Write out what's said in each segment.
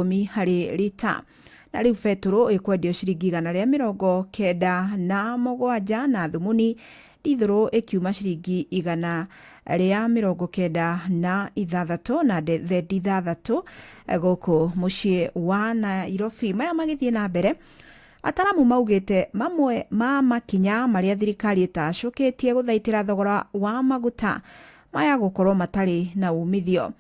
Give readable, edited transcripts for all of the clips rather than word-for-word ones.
10 harĩ rita. Na rĩu betũrũ ĩkwendio ciringi 197 na thumuni ndithũrũ ĩkiuma ciringi 196 na thendi 6 gũkũ mũciĩ wa Nairobi. Maya magĩthiĩ na mbere, ataramu maugĩte mamwe ma makinya marĩa thirikari ĩtacũkĩtie gũthaitĩra thogora wa maguta maya gũkorwo matarĩ na umithio.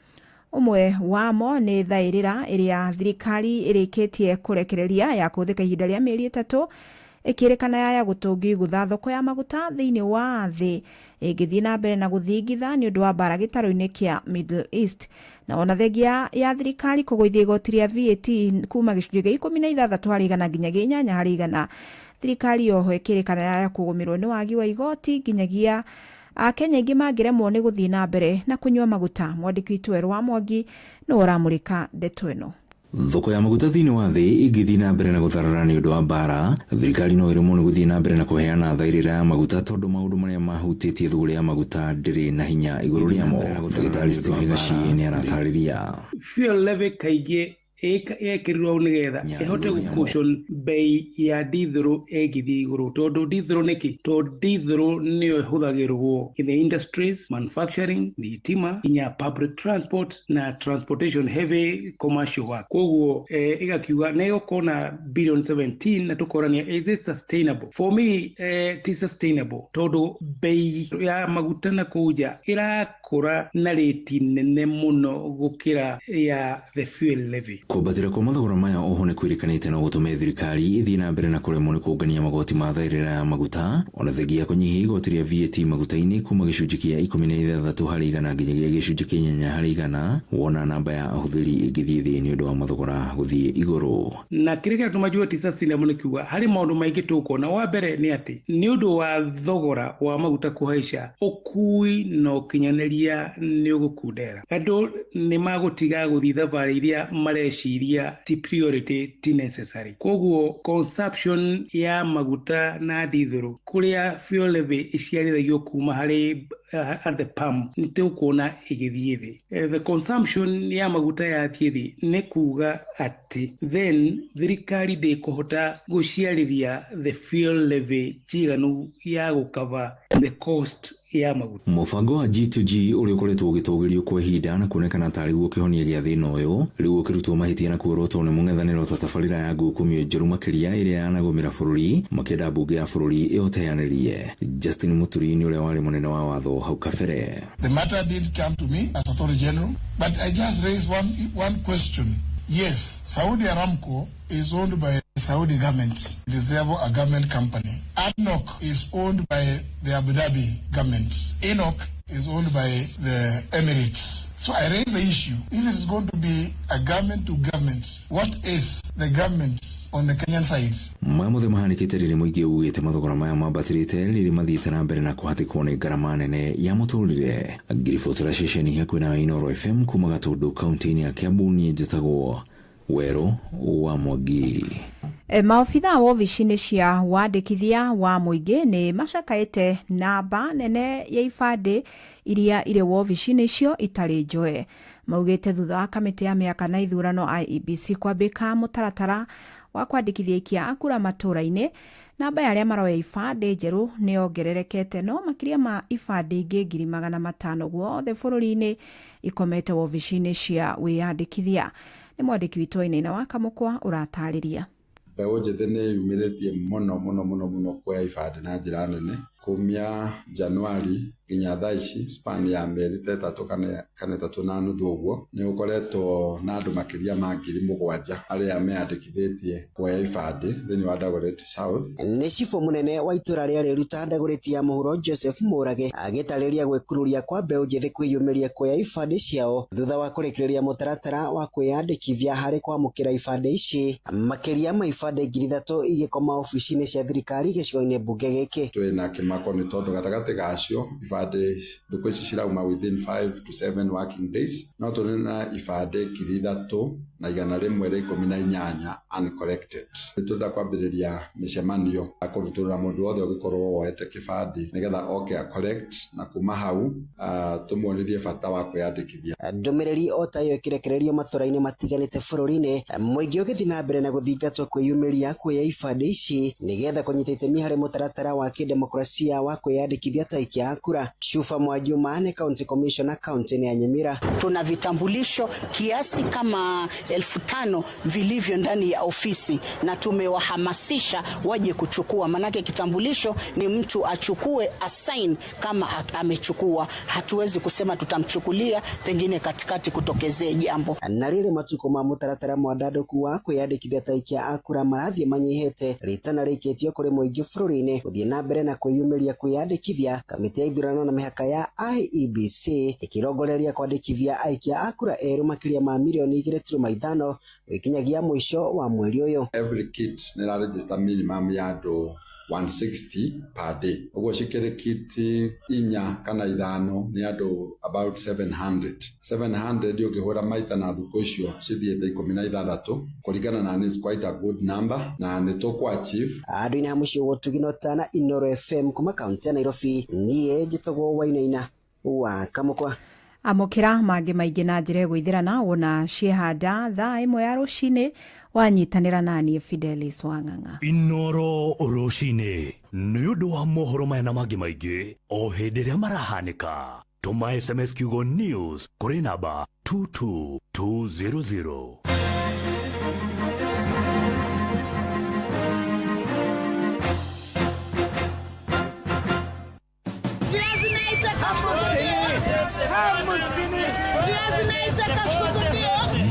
Ũmwe wamo nĩ thaĩrĩra ĩrĩa thirikari ĩrĩkĩtie kũrekereria ya kũhũthĩka ihinda rĩa mĩeri 3, ĩkĩrĩkana yaya gũtũngĩgũtha thoko ya maguta thĩinĩ wa thĩ ĩngĩthiĩ na mbere na gũthingitha nĩ ũndũ wa mbara gĩtarũ-inĩ kĩa Middle East. Na ona thengia ya thirikari kũgũithia igoti rĩa VAT kuma gĩcunjĩ gĩa 16 harĩ igana nginya gĩa 8 harĩ igana, thirikari yoho ĩkĩrĩkana yaya kũgũmĩrwo nĩ wagi wa igoti nginyagia Akenya aingĩ mangĩremwo nĩ gũthiĩ na mbere na kũnyua maguta. Mwandĩki witũ Werũ wa Mwangi nĩwe ũramũrĩka ndeto ĩno. Thoko ya maguta thĩinĩ wa thĩ ĩngĩthiĩ na mbere na gũtharara nĩ ũndũ wa mbaara, thirikari no ĩremwo nĩ gũthiĩ na mbere na kũheana thaĩrĩra ya maguta tondũ maũndũ marĩa mahutĩtie thũgũrĩ ya maguta ndĩrĩ na hinya igũrũ rĩamo. Ndagĩtarĩ Stephen Gachie nĩ aratarĩria. Fuel levy kaingĩ yekĩrirwo hau nĩgetha ĩhote gũ-cushion bei ya ndithũrũ ĩngĩthiĩ igũrũ. Tondũ ndithũrũ nĩkĩ? Tondũ ndithũrũ nĩyo ĩhũthagĩrwo in the industries, manufacturing, thitima, nginya public transport na transportation, heavy commercial work. Koguo ĩgakiuga nĩ ĩgũkorwo na billion 17 na tũkorania, is it sustainable? For me, ti sustainable tondũ bei ya maguta na kũu nja ĩrakũra na rĩti nene mũno gũkĩra ya the fuel levy. Kwambatĩra kwa mathogora maya oho nĩ kwĩrĩkanĩte no gũtũme thirikari ĩthiĩ na mbere na kũremwo nĩ kũngania magoti ma thaĩrĩra ya maguta, ona thengia ya kũnyihia igoti rĩa VAT maguta-inĩ kuma gĩcunjĩ kĩa 16 harĩ igana nginyagia gĩcunjĩ kĩa 8 harĩ igana, wona namba ya ahũthĩri ĩngĩthiĩ thĩ nĩ ũndũ wa mathogora gũthiĩ igũrũ. Na kĩrĩa kĩratũma njuge ti sustainable nĩ kiuga harĩ maũndũ maingĩ tũkuona. Wa mbere nĩ atĩ nĩ ũndũ wa thogora wa maguta kũhaica, ũkui na ũkinyanĩria nĩ ũgũkundera. Andũ nĩ magũtiga gũthiĩ thabarĩ iria mareciria ti priority, ti necessary. Koguo consumption ya maguta na ndithũrũ kũrĩa fuel levy ĩciarithagio kuma harĩ at the pump nĩ tũkuona ĩgĩthiĩ thĩ. The consumption ya maguta yathiĩ thĩ nĩ kuga atĩ then thirikari ndĩkũhota gũciarithia the fuel levy njiganu ya gũcover the cost ya maguta. Mũbango wa G2G ũrĩa ũkoretwo ũgĩtũgĩrio kwa ihinda na kuonekana tarĩ guo kĩhonia gĩa thĩna ũyũ, rĩu ũkĩrutwo mahĩtia na kuorotwo nĩ mũng'ethanĩro ta tabarĩra ya ngukumio njũru makĩria ĩrĩa yanagũmĩra bũrũri, makĩenda mbunge ya bũrũri ĩũteanĩrie. Justin Muturi nĩ ũrĩa warĩ mũnene wa watho hau kabere. The matter did come to me as Attorney General, but I just raised one question. Yes, Saudi Aramco is owned by the Saudi government. It is therefore a government company. ADNOC is owned by the Abu Dhabi government. ENOC is owned by the Emirates. So I raise the issue, if it's going to be a government to government, what is the government on the Kenyan side? Maya mothe mahanĩkĩte rĩrĩ mũingĩ ugĩte mathogora maya mambatĩrĩte rĩrĩ mathiĩte na mbere na kũhatĩkwo nĩ ngarama nene ya mũtũrĩre. Ngĩribotera ceceni hakuhĩ na Inooro FM kuma Gatũndũ kaunti-inĩ ya Kiambu, niĩ njĩtagwo Werũ wa Mwangi. Maobitha wa obici-inĩ cia wandĩkithia wa mũingĩ nĩ macakaĩte namba nene ya ibandĩ iria irĩ wobici-inĩ icio itarĩ njoe. Maugĩte thutha wa kamĩtĩ ya mĩaka na ithurano IEBC kwambĩka mũtaratara wa kwandĩkithia aikia a kura matũũra-inĩ, namba ya arĩa maroya ibandĩ njerũ nĩ yongererekete, no makĩria ma ibandĩ ingĩ 500,000 guothe bũrũri-inĩ ikomete wobici-inĩ cia wĩyandĩkithia. Nĩ mwandĩki witũ Wainaina wa Kamũkwa ũratarĩria. Mbeũ njĩthĩ nĩ yumĩrĩtie mũno mũno mũno mũno kuoya ibandĩ na njĩra nene kumia Januari nginya thaa ici, span ya mĩeri ta 3 kana 3.5 ũguo, nĩ gũkoretwo na andũ makĩria ma 7,000 arĩa meyandĩkithĩtie kuoya ibandĩ thĩinĩ wa Dagoretti South. Nĩ cibũ mũnene wa itũra rĩa Rĩruta Dagoretti ya mũhuro Joseph Mũrage agĩtarĩria gwĩkururia kwa mbeũ njĩthĩ kwĩyumĩria kuoya ibandĩ ciao thutha wa kũrĩkĩrĩria mũtaratara wa kwĩyandĩkithia harĩ kwamũkĩra ibandĩ ici, makĩria ma ibandĩ 3,000 igĩkoma obici-inĩ cia thirikari gĩcigo-inĩ mbunge gĩkĩ. Twĩna kĩmako nĩ tondũ gatagatĩ gacio ibandĩ thikũ ici cirauma within 5 to 7 working days, no tũrĩ na ibandĩ 3,000. na 118 uncollected. Nĩ tũrenda kwambĩrĩria mĩcemanio ya kũrutũrũra mũndũ wothe ũngĩkorwo woete kĩbandĩ nĩgetha oke a collect, na kuma hau tũmuonithie bata wa kwĩyandĩkithia. Ndũmĩrĩri o ta ĩyo ĩkĩrekererio matũra-inĩ matiganĩte bũrũri-inĩ, mũingĩ ũgĩthiĩ na mbere na gũthingatwo kwĩyumĩria kuoya ibandĩ ici nĩgetha kũnyita itemi harĩ mũtaratara wa kĩdemokrasia wa kwĩyandĩkithia ta aikia a kura. Shufa Mwajuma nĩ county commissioner kaunti-inĩ ya Nyamira. Tuna vitambulisho kiasi kama 5,000 vilivyo ndani ya ofisi na tumewahamasisha waje kuchukua, manake kitambulisho ni mtu achukue assign kama amechukua. Hatuwezi kusema tutamchukulia pengine katikati kutokezee jambo. Na rĩrĩ matukũ ma mũtaratara mwandandũku wa kwĩyandĩkithia ta aikia a kura marathiĩ manyihĩte, ritana rĩikĩtio kũrĩ mũingĩ bũrũri-inĩ gũthiĩ na mbere na kwĩyumĩria kwĩyandĩkithia. Kamĩtĩ ya ithurano na mĩhaka ya IEBC ĩkĩrongoreria kwandĩkithia aikia a kura erũ makĩria ma 2.5 mirioni gũgĩkinyagia mũico wa mweri ũyũ. Every kit nĩ ĩra minimum ya andũ 160 per day, ũguo cikĩrĩ kit inya kana ithano nĩ andũ about 700. 700 ũngĩhũra maita na thukũ icio cithiĩte 16 kũringana na is quite a good number na nĩ tũkũ achieve. Andũ-inĩ ha mũciĩ wa Ũtugi na Ũtana, Inooro FM kuma kaunti ya Nairobi, niĩ njĩtagwo Wainaina wa Kamũkwa. Amũkĩra mangĩ maingĩ na njĩra ĩgũithĩrana wona ciehanda thaa 1 ya rũcinĩ wanyitanĩra naniĩ Fidelis Wang'ang'a. Inooro rũcinĩ nĩ ũndũ wa mohoro maya na mangĩ maingĩ o hĩndĩ ĩrĩa marahanĩka, tũma SMS kiugo news kũrĩ namba 22200.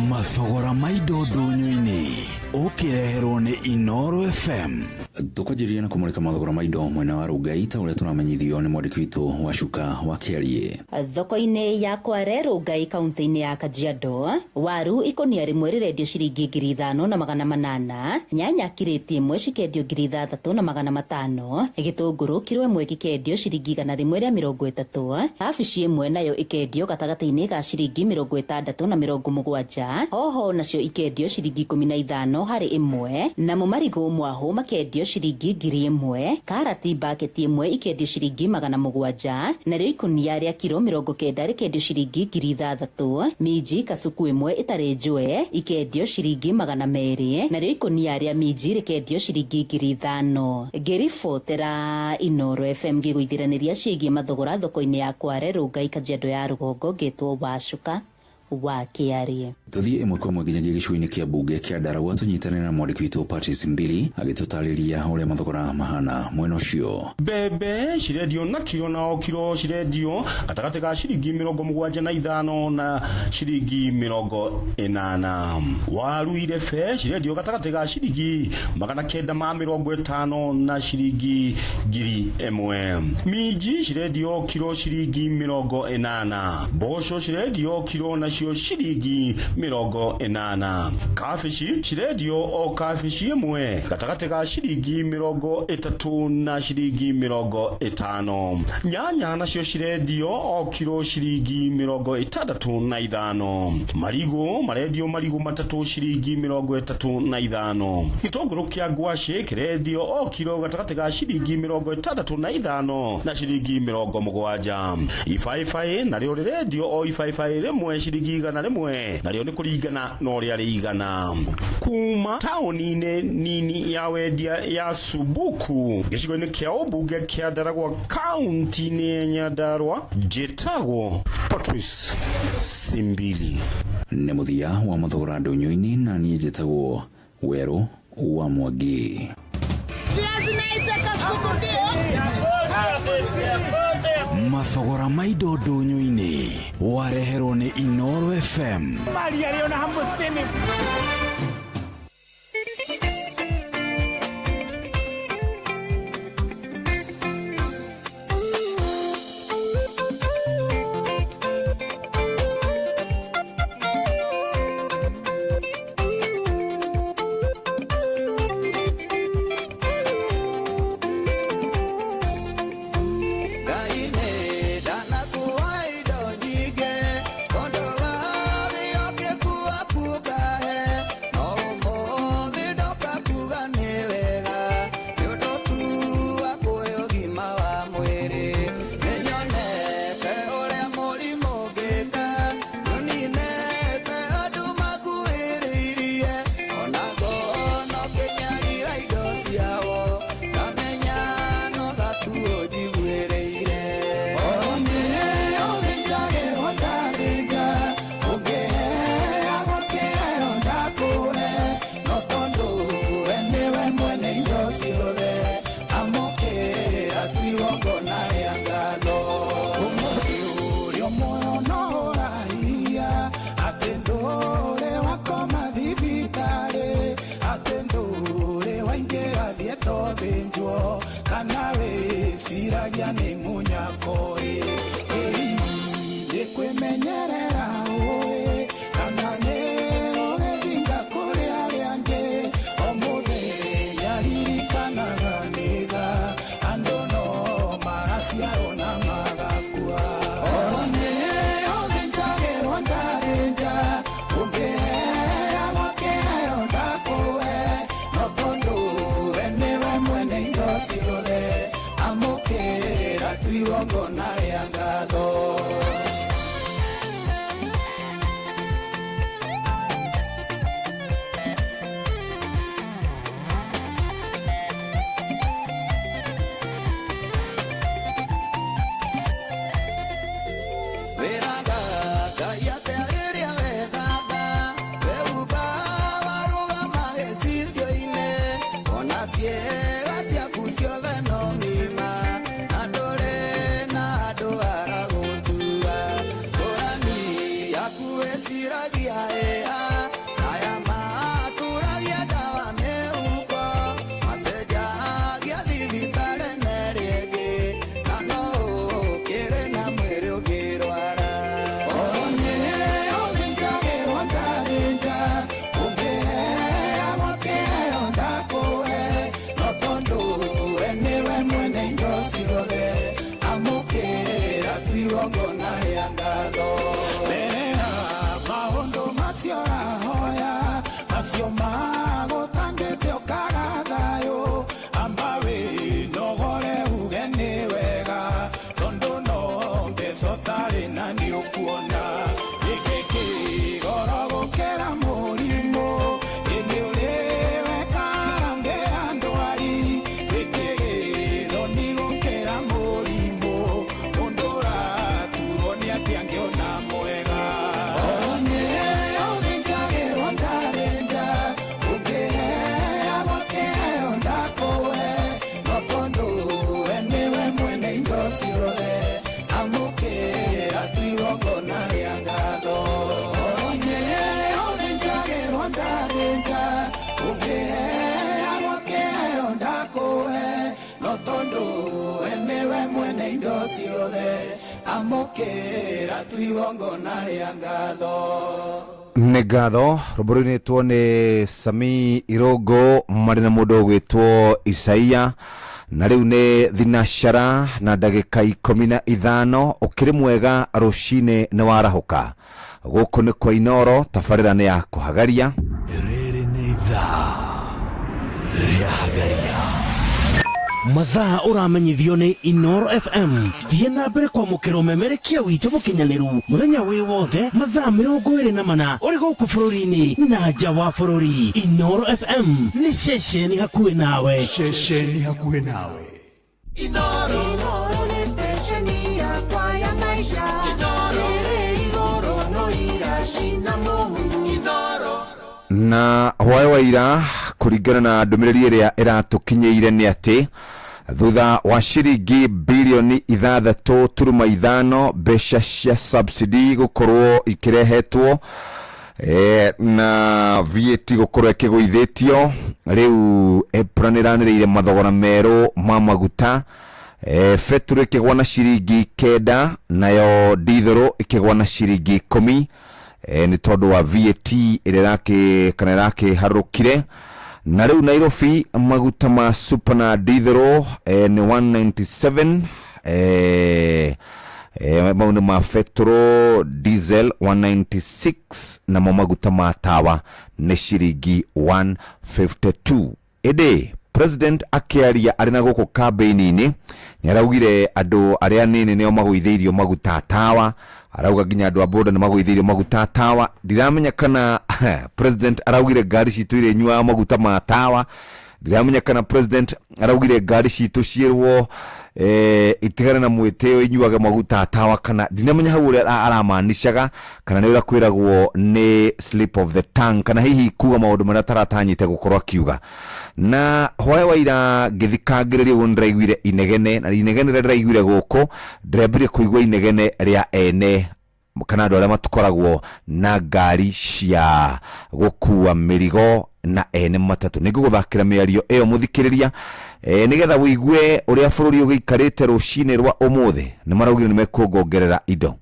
Mathogora ma indo ndũnyũ-inĩ ũkĩreherwo nĩ Inooro FM. Tũkwanjĩrĩria na kũmũrĩka mathogora ma indo mwena wa Rongai ta ũrĩa tũramenyithio nĩ mwandĩki witũ wa Cuka wa Kĩarie. Thoko-inĩ ya Kware Rongai kaunti-inĩ ya Kajiado, waru ikũnia rĩmwe rĩrendio ciringi 5,800, nyanya kirĩti ĩmwe cikendio 6,500, gĩtũngũrũ kiro ĩmwe gĩkendio ciringi 130, kabici ĩmwe nayo ĩkendio gatagatĩ-inĩ ga ciringi 60 na 70, hoho nacio ikendio ciringi 15 harĩ ĩmwe, namo marigũ mwahũ makendio ciringi 1,000, karati baketi ĩmwe ikendio ciringi 700, narĩo ikũnia rĩa kiro 90 rĩkendio ciringi 6,000, minji kasuku ĩmwe ĩtarĩ njũe ikendio ciringi 200, narĩo ikũnia rĩa minji rĩkendio ciringi 5,000. Ngĩribotera Inooro FM ngĩgũithiranĩria ciĩgiĩ mathogora thoko-inĩ ya Kware Rongai Kajiado ya rũgongo, ngĩtwo Wacuka wa Kĩarie. Tuthiĩ ĩmwe kwa ĩmwe nginyagia gĩcigo-inĩ kĩa mbunge kĩa Ndaragwa tũnyitanĩre na mwandĩki witũ Patrice Mbili agĩtũtarĩria ũrĩa mathogora mahana mwena ũcio. Mbembe cirendio na kiro na o kiro cirendio gatagatĩ ga ciringi 75 na ciringi 80. Waru irebe cirendio gatagatĩ ga ciringi 950 na ciringi 1,000. Minji cirendio kiro ciringi 80. Mboco cirendio kiro nacio ciringi 80. Kabici cirendio o kabici ĩmwe gatagatĩ ga ciringi 30 na ciringi 50. Nyanya nacio cirendio o kiro ciringi 65. Marigũ marendio marigũ matatũ ciringi 35. Gĩtũngũrũ kĩa ngwacĩ kĩrendio o kiro gatagatĩ ga ciringi 65 na ciringi 70. Ibaibai narĩo rĩrendio o ibaibai rĩmwe ciringi 100 narĩo nĩ kũringana na ũrĩa rĩigana. Kuma taũni-inĩ nini ya wendia ya Subuku gĩcigo-inĩ kĩa ũmbunge kĩa Ndaragwa kaunti-inĩ ya Nyandarua, njĩtagwo Patrice Simbili. Nĩ mũthia wa mathogora ndũnyũ-inĩ na niĩ njĩtagwo Werũ wa Mwangi. Mathogora ma indo ndũnyũ-inĩ wareherwo nĩ Inooro FM. Ngai nĩ ndanakuwa indo nyingĩ, tondũ wa wĩhokeku waku ũkahe. Wĩciragia nĩ mũnyakori nĩ kwĩmenyerera ũĩ kana nĩ ũgĩthinga kũrĩ arĩa angĩ o mũthenya ririkanaga nĩ tha andũ no maraciarwo na magakua one ũthĩnjagĩrwo ndarĩ nja ũngĩheagwo kĩheo ndakũhe no tondũ we nĩwe mwene indo ciothe amũkĩra tu igongona rĩa ngatho. Wĩraga Ngai atĩa rĩrĩa wethamba wehumba warũgama gĩcicio-inĩ ona ciĩga ciaku ciothe no ng'ima na ndũrĩ na andũ aragũtua ngũrani yaku wĩciragia ĩa aya maturagia ndawa mĩhuko macenjagia thibitarĩ na ĩrĩa ĩngĩ na no ũkĩrĩ na mwĩrĩ ũngĩrwara. One ũthĩnjagĩrwo ndarĩ nja ũngĩheagwo kĩheo ndakũhe no tondũ we nĩwe mwene indo ciothe amũkĩra tu igongona rĩa ngatho. Mbere ya maũndũ macio ũrahoya macio magũtangĩte ũkaga thayũ amba wĩnogore uge nĩ wega tondũ no mbeca ũtarĩ na nĩ ũkuona gĩkĩ kĩgoro gũkĩra mũrimũ ĩnĩ ũrĩ wekara mbĩa ndwari gĩkĩ gĩthoni gũkĩra mũrimũ mũndũ ũraturwo nĩ atĩ angĩona mwega. One ũthĩnjagĩrwo ndarĩ nja ũngĩheagwo kĩheo ndakũhe no tondũ we nĩwe mwene indo ciothe amũkĩra tu igongona rĩa ngatho. One ũthĩnjagĩrwo ndarĩ nja ũngĩheagwo kĩheo ndakũhe no tondũ we nĩwe mwene indo ciothe amũkĩra tu igongona rĩa ngatho. Nĩ ngatho rwĩmbo rũinĩtwo nĩ Sami Irũngũ marĩ na mũndũ ũgwĩtwo Isaia na rĩu nĩ thinacara na ndagĩka 15 ũkĩrĩ mwega rũcinĩ nĩ warahũka gũkũ nĩ kwa Inoro tabarĩra nĩ ya kũhagaria. Rĩrĩ nĩ ithaa rĩa hagaria mathaa ũramenyithio nĩ Inoro FM. Thiĩ na mbere kwamũkĩra ũmemerekia witũ mũkinyanĩru mũthenya wĩ wothe mathaa 24 ũrĩ gũkũ bũrũri-inĩ na nja wa bũrũri. Inoro FM nĩ ceceni hakuhĩ nawe. Ceceni hakuhĩ nawe. Inoro nĩ stesheni yakwa ya maisha ĩrĩ igũrũ no iracina mũhu. Na hwaĩ wa ira kũringana na ndũmĩrĩri ĩrĩa ĩratũkinyĩire nĩ atĩ thutha wa ciringi bilioni 6.5 mbeca cia subsidy gũkorwo ikĩrehetwo na VAT gũkorwo ĩkĩgũithĩtio rĩu EPRA nĩranĩrĩire mathogora merũ ma maguta betũrũ ĩkĩgwa na ciringi 9 nayo dithũrũ ĩkĩgwa na ciringi 10 nĩ tondũ wa VAT ĩrĩa kana ĩrakĩharũrũkire na rĩu Nairobi maguta ma super na dithũrũ nĩ 197 mau nĩ ma betũrũ diesel 196 namo maguta ma tawa nĩ ciringi 152. Ĩndĩ president akĩaria arĩ na gũkũ kambĩini-inĩ nĩ araugire andũ arĩa anini nĩo magũithĩirio maguta tawa arauga nginya andũ a boda nĩ magũithĩirio maguta tawa ndiramenya kana president araugire ngari citũ iria inyuaga maguta ma tawa ndiramenya kana president araugire ngari citũ ciĩrwo itigane na mwĩtĩo inyuage maguta tawa kana ndinamenya hau ũrĩa aramaanishaga kana nĩ ũrĩa kwĩragwo nĩ slip of the tongue kana hihi kuga maũndũ marĩa taratanyĩte gũkorwo akiuga na hwaĩ wa ira ngĩthikangĩrĩria ũguo nĩndĩraiguire inegene na inegene rĩrĩa ndĩraiguire gũkũ ndĩrambire kũigua inegene rĩa ene Kana andũ arĩa matukoragwo na ngari cia gũkua mĩrigo na ene matatũ. Nĩ ngũgũthakĩra mĩario ĩyo, mũthikĩrĩria, nĩgetha wĩigue ũrĩa bũrũri ũgĩikarĩte rũcinĩ rwa ũmũthĩ. Nĩ maraugire nĩ mekuongongerera indo.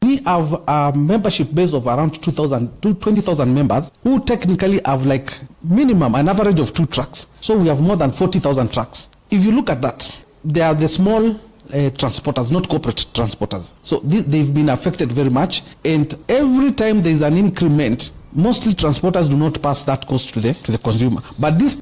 We have a membership base of around 2,000 to 20,000 members who technically have like minimum an average of two trucks. So we have more than 40,000 trucks. If you look at that, they are the small transporters, not corporate transporters. So they've been affected very much. And every time there is an increment, mostly transporters do not pass that cost to the consumer. But this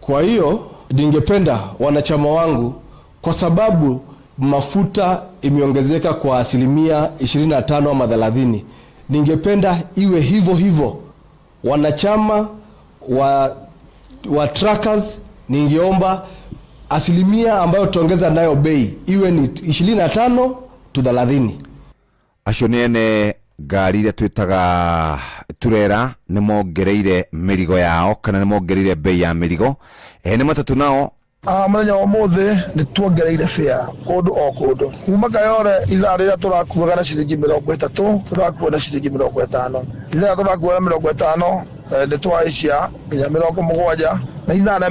Kwa hiyo ningependa wanachama wangu, kwa sababu mafuta imeongezeka kwa asilimia 25 ama 30, ningependa iwe hivyo hivyo. Wanachama wa truckers, ningeomba asilimia ambayo tutaongeza nayo bei iwe ni 25 to 30. Acio nĩ ene ngari iria twĩtaga turera, nĩ mongereire mĩrigo yao kana nĩ mongereire bei ya mĩrigo. Ene matatũ nao? Mũthenya wa ũmũthĩ nĩ tuongereire fare kũndũ o kũndũ, kuma Kayore ithaa rĩrĩa tũrakuaga na ciringi 30 tũrakua na ciringi 50. Ithaa tũrakua na 50 nĩ twahaicia nginya 70, na ithaa rĩa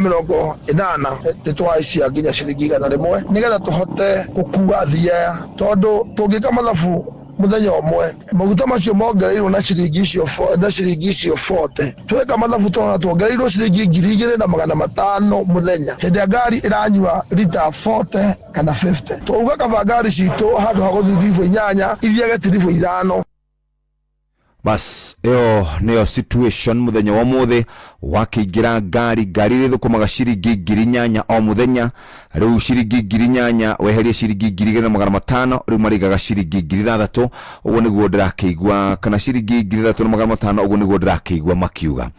80 nĩ twahaicia nginya ciringi 100, nĩgetha tũhote gũkua athii aya, tondũ tũngĩka mathabu mũthenya ũmwe maguta macio mongereirwo na ciringi icio na ciringi icio 40, tweka mathabu tũrona tuongereirwo ciringi 2500 mũthenya hĩndĩ ĩrĩa ngari ĩranyua rita 40 kana 50. Twauga kaba ngari citũ handũ ha gũthiĩ tiribũ 8 ithiage tiribũ 5. Bas, ĩyo nĩyo situation mũthenya wa ũmũthĩ. Wakĩingĩra ngari, ngari iria ithũkũmaga ciringi 8,000 o mũthenya, rĩu ciringi 8,000 weherie ciringi 2500, rĩu marĩigaga ciringi 6,000. Ũguo nĩguo ndĩrakĩigua, kana ciringi 3500, ũguo nĩguo ndĩrakĩigua makiuga.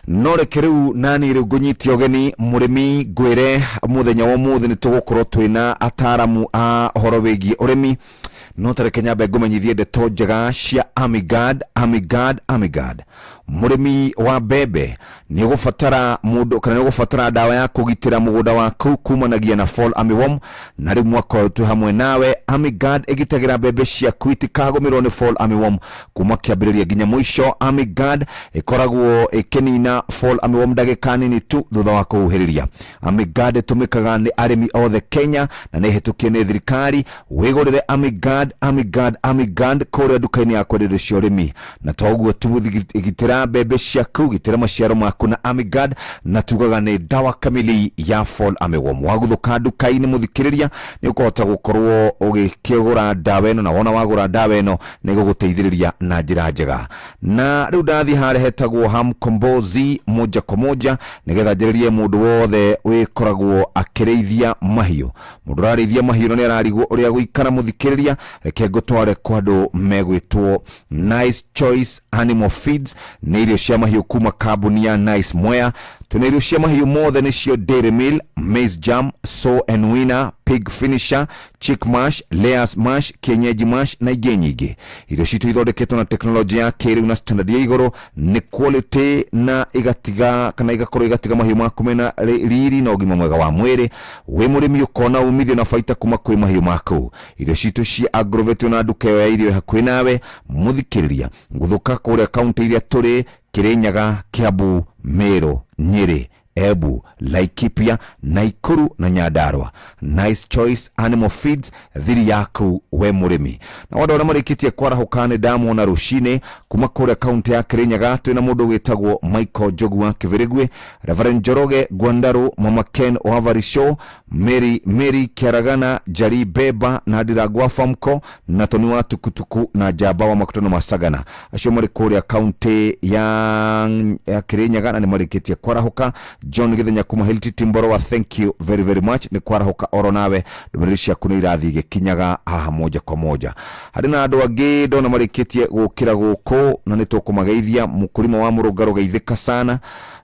No reke rĩu nani rĩu ngũnyitie ũgeni mũrĩmi, ngwĩre mũthenya wa ũmũthĩ nĩ tũgũkorwo twĩna ataramu a ũhoro wĩgiĩ ũrĩmi. No tareke nyambe ngũmenyithie ndeto njega cia Amigard. Amigard, Amigard, mũrĩmi wa mbembe, nĩ ũgũbatara mũndũ kana nĩ ũgũbatara ndawa ya kũgitĩra mũgũnda waku kumanagia na fall armyworm, na rĩu mwaka ũyũ twĩ hamwe nawe. Amigard ĩgitagĩra mbembe ciaku itikagũmĩrwo nĩ fall armyworm kuma kĩambĩrĩria nginya mũico. Amigard ĩkoragwo ĩkĩnina fall armyworm ndagĩka nini tu thutha wa kũhuhĩrĩria. Amigard ĩtũmĩkaga nĩ arĩmi othe Kenya na nĩ ĩhĩtũkie nĩ thirikari. Wĩgũrĩre Amigard, Amigard, Amigard kũrĩa nduka-inĩ ya kwenderio cia ũrĩmi. Na to ũguo tu, gitĩra mbembe ciaku, gitĩra maciaro maku na Amigard, na tugaga nĩ dawa kamili ya fall armyworm. Waguthũka nduka-inĩ, mũthikĩrĩria, nĩ ũkũhota gũkorwo ũgĩkĩgũra ndawa ĩno, na wona wagũra ndawa ĩno nĩ ĩgũgũteithĩrĩria na njĩra njega. Na rĩu ndathiĩ harĩa hetagwo Ham Kombozi moja kwa moja, nĩgetha njarĩrie mũndũ wothe wĩkoragwo akĩrĩithia mahiũ. Mũndũ ũrarĩithia mahiũ na nĩ ararigwo ũrĩa gũikara, mũthikĩrĩria, reke ngũtware kwa andũ megwĩtwo Nice Choice Animal Feeds. Nĩ irio cia mahiũ kuma kambuni ya Nice Mwea. Twĩna irio cia mahiũ mothe, nĩcio Dairy Meal, Maize Jam, Sow and Winner, Pig Finisher, Chick Mash, Layers Mash, Kienyeji Mash na ingĩ nyingĩ. Irio citũ ithondeketwo na teknolojĩ ya kĩrĩu na standard ya igũrũ, nĩ quality, na igatiga kana igakorwo igatiga mahiũ maku mena riri na ũgima mwega wa mwĩrĩ. Wĩ mũrĩmi ũkona umithio na baita kuma kwĩ mahiũ maku. Irio citũ cia Agrovet na nduka ĩyo ya irio hakuhĩ nawe, mũthikĩrĩria, gũthũka kũrĩa kaunti iria tũrĩ: Kirinyaga, Kiambu, Meru, Nyeri, Embu, Laikipia, Naikuru na Nyandarua. Nice Choice Animal Feeds, thiri yaku we mũrĩmi. Na wanda ũrĩa marĩkĩtie kwarahũka nĩ ndamona rũcinĩ kuma kũrĩa kaunti ya Kirinyaga, twĩna mũndũ wĩtagwo Michael Njogu wa Kĩbĩrĩgwe, Reverend Njoroge Gwandaru, Mama Ken wa Show, Mary Mary Kiaragana, Jari Beba na Ndirangwa Famco na Toni wa Tukutuku na Njamba wa Makutano Masagana. Acio marĩ kũrĩa kaunti ya Kirinyaga na nĩ marĩkĩtie kwarahũka. John Githenya kuma Hilti Timborowa, thank you very very much, nĩ kwarahũka oro nawe. Ndũmĩrĩri ciaku nĩ irathiĩ igĩkinyaga haha moja kwa moja. Harĩ na andũ angĩ ndona marĩkĩtie gũkĩra gũkũ na nĩ tũkũmageithia. Mũkũrima wa mũrũngarũ, geithĩka sana,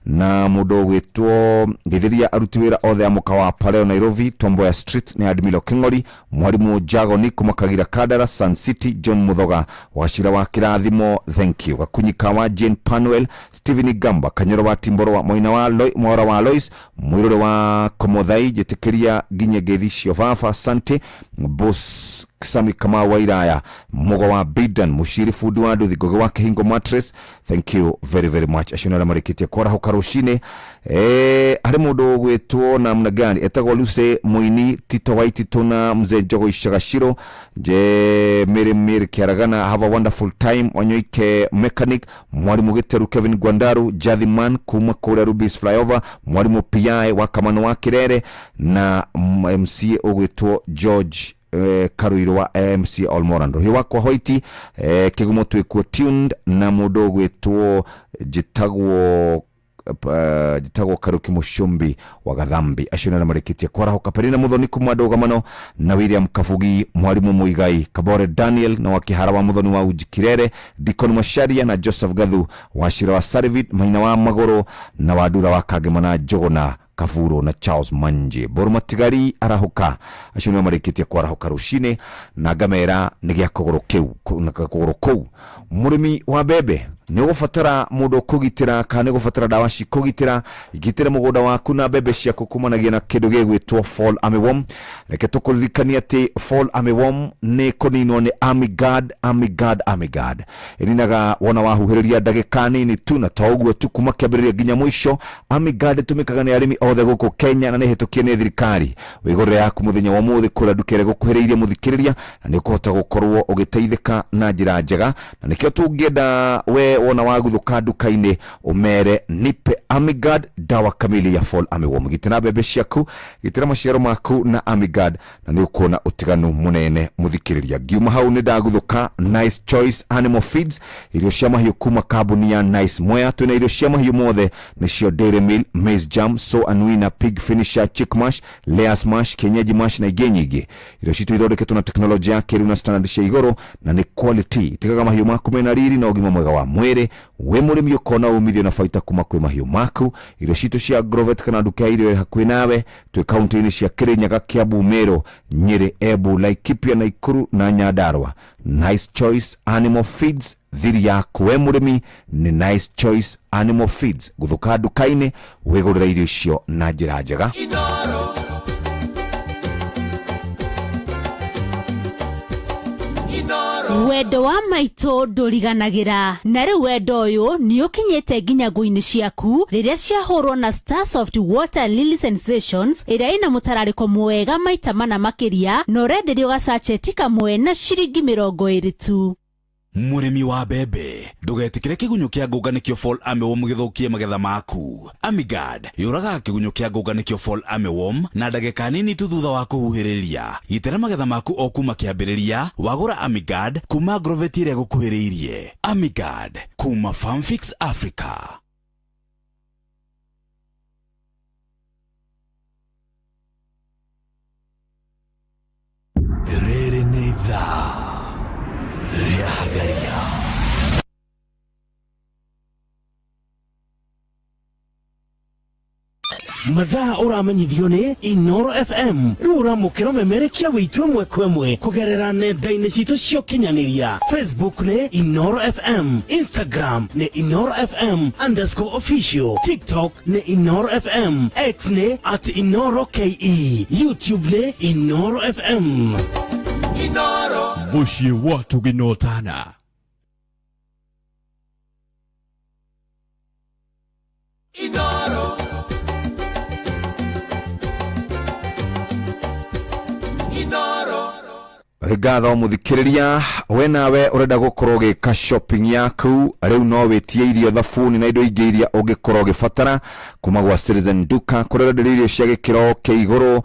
na mũndũ ũgwĩtwo ngeithĩria aruti wĩra othe a mũkawa wa Paleo Nairobi, Tomboya Street, nĩ Admiro King'ori, mwarimũ Jagoni kuma Kagira Kandara, Sun City, John Muthoga Wacira wa Kĩrathimo, thank you, Gakunyika wa Jane Panuel, Stephen Gamba Kanyoro wa Timboro, Moina wa Mwora wa Lois Mwirure wa Komothai, njĩtĩkĩria nginye ngeithi cio baba, sante. Bos Sami Kamau wa Iraya, Mugo wa Bidan, Mushiri fundi wa nduthi, Ngugi wa Kihingo Mattress, thank you very very much. Acio nĩ arĩa marĩkĩtie kwarahuka rũcinĩ. Harĩ mũndũ ũgwĩtwo namna gani etagwo Lucy Muini, Tito Waitito na Mzee Njogo Icagaciro, je Mary Mary Kiaragana, have a wonderful time, Wanyoike Mechanic, Mwalimu Giteru Kevin Gwandaru, Jathiman kuma kũrĩa Rubis Flyover, Mwalimu PI wa Kamano wa Kirere na MC ũgwĩtwo George Karuiro wa MC Olmoran. Rũhiũ wakwa Hoiti, Kĩgumo twĩkuo tuned na mũndũ ũgwĩtwo njĩtagwo Karuki Mushumbi wa Gathambi. Acio nĩ arĩa marĩkĩtie kwarahuka. Perina Muthoni kuma Ndũgamano na William Kabugi, Mwalimu Muigai, Kabore Daniel na Wakihara wa Muthoni wa Uji Kirere, Deacon Macharia na Joseph Gathu wa Shira wa Sarivit, Maina wa Magũrũ na Wandura wa Kagema na Njũgũna Kaburo na Charles Manje. Boru Matigari arahuka. Acio nĩo marĩkĩtie kwarahuka rũcinĩ na ngamera nĩ gĩa kũgũrũ kĩu na kũgũrũ kũu. Mũrĩmi wa mbembe nĩ ũgũbatara mũndũ ũkũgitĩra kana nĩ ũgũbatara ndawa cikũgitĩra igitĩre mũgũnda waku na mbembe ciaku kumanagia na kĩndũ gĩgwĩtwo fall armyworm. Reke tũkũririkanie atĩ fall armyworm nĩ kũninwo nĩ Amigard, Amigard, Amigard. Ĩninaga wona wahuhĩrĩria ndagĩka nini tu, na to ũguo tu kuma kĩambĩrĩria nginya mũico. Amigard ĩtũmĩkaga nĩ arĩmi othe gũkũ Kenya na nĩ hĩtũkie nĩ thirikari. Wĩgũrĩre yaku mũthenya wa ũmũthĩ kũrĩa nduka ĩrĩa ĩgũkuhĩrĩirie mũthikĩrĩria, na nĩ ũkũhota gũkorwo ũgĩteithĩka na njĩra njega, na nĩkĩo tũngĩenda we wona waguthũka nduka-inĩ ũmere nipe Amigard, dawa kamili ya fall armyworm. Gitĩra mbembe ciaku, gitĩra maciaro maku na Amigard, na nĩ ũkuona ũtiganu mũnene mũthikĩrĩria. Ngiuma hau nĩ ndaguthũka Nice Choice Animal Feeds, irio cia mahiũ kuma kambuni ya Nice Mwea. Twĩna irio cia mahiũ mothe, nĩcio Dairy Meal, Maize Jam, So and Winner, Pig Finisher, Chick Mash, Layers Mash, Kienyeji Mash na ingĩ nyingĩ. Irio citũ ithondeketwo na teknolojĩ ya kĩrĩu na standard cia igũrũ na nĩ quality. Itigaga mahiũ maku mena riri na ũgima mwega wa mwĩrĩ. Wĩ mũrĩmi ũkona umithio na baita kuma kwĩ mahiũ maku. Irio citũ cia Agrovet kana nduka ya irio ĩrĩ hakuhĩ nawe twĩ kaunti-inĩ cia Kirinyaga, Kiambu, Meru, Nyĩrĩ, Embu, Laikipia, Nakuru na Nyandarua. Nice Choice Animal Feeds, thiri yaku we mũrĩmi nĩ Nice Choice Animal Feeds. Gũthũka nduka-inĩ wĩgũrĩre irio icio na njĩra njega. Wendo wa maitũ ndũriganagĩra, na rĩu wendo ũyũ nĩ ũkinyĩte nginya ngũ-inĩ ciaku rĩrĩa ciahũrwo na Starsoft Water Lily Sensations ĩrĩa ĩna mũtararĩko mwega maita mana makĩria, na ũrenderio gacacheti kamwe na ciringi 20 tu. Mũrĩmi wa mbembe, ndũgetĩkĩre kĩgunyũ kĩa ngũnga nĩkĩo fall armyworm gĩthũkie magetha maku. Amigard yũragaga kĩgunyũ kĩa ngũnga nĩkĩo fall armyworm na ndagĩka nini tu thutha wa kũhuhĩrĩria. Gitĩra magetha maku o kuma kĩambĩrĩria wagũra Amigard kuma Agrovet ĩrĩa ĩgũkuhĩrĩirie. Amigard kuma Farmfix Africa. Rĩrĩ nĩ ithaa rĩa Hagaria. Mathaa ũramenyithio nĩ Inoro FM. Rĩu ũramũkĩra ũmemerekia witũ ĩmwe kwa ĩmwe kũgerera nenda-inĩ citũ cia ũkinyanĩria. Facebook nĩ Inoro FM, Instagram nĩ Inoro FM underscore official, TikTok nĩ Inoro FM, X nĩ at Inoro KE, YouTube nĩ Inoro FM. Inoro. Mũciĩ wa tũgĩnotana. Inoro. Inoro. Ngatho mũthikĩrĩria, we nawe ũrenda gũkorwo ũgĩka shopping yaku rĩu no wĩtie irio, thabuni na indo ingĩ iria ũngĩkorwo ũgĩbatara kuma gwa Citizen Duka, kũrĩa ũrenderio irio cia gĩkĩro kĩa igũrũ,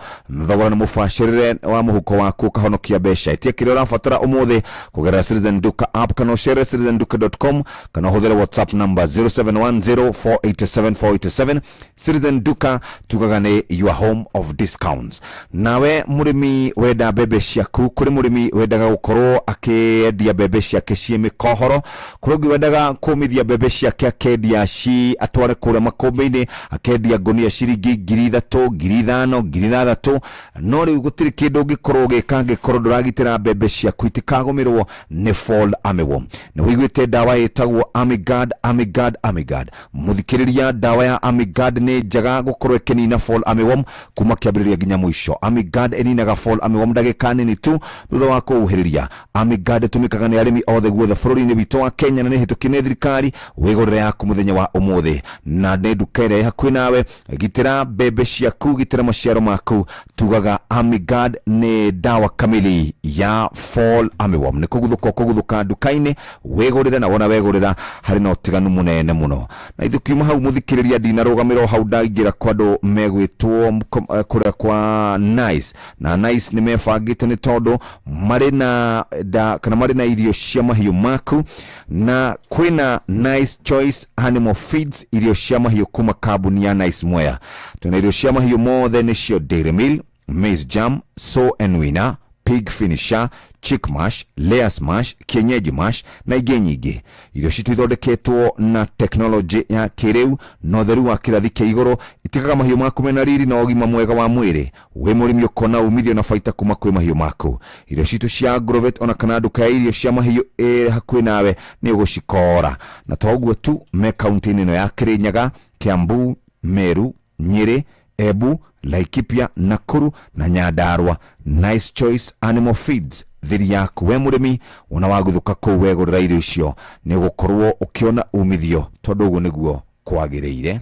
thogora nĩ mũbacĩrĩre wa mũhuko waku ũkahonokia mbeca. Ĩtia kĩrĩa ũrabatara ũmũthĩ kũgerera Citizen Duka app kana ũcere citizenduka.com kana ũhũthĩre WhatsApp number 0710487487. Citizen Duka tugaga nĩ your home of discounts. Nawe mũrĩmi wenda mbembe ciaku, kũrĩ mũrĩmi wendaga gũkorwo akĩendia mbembe ciake ciĩ mĩkohoro, kũrĩ ũngĩ wendaga kũmithia mbembe ciake akendia ci atware kũrĩa makũmbĩ-inĩ akendia ngũnia ciringi 3,000, 5,000, 6,000. No rĩu gũtirĩ kĩndũ ũngĩkorwo ũgĩka angĩkorwo ndũragitĩra mbembe ciaku itikagũmĩrwo nĩ fall armyworm. Nĩ wĩiguĩte ndawa ĩtagwo Amigard, Amigard, Amigard. Mũthikĩrĩria, ndawa ya Amigard nĩ njega gũkorwo ĩkĩnina fall armyworm kuma kĩambĩrĩria nginya mũico. Amigard ĩninaga fall armyworm ndagĩka nini tu thutha Thutha wa kũhuhĩrĩria, Amigard ĩtũmĩkaga nĩ arĩmi othe guothe bũrũri-inĩ witũ wa Kenya na nĩ hĩtũkie nĩ thirikari. Wĩgũrĩre yaku mũthenya wa ũmũthĩ na nĩ nduka ĩrĩa ĩ hakuhĩ nawe. Gitĩra mbembe ciaku, gitĩra maciaro maku. Tugaga Amigard nĩ dawa kamili ya fall armyworm. Nĩ kũguthũka ũkũguthũka nduka-inĩ wĩgũrĩre, na wona wegũrĩra harĩ na ũtiganu mũnene mũno. Na ithuĩ kiuma hau mũthikĩrĩria, ndinarũgamĩra o hau, ndaingĩra kwa andũ megwĩtwo kũrĩa kwa Nice, na Nice nĩ mebangĩte nĩ tondũ marĩ na da, kana marĩ na irio cia mahiũ maku, na kwĩna Nice Choice Animal Feeds, irio cia mahiũ kuma kambuni ya Nice Mwea. Twĩna irio cia mahiũ mothe, nĩcio Dairy Meal, Maize Jam, Sow and Winner, Pig Finisher, Chick Mash, Layers Mash, Kienyeji Mash na ingĩ nyingĩ. Irio citũ ithondeketwo na teknolojĩ ya kĩrĩu na ũtheru wa kĩrathi kĩa igũrũ. Itigaga mahiũ maku mena riri na ũgima mwega wa mwĩrĩ. Wĩ mũrĩmi ũkona umithio na baita kuma kwĩ mahiũ maku. Irio citũ cia Agrovet ona kana nduka ya irio cia mahiũ ĩ hakuhĩ nawe nĩ ũgũcikora. Na to ũguo tu, me kaunti-inĩ ĩno ya Kĩrĩnyaga, Kiambu, Meru, Nyeri, Embu, Laikipia, Nakuru na Nyandarua. Nice Choice Animal Feeds, thiri yaku we mũrĩmi. Wona waguthuka kũu wegũrĩra irio icio, nĩ ũgũkorwo ũkĩona umithio, tondũ ũguo nĩguo kwagĩrĩire.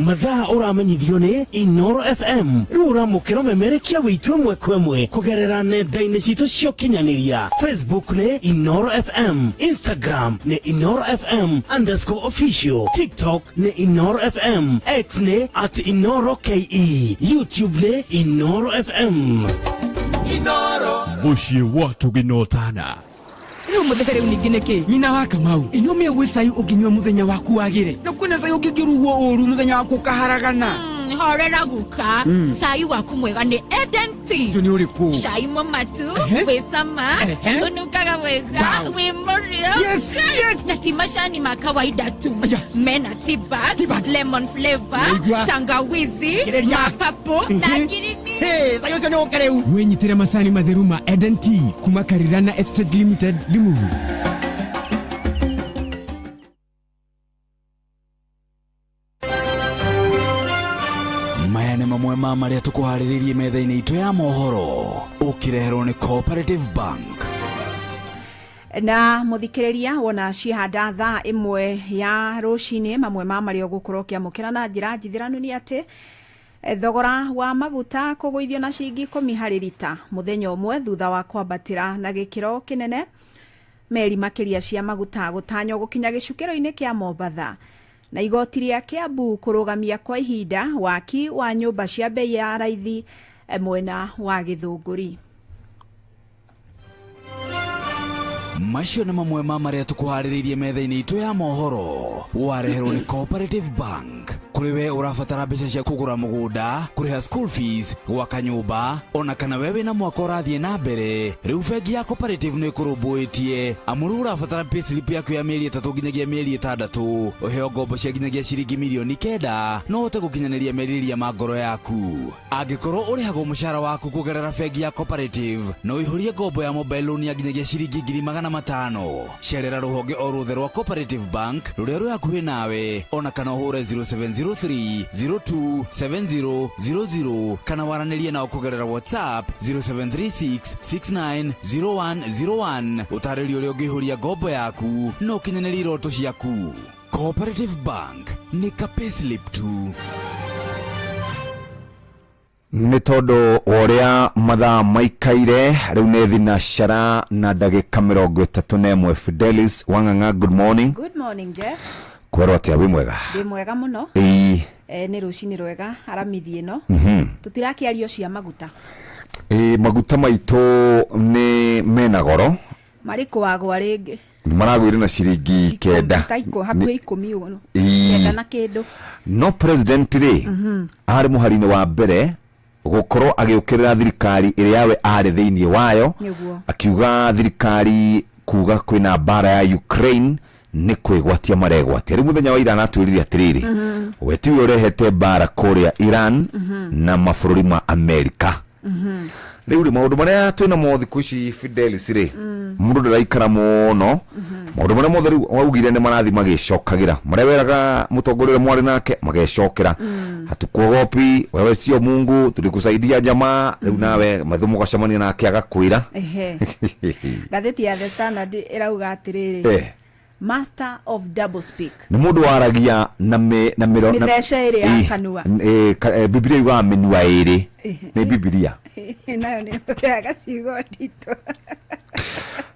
Mathaa ũramenyithio nĩ Inoro FM. Rĩu ũramũkĩra ũmemerekia witũ ĩmwe kwa ĩmwe kũgerera nenda-inĩ citũ cia ũkinyanĩria. Facebook nĩ Inoro FM, Instagram nĩ Inoro FM_official, TikTok nĩ Inoro FM, X nĩ @InoroKE, YouTube nĩ Inoro FM. Mũciĩ wa tũgĩnotana. Rĩu mũthenya rĩu ningĩ nĩkĩ Nyina wa Kamau, ĩno mĩgwĩ cai ũngĩnyua mũthenya waku wagĩre, na kwĩna cai ũngĩngĩrugwo ũru mũthenya waku ũkaharagana. Horera guka. Cai waku mwega nĩ Eden Tea. Ũcio nĩ ũrĩkũ? Cai mũmatu, Ehe. wĩ cama, ũnungaga wega, wĩ mũrĩo. Yes. Na ti macani ma kawaida tu. Aya. Mena tea bag, lemon flavor, Naigua. tangawizi, Kĩrĩria. mapapo na ngirini. Hey, cai ũcio nĩ ũke rĩu. Wĩnyitĩre macani matheru ma Eden Tea kuma Karirana Estate Limited, Limuru. Maya nĩ mamwe ma marĩa tũkũharĩrĩirie metha-inĩ itũ ya mohoro, ũkĩreherwo nĩ Cooperative Bank. Na muthikiriria, wona cihanda thaa 1 ya rucini, mamwe ma marĩa ũgũkorwo ũkĩamũkĩra na njĩra njithĩranu nĩ atĩ thogora wa maguta kũgũithio na ciringi 10 harĩ rita mũthenya ũmwe thutha wa kwambatĩra na gĩkĩro kĩnene. Meri makĩria cia maguta gũtanywo gũkinya gĩcukĩro-inĩ kĩa Mombatha, na igoti rĩa Kiambu kũrũgamia kwa ihinda waki wa nyũmba cia bei ya raithi mwena wa Gĩthũngũri. Macio nĩ mamwe ma marĩa tũkũharĩrĩirie metha-inĩ itũ ya mohoro, wareherwo nĩ Cooperative Bank. Kũrĩ we ũrabatara mbeca cia kũgũra mũgũnda, kũrĩha school fees, gwaka nyũmba, ona kana we wĩna mwaka ũrathiĩ na mbere, rĩu bengi ya Cooperative nĩ ĩkũrũmbũĩtie, amu rĩu ũrabatara payslip yaku ya mĩeri 3 nginyagia mĩeri 6, ũheo ngombo cia nginyagia ciringi mirioni 9, no ũhote gũkinyanĩria merirĩria ma ngoro yaku. Angĩkorwo ũrĩhagwo mũcara waku kũgerera bengi ya Cooperative, no ũihũrie ngombo ya mobile loan ya nginyagia ciringi 500,000. Cerera rũhonge o ruothe rwa Cooperative Bank rũrĩa rwĩ hakuhĩ nawe, ona kana ũhũre 0703 02 7000, kana waranĩrie nao kũgerera WhatsApp 0736 690101, ũtarĩrio ũrĩa ũngĩihũria ngombo yaku na ũkinyanĩrie iroto ciaku. Cooperative Bank, nĩ ka payslip tu. Nĩ tondũ wa ũrĩa mathaa maikaire, rĩu nĩ thinacara na ndagĩka 31. Fidelis Wang'ang'a, good morning. Good morning, Jeff. Kwerwo atĩa, wĩ mwega? Ndĩ mwega mũno. Ĩĩ. Nĩ rũcinĩ rwega aramithi ĩno. Tũtirakĩario cia maguta. Ĩĩ, maguta maitũ nĩ mena goro. Marĩ kwagwa rĩngĩ. Maragwĩre na ciringi 9. Ta hakuhĩ 10 ũguo. Ĩĩ. 9 na kĩndũ. No president rĩ, arĩ mũhari-inĩ wa mbere gũkorwo agĩũkĩrĩra thirikari ĩrĩa we arĩ thĩinĩ wayo. Akiuga thirikari kuga kwĩna mbara ya Ukraine nĩ kwĩgwatia maregwatia. Rĩu mũthenya wa ira aratwĩrire atĩrĩrĩ, we tiwe ũrehete mbara kũrĩa Iran na mabũrũri ma Amerika. Rĩu rĩ, maũndũ marĩa twĩna mo thikũ ici, Fidelis rĩ, mũndũ ndaraikara mũno. Maũndũ marĩa mothe rĩu waugire nĩ marathiĩ magĩcokagĩra, marĩa weraga mũtongoria ũrĩa mwarĩ nake magecokera. Hatukuogopi, wewe sio Mungu, tulikusaidia jamaa. Rĩu nawe maitho mũgacemania nake agakwĩra. Ehe. Ngathĩti ya The Standard ĩrauga atĩrĩrĩ, master of double speak. Nĩ mũndũ waragia na na Mĩthece ĩrĩ ya kanua. Bibilia yugaga mĩnua ĩrĩ. Nĩ Bibilia. Nayo nĩ ĩhũthĩraga ciugo nditũ.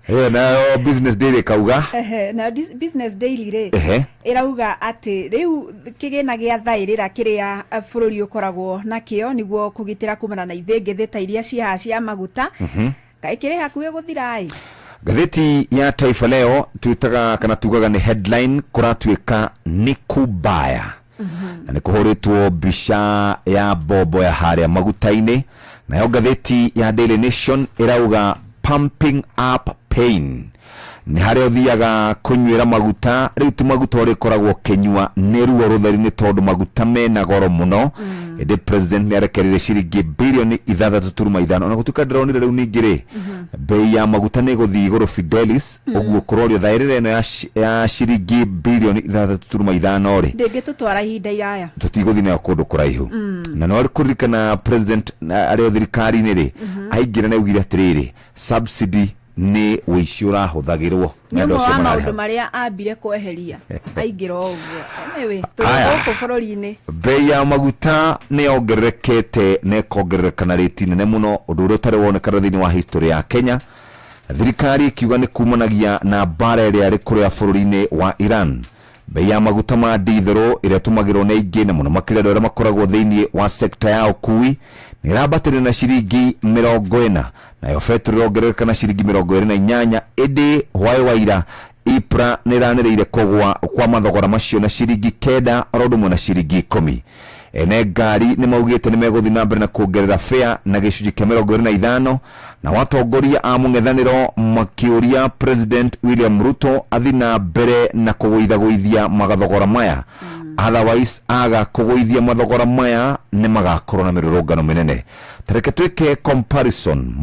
Ĩyo nayo Business Daily kauga. Ehe, nayo Business Daily rĩ, ĩrauga atĩ rĩu kĩgĩna gĩa thaĩrĩra kĩrĩa bũrũri ũkoragwo nakĩo nĩguo kũgitĩra kumana na ithĩngĩthĩ ta iria cihaha cia maguta, kaĩ kĩrĩ hakuhĩ gũthira ĩ. Ngathĩti ya Taifa Leo twĩtaga kana tugaga nĩ headline kũratuĩka nĩ kubaya, na nĩ kũhũrĩtwo mbica ya mbombo ya harĩa maguta-inĩ. Nayo ngathĩti ya Daily Nation ĩrauga pumping up pain, nĩ harĩa ũthiaga kũnyuĩra maguta. Rĩu ti maguta ũrĩkoragwo ũkĩnyua, nĩ ruo rũtheri, nĩ tondũ maguta mena goro mũno. Ĩndĩ president nĩ arekereire ciringi bilioni 6.5, ona gũtuĩka ndĩronire rĩu ningĩ rĩ, bei ya maguta nĩ ĩgũthiĩ igũrũ, Fidelis. Ũguo kũrorio thaĩrĩra ĩno ya ciringi bilioni 6.5 rĩ, Ndĩngĩtũtwara ihinda iraya. Tũtigũthiĩ nayo kũndũ kũraihu. Na no kũririkana president arĩ o thirikari-inĩ rĩ, aingĩra na augire atĩrĩrĩ, subsidy nĩ ũici ũrahũthagĩrwo. Nĩ Nĩ andũ ũmwe acio wa mararĩ maũndũ hau. marĩa ambire kweheria aingĩra o ũguo. Anyway, tũrĩ Aya. gũkũ bũrũri-inĩ. Bei ya maguta nĩ yongererekete na ĩkongerereka na rĩti nene mũno, ũndũ ũrĩa ũtarĩ wonekana thĩinĩ wa history ya Kenya. Thirikari ĩkiuga nĩ kumanagia na mbara ĩrĩa ĩrĩ kũrĩa bũrũri-inĩ wa Iran. Bei ya maguta ma ndithũrũ ĩrĩa ĩtũmagĩrwo nĩ aingĩ na mũno makĩria andũ arĩa makoragwo thĩinĩ wa sekta ya ũkui nĩ ĩrambatĩire na ciringi 40, nayo betũrũ ĩrongerereka na ciringi 28. Ĩndĩ hwaĩ wa ira EPRA nĩ ĩranĩrĩire kũgwa kwa mathogora macio na ciringi 9 oro ũndũ ũmwe na ciringi 10. Ene ngari nĩ maugĩte nĩ megũthiĩ na mbere na kuongerera fare na gĩcunjĩ kĩa 25, na watongoria a mũng'ethanĩro makĩũria President William Ruto athi na mbere na kũgũithagũithia mathogora maya, otherwise aga kũgũithia mathogora maya nĩ magakorwo na mĩrũrũngano mĩnene. Tareke twĩke comparison.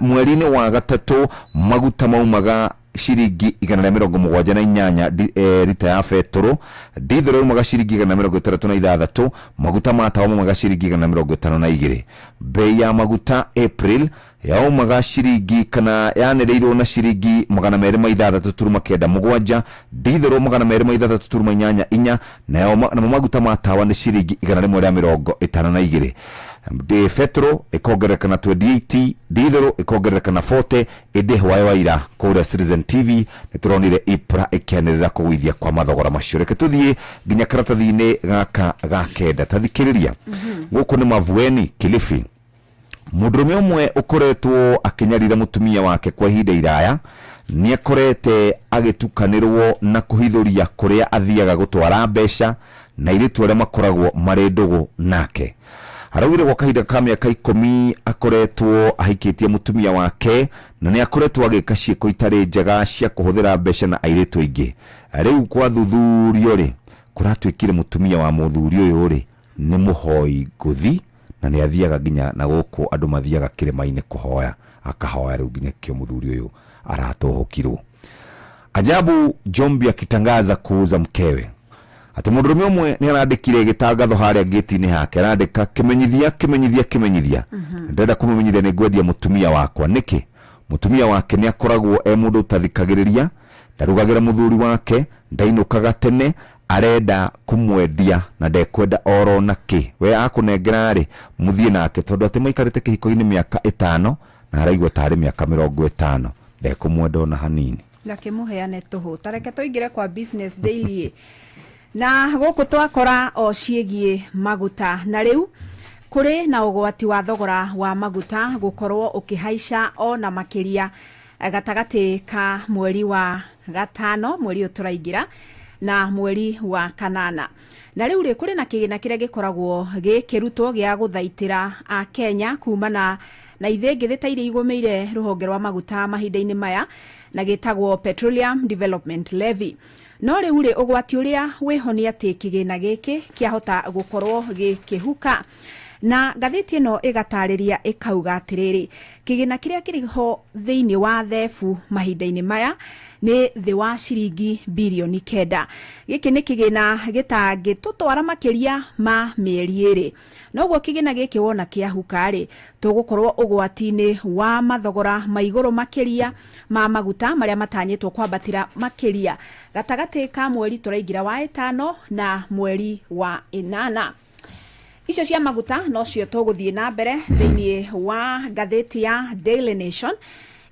Mweri-inĩ wa gatatũ maguta maumaga ciringi 178 rita ya betũrũ, ndithũrũ yaumaga ciringi 166, maguta ma tawa maumaga ciringi 152. Bei ya maguta April yaumaga ciringi kana yanĩrĩirwo na ciringi 206.97, ndithũrũ 206.84, namo maguta ma tawa nĩ ciringi 152. Ndĩ betũrũ ĩkongerereka na 28, ndithũrũ ĩkongerereka na 40. Ĩndĩ hwaĩ wa ira kũrĩa Citizen TV nĩ tũronire EPRA ĩkĩanĩrĩra kũgũithia kwa mathogora macio. Reke tũthiĩ nginya karatathi-inĩ gaka ga kenda. Tathikĩrĩria, gũkũ nĩ Mavueni, Kilifi. Mũndũrũme ũmwe ũkoretwo akĩnyarira mũtumia wake kwa ihinda iraya nĩ akorete agĩtukanĩrwo na kũhithũria kũrĩa athiaga gũtwara mbeca na airĩtu arĩa makoragwo marĩ ndũgũ nake. Araugire gwa kahinda ka mĩaka 10 akoretwo ahikĩtie mũtumia wake na nĩ akoretwo agĩka ciĩko itarĩ njega cia kũhũthĩra mbeca na airĩtu aingĩ. Rĩu kwa thuthurio rĩ, kũratuĩkire mũtumia wa mũthuri ũyũ rĩ nĩ mũhoi ngũthi, na nĩ athiaga nginya na gũkũ andũ mathiaga kĩrĩma-inĩ kũhoya, akahoya. Rĩu nginya kĩo mũthuri ũyũ aratũhũkirwo. Ajabu, Jombi akitangaza kuuza mkewe. Atĩ mũndũrũme ũmwe nĩ arandĩkire gĩtangatho harĩa gĩti-inĩ hake, arandĩka kĩmenyithia, kĩmenyithia, kĩmenyithia, ndĩrenda kũmũmenyithia nĩ ngwendia mũtumia wakwa. Nĩkĩ? Mũtumia wake nĩ akoragwo e mũndũ ũtathikagĩrĩria, ndarugagĩra mũthuri wake, ndainũkaga tene. Arenda kũmwendia na ndekwenda oro na kĩ we akũnengera rĩ mũthiĩ nake, tondũ atĩ maikarĩte kĩhiko-inĩ mĩaka 5 na araigua tarĩ mĩaka 50, ndekũmwenda ona hanini. Na kĩmũheane tũhũ. Tareke tũingĩre kwa Business Daily, na gũkũ twakora o ciĩgiĩ maguta, na rĩu kũrĩ na ũgwati wa thogora wa maguta gũkorwo ũkĩhaica ona makĩria gatagatĩ ka mweri wa gatano, mweri ũyũ tũraingĩra, na mweri wa kanana. Na rĩu rĩ, kũrĩ na kĩgĩna kĩrĩa gĩkoragwo gĩkĩrutwo gĩa gũthaitĩra a Kenya kumana na ithĩngĩthĩ ta iria igũmĩire rũhonge rwa maguta mahinda-inĩ maya, na gĩtagwo Petroleum Development Levy. No rĩu rĩ, ũgwati ũrĩa wĩho nĩ atĩ kĩgĩna gĩkĩ kĩahota gũkorwo gĩkĩhuka. Na ngathĩti ĩno ĩgatarĩria ĩkauga atĩrĩrĩ, kĩgĩna kĩrĩa kĩrĩ ho thĩinĩ wa thebu mahinda-inĩ maya Nĩ thĩ wa ciringi birioni 9. Gĩkĩ nĩ kĩgĩna gĩtangĩtũtwara makĩria ma mĩeri 2. Noguo kĩgĩna gĩkĩ wona kĩahuka rĩ, tũgũkorwo ũgwati-inĩ wa mathogora ma igũrũ makĩria ma maguta marĩa matanyĩtwo kwambatĩra makĩria gatagatĩ ka mweri tũraingĩra wa ĩtano na mweri wa ĩnana. Icio cia maguta nocio tũgũthiĩ na mbere thĩinĩ wa ngathĩti ya Daily Nation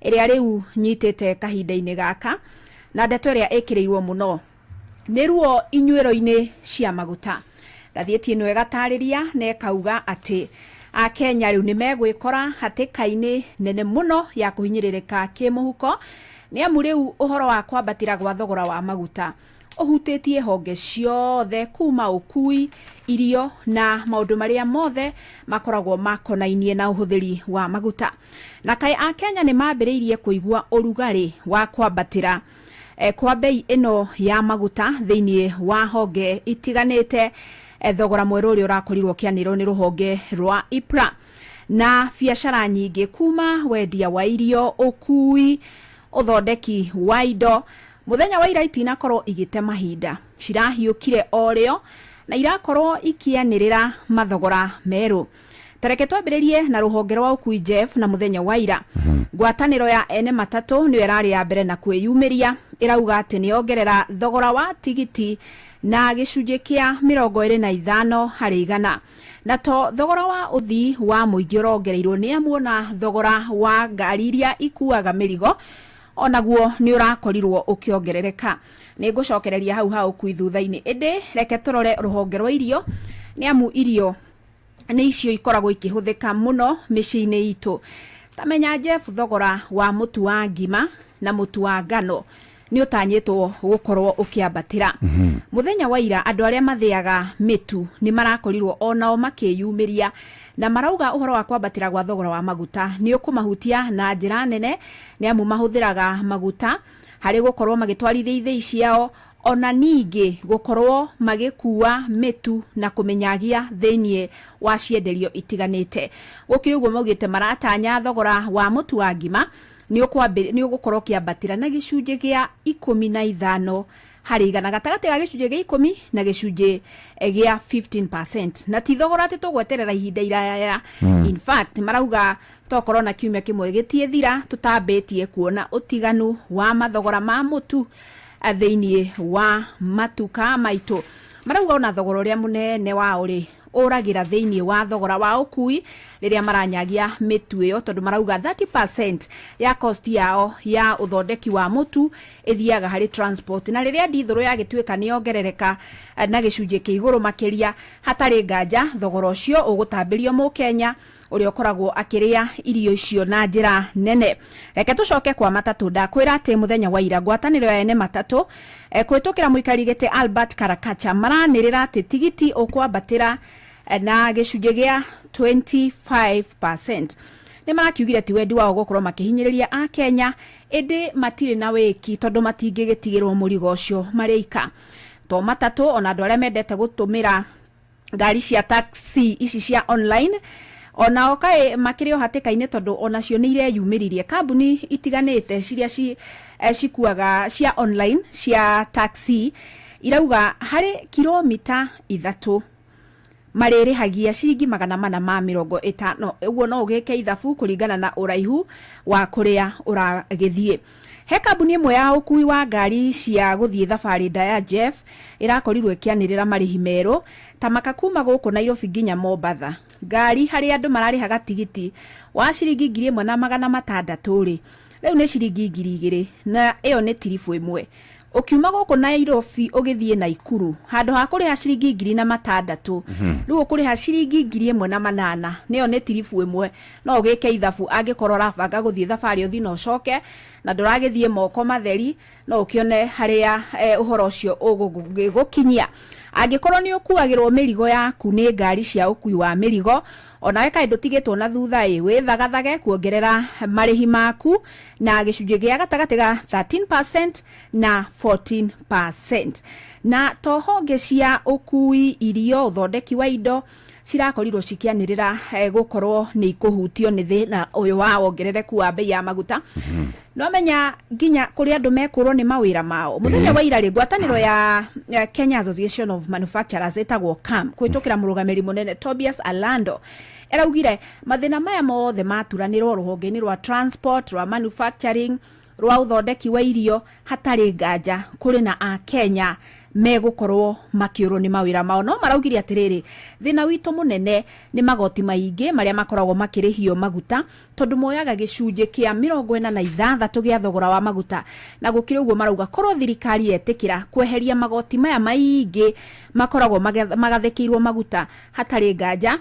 ĩrĩa rĩu nyitĩte kahinda-inĩ gaka, na ndeto ĩrĩa ĩkĩrĩirwo mũno nĩ ruo inyuĩro-inĩ cia maguta. Ngathĩti ĩno ĩgatarĩria na ĩkauga atĩ Akenya rĩu nĩ megwĩkora hatĩka-inĩ nene mũno ya kũhinyĩrĩrĩka kĩmũhuko, nĩ amu rĩu ũhoro wa kwambatĩra gwa thogora wa maguta ũhutĩtie honge ciothe, kuma ũkui, irio na maũndũ marĩa mothe makoragwo makonainie na ũhũthĩri wa maguta. Na kaĩ Akenya nĩ mambĩrĩirie kũigua ũrugarĩ wa kwambatĩra kwa bei ĩno ya maguta thĩinĩ wa honge itiganĩte, thogora mwerũ ũrĩa ũrakorirwo ũkĩanĩrĩrwo nĩ rũhonge rwa IPRA, na biacara nyingĩ kuma wendia wa irio, ũkui, ũthondeki wa indo, mũthenya wa ira itinakorwo igĩte mahinda, cirahiũkire o rĩo na irakorwo ikĩanĩrĩra mathogora merũ. Tareke twambĩrĩrie na rũhonge rwa ũkui, Jeff. Na mũthenya wa ira ngwatanĩro ya ene matatũ nĩyo ĩrarĩ ya mbere na kwĩyumĩria, ĩrauga atĩ nĩ yongerera thogora wa tigiti na gĩcunjĩ kĩa 25 harĩ igana. Na to thogora wa ũthii wa mũingĩ ũrongereirwo, nĩ amu ona thogora wa ngari iria ikuaga mĩrigo onaguo nĩ ũrakorirwo ũkĩongerereka. Nĩ ngũcokereria hau ha ũkui thutha-inĩ, ĩndĩ reke tũrore rũhonge rwa irio, nĩ amu irio nĩ icio ikoragwo ikĩhũthĩka mũno mĩciĩ-inĩ itũ. Tamenya Jeff, thogora wa mũtu wa ngima na mũtu wa ngano nĩ ũtanyĩtwo gũkorwo ũkĩambatĩra. Mũthenya wa ira andũ arĩa mathĩaga mĩtu nĩ marakorirwo onao makĩyumĩria na marauga ũhoro wa kwambatĩra gwa thogora wa maguta nĩ ũkũmahutia na njĩra nene, nĩ amu mahũthĩraga maguta harĩ gũkorwo magĩtwarithia ithĩi ciao, ona ningĩ gũkorwo magĩkua mĩtu na kũmĩnyagia thĩinĩ wa cienderio itiganĩte. Gũkĩrĩ ũguo, maugĩte maratanya thogora wa mũtu wa ngima nĩ ũgũkorwo ũkĩambatĩra na gĩcunjĩ gĩa 15 harĩ igana, gatagatĩ ga gĩcunjĩ gĩa 10 na gĩcunjĩ gĩa 15%, na ti thogora atĩ tũgweterera ihinda iraya. In fact, marauga tokorwo na kiumia kĩmwe gĩtiĩthira tũtambĩtie kuona ũtiganu wa mathogora ma mũtu thĩinĩ wa matuka maitũ. Marauga ona thogora ũrĩa mũnene wao rĩ ũragĩra thĩinĩ wa thogora wa ũkui rĩrĩa maranyagia mĩtu ĩyo, tondũ marauga 30% ya cost yao ya ũthondeki wa mũtu ĩthiaga harĩ transport, na rĩrĩa ndithũrũ yagĩtuĩka nĩ yongerereka na gĩcunjĩ kĩa igũrũ makĩria, hatarĩ nganja thogora ũcio ũgũtambĩrio mũkenya ũrĩa ũkoragwo akĩrĩa irio icio na njĩra nene. Reke tũcoke kwa matatũ. Ndakwĩra atĩ mũthenya wa ira ngwatanĩro ya ene matatũ kũhĩtũkĩra mũikari gĩtĩ Albert Karakacha maranĩrĩra atĩ tigiti ũkwambatĩra na gĩcunjĩ gĩa 25%. Nĩ marakiugire ti wendi wao gũkorwo makĩhinyĩrĩria Akenya, ĩndĩ matirĩ na wĩki tondũ matingĩgĩtigĩrwo mũrigo ũcio marĩ ika. To matatũ, ona andũ arĩa mendete gũtũmĩra ngari cia taxi ici cia online onao kaĩ makĩrĩ o hatĩka-inĩ, tondũ onacio nĩ ireyumĩririe. Kambuni itiganĩte ciria cikuaga cia online cia taxi irauga harĩ kilomita 3 marĩrĩhagia ciringi 450. Ũguo no ũgĩke ithabu kũringana na ũraihu wa kũrĩa ũragĩthiĩ. He kambuni ĩmwe ya ũkui wa ngari cia gũthiĩ thabarĩ ndaya, Jeff, ĩrakorirwo ĩkĩanĩrĩra marĩhi merũ ta maka kuma gũkũ Nairobi nginya Mombatha. Ngari harĩ andũ mararĩhaga tigiti wa ciringi 1600 rĩ, rĩu nĩ ciringi 2000, na ĩyo nĩ tiribu ĩmwe. Ũkiuma gũkũ Nairobi ũgĩthiĩ Naikuru, handũ ha kũrĩha ciringi 1600, rĩu ũkũrĩha ciringi 1800, nĩyo nĩ tiribu ĩmwe. No ũgĩke ithabu angĩkorwo ũrabanga gũthiĩ thabarĩ ũthiĩ na ũcoke na ndũragĩthiĩ moko matheri, no ũkĩone harĩa ũhoro ũcio ũgũgĩgũkinyia. Angĩkorwo nĩ ũkuagĩrwo mĩrigo yaku nĩ ngari cia ũkui wa mĩrigo, onawe kaĩ ndũtigĩtwo na thutha ĩ, wĩthagathage kuongerera marĩhi maku na gĩcunjĩ gĩa gatagatĩ ga 13% na 14%. Na to honge cia ũkui, irio, ũthondeki wa indo Cirakorirwo cikĩanĩrĩra gũkorwo nĩ ikũhutio nĩ thĩna ũyũ wa wongerereku wa bei ya maguta. No menya nginya kũrĩ andũ mekũrwo nĩ mawĩra mao. Mũthenya wa ira rĩ, ngwatanĩro ya Kenya Association of Manufacturers ĩtagwo KAM, kũhĩtũkĩra mũrũgamĩrĩri mũnene Tobias Alando, eraugire mathĩna maya mothe maturanĩrwo rũhonge-inĩ rwa transport, rwa manufacturing, rwa ũthondeki wa irio, hatarĩ nganja kũrĩ na Akenya megũkorwo makĩũrwo nĩ mawĩra mao. No maraugire atĩrĩrĩ, thĩna witũ mũnene nĩ magoti maingĩ marĩa makoragwo makĩrĩhio maguta, tondũ moyaga gĩcunjĩ kĩa 46 gĩa thogora wa maguta. Na gũkĩrĩ ũguo, marauga korwo thirikari yetĩkĩra kweheria magoti maya maingĩ makoragwo magathĩkĩirwo maguta, hatarĩ nganja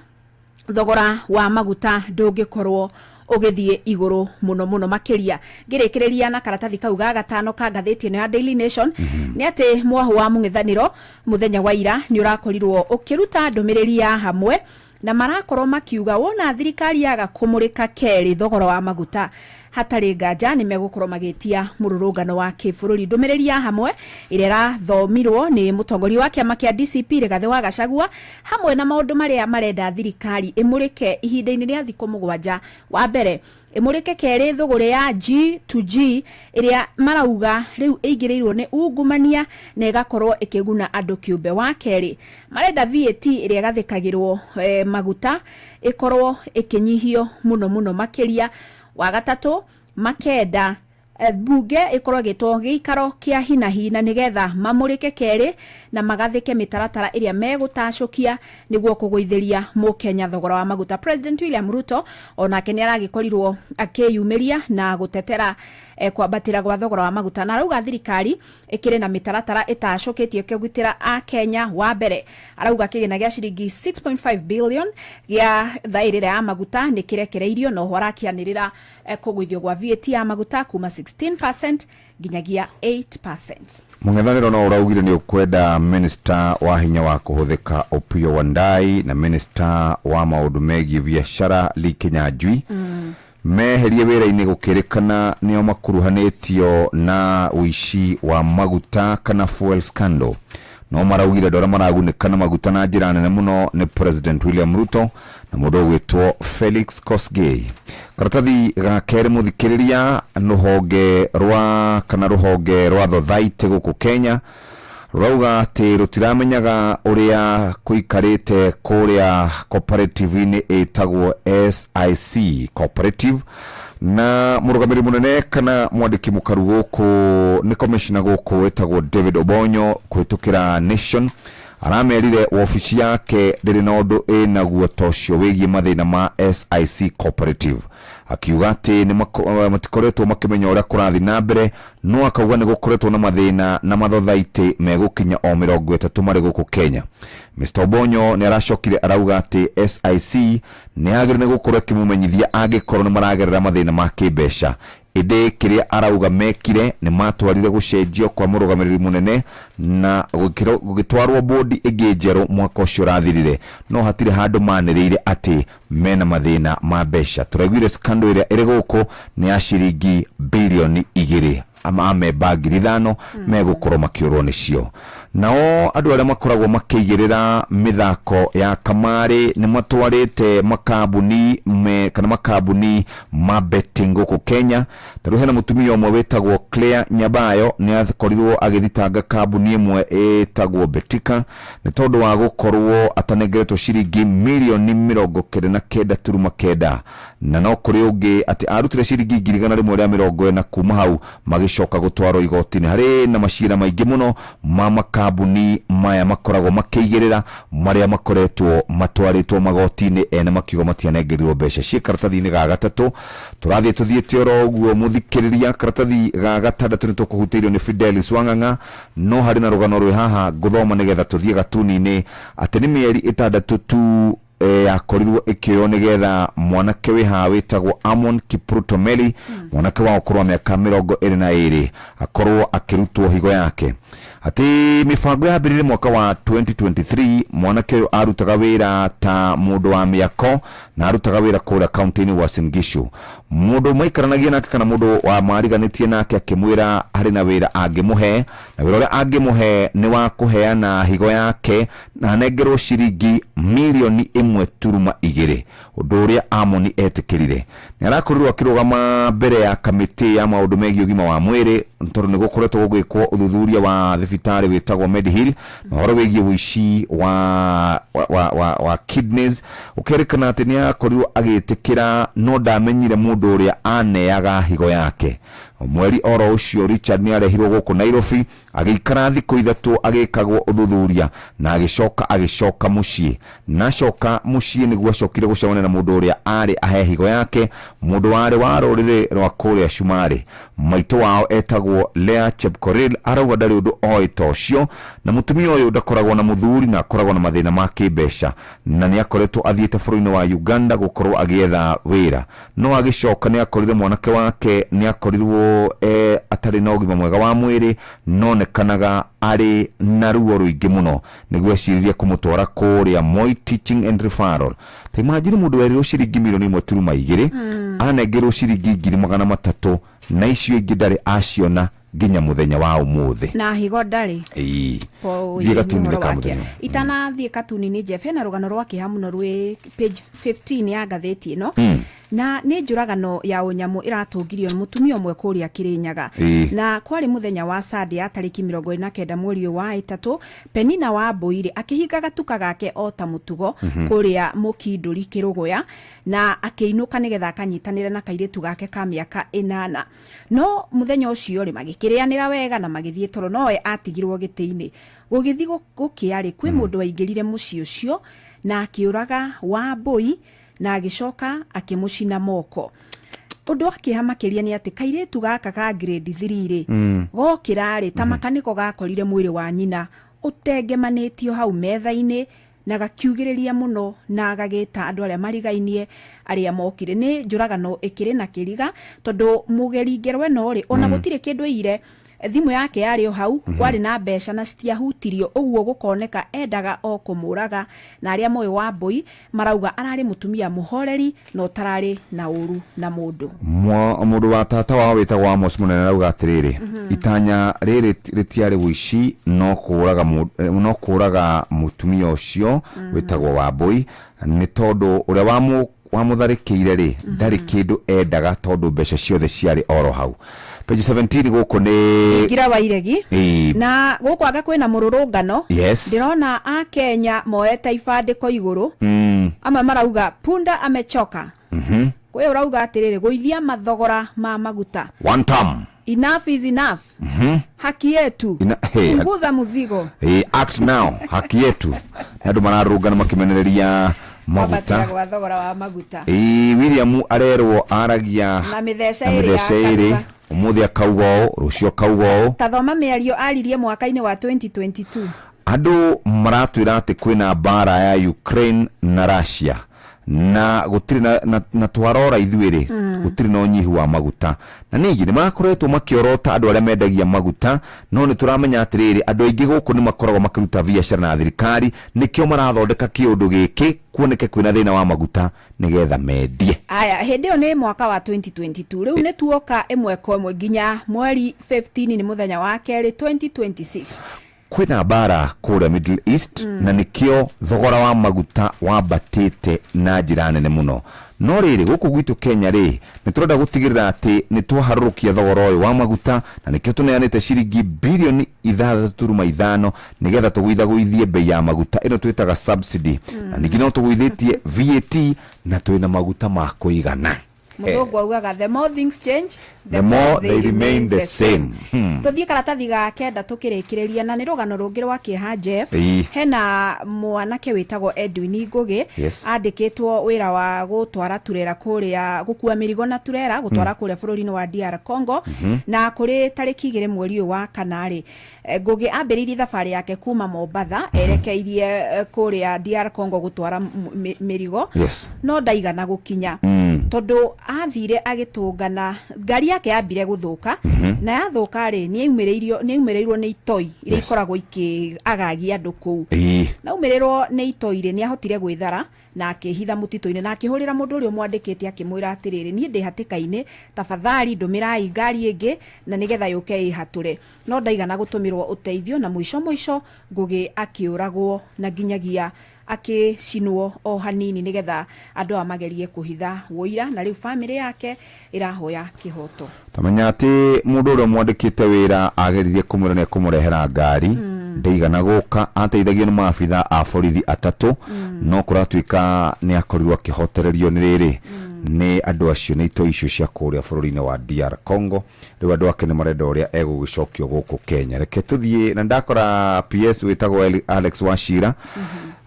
thogora wa maguta ndũngĩkorwo ũgĩthiĩ igũrũ mũno mũno makĩria. Ngĩrĩkĩrĩria na karatathi kau ga gatano ka ngathĩti ĩno ya Daily Nation, nĩ atĩ mwahũ wa mũng'ethanĩro mũthenya wa ira nĩ ũrakorirwo ũkĩruta ndũmĩrĩri ya hamwe, na marakorwo makiuga wona thirikari yaga kũmũrĩka kerĩ thogora wa maguta, hatarĩ nganja nĩ megũkorwo magĩtia mũrũrũngano wa kĩbũrũri. Ndũmĩrĩri ya hamwe ĩrĩa ĩrathomirwo nĩ mũtongoria wa kĩama kĩa DCP Rigathĩ wa Gachagua, hamwe na maũndũ marĩa marenda thirikari ĩmũrĩke ihinda-inĩ rĩa thikũ 7. Wa mbere, ĩmũrĩke kerĩ thũgũrĩ ya G to G ĩrĩa marauga rĩu ĩingĩrĩirwo nĩ ungumania na ĩgakorwo ĩkĩguna andũ kĩũmbe. Wa kerĩ, marenda VAT ĩrĩa ĩgathĩkagĩrwo maguta ĩkorwo ĩkĩnyihio mũno mũno makĩria. Wa gatatũ, makenda bunge ĩkorwo ĩgĩtwo gĩikaro kĩa hinahi na nĩgetha mamũrĩke kerĩ na magathĩke mĩtaratara ĩrĩa megũtacũkia nĩguo kũgũithĩria mũkenya thogora wa maguta. President William Ruto onake nĩ aragĩkorirwo akĩyumĩria na gũtetera kwambatĩra gwa thogora wa maguta, na arauga thirikari ĩkĩrĩ na mĩtaratara ĩtacũkĩtie kũgitĩra Akenya. Wa mbere, arauga kĩgĩna gĩa ciringi 6.5 billion gĩa thaĩrĩra ya maguta nĩ kĩrekereirio, na oho arakĩanĩrĩra kũgũithio gwa VAT ya maguta kuma 16% nginyagia 8%. Mũng'ethanĩro no ũraugire nĩ ũkwenda minista wa hinya wa kũhũthĩka Opiyo Wandayi na minista wa maũndũ megiĩ biacara Lee Kinyanjui meherie wĩra-inĩ, gũkĩrĩkana nĩo makuruhanĩtio na ũici wa maguta kana fuel scandal. No maraugire andũ arĩa maragunĩka na maguta na njĩra nene mũno nĩ President William Ruto na mũndũ ũgwĩtwo Felix Kosgei. Karatathi ga kerĩ, mũthikĩrĩria, rũhonge rwa kana rũhonge rwa Thothaitĩ gũkũ Kenya rũrauga atĩ rũtiramenyaga ũrĩa kũikarĩte kũrĩa cooperative-inĩ ĩtagwo SIC Cooperative, na mũrũgamĩrĩri mũnene kana mwandĩki mũkaru gũkũ nĩ commissioner gũkũ wĩtagwo David Obonyo, kũhĩtũkĩra Nation aramerire wabici yake ndĩrĩ na ũndũ ĩnaguo ta ũcio wĩgiĩ mathĩna ma SIC Cooperative, akiuga atĩ nĩ matikoretwo makĩmenya ũrĩa kũrathiĩ na mbere, no akauga nĩ gũkoretwo na mathĩna na mathothaitĩ megũkinya o 30 marĩ gũkũ Kenya. Mr Obonyo nĩ aracokire arauga atĩ SIC nĩ yagĩrĩire nĩ gũkorwo ĩkĩmũmenyithia angĩkorwo nĩ maragerera mathĩna ma kĩmbeca, ĩndĩ kĩrĩa arauga mekire nĩ matwarire gũcenjio kwa mũrũgamĩrĩri mũnene na gũgĩtwarwo bodi ĩngĩ njerũ mwaka ũcio ũrathirire, no hatirĩ handũ manĩrĩire atĩ mena mathĩna ma mbeca. Tũraiguire scandal ĩrĩa ĩrĩ gũkũ nĩ ya ciringi 2 birioni ama amemba 5,000 megũkorwo makĩũrwo nĩcio. Nao andũ arĩa makoragwo makĩigĩrĩra mĩthako ya kamarĩ nĩ matwarĩte makambuni kana makambuni ma betting gũkũ Kenya. Tarĩu hena mũtumia ũmwe wĩtagwo Claire Nyabayo, nĩ akorirwo agĩthitanga kambuni ĩmwe ĩtagwo Betika nĩ tondũ wa gũkorwo atanengeretwo ciringi 99.9 mirioni, na no kũrĩ ũngĩ atĩ arutire ciringi 140,000 kuma hau magĩcoka gũtwarwo igoti-inĩ. Harĩ na macira maingĩ mũno ma makambuni maya makoragwo makĩigĩrĩra marĩa makoretwo matwarĩtwo magoti-inĩ, ene makiuga matianengerirwo mbeca. Ciĩ karatathi-inĩ ga gatatũ. Tũrathiĩ tũthiĩte oro ũguo, mũthikĩrĩria. Karatathi ga gatandatũ nĩ tũkũhutĩirio nĩ Fidelis Wang'ang'a, no harĩ na rũgano rwĩ haha ngũthoma nĩgetha tũthiĩ gatuni-inĩ, atĩ nĩ mĩeri 6 tu yakorirwo ĩkĩoywo nĩgetha mwanake wĩ haha wĩtagwo Amon Kipruto Meli, mwanake wa ũkũrũ wa mĩaka 22, akorwo akĩrutwo higo yake. Atĩ mĩbango yambĩrĩire mwaka wa 2023. Mwanake ũyũ arutaga wĩra ta mũndũ wa mĩako na arutaga wĩra kũrĩa kaunti-inĩ Uasin Gishu. Mũndũ maikaranagia nake kana mũndũ wa mariganĩtie nake akĩmwĩra harĩ na wĩra angĩmũhe, na wĩra ũrĩa angĩmũhe nĩ wa kũheana higo yake na anengerwo ciringi 1.2 milioni, ũndũ ũrĩa Amoni etĩkĩrire. Nĩ arakorirwo akĩrũgama mbere ya kamĩtĩ ya maũndũ megiĩ ũgima wa mwĩrĩ, tondũ nĩ gũkoretwo gũgĩkwo ũthuthuria wa thibitarĩ wĩtagwo Medihill na ũhoro wĩgiĩ ũici wa kidneys. Ũkerĩkana atĩ nĩ akorirwo agĩtĩkĩra, no ndamenyire mũndũ ũrĩa aneaga higo yake. Mweri oro ũcio Richard nĩ arehirwo gũkũ Nairobi, agĩikara thikũ 3 agĩkagwo ũthuthuria, na agĩcoka mũciĩ. Na acoka mũciĩ nĩguo acokire gũcemania na mũndũ ũrĩa arĩ ahe higo yake, mũndũ warĩ wa rũrĩrĩ rwa kũrĩa Cumarĩ. Maitũ wao etagwo Lea Chepkorir arauga ndarĩ ũndũ oĩ ta ũcio, na mũtumia ũyũ ndakoragwo na mũthuri na akoragwo na mathĩna ma kĩmbeca, na nĩ akoretwo athiĩte bũrũri-inĩ wa Uganda gũkorwo agĩetha wĩra. No agĩcoka nĩ akorire mwanake wake nĩ akorirwo atarĩ na ũgima mwega wa mwĩrĩ, nonekanaga arĩ na ruo rũingĩ mũno, nĩguo eciririe kũmũtwara kũrĩa Moi Teaching and Referral. Ta imagine mũndũ werirwo ciringi 1.2 milioni anengerwo ciringi 300,000, na icio ingĩ ndarĩ aciona nginya mũthenya wa ũmũthĩ. Na higo ndarĩ. Ĩĩ. Po, Thiĩ nĩ gatuni-inĩ ũhoro ka wa mũthenya. kĩeha. Itanathiĩ katuni-inĩ, Jeff, hena rũgano rwa kĩeha mũno rwĩ page 15 ya ngathĩti ĩno, na nĩ njũragano ya ũnyamũ ĩratũngirio nĩ mũtumia ũmwe kũrĩa Kĩrĩnyaga. Na kwarĩ mũthenya wa Sunday ya tarĩki 29 mweri ũyũ wa ĩtatũ, Penina wa Mbũirĩ akĩhinga gatuka gake o ta mũtugo kũrĩa Mũkindũri Kĩrũgũya, na akĩinũka nĩgetha akanyitanĩre na kairĩtu gake ka mĩaka 8. No mũthenya ũcio rĩ, magĩkĩrĩanĩra wega na magĩthiĩ toro, nowe atigirwo gĩtĩ-inĩ. Gũgĩthiĩ gũkĩa rĩ, kwĩ mũndũ waingĩrire mũciĩ ũcio na akĩũraga Wambũi na agĩcoka akĩmũcina moko. Ũndũ wa kĩeha makĩria nĩ atĩ kairĩtu gaka ka grade 3 rĩ, gokĩra rĩ, ta makanĩko gakorire mwĩrĩ wa nyina ũtengemanĩtio hau metha-inĩ, na gakiugĩrĩria mũno na gagĩta andũ arĩa marigainie arĩa mokire. Nĩ njũragano ĩkĩrĩ na kĩriga, tondũ mũgeri ngero ĩno rĩ, ona gũtirĩ kĩndũ ĩire, thimũ yake yarĩ o hau, kwarĩ na mbeca na citiahutirio. Ũguo gũkoneka endaga o kũmũraga. Na arĩa moĩ Wambũi marauga ararĩ mũtumia mũhoreri na ũtararĩ na ũru na mũndũ. Mũndũ wa tata wao wĩtagwo Amos Mũnene arauga atĩrĩrĩ, itanya rĩrĩ rĩtiarĩ ũici, no kũraga mũtumia ũcio wĩtagwo Wambũi, nĩ tondũ ũrĩa wamũtharĩkĩire rĩ, ndarĩ kĩndũ endaga, tondũ mbeca ciothe ciarĩ oro hau. Page 17 gũkũ nĩ Ngira wa Iregi. Na gũkũ anga kwĩna mũrũrũngano. Ndĩrona akenya moete ibandĩko igũrũ. Amwe marauga punda amechoka. Kwĩ ũrauga atĩrĩrĩ, gũithia mathogora ma maguta. One term. Enough is enough. Haki yetu. Hey, punguza muzigo. Act now, haki yetu. Nĩ andũ mararũngana makĩmenereria kwambatĩra maguta. Gwa thogora wa maguta. Ĩĩ, William arerwo aragia na mĩtheca na ĩrĩ ya mĩthece ĩrĩ. kanua. Ũmũthĩ akauga ũũ, rũciũ akauga ũũ. Ta thoma mĩario aririe mwaka-inĩ wa 2022. Andũ maratwĩra atĩ kwĩna mbara ya Ukraine na Russia, na gũtirĩ na twarora ithuĩ rĩ, gũtirĩ na ũnyihu wa maguta, na ningĩ nĩ makoretwo makĩorota andũ arĩa mendagia maguta. No nĩ tũramenya atĩrĩrĩ, andũ aingĩ gũkũ nĩ makoragwo makĩruta biacara na thirikari, nĩkĩo marathondeka kĩũndũ gĩkĩ kuoneke kwĩna thĩna wa maguta nĩgetha mendie. Aya, hĩndĩ ĩyo nĩ mwaka wa 2022. Rĩu nĩ tuoka ĩmwe kwa ĩmwe nginya mweri 15, nĩ mũthenya wa kerĩ, 2026. Kwĩna mbara kũrĩa Middle East, na nĩkĩo thogora wa maguta wambatĩte na njĩra nene mũno. No rĩrĩ, gũkũ gwitũ Kenya rĩ, nĩ tũrenda gũtigĩrĩra atĩ nĩ twaharũrũkia thogora ũyũ wa maguta, na nĩkĩo tũneanĩte ciringi 6.5 bilioni nĩgetha tũgũithagũithie bei ya maguta ĩno twĩtaga subsidy, na ningĩ no tũgũithĩtie VAT, na twĩna maguta ma kũigana. Mũthũngũ augaga, "The more things change, the more they remain the same." Tũthiĩ karatathi ga kenda tũkĩrĩkĩrĩria, na nĩ rũgano rũngĩ rwa kĩeha, Jeff. Hena mwanake wĩtagwo Edwin Ngũgĩ, andĩkĩtwo wĩra wa gũtwara turera kũrĩa, gũkua mĩrigo na turera gũtwara kũrĩa bũrũri-inĩ wa DR Congo. Na kũrĩ tarĩki 2 mweri ũyũ wa kana rĩ, Ngũgĩ ambĩrĩirie thabarĩ yake kuma Mombatha erekeirie kũrĩa DR Congo gũtwara mĩrigo, no ndaigana gũkinya. Tondũ athire agĩtũngana ngari yake yambire gũthũka, na yathũka rĩ, nĩ aumĩrĩirwo nĩ itoi iria ikoragwo ikĩagagia andũ kũu. Na aumĩrĩrwo nĩ itoi rĩ, nĩ ahotire gwĩthara na akĩhitha mũtitũ-inĩ, na akĩhũrĩra mũndũ ũrĩa ũmwandĩkĩte akĩmwĩra atĩrĩrĩ, niĩ ndĩ hatĩka-inĩ, tafadhali ndũmĩrai ngari ĩngĩ na nĩgetha yũke ĩhatũre. No ndaigana gũtũmĩrwo ũteithio, na mũico mũico Ngũgĩ akĩũragwo na nginyagia akĩcinwo o hanini nĩgetha andũ aya magerie kũhitha wũira, na rĩu bamĩrĩ yake ĩrahoya kĩhoto. Tamenya atĩ mũndũ ũrĩa mwandĩkĩte wĩra ageririe kũmwĩra nĩ ekũmũrehera ngari, ndaigana gũka. Ateithagio nĩ maabitha a borithi atatũ, no kũratuĩka nĩ akorirwo akĩhotererio nĩ rĩrĩ nĩ andũ acio, nĩ itoi icio cia kũrĩa bũrũri-inĩ wa DR Congo. Rĩu andũ ake nĩ marenda ũrĩa egũgĩcokio gũkũ Kenya. Reke tũthiĩ na ndakora PS wĩtagwo Alex Wachira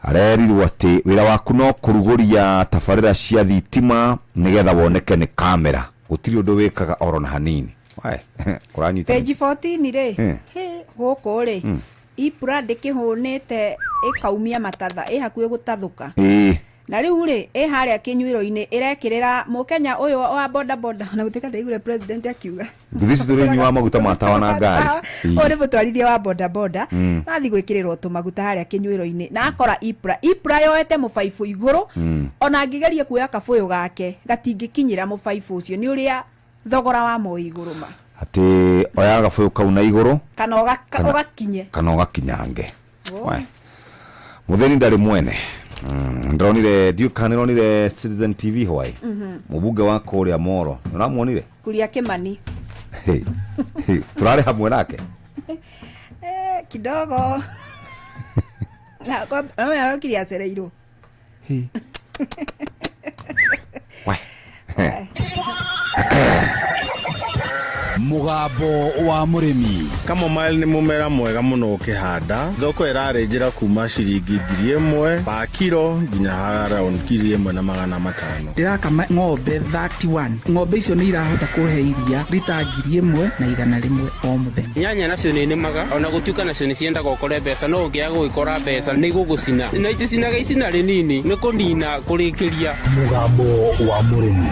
arerirwo atĩ wĩra waku no kũrugũria tabarĩra cia thitima nĩgetha woneke nĩ kamera, gũtirĩ ũndũ wĩkaga oro na hanini. Wae, kũranyita. Page 14 rĩ, hĩ, gũkũ rĩ, EPRA ndĩkĩhũnĩte ĩkaumia matatha, ĩ hakuhĩ gũtathũka. Na rĩu rĩ, ĩ harĩa kĩnyuĩro-inĩ ĩrekĩrĩra mũkenya ũyũ wa boda boda, na gũtuĩka ndaiguire president akiuga Nduthi ici tũrĩnyuaga maguta ma tawa na ngari. Ũyũ nĩ mũtwarithia wa boda boda, nathiĩ gwĩkĩrĩrwo tũmaguta harĩa kĩnyuĩro-inĩ na akora EPRA, EPRA yoete mũbaibũ igũrũ. Ona angĩgeria kuoya kabũyũ gake gatingĩkinyĩra mũbaibũ ũcio nĩ ũrĩa thogora wa mo igũrũ ma. Atĩ oya gabũyũ kau na igũrũ kana ũgakinye. Kana ũgakinyange. Wae. Mũthĩni ndarĩ mwene. Ndĩronire, ndiũ kana nĩronire Citizen TV hwaĩ, mũbunge wa kũrĩa Moro, nĩũramuonire? Kuria Kimani. Hey, hey, tũrarĩ hamwe nake. Eh, kidogo na kwa no arokire acereirwo. Hey. Wae. Mũgambo wa mũrĩmi. Chamomile nĩ mũmera mwega mũno ũkĩhanda. Thoko ĩrarĩ njĩra kuma ciringi 1000 pa kiro nginya around 1500. Ndĩrakama ng'ombe 31. Ng'ombe icio nĩ irahota kũhe iria rita 1100 o mũthenya. Nyanya nacio nĩ nĩmaga, ona gũtuĩka nacio nĩ ciendaga ũkore mbeca, no ũngĩaga gũgĩkora mbeca nĩ igũgũcina, na iticinaga icina rĩnini, nĩ kũnina kũrĩkĩria. Mũgambo wa mũrĩmi.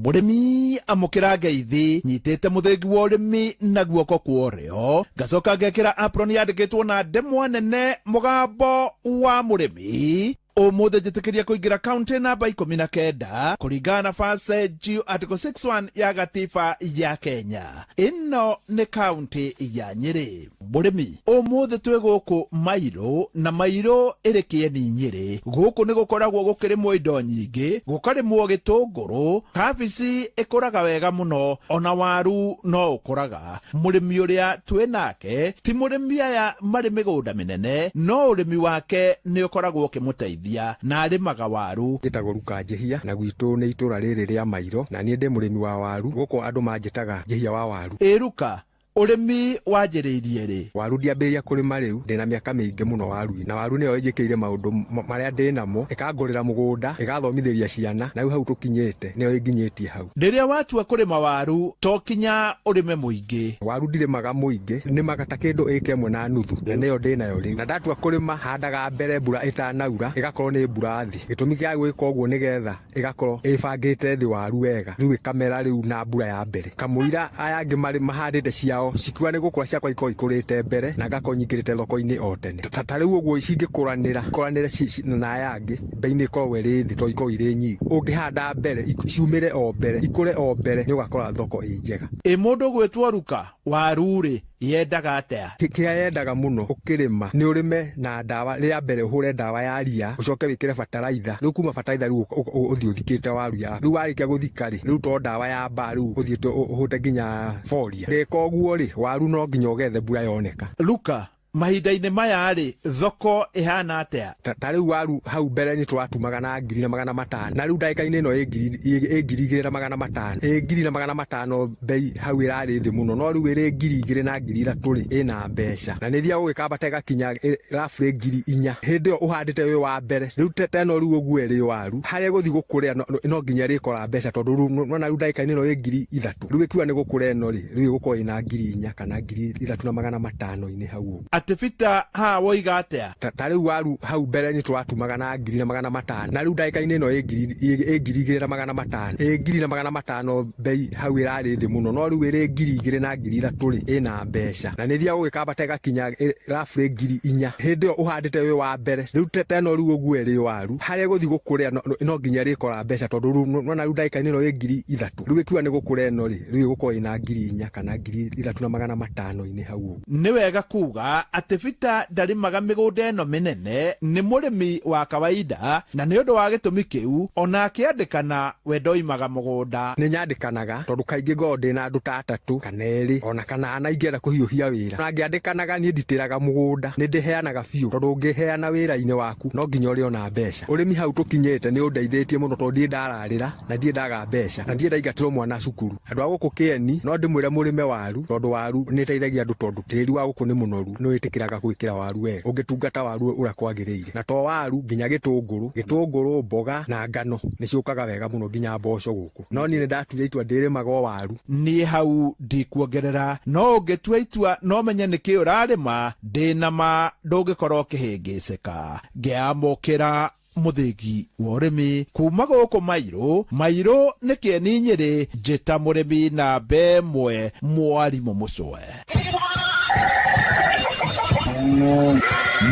Mũrĩmi, amũkĩra ngeithi. Nyitĩte mũthĩgi wa ũrĩmi na guoko kwa ũrĩo, ngacoka ngekĩra apron yandĩkĩtwo na ndemwa nene mũgambo wa mũrĩmi. Ũmũthĩ njĩtĩkĩria kũingĩra kaunti namba 19 kũringana na Fase G Article 61 ya gatiba ya Kenya. Ĩno nĩ kaunti ya Nyĩrĩ. Mũrĩmi, ũmũthĩ twĩ gũkũ Mairũ, na Mairũ ĩrĩ kĩeni Nyĩrĩ. Gũkũ nĩ gũkoragwo gũkĩrĩmwo indo nyingĩ, gũkarĩmwo gĩtũngũrũ, kabici ĩkũraga wega mũno, ona waru no ũkũraga. Mũrĩmi ũrĩa twĩ nake ti mũrĩmi aya marĩ mĩgũnda mĩnene, no ũrĩmi wake nĩ ũkoragwo ũkĩmũteithia, na arĩmaga waru. Njĩtagwo Ruka Njĩhia, na gwitũ nĩ itũra rĩrĩ rĩa Mairo, na niĩ ndĩ mũrĩmi wa waru. Gũkũ andũ manjĩtaga Njĩhia wa waru. Ĩruka, ũrĩmi wanjĩrĩirie rĩ? Waru ndiambĩrĩria kũrĩma rĩu, ndĩna mĩaka mĩingĩ mũno waru, na waru nĩyo ĩnjĩkĩire maũndũ marĩa ndĩnamo, ĩkangũrĩra mũgũnda, ĩgathomithĩria ciana, na rĩu hau tũkinyĩte nĩyo ĩnginyĩtie hau. Rĩrĩa watua kũrĩma waru, to kinya ũrĩme mũingĩ? Waru ndirĩmaga mũingĩ, nĩmaga ta kĩndũ ĩka 1.5, na nĩyo ndĩnayo rĩu. Na ndatua kũrĩma, handaga mbere mbura ĩtanaura, ĩgakorwo nĩ mbura thĩ. Gĩtũmi kĩa gwĩka ũguo nĩgetha ĩgakorwo ĩbangĩte thĩ waru wega, rĩu ĩkamera rĩu na mbura ya mbere. Kamũira aya angĩ marĩ mahandĩte ciao cikiuga nĩ gũkũra, ciakwa ikorwo ikũrĩte mbere na ngakorwo nyingĩrĩte thoko-inĩ o tene. Ta rĩu ũguo cingĩkũranĩra kũranĩre na aya angĩ, mbei nĩ ĩkoragwo ĩrĩ thĩ tondũ ikoragwo irĩ nyingĩ. Ũngĩhanda mbere ciumĩre o mbere, ikũre o mbere, nĩ ũgakora thoko ĩ njega. Ĩ mũndũ gwĩtwo Ruka, waru rĩ, yendaga atĩa? Kĩrĩa yendaga mũno ũkĩrĩma nĩ ũrĩme na ndawa. Rĩa mbere ũhũre ndawa ya ria, ũcoke wĩkĩre bataraitha. Rĩu kuma bataraitha, rĩu ũthiĩ ũthikĩte waru yaku. Rĩu warĩkia gũthika rĩ, rĩu to ndawa ya mbaa, rĩu ũthiĩte ũhũte nginya foria. Rĩka ũguo rĩ, waru no nginya ũgethe mbura yoneka. Luka, mahinda-inĩ maya rĩ, thoko ĩhana atĩa? Ta rĩu waru hau mbere nĩ tũratumaga na 1500, na rĩu ndagĩka-inĩ ĩno ĩ 2500, ĩ 1500. Mbei hau ĩrarĩ thĩ mũno, no rĩu ĩrĩ 2000 na 3000 rĩ, ĩna mbeca, na nĩ ĩthiaga gũgĩkambata ĩgakinya roughly 4000 hĩndĩ ĩyo ũhandĩte wĩ wa mbere. Rĩu ta ĩno rĩu ũguo ĩrĩ waru harĩa ĩgũthiĩ gũkũrĩa no nginya ĩrĩkora mbeca, tondũ rĩu nona rĩu ndagĩka-inĩ ĩno ĩ 3000. Rĩu ĩkiuga nĩ gũkũra ĩno rĩ, rĩu ĩgũkorwo ĩna 4000 kana 3500-inĩ hau ũguo. Atĩ Peter haha woiga atĩa? Ta rĩu waru hau mbere nĩ tũratumaga na 1500, na rĩu ndagĩka-inĩ ĩno ĩ 2500, ĩ 2500 bei hau ĩrarĩ thĩ mũno, no rĩu ĩrĩ 2000 na 3000 rĩ, ĩna mbeca na nĩ ĩthiaga gũgĩkambata ĩgakinya roughly 4000. Hĩndĩ ĩyo ũhandĩte wĩ wa mbere, rĩu ta ĩno rĩu ũguo ĩrĩ waru harĩa ĩgũthiĩ gũkũrĩa no nginya ĩrĩkora mbeca, tondũ rĩu nĩwona rĩu ndagĩka-inĩ ĩno ĩ 3000, rĩu ĩkiuga nĩ gũkũra ĩno rĩ, rĩu ĩgũkorwo ĩna 4000 kana 3500 hau ũguo. Nĩ wega kuga atĩ Peter ndarĩmaga mĩgũnda ĩno mĩnene, nĩ mũrĩmi wa kawaida, na nĩ ũndũ wa gĩtũmi kĩu ona akĩandĩkana we ndoimaga mũgũnda. Nĩ nyandĩkanaga tondũ kaingĩ ngoragwo ndĩ na andũ ta atatũ kana erĩ ona kana ana ingĩenda kũhiũhia wĩra. Na ngĩandĩkanaga niĩ nditĩraga mũgũnda, nĩ ndĩheanaga biũ tondũ ũngĩheana wĩra-inĩ waku no nginya ũrĩona mbeca. Ũrĩmi hau tũkinyĩte nĩ ũndeithĩtie mũno tondũ ndirĩ ndararĩra na ndirĩ ndaga mbeca na ndirĩ ndaingatĩrwo mwana cukuru. Andũ a gũkũ Kĩeni no ndĩmwĩre mũrĩme waru tondũ waru nĩ ĩteithagia andũ tondũ tĩri wa gũkũ nĩ mũnoru, nĩ wĩtĩkĩraga gwĩkĩra waru wega ũngĩtungata waru ũrĩa kwagĩrĩire. Na to waru, nginya gĩtũngũrũ, gĩtũngũrũ, mboga na ngano nĩ ciũkaga wega mũno nginya mboco gũkũ. No niĩ nĩ ndatuire itua ndĩrĩmaga o waru. Niĩ hau ndikuongerera, no ũngĩtua itua na ũmenye nĩkĩ ũrarĩma, ndĩna ma ndũngĩkorwo ũkĩhĩngĩcĩka. Ngĩamũkĩra mũthĩgi wa ũrĩmi kuma gũkũ Mairũ. Mairũ nĩ Kĩeni Nyĩrĩ, njĩta mũrĩmi namba ĩmwe, mwarimũ Mũcwe.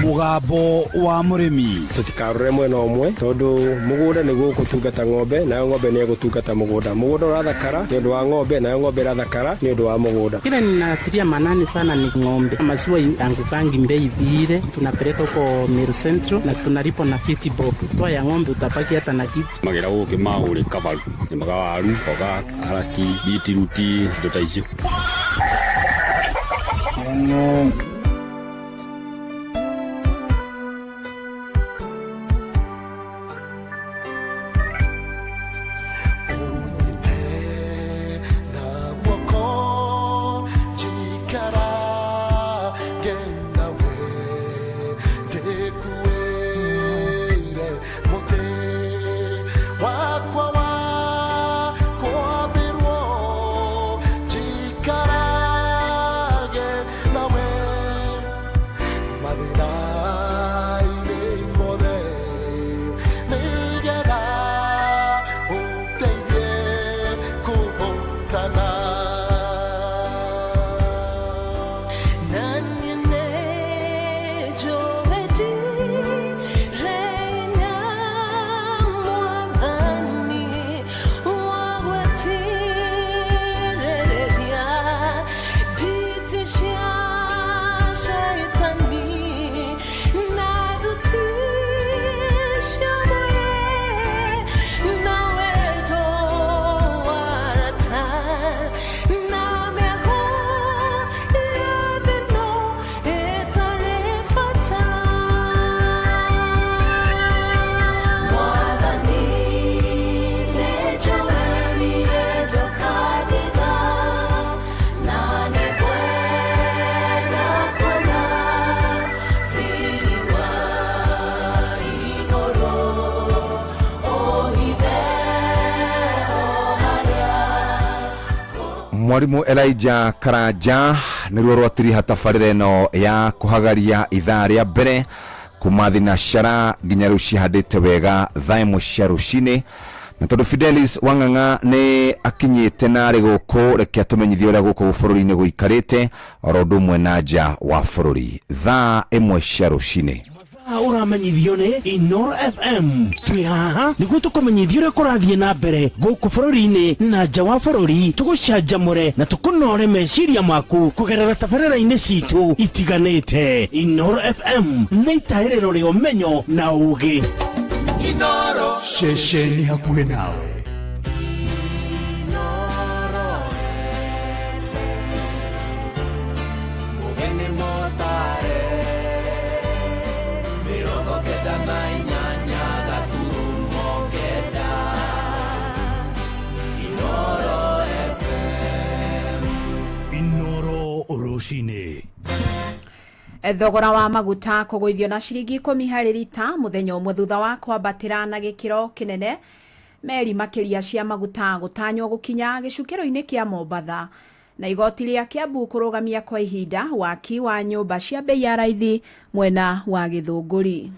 Mũgambo wa mũrĩmi. Tũtikarore mwena ũmwe tondũ mũgũnda nĩguo ũgũtungata ng'ombe, nayo ng'ombe nĩ ĩgũtungata mũgũnda. Mũgũnda ũrathakara nĩ ũndũ wa ng'ombe, nayo ng'ombe ĩrathakara nĩ ũndũ wa mũgũnda. Kile ninatilia manani sana ni ng'ombe. Maziwa yangukangi bei vile, tunapeleka huko Meru Central na tunalipa na 50 bob. Toa ya ng'ombe utabaki hata na kitu. Magetha gũkĩ ma ũrĩ kabaru, nĩmaga waru, mboga, karati, bitiruti, indo ta icio. Mwarimu Elijah Karanja nĩruo rwatiriha tabarĩra ĩno ya kũhagaria ithaa rĩa mbere kuma thinacara nginya rĩu cihandĩte wega thaa ĩmwe cia rũcinĩ. Na tondũ Fidelis Wang'ang'a nĩ akinyĩte na arĩ gũkũ, reke atũmenyithie ũrĩa gũkũ bũrũri-inĩ gũikarĩte oro ũndũ ũmwe na nja wa bũrũri. Thaa ĩmwe cia rũcinĩ. Ũramenyithio nĩ Inoro FM. Twĩ haha nĩguo tũkũmenyithie ũrĩa kũrathiĩ na mbere gũkũ bũrũri-inĩ na nja wa bũrũri, tũgũcanjamũre na tũkũnore meciria maku kũgerera tabarĩra-inĩ citũ itiganĩte. Inoro FM nĩ itahĩrĩro rĩa ũmenyo na ũgĩ. Inoro ceceni hakuhĩ nawe. Rũcinĩ. Thogora wa maguta kũgũithio na ciringi 10 harĩ rita mũthenya ũmwe thutha wa kwambatĩra na gĩkĩro kĩnene. Meri makĩria cia maguta gũtanywo gũkinya gĩcukĩro-inĩ kĩa Mombatha. Na igoti rĩa Kiambu kũrũgamia kwa ihinda waki wa nyũmba cia bei ya raithi mwena wa Gĩthũngũri.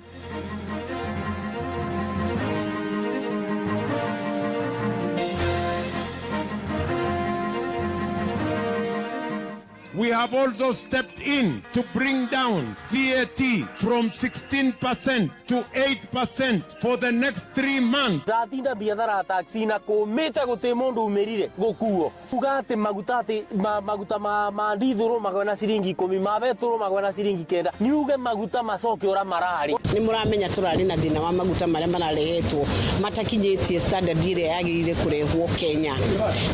We have also stepped in to bring down VAT from 16% to 8% for the next 3 months. Ndatinda biathara taxi na kũmĩte gũtĩ mũndũ umĩrire gũkuo uga atĩ maguta atĩ maguta ma ndithũrũ magwe na ciringi 10, ma betũrũ magwe na ciringi 9, nĩ uge maguta macoke ũra mararĩ. Nĩ mũramenya tũrarĩ na thĩna wa maguta marĩa mararehetwo matakinyĩtie standard ĩrĩa yagĩrĩire kũrehwo Kenya,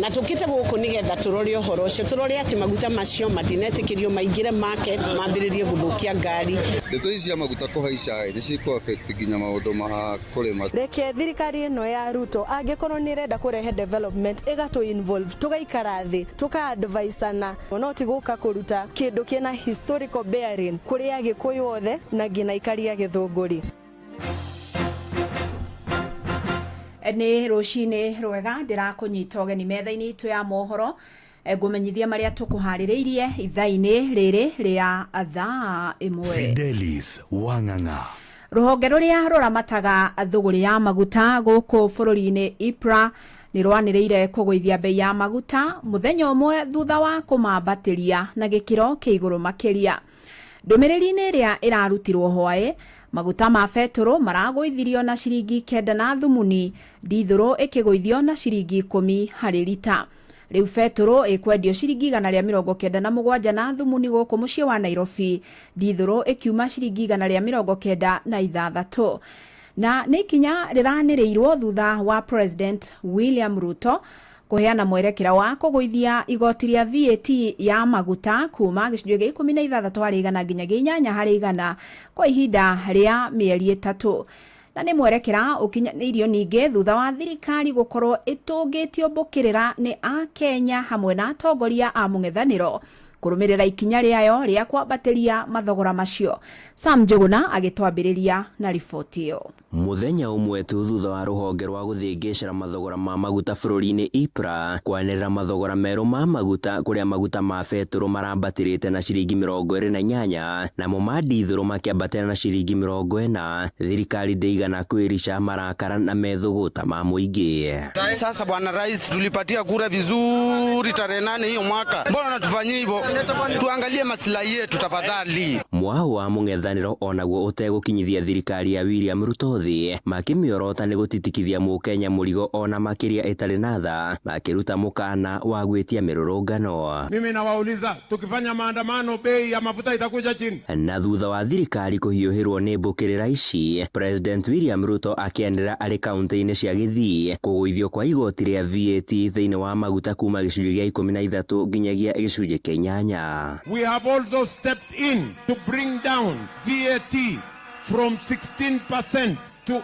na tũkĩte gũkũ nĩgetha tũrore ũhoro ũcio, tũrore atĩ maguta macio matinetĩkĩrio maingĩre market mambĩrĩrie gũthũkia ngari. Ndeto ici cia maguta kũhaica nĩ cikũ affect nginya maũndũ ma kũrĩma. Reke thirikari ĩno ya Ruto, angĩkorwo nĩ ĩrenda kũrehe development, ĩgatũ involve, tũgaikara thĩ, tũka-advisana, no ti gũka kũruta kĩndũ kĩna historical bearing kũrĩ Agĩkũyũ othe na nginya aikari a Gĩthũngũri. Nĩ rũcinĩ rwega, ndĩrakũnyita ũgeni metha-inĩ itũ ya mohoro. Ngũmenyithia marĩa tũkũharĩrĩirie ithaa-inĩ rĩrĩ rĩa thaa 1. Fidelis Wang'ang'a. Rũhonge rũrĩa rũramataga thũgũrĩ ya maguta gũkũ bũrũri-inĩ IPRA nĩ rwanĩrĩire kũgũithia bei ya maguta mũthenya ũmwe thutha wa kũmambatĩria na gĩkĩro kĩa igũrũ makĩria. Ndũmĩrĩri-inĩ ĩrĩa ĩrarutirwo hwaĩ, maguta ma betũrũ maragũithirio na ciringi 9 na thumuni, ndithũrũ ĩkĩgũithio na ciringi 10 harĩ rita. Rĩu betũrũ ĩkwendio ciringi 197 na thumuni gũkũ mũciĩ wa Nairobi, ndithũrũ ĩkiuma ciringi 196, na nĩ ikinya rĩranĩrĩirwo thutha wa President William Ruto kũheana mwerekera wa kũgũithia igoti rĩa VAT ya maguta kuma gĩcunjĩ gĩa 16% nginya gĩa 8% kwa ihinda rĩa mĩeri 3, na nĩ mwerekera ũkinyanĩirio ningĩ thutha wa thirikari gũkorwo ĩtũngĩtio mbũkĩrĩra nĩ Akenya hamwe na atongoria a mũng'ethanĩro kũrũmĩrĩra ikinya rĩayo rĩa kwambatĩria mathogora macio. Sam Njũgũna agĩtwambĩrĩria na riboti ĩyo. Mũthenya ũmwe tu thutha wa rũhonge rwa gũthĩngĩcĩra mathogora ma maguta bũrũri-inĩ IPRA kwanĩrĩra mathogora merũ ma maguta, kũrĩa maguta ma betũrũ marambatĩrĩte na ciringi 28 namo ma ndithũrũ makĩambatĩra na ciringi 40, thirikari ndĩigana kwĩrica marakara na methũgũta ma mũingĩ. Sasa bwana rais, tulipatia kura vizuri tarehe 8 hiyo mwaka, mbona unatufanyia hivyo? Tuangalie maslahi yetu tafadhali. Mwao wa mũng'ethanĩro onaguo ũtegũkinyithia thirikari ya William Ruto thĩ, makĩmĩorota nĩ gũtitikithia mũkenya mũrigo ona makĩria ĩtarĩ na tha, makĩruta mũkana wa gwĩtia mĩrũrũngano. Mimi nawauliza, tukifanya maandamano bei ya mafuta itakuja chini? Na thutha wa thirikari kũhiũhĩrwo nĩ mbũkĩrĩra ici, President William Ruto akĩanĩrĩra arĩ kaunti-inĩ cia Gĩthii kũgũithio kwa igoti rĩa VAT thĩinĩ wa maguta kuma gĩcunjĩ gĩa 13 nginyagia gĩcunjĩ kĩa 8. We have also stepped in to bring down VAT from 16% to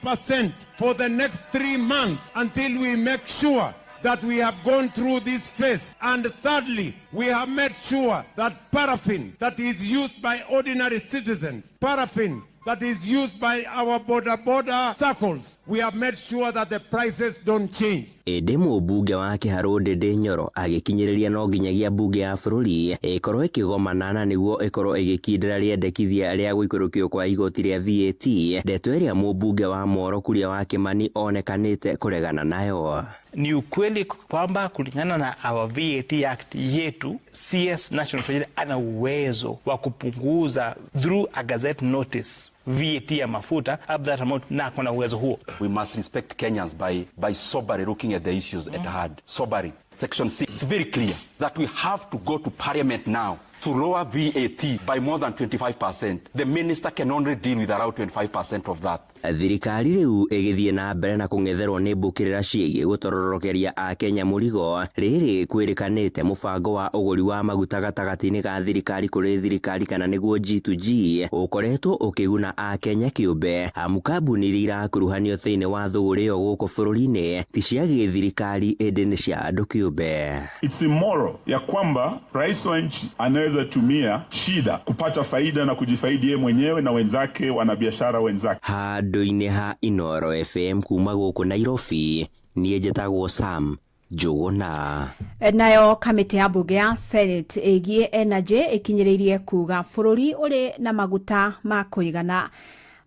8% for the next 3 months until we make sure that we have gone through this phase. And thirdly, we have made sure that paraffin that is used by ordinary citizens, paraffin that is used by our boda boda circles, we have made sure that the prices don't change. Ĩndĩ mũmbunge wa Kĩharũ Ndĩndĩ Nyoro agĩkinyĩrĩria no nginyagia mbunge ya bũrũri ĩkorwo ĩkĩgomana na nĩguo ĩkorwo ĩgĩkindĩra rĩendekithia rĩa gũikũrũkio kwa igoti rĩa VAT, ndeto ĩrĩa mũmbunge wa Moro Kuria wa Kĩmani onekanĩte kũregana nayo. Ni ukweli kwamba kulingana na our VAT Act yetu, CS National Treasury ana uwezo wa kupunguza through a gazette notice VAT ya mafuta up that amount, na akona uwezo huo. We must respect Kenyans by soberly looking at the issues at hand. Soberly. Section 6, it's very clear that we have to go to parliament now to lower VAT by more than 25%. The minister can only deal with around 25% of that. Thirikari rĩu ĩgĩthiĩ na mbere na kũng'etherwo nĩ mbũkĩrĩra ciĩgiĩ gũtororokeria Akenya mũrigo, rĩrĩ kwĩrĩkanĩte mũbango wa ũgũri wa maguta gatagatĩ-inĩ ga thirikari kũrĩ thirikari kana nĩguo G2G ũkoretwo ũkĩguna Akenya kĩũmbe, amu kambuni iria irakuruhanio thĩinĩ wa thũgũrĩ ĩyo gũkũ bũrũri-inĩ ti cia gĩthirikari ĩndĩ nĩ cia andũ kĩũmbe. It's immoral ya kwamba rais wa nchi anaweza tumia shida kupata faida na kujifaidi yeye mwenyewe na wenzake wanabiashara wenzake. Handũ-inĩ ha Inooro FM kuma gũkũ Nairobi, niĩ njĩtagwo Sam Njũgũna. Nayo kamĩtĩ ya mbunge ya Senate ĩgiĩ energy ĩkinyĩrĩirie kuga bũrũri ũrĩ na maguta ma kũigana.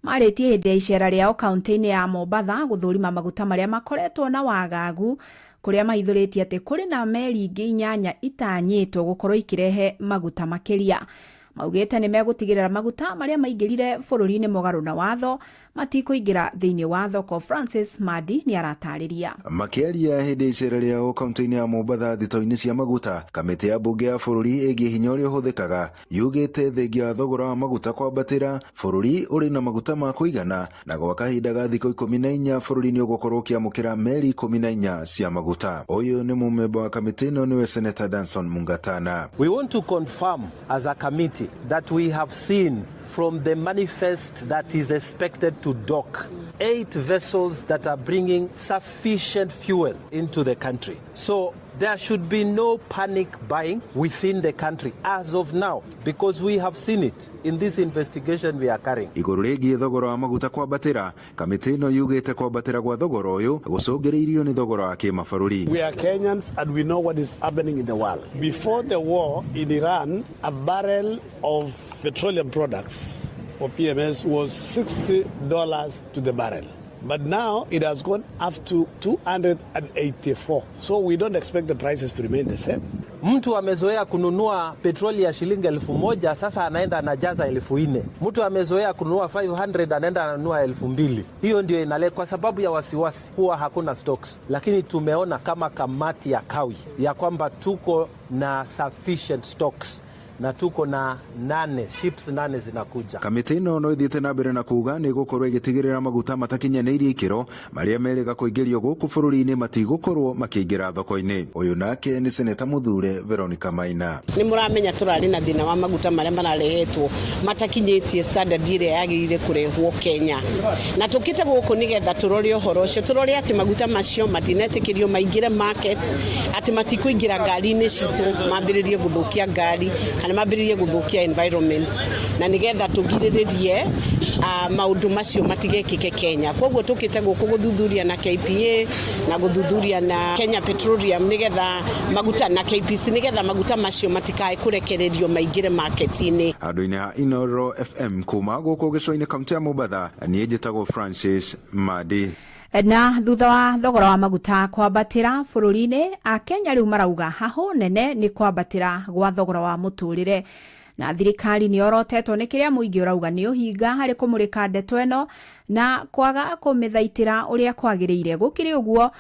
Marĩtie hĩndĩ ya icera rĩao kaunti-inĩ ya Mombatha gũthũrima maguta marĩa makoretwo na wagagu, kũrĩa mahithũrĩtie atĩ kũrĩ na meri ingĩ 8 itanyĩtwo gũkorwo ikĩrehe maguta makĩria. Maugĩte nĩ megũtigĩrĩra maguta marĩa maingĩrire bũrũri-inĩ mũgarũ na watho matikũingĩra thĩinĩ wa thoko. Francis Madi nĩ aratarĩria. Makĩaria hĩndĩ icera rĩao kaunti-inĩ ya Mombatha thito-inĩ cia maguta, kamĩtĩ ya mbunge ya bũrũri ĩgiĩ hinya ũrĩa ũhũthĩkaga yugĩte thengia wa thogora wa maguta kwambatĩra, bũrũri ũrĩ na maguta ma kũigana, na gwa kahinda ga thikũ 14 bũrũri nĩ ũgũkorwo ũkĩamũkĩra meri 14 cia maguta. Ũyũ nĩ mũmemba wa kamĩtĩ ĩno, nĩwe Senator Danson Mungatana. We want to confirm as a committee that we have seen from the manifest that is expected to dock 8 vessels that are bringing sufficient fuel into the country. So there should be no panic buying within the country as of now, because we have seen it in this investigation we are carrying. Igũrũ rĩgiĩ thogora wa maguta kwambatĩra, kamĩtĩ ĩno yugĩte kwambatĩra gwa thogora ũyũ gũcũngĩrĩirio nĩ thogora wa kĩmabũrũri. We are Kenyans and we know what is happening in the world. Before the war in Iran, a barrel of petroleum products or PMS was $60 to the barrel. But now it has gone up to 284. So we don't expect the prices to remain the same. Mtu amezoea kununua petroli ya shilingi 1000, sasa anaenda anajaza 4000. Mtu amezoea kununua 500, anaenda ananunua 2000. Hiyo ndio inale kwa sababu ya wasiwasi huwa hakuna stocks. Lakini tumeona kama kamati ya kawi ya kwamba tuko na sufficient stocks na tuko na 8 ships 8 zinakuja. Kamĩtĩ ĩno no ĩthiĩte na mbere na kuga nĩ ĩgũkorwo ĩgĩtigĩrĩra maguta matakinyanĩirie ikĩro marĩa merĩga kũingĩrio gũkũ bũrũri-inĩ matigũkorwo makĩingĩra thoko-inĩ. Ũyũ nake nĩ Seneta Mũthure Veronica Maina. Nĩ mũramenya tũrarĩ na thĩna wa maguta marĩa mararehetwo matakinyĩtie standard ĩrĩa yagĩrĩire kũrehwo Kenya, na tũkĩte gũkũ nĩgetha tũrore ũhoro ũcio, tũrore atĩ maguta macio matinetĩkĩrio maingĩre market, atĩ matikũingĩra ngari-inĩ citũ mambĩrĩrie gũthũkia ngari kana mambĩrĩrie gũthũkia environment, na nĩgetha tũgirĩrĩrie maũndũ macio matigekĩke Kenya. Koguo tũkĩte gũkũ gũthuthuria na KPA na gũthuthuria na Kenya Petroleum nĩgetha maguta na KPC nĩgetha maguta macio matikae kũrekererio maingĩre market-inĩ. Handũ-inĩ ha Inoro FM kuma gũkũ gĩcũa-inĩ kaunti ya Mombatha, niĩ njĩtagwo Francis Madi. Na thutha wa thogora wa maguta kwambatĩra bũrũri-inĩ, Akenya rĩu marauga hahũ nene nĩ kwambatĩra gwa thogora wa mũtũrĩre, na thirikari nĩ yorotetwo nĩ kĩrĩa mũingĩ ũrauga nĩ ũhinga harĩ kũmũrĩka ndeto ĩno na kwaga kũmĩthaitĩra ũrĩa kwagĩrĩire. Gũkĩrĩ ũguo,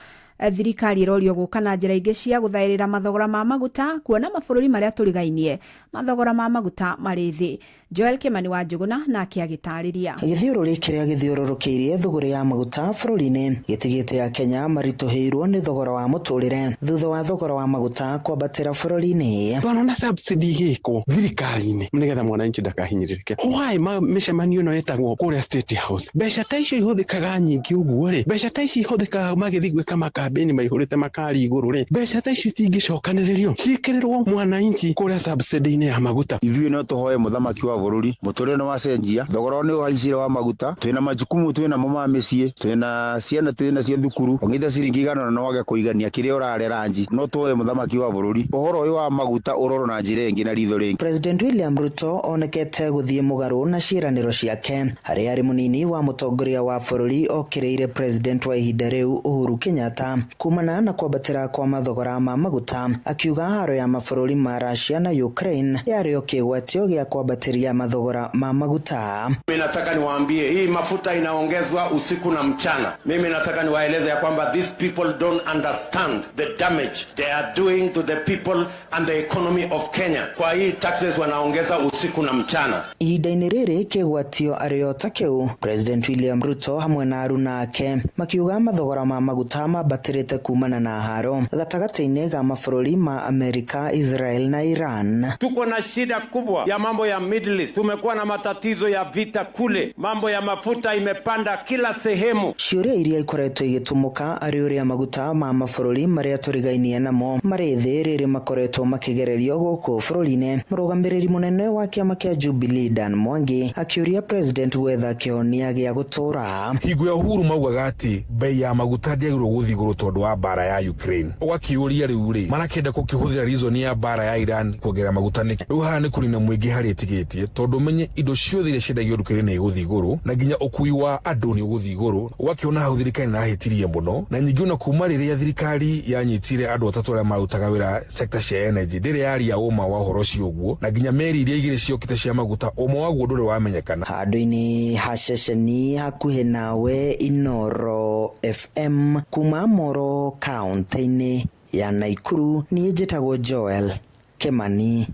thirikari ĩrorio gũka na njĩra ingĩ cia gũthaĩrĩra mathogora ma maguta, kuona mabũrũri marĩa tũrigainie mathogora ma maguta marĩ thĩ. Joel Kimani wa Njũgũna nake agĩtarĩria. Gĩthiũrũrĩ kĩrĩa gĩthiũrũrũkĩirie thũgũrĩ ya maguta bũrũri-inĩ gĩtigĩte ya Kenya maritũhĩirwo nĩ thogora wa mũtũrĩre thutha wa thogora wa maguta kwambatĩra bũrũri-inĩ. Twanona subsidy igĩkwo thirikari-inĩ nĩgetha mwananchi ndakahinyĩrĩrĩke. Why mĩcemanio ĩno ĩtagwo kũrĩa State House? Mbeca ta icio ihũthĩkaga nyingĩ ũguo rĩ, mbeca ta ici ihũthĩkaga magĩthiĩ gwĩka makambĩni maihũrĩte makari igũrũ rĩ, mbeca ta icio itingĩcokanĩrĩrio ciĩkĩrĩrwo mwananchi kũrĩa subsidy-inĩ ya maguta. Ithuĩ no tũhoe mũthamaki wa bũrũri mũtũrĩre nĩ wacenjia, thogora nĩ ũhaicire wa maguta, twĩna majukumu twĩna mo ma mĩciĩ, twĩna ciana twĩna cio thukuru, ũngĩita ciringi 100 no wage kũigania kĩrĩa ũrarĩa ranji. No tũhoe mũthamaki wa bũrũri ũhoro ũyũ wa maguta ũrorwo na njĩra ĩngĩ na ritho rĩngĩ. President William Ruto onekete gũthiĩ mũgarũ na ciĩranĩro ciake harĩa arĩ mũnini wa mũtongoria wa bũrũri okĩrĩire president wa ihinda rĩu Uhuru Kenyatta kumana na kwambatĩra kwa mathogora ma maguta, akiuga haro ya mabũrũri ma Russia na Ukraine yarĩ o kĩgwatio gĩa kwambatĩria mathogora ma maguta. Mimi nataka niwaambie hii mafuta inaongezwa usiku na mchana. Mimi nataka niwaeleze ya kwamba these people don't understand the damage they are doing to the people and the economy of Kenya. Kwa hii taxes wanaongeza usiku na mchana. Ihinda-inĩ rĩrĩ kĩgwatio arĩ o ta kĩu, President William Ruto hamwe na aruna ake makiuga mathogora ma maguta mambatĩrĩte kumana na haro gatagatĩ-inĩ ga mabũrũri ma Amerika, Israel na Iran. Tuko na shida kubwa ya mambo ya Middle Middle East, tumekuwa na matatizo ya vita kule, mambo ya mafuta imepanda kila sehemu. Ciũria iria ikoretwo igĩtumũka arĩ ũrĩa maguta ma mabũrũri marĩa tũrigainie namo marĩ thĩ rĩrĩ makoretwo makĩgererio gũkũ bũrũri-inĩ. Mũrũgamĩrĩri mũnene wa kĩama kĩa Jubilee Dan Mwangi akĩũria president gwetha kĩhonia gĩa gũtũũra. Hingo ya Uhuru maugaga atĩ bei ya maguta ndĩagĩrĩirwo gũthiĩ igũrũ tondũ wa mbara ya Ukraine. Ũgakĩũria rĩu rĩ, marakĩenda gũkĩhũthĩra reason ya mbara ya Iran kuongerera maguta nĩkĩ? Rĩu haha nĩ kũnina mũingĩ harĩa ĩtigĩtie tondũ ũmenye indo ciothe iria ciendagio nduka-inĩ nĩ igũthiĩ igũrũ na nginya ũkui wa andũ nĩ ũgũthiĩ igũrũ. Ũgakĩona hau thirikari nĩ ĩrahĩtirie mũno, na ningĩ ona kuma rĩrĩa thirikari yanyitire andũ atatũ arĩa marutaga wĩra sector cia energy ndĩrĩ yaria ũma wa ũhoro ũcio ũguo, na nginya meri iria igĩrĩ ciokĩte cia maguta ũma waguo ndũrĩ wamenyekana. Handũ-inĩ ha ceceni hakuhĩ nawe Inooro FM kuma Moro kaũntĩ-inĩ ya Naikuru, niĩ njĩtagwo Joel Kĩmani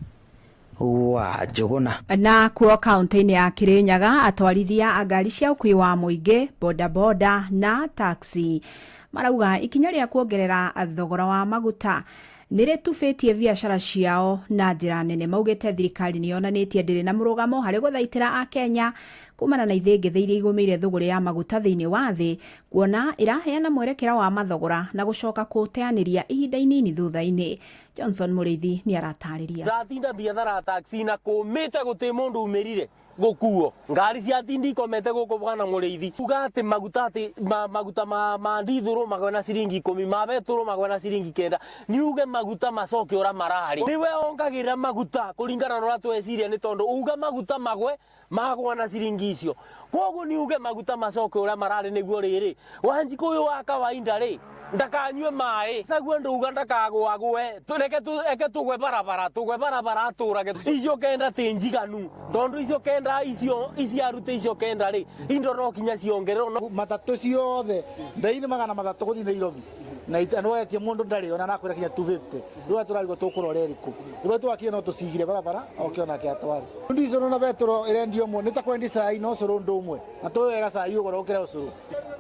wa Njũgũna. Na kuo kaunti-inĩ ya Kirinyaga, atwarithia a ngari cia ũkuui wa mũingĩ, bodaboda na taxi marauga ikinya rĩa kuongerera thogora wa maguta nĩ rĩtubĩtie biacara ciao na njĩra nene. Maugĩte thirikari nĩ yonanĩtie ndĩrĩ na mũrũgamo harĩ gũthaitĩra Akenya kumana na ithĩngĩthĩ iria igũmĩire thũgũrĩ ya maguta thĩinĩ wa thĩ, kuona ĩraheana mwerekera wa mathogora na gũcoka kũũteanĩria ihinda inini thutha-inĩ. Johnson Mũrĩithi nĩ aratarĩria. Ndatinda biathara ya taxi na kũmĩte gũtĩ mũndũ umĩrire gũkuo ngari ciatindi ikomete gũkũ bwana Mũrĩithi. Uga atĩ maguta atĩ maguta ma ndithũrũ magwe na ciringi 10, ma betũrũ magwe na ciringi 9, nĩ uge maguta macoke ũrĩa mararĩ. Nĩwe ongagĩrĩra maguta kũringana na ũrĩa tweciria, nĩ tondũ uga maguta magwe magwa na ciringi icio, koguo nĩ uge maguta macoke ũrĩa mararĩ. Nĩguo rĩrĩ Wanjikũ ũyũ wa kawaida rĩ ndakanyue maĩ caguo ndauga ndakagũagũe, reke tũgwe barabara, tũgwe barabara atũrage. Icio 9 ti njiganu, tondũ icio 9 icio ici arute icio 9 rĩ indo no kinya ciongererwo. Matatũ ciothe mbei nĩ 300 gũthiĩ Nairobi na nĩwetie mũndũ ndarĩ ona nakwĩra kinya 250. Rĩu tũrarigwo tũkũrora ĩrĩkũ, rĩu twakinya no tũcigire barabara oke onake atware. Ndicũrũ na betũrũ ĩrendio ũmwe nĩ ta kwendia cai na ũcũrũ ũndũ ũmwe, na tũĩ wega cai ũgũra ũkĩra ũcũrũ.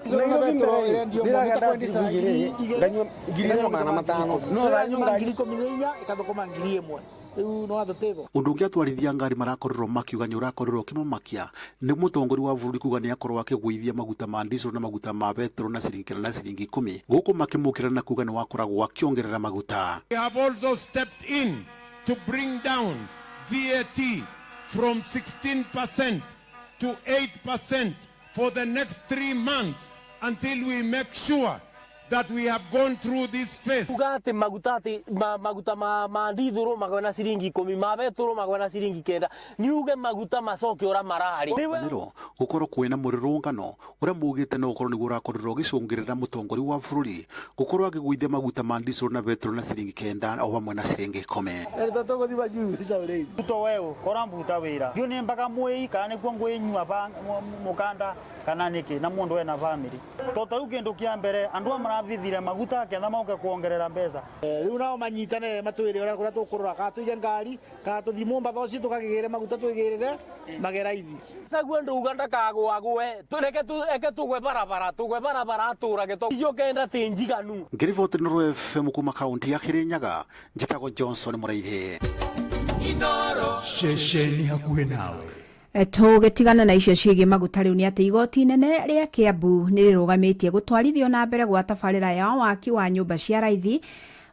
Ndicũrũ na betũrũ ĩrendio ũmwe nĩ ta kwendia cai nganyua 2500, no ũranyua 14,000 ĩkathũkũma 1000, rĩu no watũtĩbo. Ũndũ ũngĩ atwarithia ngari marakorirwo makiuga nĩ ũrakorirwo ũkĩmamakia nĩ mũtongoria wa bũrũri kuga nĩ akorwo akĩgũithia maguta ma diesel na maguta ma betũrũ na ciringi 9 na ciringi 10, gũkũ makĩmũkĩra na kuga nĩ wakoragwo akĩongerera maguta. We have also stepped in to bring down VAT from 16% to 8% for the next 3 months until we make sure that we have gone through this phase. Uga atĩ maguta atĩ maguta ma ndithũrũ magwe na ciringi 10, ma betũrũ magwe na ciringi 9, nĩ uge maguta macoke ũrĩa mararĩ. Nĩro gũkorwo kwĩna mũrũrũngano ũrĩa maugĩte no ũkorwo nĩguo ũrakorirwo ũgĩcũngĩrĩra mũtongoria wa bũrũri gũkorwo akĩgũithia maguta ma diesel na betũrũ na ciringi 9 o hamwe na ciringi 10. Erĩ tũgũthiĩ majuu Saurei. Mbuto weũ kora mbuta wĩra. Ndiũ nĩ mpaka mwĩi kana nĩkuo ngwĩnyua mũkanda kana nĩkĩ na mũndũ ena family. To ta rĩu kĩndũ kĩa mbere andũ aya marathithire maguta ketha moke kuongerera mbeca. Rĩu nao manyitane matwĩre ũrĩa kũrĩa tũkũrora, kana tũige ngari kana tũthiĩ Mombasa ũcio tũkagĩre maguta twĩgĩrĩre mageraithi. Caguo ndauga ndakagũagũe, reke tũgwe barabara, tũgwe barabara atũrage to icio 9 ti njiganu. Ngĩriboti Inooro FM kuma kaunti ya Kirinyaga, njĩtagwo Johnson Mũrĩithi. Inooro ceceni hakuhĩ nawe. Tũgĩtigana na icio ciĩgiĩ maguta rĩu nĩ atĩ igoti inene rĩa Kiambu nĩ rĩrũgamĩtie gũtwarithio na mbere gwa tabarĩra ya waki wa nyũmba cia raithi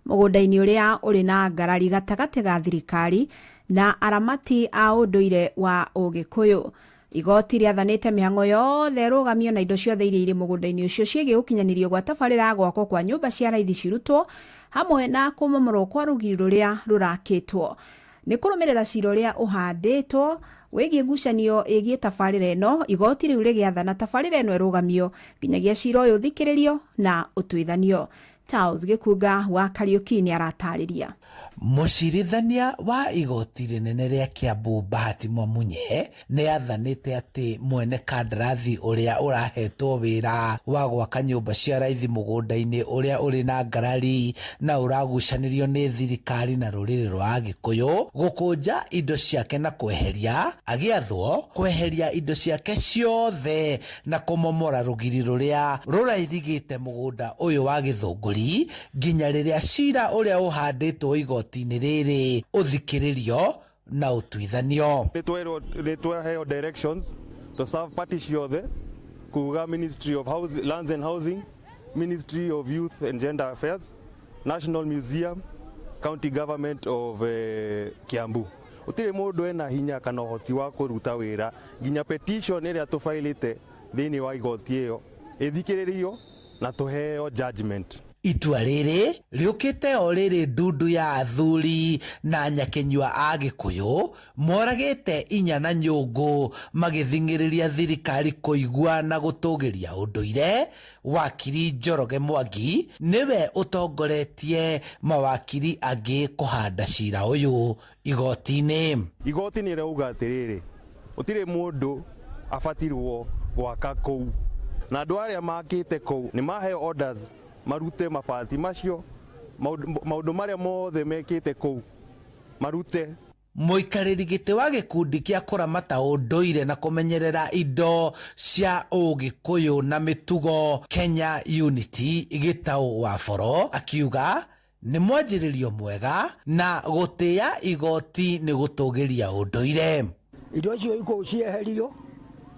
mũgũnda-inĩ ũrĩa ũrĩ na ngarari gatagatĩ ga thirikari na aramati a ũndũire wa Ũgĩkũyũ. Igoti rĩathanĩte mĩhang'o yothe ĩrũgamio na indo ciothe iria irĩ mũgũnda-inĩ ũcio ciĩgiĩ gũkinyanĩrio gwa tabarĩra ya gwakwo kwa nyũmba cia raithi cirutwo hamwe na kũmomorwo kwa rũgiri rũrĩa rũrakĩtwo. Nĩ kũrũmĩrĩra cira ũrĩa ũhandĩtwo wĩgiĩ ngucanio ĩgiĩ tabarĩra ĩno, igoti rĩu rĩgĩathana tabarĩra ĩno ĩrũgamio nginyagia cira ũyũ ũthikĩrĩrio na ũtuithanio. Charles Gĩkunga wa Kariũki nĩ aratarĩria. Mũcirithania wa igoti rĩnene rĩa Kiambu Bahati Mwamunye nĩ athanĩte atĩ mwene kandarathi ũrĩa ũrahetwo wĩra wa gwaka nyũmba cia raithi mũgũnda-inĩ ũrĩa ũrĩ na ngarari na ũragucanĩrio nĩ thirikari na rũrĩrĩ rwa Agĩkũyũ gũkũnja indo ciake na kweheria, agĩathwo kweheria indo ciake ciothe na kũmomora rũgiri rũrĩa rũrairigĩte mũgũnda ũyũ wa Gĩthũngũri nginya rĩrĩa cira ũrĩa ũhandĩtwo igoti-inĩ rĩrĩ ũthikĩrĩrio Na ũtuithanio. Nĩ twaheo directions to serve party ciothe kuga Ministry of House, Lands and Housing, Ministry of Youth and Gender Affairs, National Museum, County Government of Kiambu. Gũtirĩ mũndũ ena hinya kana ũhoti wa kũruta wĩra nginya petition ĩrĩa tũbailĩte thĩinĩ wa igoti ĩyo ĩthikĩrĩrio na tũheo judgment. Itua rĩrĩ rĩũkĩte o rĩrĩ ndundu ya athuri na nyakenyua a Gĩkũyũ moragĩte inya na nyũngũ magĩthing'ĩrĩria thirikari kũigua na gũtũgĩria ũndũire. Wakiri Njoroge Mwangi nĩwe ũtongoretie mawakiri angĩ kũhanda cira ũyũ igoti-inĩ. Igoti nĩ rĩrauga atĩrĩrĩ, gũtirĩ mũndũ abatirwo gwaka kũu, na andũ arĩa makĩte kũu nĩ maheo orders marute mabati macio, maũndũ marĩa mothe mekĩte kũu marute. Mũikarĩri gĩtĩ wa gĩkundi kĩa kũramata ũndũire na kũmenyerera indo cia ũgĩkũyũ na mĩtugo Kenya Unity Gĩtaũ wa Boro akiuga nĩ mwanjĩrĩrio mwega na gũtĩĩa igoti nĩ gũtũgĩria ũndũire. Indo icio ikũu cieherio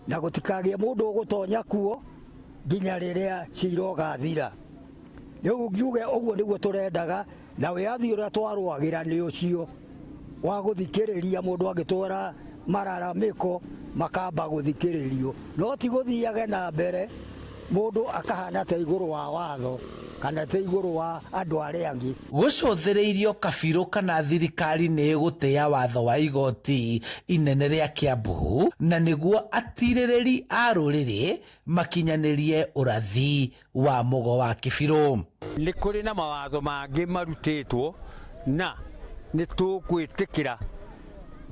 na gũtikagĩe mũndũ ũgũtonya kuo nginya rĩrĩa cira ũgathira. Rĩu ngiuge ũguo nĩguo tũrendaga, na wĩyathi ũrĩa twarũagĩra nĩ ũcio wa gũthikĩrĩria mũndũ angĩtwara mararamĩko makamba gũthikĩrĩrio, no ti gũthiage na mbere mũndũ akahana ta igũrũ wa watho kana ta igũrũ wa andũ arĩa angĩ. Gũcũthĩrĩirio kabirũ kana thirikari nĩ ĩgũtĩĩa watho wa igoti inene rĩa Kiambu na nĩguo atirĩrĩri a rũrĩrĩ makinyanĩrie ũrathi wa mũgo wa kĩbirũ. Nĩ kũrĩ na mawatho mangĩ marutĩtwo na nĩ tũkwĩtĩkĩra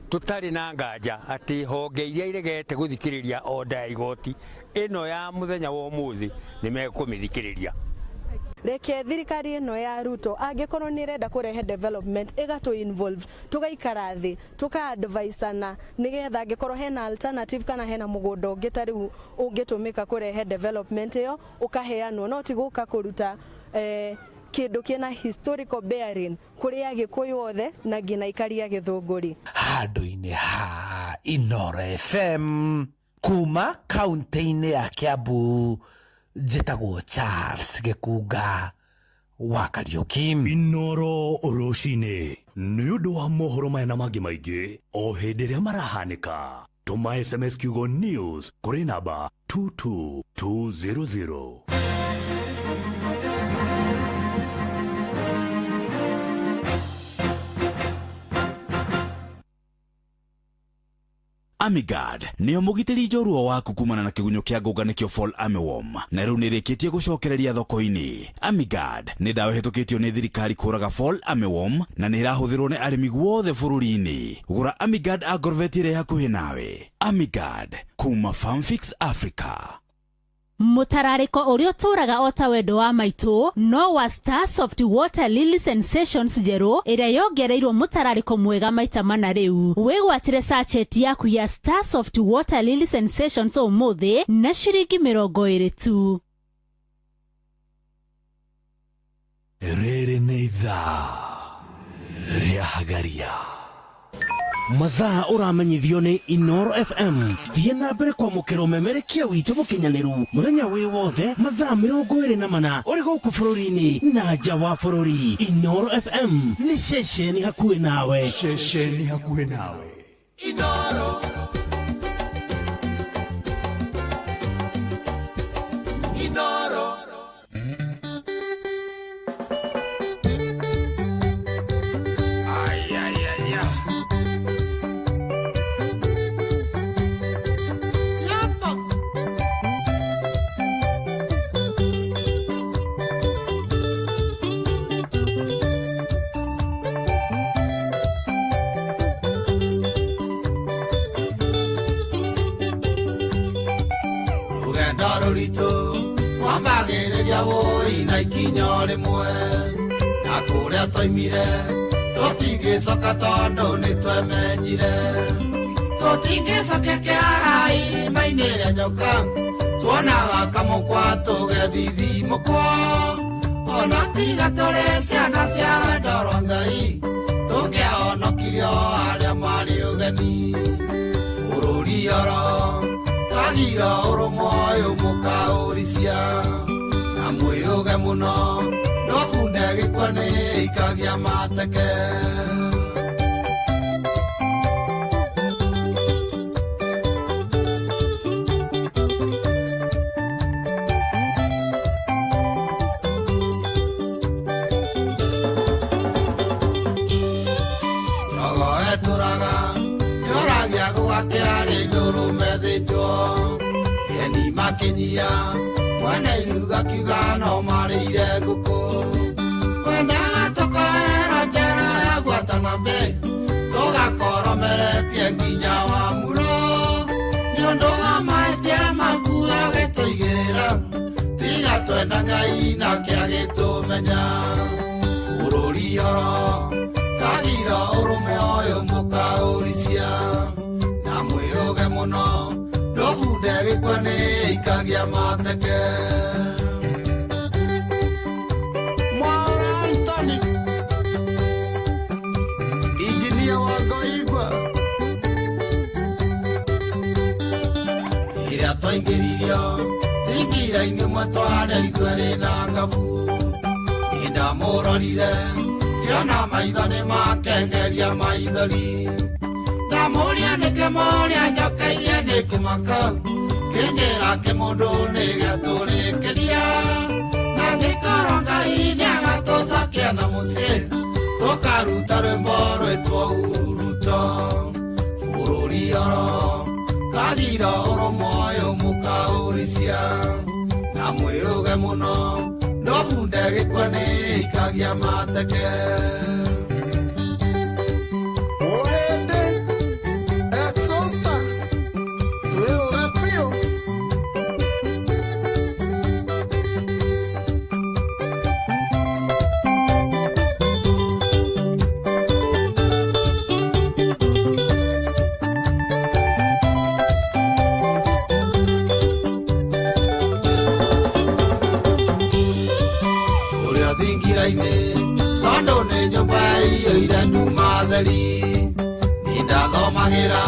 tũtarĩ na nganja atĩ honge iria iregete gũthikĩrĩria order ya igoti ĩno ya mũthenya wa ũmũthĩ nĩ mekũmĩthikĩrĩria. Reke thirikari ĩno ya Ruto angĩkorwo nĩ ĩrenda kũrehe development ĩgatũ involve, tũgaikara thĩ tũka-advisana nĩgetha angĩkorwo hena alternative kana hena mũgũnda ũngĩ ta rĩu ũngĩtũmĩka kũrehe development ĩyo ũkaheanwo, no ti gũka kũruta kĩndũ kĩna historical bearing kũrĩ Agĩkũyũ othe na nginya aikari a Gĩthũngũri. Handũ-inĩ ha Inooro FM kuma kaunti-inĩ ya Kiambu njĩtagwo Charles Gĩkunga wa Kariũki. Inooro rũcinĩ nĩ ũndũ wa mohoro maya na mangĩ maingĩ o hĩndĩ ĩrĩa marahanĩka. Tũma SMS kiugo news kũrĩ namba 22200. Amigard nĩyo mũgitĩri njorua waku kumana na kĩgunyũ kĩa ngũnga nĩkĩo Fall Armyworm, na rĩu nĩrĩkĩtie gũcokereria thoko-inĩ. Amigard nĩ ndawa ĩhĩtũkĩtio nĩ thirikari kũraga Fall Armyworm na nĩ ĩrahũthĩrwo nĩ arĩmi guothe bũrũri-inĩ. Gũra Amigard Agrovet ĩrĩa hakuhĩ nawe. Amigard kuma Farmfix Africa. Mũtararĩko ũrĩa ũtũũraga o ta wendo wa maitũ no wa Star Soft Water Lily Sensations njerũ ĩrĩa yongereirwo mũtararĩko mwega maita mana. Rĩu wĩgwatĩre sachet yaku ya Star Soft Water Lily Sensations ũmũthĩ na ciringi 20 tu. Rĩrĩ nĩ ithaa rĩa Hagaria. Mathaa ũramenyithio nĩ Inooro FM. Thiĩ na mbere kwamũkĩra ũmemerekia witũ mũkinyanĩru mũthenya wĩ wothe mathaa 24 ũrĩ gũkũ bũrũri-inĩ na nja wa bũrũri. Inooro FM nĩ ceceni hakuhĩ nawe. Ceceni hakuhĩ nawe. Inooro. Inooro. Ay, ay, ay, ay. Rũgendo rũritũ twambagĩrĩria wũi na ikinya rĩmwe, na kũrĩa twaimire tũtingĩcoka tondũ nĩ twemenyire. Tũtingĩcoka kĩara irima-inĩ rĩa nyoka, tuonaga kamũkwa tũgethithimũkwo. Ona tiga tũrĩ ciana cia rwendo rwa Ngai, tũngĩahonokirio arĩa marĩ Kagira ũrũmwe ũyũ mũkaũricia na mwĩyũge mũno no bunde gĩkua nĩ ikagia mateke. Njogo ĩtũraga yũragia gũgakĩa rĩ ndũrũme thĩnjwo eni makinyia mwene iruga kiuga no marĩire ngũkũ wendaga tũkoera njera ya gwatana mbĩ tũgakoromeretie nginya wa muro nĩ ũndũ wa mahĩtia maku agĩtũigĩrĩra tiga twenda Ngai nake agĩtũmenya bũrũri oro kagira ũrũme ũyũ mũkaũricia na mwĩyũge mũno ndũbunde gĩkua nĩ ikagia mateke. Mwaura Anthony injinia wa Ngoigwa ĩrĩa twaingĩririo thingira-inĩ ũmwe twarĩ ithuerĩ na ngabu nĩndamũrorire ngĩona maitho nĩ makengeria maithori ndamũria nĩkĩ mũrĩa njokeirie nĩ kũmaka kĩnjĩra kĩmũndũ nĩ gĩatũrĩkĩria na ngĩkorwo Ngai nĩagatũcakia na mũciĩ tũkaruta rwĩmbo rwĩtwo Uruto bũrũri oro kagira ũrũmwe ũyũ mũkaũricia na mwĩyũge mũno ndũbunde gĩkua nĩ ikagia mateke. Ũhĩndĩ exhauster twĩhũre biũ. Ũrĩa thingira-inĩ tondũ nĩ nyũmba iyũire nduma theri nĩndathomagĩra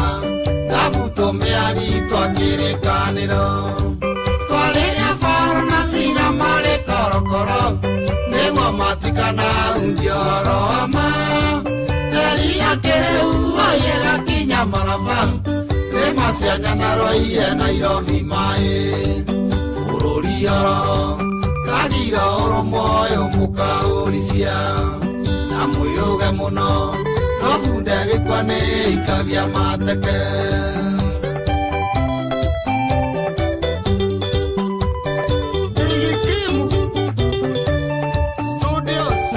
ngabutwo mĩari twakĩrĩkanĩro twarĩrĩa baro na cira marĩ korokoro nĩguo matikanahunjie ũhoro wa ma nderi ya kĩrĩu ĩgakinya maraba rĩma cia Nyandarua Nairobi maĩ bũrũri oro kagira ũrũmwe ũyũ mũkaũricia na mwĩyũge mũno ndũbunde gĩkua nĩ ikagia mateke. Igikimu Studios.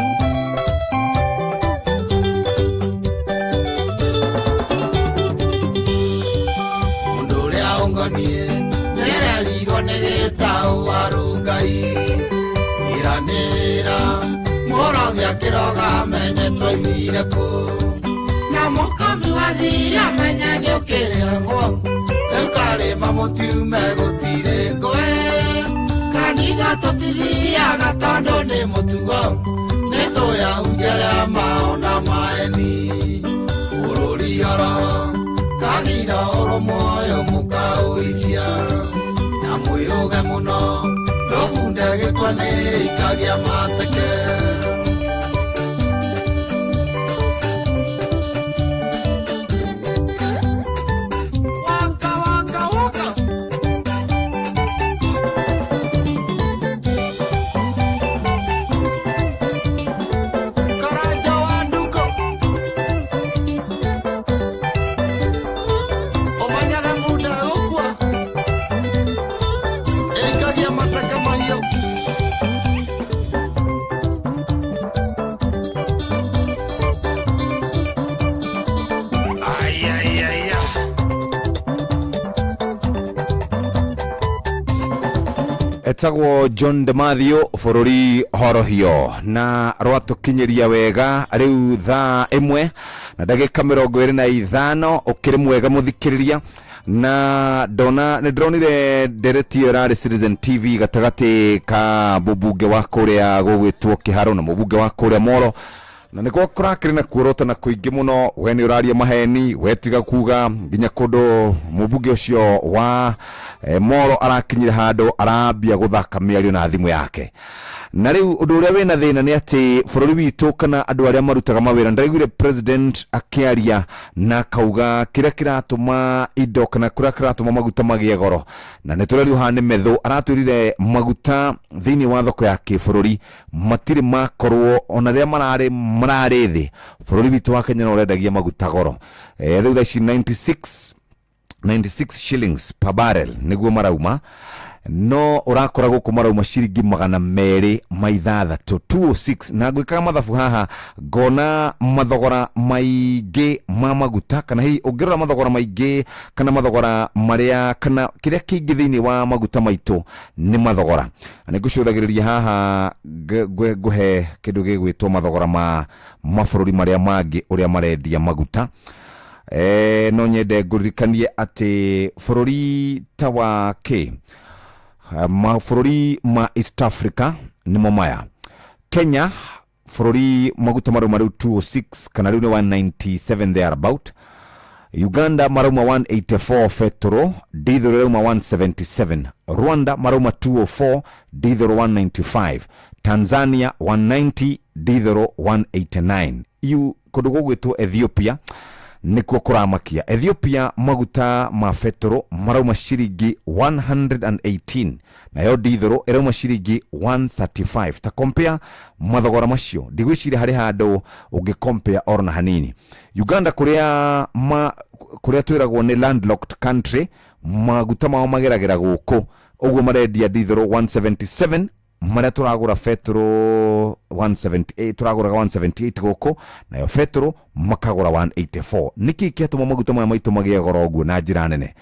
Mũndũ ũrĩa ũngoniĩ nĩererirwo nĩ gĩtaũ arũngai wĩra nĩ wĩra mũrogi akĩroga amenye twaimire kũ na mũkami wa thirĩ amenye nĩũkĩrĩhagwo rĩu karĩma mũtiume gũtirĩ ngũĩ kanitha tũtithiaga tondũ nĩ mũtugo nĩ tũyahunjia arĩa maona maeni bũrũri oro kagira ũrũmwe ũyũ mũkaũicia na mwĩyũge mũno ndũbunde gĩkua nĩ ikagia mateke. Waka waka waka. Karanja wa Nduko ũmenyaga bunda gũkua ĩikagia mateke mahiũ. Ai, ai, ai, ai. Etagwo John Demathio bũrũri horohio na rwatũkinyĩria wega rĩu thaa 1 na ndagĩka 25 ũkĩrĩ mwega mũthikĩrĩria na ndona nĩ ndĩronire ndereti ĩyo ĩrarĩ Citizen TV gatagatĩ ka mũmbunge wa kũrĩa gũgwĩtwo Kĩharo na mũmbunge wa kũrĩa Moro Na nĩkuo kũrakĩrĩ na kuorotana kũingĩ mũno. We nĩ ũraria maheni, we tiga kuga nginya kũndũ mũmbunge ũcio wa Moro arakinyire handũ arambia gũthaka mĩario na thimũ yake. Na rĩu ũndũ ũrĩa wĩna thĩna nĩ atĩ bũrũri witũ kana andũ arĩa marutaga mawĩra, ndĩraiguire president akĩaria na akauga kĩrĩa kĩratũma indo kana kĩrĩa kĩratũma maguta magĩe goro, na nĩ tũrerirwo haha nĩ Methu, aratwĩrire maguta thĩinĩ wa thoko ya kĩbũrũri matirĩ makorwo ona rĩrĩa mararĩ mararĩ thĩ. Bũrũri witũ wa Kenya no ũrendagia maguta goro. Rĩu thaa ici 96 shillings per barrel nĩguo marauma, no ũrakora gũkũ marauma ciringi 206, 206. Na ngwĩkaga mathabu haha ngona mathogora maingĩ ma maguta, kana hihi ũngĩrora mathogora maingĩ kana mathogora marĩa kana kĩrĩa kĩingĩ thĩinĩ wa maguta maitũ nĩ mathogora. Na nĩngũcũthagĩrĩria haha ngũhe kĩndũ gĩgwĩtwo mathogora ma mabũrũri marĩa mangĩ ũrĩa marendia maguta. No nyende ngũririkanie atĩ bũrũri ta wa kĩ mabũrũri ma East Africa nĩmo maya. Kenya bũrũri maguta marauma rĩu 206 kana rĩu nĩ 197 there about. Uganda marauma 184 betũrũ, diesel ĩrauma 177. Rwanda marauma 204, diesel 195. Tanzania 190, diesel 189. Iu kũndũ gũgwĩtwo Ethiopia nĩkuo kũramakia. Ethiopia maguta ma betũrũ marauma ciringi 118, nayo diesel ĩrauma ciringi 135. Ta compare mathogora macio, ndigwĩciria harĩ handũ ũngĩ compare oro na hanini. Uganda kũrĩa kũrĩa twĩragwo nĩ landlocked country, maguta mao mageragĩra gũkũ, ũguo marendia diesel 177, marĩa tũragũra betũrũ 178, tũragũraga 178 gũkũ, nayo betũrũ makagũra 184. Nĩkĩ kĩatũma maguta maya maitũ magĩe goro ũguo na njĩra nene?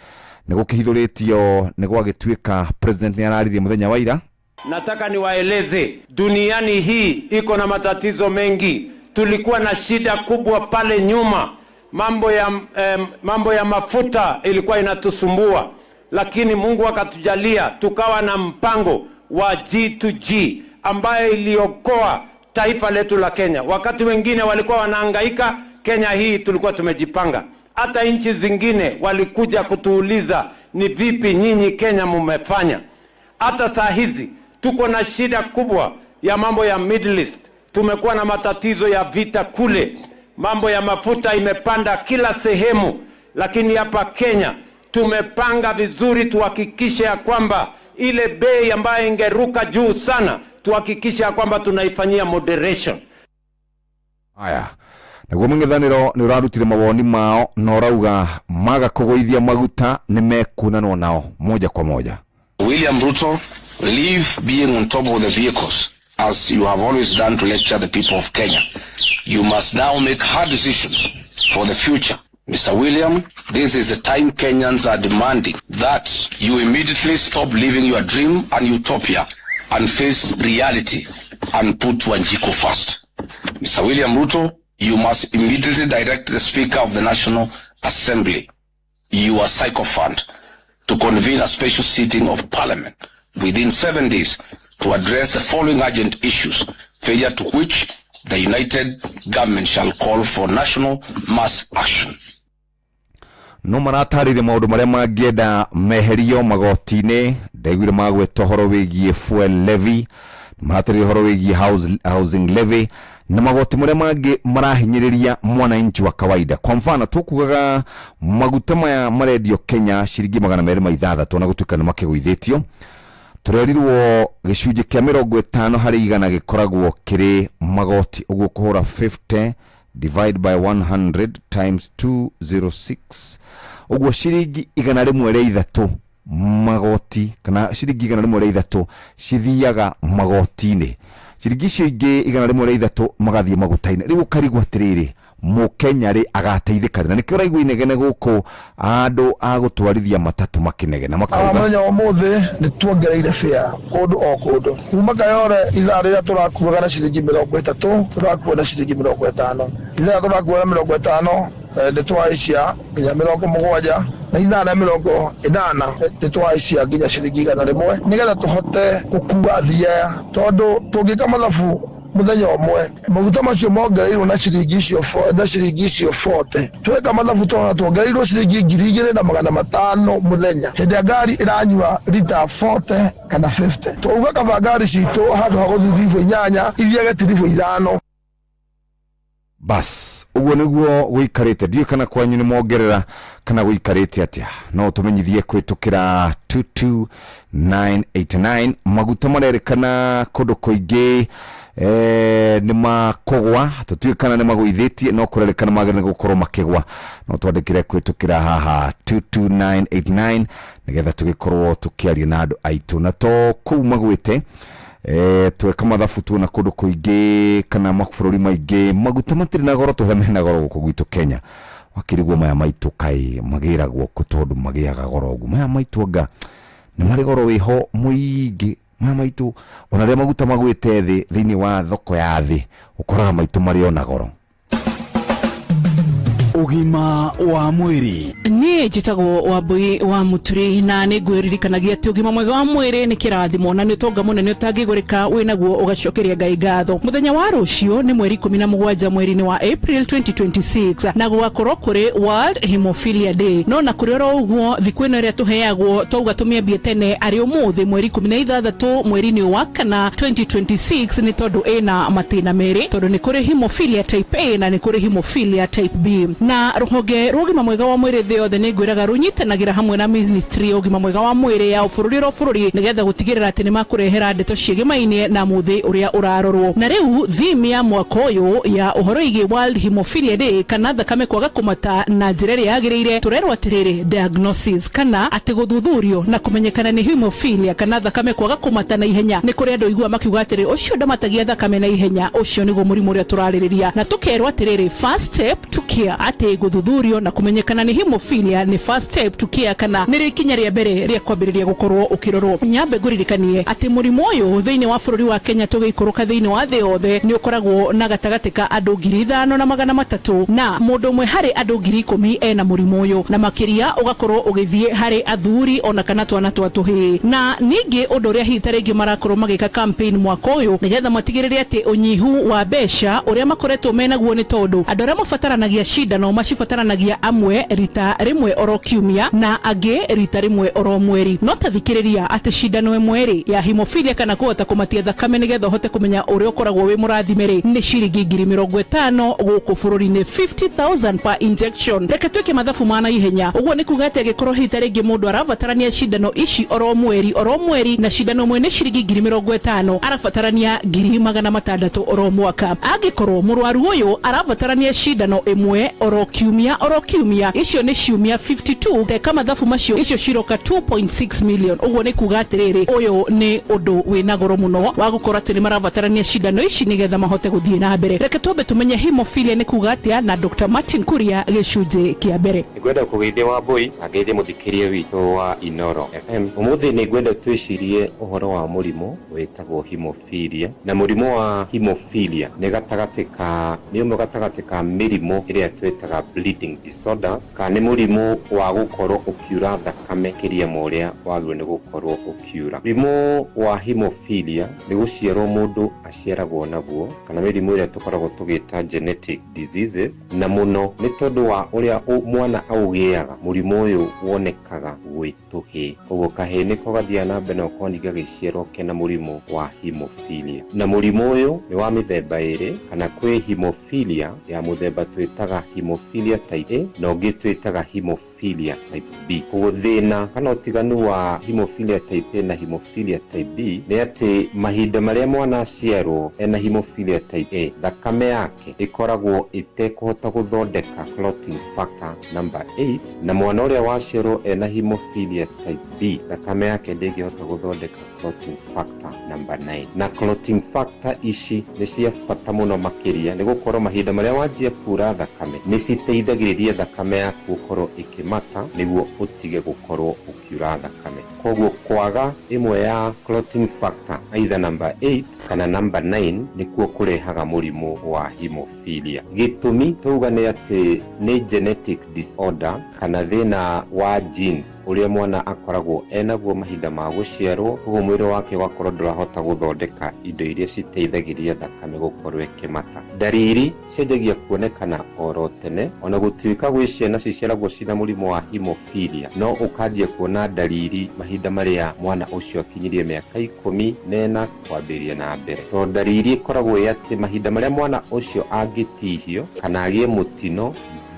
Nĩ gũkĩhithũrĩtio nĩ gwagĩtuĩka president nĩ araririe mũthenya wa ira. Nataka niwaeleze duniani hii iko na matatizo mengi. Tulikuwa na shida kubwa pale nyuma, mambo ya mafuta ilikuwa inatusumbua, lakini Mungu akatujalia tukawa na mpango wa G2G ambayo iliokoa taifa letu la Kenya. Wakati wengine walikuwa wanahangaika, Kenya hii tulikuwa tumejipanga. Hata nchi zingine walikuja kutuuliza ni vipi nyinyi Kenya mumefanya. Hata saa hizi tuko na shida kubwa ya mambo ya Middle East. Tumekuwa na matatizo ya vita kule. Mambo ya mafuta imepanda kila sehemu, lakini hapa Kenya tumepanga vizuri tuhakikishe ya kwamba ile bei ambayo ingeruka juu sana tuhakikishe ya kwamba tunaifanyia moderation. Haya, naguo mũng'ethanĩro nĩ ũrarutire mawoni mao na ũrauga maga kũgũithia maguta nĩ mekunanwo nao moja kwa moja. William Ruto, leave being on top of the vehicles as you have always done to lecture the people of Kenya. You must now make hard decisions for the future. Mr. William, this is the time Kenyans are demanding that you immediately stop living your dream and utopia and face reality and put Wanjiku first. Mr. William Ruto, you must immediately direct the Speaker of the National Assembly, your sycophant, to convene a special sitting of Parliament within 7 days to address the following urgent issues, failure to which the united government shall call for national mass action. No maratarĩrie maũndũ marĩa mangĩenda meherio magoti-inĩ. Ndaiguire magweta ũhoro wĩgiĩ fuel levy, maratarĩria ũhoro wĩgiĩ housing levy na magoti marĩa mangĩ marahinyĩrĩria mwananchi wa kawaida. Kwa mfano tukugaga maguta maya marendio Kenya ciringi 206 na gũtuĩka nĩ makĩgũithĩtio, tũrerirwo gĩcunjĩ kĩa 50% gĩkoragwo kĩrĩ magoti, ũguo kũhũra 50 divide by 100 times 206, ũguo ciringi 103 magoti kana ciringi 103 cithiaga magoti-inĩ, ciringi icio ingĩ 103 magathiĩ maguta-inĩ. Rĩu ũkarigwo atĩrĩrĩ, mũkenya rĩ agateithĩka rĩ? Na nĩkĩo ũraigua inegene gũkũ andũ a gũtwarithia matatũ makĩnegena makauga Mũthenya wa ũmũthĩ nĩ tuongereire fare kũndũ o kũndũ, kuma Kayole ithaa rĩrĩa tũrakuaga na ciringi 30 tũrakua na ciringi 50, ithaa tũrakua na 50 nĩ twahaicia nginya 70, na ithaa rĩa 80 nĩ twahaicia nginya ciringi 100, nĩgetha tũhote gũkua athii aya, tondũ tũngĩka mathabu Muthenya ũmwe maguta macio mongereirwo na ciringi icio na ciringi icio 40. Tweka mathabu tũrona tuongereirwo ciringi 2500 muthenya hĩndĩ ya ngari ĩranyua rita 40 kana 50. Twauga kaba ngari citũ handũ ha gũthiĩ thiribũ 8 ithiage tiribũ 5. Bas uguo niguo guikarite, ndiũ kana kwanyu ni mongerera kana guikarite atia. No tumenyithie kwitukira 22989. Maguta marerikana kundu kuingi ni makogwa, tutue kana ni magwithitie, no kurerikana magene gukorwo makigwa. No twandikire kwitukira haha 22989 nigetha tugikorwo tukiaria na andu aitu na to kuu magwite. Tweka mathabu tuona kundu kuingi kana mabũrũri maingi maguta matirĩ na goro, tũrĩa mena goro gũkũ gwitũ Kenya. Wakĩrigwo maya maitũ kaĩ magĩragwo kũ tondũ magĩaga goro ũguo. Maya maitũ anga nĩ marĩ goro wĩho mũingĩ. Maya maitũ ona rĩrĩa maguta magwĩte thĩ thĩinĩ wa thoko ya thĩ ũkoraga maitũ marĩ ona goro. Ũgima wa mwĩrĩ. Niĩ njĩtagwo Wambui wa Mũturi na nĩ ngwĩririkanagia atĩ ũgima mwega wa mwĩrĩ nĩ kĩrathimo na nĩ ũtonga mũnene ũtangĩgũrĩka wĩnaguo ũgacokeria Ngai ngatho. Mũthenya wa rũciũ nĩ mweri 17 mweri-inĩ wa April 2026 na gũgakorwo kũrĩ World Hemophilia Day. No na kũrĩ oro ũguo thikũ ĩno ĩrĩa tũheagwo twauga tũmĩambie tene arĩ ũmũthĩ mweri 16 mweri-inĩ wa kana 2026 nĩ tondũ ĩna matĩna merĩ, tondũ nĩ kũrĩ hemophilia type A na nĩ kũrĩ hemophilia type B. Na rũhonge rwa ũgima mwega wa mwĩrĩ thĩ yothe nĩ ngwĩraga rũnyitanagĩra hamwe na ministry ya ũgima mwega wa mwĩrĩ ya bũrũri oro bũrũri nĩgetha gũtigĩrĩra atĩ nĩ makũrehera ndeto ciĩgĩmainie na mũthĩ ũrĩa ũrarorwo. Na rĩu theme ya mwaka ũyũ ya ũhoro ĩgiĩ World Hemophilia Day kana thakame kwaga kũmata na njĩra ĩrĩa yagĩrĩire, tũrerwo atĩrĩrĩ diagnosis kana atĩ gũthuthurio na kũmenyekana nĩ hemophilia kana thakame kwaga kũmata na ihenya. Nĩ kũrĩ andũ aigua makiuga atĩrĩ ũcio ndamatagia thakame na ihenya, ũcio nĩguo mũrimũ ũrĩa tũrarĩrĩria. Na tũkerwo atĩrĩrĩ first step to care, atĩ gũthuthurio na kũmenyekana nĩ hemophilia nĩ first step to care kana nĩ ikinya rĩa mbere rĩa kwambĩrĩria gũkorwo ũkĩrorwo. Nyambe ngũririkanie atĩ mũrimũ ũyũ thĩinĩ wa bũrũri wa Kenya tũgĩikũrũka thĩinĩ wa thĩ yothe nĩ ũkoragwo na gatagatĩ ka andũ 5300 na mũndũ ũmwe harĩ andũ 10,000 ena mũrimũ ũyũ, na makĩria ũgakorwo ũgĩthiĩ harĩ athuri ona kana twana twa tũhĩĩ. Na ningĩ ũndũ ũrĩa hihi ta rĩngĩ marakorwo magĩka campaign mwaka ũyũ nĩgetha matigĩrĩre atĩ ũnyihu wa mbeca ũrĩa makoretwo menaguo nĩ tondũ andũ arĩa mabataranagia cindano macibataranagia amwe rita rĩmwe oro kiumia na angĩ rita rĩmwe oro mweri. No ta thikĩrĩria atĩ cindano ĩmwe rĩ ya hemophilia kana kũhota kũmatia thakame nĩgetha ũhote kũmenya ũrĩa ũkoragwo wĩ mũrathime rĩ nĩ ciringi 50,000 gũkũ bũrũri-inĩ, 50,000 per injection. Reke twĩke mathabu ma naihenya. Ũguo nĩ kuga atĩ angĩkorwo hihi ta rĩngĩ mũndũ arabatarania cindano ici oro mweri na cindano ĩmwe nĩ ciringi 50,000 arabatarania 600,000 oro mwaka. Angĩkorwo mũrwaru ũyũ arabatarania cindano ĩmwe oro kiumia icio nĩ ciumia 52 teka mathabu macio icio ciroka 2.6 million. Ũguo nĩ kuga atĩrĩrĩ ũyũ nĩ ũndũ wĩna goro mũno wa gũkorwo atĩ nĩ marabatarania cindano ici nĩgetha mahote gũthiĩ na mbere. Reke twambe tũmenye hemophilia nĩ kuga atĩa na Dr. Martin Kuria gĩcunjĩ kĩa mbere. Nĩngwenda kũgeithia Wambui na ngeithie mũthikĩria witũ wa Inoro FM. Ũmũthĩ nĩngwenda twĩcirie ũhoro wa mũrimũ wĩtagwo hemophilia. Na mũrimũ wa hemophilia nĩ gatagatĩ ka nĩ ũmwe gatagatĩ ka mĩrimũ ĩrĩa twĩtaga bleeding disorders, kana nĩ mũrimũ wa gũkorwo ũkiura thakame kĩria ma ũrĩa wagĩrĩirwo nĩ gũkorwo ũkiura. Mũrimũ wa hemophilia nĩ gũciarwo mũndũ aciaragwo naguo, kana mĩrimũ ĩrĩa tũkoragwo tũgĩta genetic diseases, na mũno nĩ tondũ wa ũrĩa mwana aũgĩaga. Mũrimũ ũyũ wonekaga gwĩ tũhĩĩ, koguo kahĩĩ nĩko gathiaga na mbere na gũkorwo ningĩ gagĩciarwo kena mũrimũ wa hemophilia. Na mũrimũ ũyũ nĩ wa mĩthemba ĩrĩ, kana kwĩ hemophilia ya mũthemba twĩtaga hemophilia type A na ũngĩ twĩtaga hemophilia type B. Koguo thĩna kana ũtiganu wa hemophilia type A na hemophilia type B nĩ atĩ mahinda marĩa mwana aciarwo ena hemophilia type A, thakame yake ĩkoragwo ĩtekũhota gũthondeka clotting factor number 8, na mwana ũrĩa waciarwo ena hemophilia type B, thakame yake ndĩngĩhota gũthondeka clotting factor number 9. Na clotting factor ici nĩ cia bata mũno makĩria nĩ gũkorwo mahinda marĩa wanjia kura thakame nĩ citeithagĩrĩria thakame yaku gũkorwo ĩkĩmata nĩguo ũtige gũkorwo ũkiura thakame. Koguo kwaga ĩmwe ya clotting factor either number 8 kana number 9 nĩkuo kũrehaga mũrimũ wa hemophilia. Gĩtũmi tauga nĩ atĩ nĩ genetic disorder kana thĩna wa genes ũrĩa mwana akoragwo enaguo mahinda ma gũciarwo, koguo mwĩrĩ wake ũgakorwo ndũrahota ndĩrahota gũthondeka indo iria citeithagĩrĩria thakame gũkorwo ĩkĩmata. Ndariri cianjagia kuonekana oro tene, ona gũtuĩka gwĩ ciana ciciaragwo cina mũrimũ wa hemophilia, no ũkanjia kuona ndariri mahinda marĩa mwana ũcio akinyirie mĩaka 14 kwambĩrĩria na mbere. Tondũ ndariri ĩkoragwo ĩ atĩ mahinda marĩa mwana ũcio angĩtihio kana agĩe mũtino,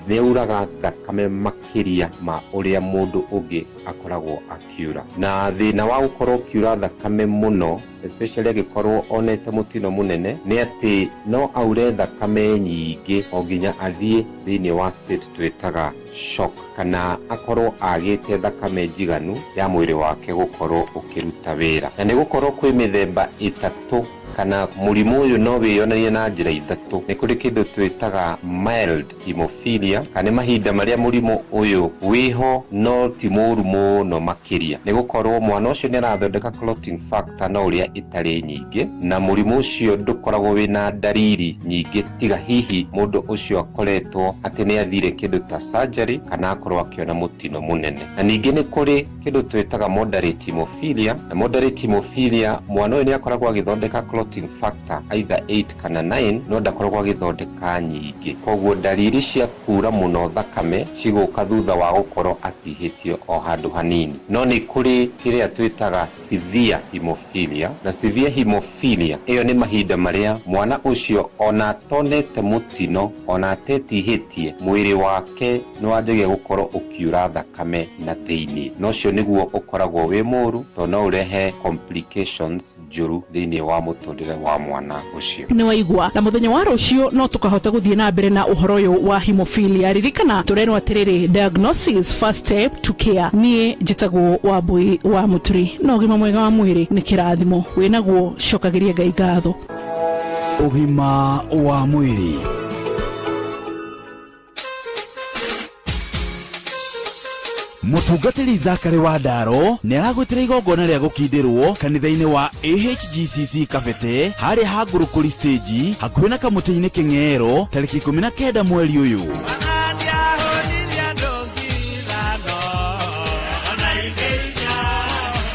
nĩ auraga thakame makĩria ma ũrĩa mũndũ ũngĩ akoragwo akiura. Na thĩna wa gũkorwo ũkiura thakame mũno, especially angĩkorwo onete mũtino mũnene, nĩ atĩ no aure thakame nyingĩ o nginya athiĩ thĩinĩ wa state twĩtaga shock, kana akorwo agĩte thakame njiganu ya mwĩrĩ wake gũkorwo ũkĩruta wĩra. Na nĩ gũkorwo kwĩ mĩthemba ĩtatũ, kana mũrimũ ũyũ no wĩyonanie na njĩra ithatũ. Nĩ kũrĩ kĩndũ twĩtaga mild hemophilia, kana nĩ mahinda marĩa mũrimũ ũyũ wĩho no ti mũru mũno makĩria, nĩ gũkorwo mwana ũcio nĩ arathondeka clotting factor no ũrĩa ĩtarĩ nyingĩ, na mũrimũ ũcio ndũkoragwo wĩna ndariri nyingĩ, tiga hihi mũndũ ũcio akoretwo atĩ nĩ athire kĩndũ ta surgery kana akorwo akĩona mũtino mũnene. Na ningĩ nĩ kũrĩ kĩndũ twĩtaga moderate hemophilia, na moderate hemophilia mwana ũyũ nĩ akoragwo agĩthondeka clotting factor either 8 kana 9, no ndakoragwo agĩthondeka nyingĩ. Koguo ndariri cia kura mũno thakame cigũka thutha wa gũkorwo atihĩtio o handũ hanini. No nĩ kũrĩ kĩrĩa twĩtaga severe hemophilia, na severe hemophilia ĩyo nĩ mahinda marĩa mwana ũcio ona atonete mũtino, ona atetihĩtie, mwĩrĩ wake nĩ wanjagia gũkorwo ũkiura thakame na thĩinĩ. Na ũcio nĩguo ũkoragwo wĩ mũru, tondũ no ũrehe complications njũru thĩinĩ wa mũtũrĩre wa mwana ũcio. Nĩ waigua, na mũthenya wa rũciũ no tũkahota gũthiĩ na mbere na ũhoro ũyũ wa hemophilia. Ririkana tũrerwo atĩrĩrĩ, diagnosis first step to care. Niĩ njĩtagwo Wambui wa Mũturi, na ũgima mwega wa mwĩrĩ nĩ kĩrathimo wĩnaguo, cokagĩria Ngai ngatho. Ũgima wa mwĩrĩ. Mũtungatĩri Zakari wa Ndaro nĩ aragwĩtĩra igongona rĩa gũkindĩrwo kanitha-inĩ wa AHGCC Kabete, harĩa ha Ngũrũkũri stage, hakuhĩ na kamũtĩ-inĩ Kĩng'ero, tarĩki 19 mweri ũyũ.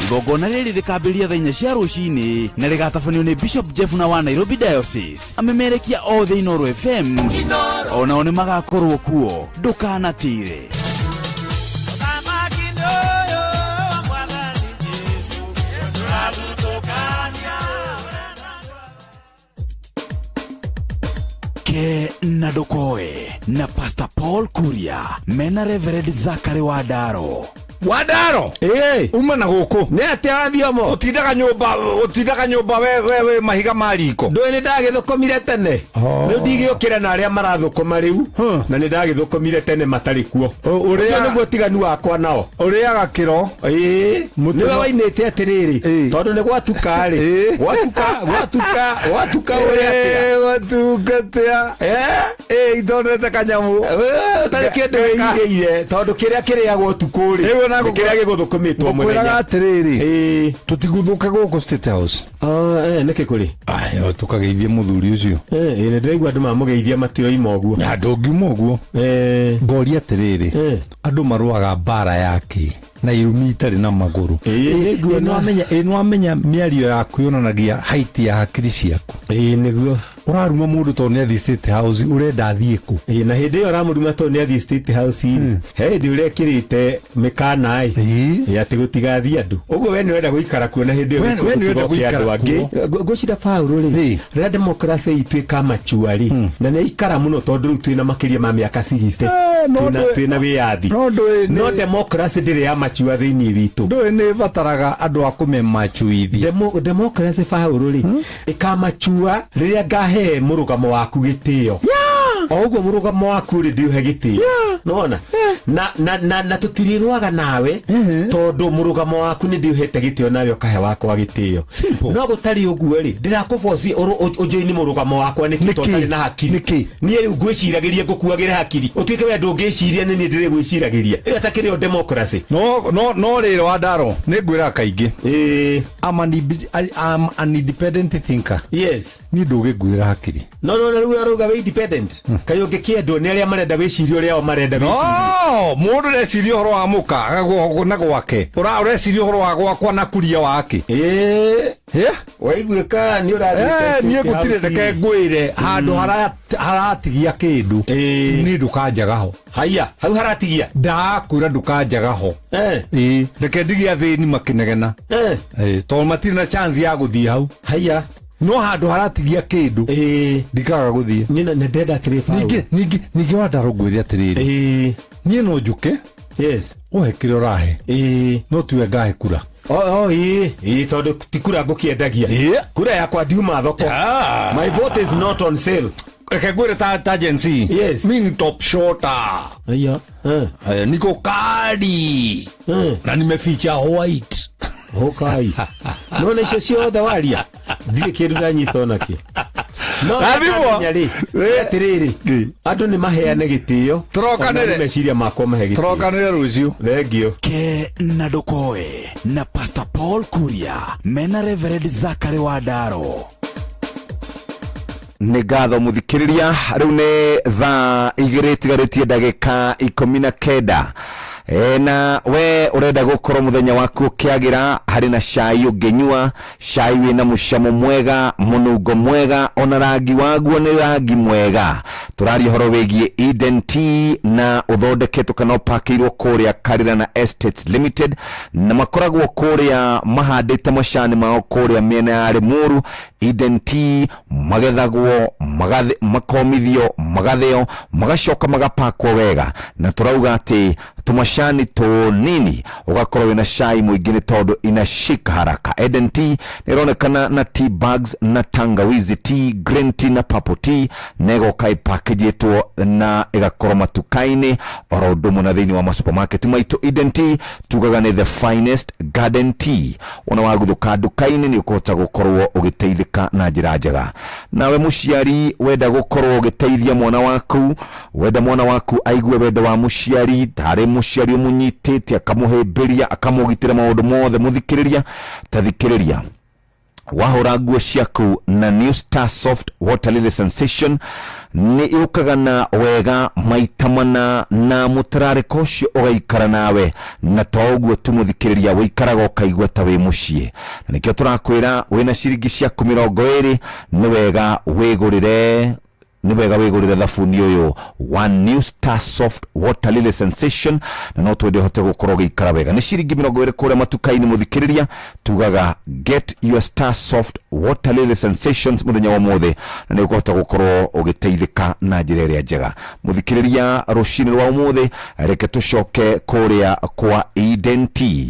Igongona rĩrĩ rĩkambĩrĩria thaa 4 cia rũcinĩ na rĩgatabanio nĩ Bishop Jeff na wa Nairobi Diocese. Amemerekia othe Inooro FM onao nĩ magakorwo kuo, ndũkanatire. Ke na ndũkoe na Pastor Paul Kuria mena Reverend Zakari wa Ndaro. Wandaro uma na gũkũ. Nĩ atĩa wathiomo? Ũtindaga nyũmba, ũtindaga nyũmba we mahiga ma riko. Ndũĩ nĩ ndagĩthũkũmire tene. Rĩu ndigĩũkĩra na arĩa marathũkũma rĩu, na nĩ ndagĩthũkũmire tene matarĩ kuo. Ũcio nĩguo ũtiganu wakwa nao. Ũrĩaga kĩro. Ĩĩ. Mũtino. Nĩwe wainĩte atĩrĩrĩ, tondũ nĩ gwatuka rĩ. Gwatuka, gwatuka, gwatuka ũrĩa atĩa? Gwatuka atĩa? Ithondete kanyamũ. Ũtarĩ kĩndũ wĩigĩire, tondũ kĩrĩa kĩrĩagwo ũtukũ rĩ, Rĩu ona nĩ kĩrĩa gĩgũthũkũmĩtwo mũthenya. Ngũkwĩraga atĩrĩrĩ, tũtiguthũke gũkũ State House. Nĩkĩ kũrĩ? Ayo, tũkageithie mũthuri ũcio. Nĩ ndĩraigua andũ mamũgeithia matiroima ũguo. Na ndũngiuma ũguo. Ngoria atĩrĩrĩ, andũ marũaga mbara yake na irumi itarĩ na magũrũ. Nĩwamenya mĩario yaku yonanagia height ya hakiri ciaku. Nĩguo. Ũraruma mũndũ tondũ nĩ athiĩ State House, ũrenda athiĩ kũ? Na hĩndĩ ĩyo ũramũruma tondũ nĩ athiĩ State House, he hĩndĩ ũrekĩrĩte mĩkana ĩ, atĩ gũtigathiĩ andũ. Ũguo we nĩ ũrenda gũikara kuo na hĩndĩ ĩyo We nĩ ũrenda gũtigoke andũ gũikara angĩ. kuo. Ngwĩciria Paul rĩ, rĩrĩa democracy itũ ĩkamachua rĩ, na nĩ ĩikara mũno tondũ rĩu twĩna makĩria ma mĩaka 60, twĩna wĩyathi. No democracy ndĩrĩ yamachua thĩinĩ witũ. Ndũĩ nĩ ĩbataraga andũ a kũmĩmachuithia. Democracy Paul rĩ, ĩkamachua rĩrĩa ngahe mũrũgamo waku gĩtĩo. O ũguo mũrũgamo waku rĩ, ndĩũhe gĩtĩo. Nĩwona? Na tũtirĩrũaga nawe tondũ mũrũgamo waku nĩ ndĩũhete gĩtĩo nawe ũkahe wakwa gĩtĩo. No gũtarĩ ũguo rĩ, ndĩrakũboci ũnjoini mũrũgamo wakwa nĩkĩ tondũ ũtarĩ na hakiri. Niĩ rĩu ngwĩciragĩria ngũkuagĩre hakiri. Ũtuĩke we ndũngĩciria nĩ niĩ ndĩrĩgwĩciragĩria. Ĩyo ĩtakĩrĩ o democracy. No rĩrĩ Wandaro, nĩ ngwĩraga kaingĩ. I'm an independent thinker. Yes. Niĩ ndũgĩnguĩra hakiri. No, no, no, rĩu ũrauga wĩ independent. Kaĩ ũngĩkĩendwo nĩ arĩa marenda wĩcirie ũrĩa o marenda wĩcirie. No mũndũ ũreciria ũhoro wa mũka na gwake ũreciria ũhoro wa gwakwa na kuria wake. Waiguĩka nĩ ũrathiĩ Eh, niĩ gũtirĩ, reke ngwĩre handũ haratigia kĩndũ niĩ ndũkanjaga ho. Haya, hau haratigia. Ndakwĩra ndũkanjaga ho. Ĩĩ, reke ndigie athĩni makĩnegena. Ĩĩ, tondũ matirĩ na chance ya gũthiĩ hau. Haya. No handũ haratigia kĩndũ ndikaga gũthiĩ. Nĩ ndenda atĩrĩ Paul. Ningĩ Wandarũ ngwĩre atĩrĩrĩ, niĩ no njũke ũhe kĩrĩa ũrahe, no tiwe ngahe kura. Oh, ĩĩ ĩĩ, tondũ ti kura ngũkĩendagia, kura yakwa ndiuma thoko. My vote is not on sale. Reke ngwĩre ta Gen Z. Yes. Mi ni top shota. Aya. Eh, niko kadi na nimeficha white. Hokai. Nona icio ciothe waria ndirĩ kĩndũ ndanyita onakĩ. No Rathimwo. ndamenya rĩ, atĩrĩrĩ, andũ nĩ maheane gĩtĩo. Tũrokanĩre. Ona nĩ meciria makwa mahe gĩtĩo. Tũrokanĩre rũciũ. Thengio. Ke na ndũkoe na Pastor Paul Kuria mena Reverend Zachary Wandaro. Nĩ ngatho mũthikĩrĩria. Rĩu nĩ thaa 2 itigarĩtie ndagĩka 19. E, na we ũrenda gũkorwo mũthenya waku ũkĩagĩra harĩ na cai ũngĩnyua, cai wĩna mũcamo mwega, mũnungo mwega, ona rangi waguo nĩ rangi mwega. Tũraria ũhoro wĩgiĩ Eden Tea na ũthondeketwo kana ũpakĩirwo kũrĩa Karirana Estates Limited, na makoragwo kũrĩa mahandĩte macani mao kũrĩa mĩena ya Limuru. Eden Tea magethagwo, makomithio, magatheo, magacoka magapakwo wega, na tũrauga atĩ tũmacani tũnini ũgakorwo wĩna cai mũingĩ nĩ tondũ inashika haraka. Eden Tea nĩ ĩronekana na tea bags na tangawizi tea, green tea na purple tea, na ĩgoka ĩpakĩjĩtwo na ĩgakorwo matuka-inĩ oro ũndũ ũmwe na thĩinĩ wa masupermarket maitũ. Eden Tea tugaga nĩ the finest garden tea. Wona waguthũka nduka-inĩ nĩ ũkũhota gũkorwo ũgĩteithĩka na njĩra njega. Nawe mũciari wenda gũkorwo ũgĩteithia mwana waku, wenda mwana waku aigue wendo wa mũciari, tarĩ mũciari ũmũnyitĩte akamũhĩmbĩria akamũgitĩra maũndũ mothe, mũthikĩrĩria ta thikĩrĩria, wahũra nguo ciaku na New Star Soft Water Lily Sensation nĩ yũkaga na wega maita mana, na mũtararĩko ũcio ũgaikara nawe, na to ũguo tu mũthikĩrĩria, ũikaraga ũkaigua ta wĩ mũciĩ. Na nĩkĩo tũrakwĩra wĩna ciringi ciaku 20 nĩ wega wĩgũrĩre, nĩ wega wĩgũrĩre thabuni ũyũ wa New Star Soft Water Lily Sensation, na no twende ũhote gũkorwo ũgĩikara wega. Nĩ ciringi 20 kũrĩa matuka-inĩ. Mũthikĩrĩria, tugaga get your Star Soft Water Lily Sensations mũthenya wa ũmũthĩ, na nĩ ũkũhota gũkorwo ũgĩteithĩka na njĩra ĩrĩa njega. Mũthikĩrĩria, rũcinĩ rwa ũmũthĩ reke tũcoke kũrĩa kwa Eden Tea.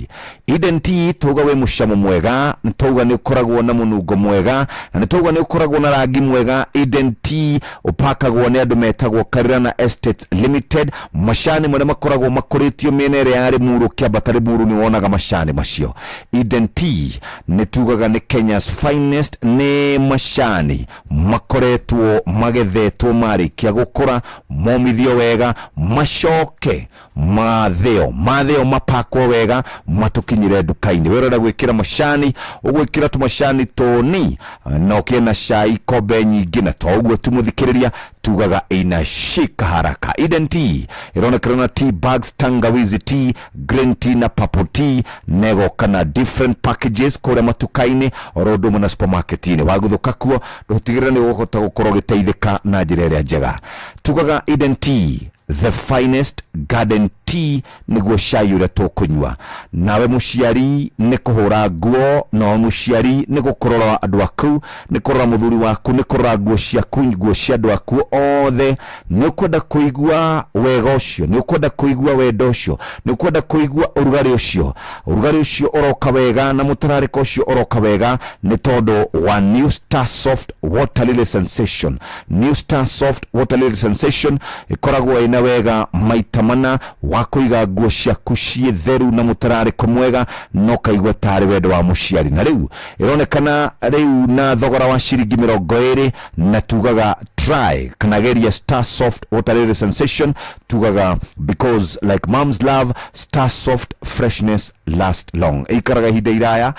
Eden Tea tauga wĩ mũcamo mwega, nĩ tauga nĩ ũkoragwo na mũnungo mwega, na nĩ tauga nĩ ũkoragwo na rangi mwega. Eden Tea ũpakagwo nĩ andũ metagwo Karirana Estates Limited. Macani marĩa makoragwo makũrĩtio mĩena ĩrĩa ya Limuru, ũkĩambata Limuru nĩ wonaga macani macio. Eden Tea nĩ tugaga nĩ Kenya's finest, nĩ macani makoretwo magethetwo marĩkia gũkũra, momithio wega, macoke matheo mapakwo wega matũkinyĩre nduka-inĩ. We ũrenda gwĩkĩra macani, ũgwĩkĩra tũmacani tũni na ũkĩe na cai kombe nyingĩ. Na to ũguo tu mũthikĩrĩria, tugaga inashika haraka. Eden Tea ĩronekana na tea bags, tangawizi tea, green tea na purple tea, na ĩgoka na different packages kũrĩa matuka-inĩ oro ũndũ ũmwe na supermarket-inĩ. Waguthũka kuo ndũtigĩrĩra nĩ ũgũhota gũkorwo ũgĩteithĩka na njĩra ĩrĩa njega. Tugaga Eden Tea, the finest garden tea, nĩguo cai ũrĩa tũkũnyua. Nawe mũciari nĩ kũhũra nguo, nawe mũciari nĩ gũkũrora andũ aku, nĩ kũrora mũthuri waku, nĩ kũrora nguo ciaku, nguo cia andũ aku othe. Nĩ ũkwenda kũigua wega ũcio, nĩ ũkwenda kũigua wendo ũcio, nĩ ũkwenda kũigua ũrugarĩ ũcio. Ũrugarĩ ũcio ũroka wega na mũtararĩko ũcio ũroka wega nĩ tondũ wa New Star Soft Water Lily Sensation. New Star Soft Water Lily Sensation ĩkoragwo ĩna wega maita mana wa kũiga nguo ciaku ciĩ theru na mũtararĩko mwega, na ũkaigua tarĩ wendo wa mũciari. Na rĩu ĩronekana rĩu na thogora wa ciringi 20, na tugaga Try kana geria Star Soft Water Lily Sensation, tugaga because like mom's love, Star Soft freshness last long. Ĩikaraga ihinda iraya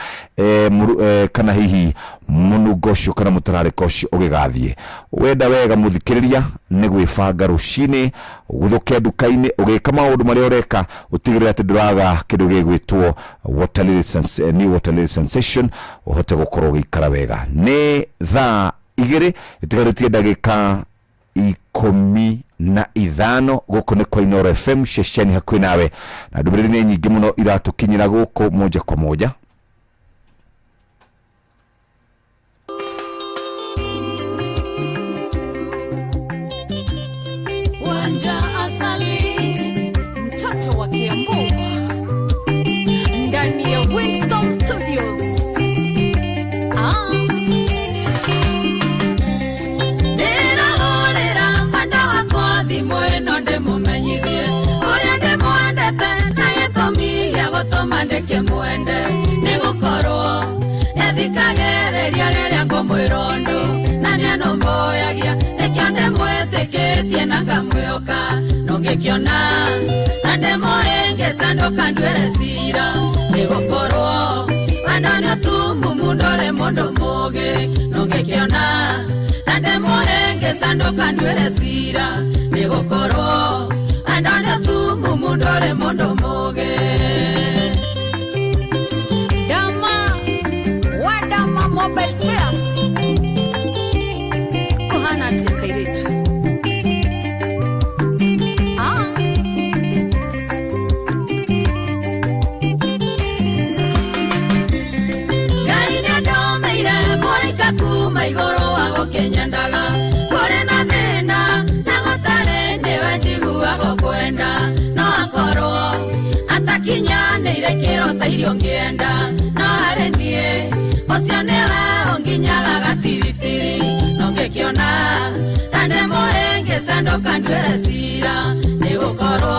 kana hihi mũnungo ũcio kana mũtararĩko ũcio ũgĩgathiĩ. Wenda wega mũthikĩrĩria nĩ gwĩbanga rũcinĩ, ũguthũke nduka-inĩ, ũgĩka maũndũ marĩa ũreka, ũtigĩrĩre atĩ ndũraga kĩndũ gĩgwĩtwo Water Lily new Water Lily Sensation, ũhote gũkorwo ũgĩikara wega. Nĩ thaa 2 itigarĩtie ndagĩka 15. Gũkũ nĩ kwa Inooro FM, ceceni hakuhĩ nawe, na ndũmĩrĩri nĩ nyingĩ mũno iratũkinyĩra gũkũ moja kwa moja. Wanja Asali, mtoto wa Kiambu, ndani ya Windstorm Studios. Ndĩrahũrĩra mwendwa wakwa thimũ ĩno ndĩmũmenyithie ũrĩa ndĩmwendete na gĩtũmi gĩa gũtũma ndĩkĩmwende, nĩ gũkorwo nĩathikagĩrĩria rĩrĩa ngũmwĩra ũndũ na nĩanũmbũyagia, nĩkĩo ndĩmwĩtĩkĩtie na ngamwĩhoka. Nũngĩkĩona ta ndĩmũhĩngĩca ndũkanduĩre cira, nĩ gũkorwo wendo nĩ ũtumumu ndũrĩ mũndũ mũũgĩ. Nũngĩkĩona ta ndĩmũhĩngĩca ndũkanduĩre cira, nĩ gũkorwo wendo nĩ ũtumumu ndũrĩ mũndũ mũũgĩ. Dama, wadama mobile spares. Kuhana atĩa kairĩtu? Ngai nĩandomeire mũraika kuma igũrũ wa gũkĩnyendaga, kũrĩ na thĩna na gũtarĩ nĩwe njiguaga ũkwenda, no akorwo atakinyanĩire kĩro ta irio ngĩenda, no harĩ niĩ ũcio nĩwe ũnginyaga gatiritiri. No ngĩkĩona ta ndĩmũhĩngĩca ndũkanduĩre cira, nĩ gũkorwo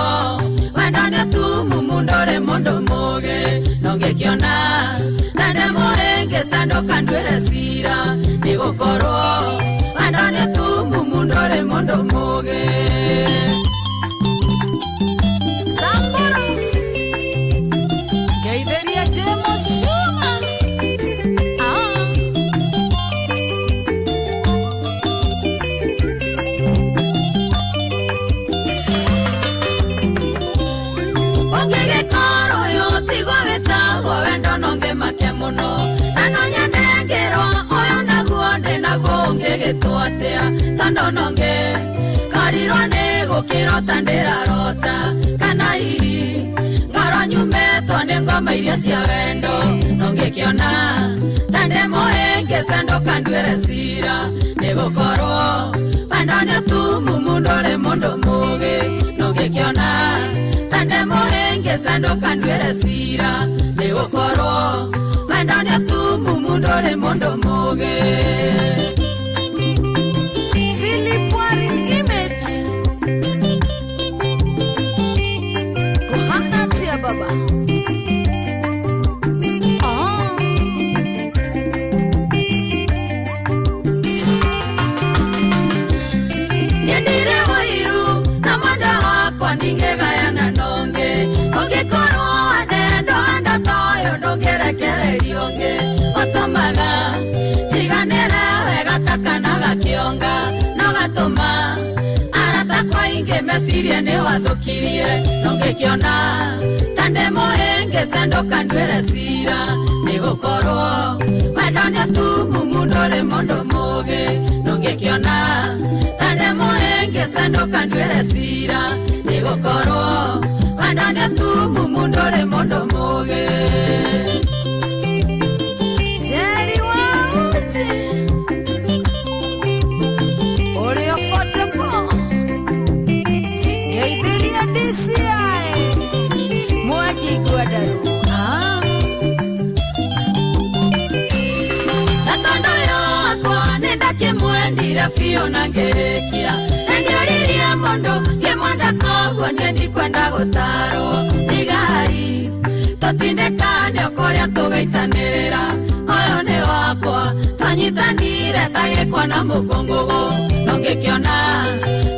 wendo nĩ ũtumumu ndũrĩ mũndũ mũũgĩ. No ngĩkĩona ta ndĩmũhĩngĩca ndũkanduĩre cira, nĩ gũkorwo wendo nĩ ũtumumu ndũrĩ mũndũ mũũgĩ. Samburu, ngeithĩria Jemo Shuma. Ũngĩgĩkorwo ũyũ tiguo wĩtagwo wendo no ngĩmake mũno, na no nyende ngĩrwo ũyũ naguo ndĩ naguo ũngĩgĩtwo atĩa, tondũ no ngĩkorirwo nĩ gũkĩrota ndĩrarota, kana hihi ngorwo nyumĩtwo nĩ ngoma iria cia wendo. No ngĩkĩona ta ndĩmũhĩngĩca ndũkanduĩre cira, nĩ gũkorwo wendo nĩ ũtumumu ndũrĩ mũndũ mũũgĩ. No ngĩkĩona ta ndĩmũhĩngĩca ndũkanduĩre cira, nĩ gũkorwo wendo nĩ ũtumumu ndũrĩ mũndũ mũũgĩ. Philip Waring Image. Kuhana atia baba? Nyendire wairu na mwenda wakwa ningĩgayana nonge, ũngĩkorwo wanendwo wendo ta ũyũ ndũngĩrekererio ũngĩ, ũtũmaga njiganĩre wega ta kana gakĩonga, no gatũma arata akwa aingĩ mecirie nĩ wathũkirie. No ngĩkĩona ta ndĩmũhĩngĩca ndũkanduĩre cira, nĩ gũkorwo wendo nĩ ũtumumu ndũrĩ mũndũ mũũgĩ. No ngĩkĩona ta ndĩmũhĩngĩca ndũkanduĩre cira, nĩ gũkorwo wendo nĩ ũtumumu ndũrĩ mũndũ mũũgĩ. Jerry wa Uji, ũrĩa 44, ngeithĩria DCI, Mwangi Ngwendaru. Na tondũ ũyũ wakwa nĩndakĩmwendire biũ na ngĩrĩkia, na ngĩoririe mũndũ ngĩmwenda koguo niĩ ndikwenda gũtarwo ndigari, tũtindĩkane o kũrĩa tũgaitanĩrĩra, ũyũ nĩ wakwa twanyitanire ta gĩkwa na mũkũngũgũ. No Ndũngĩkĩona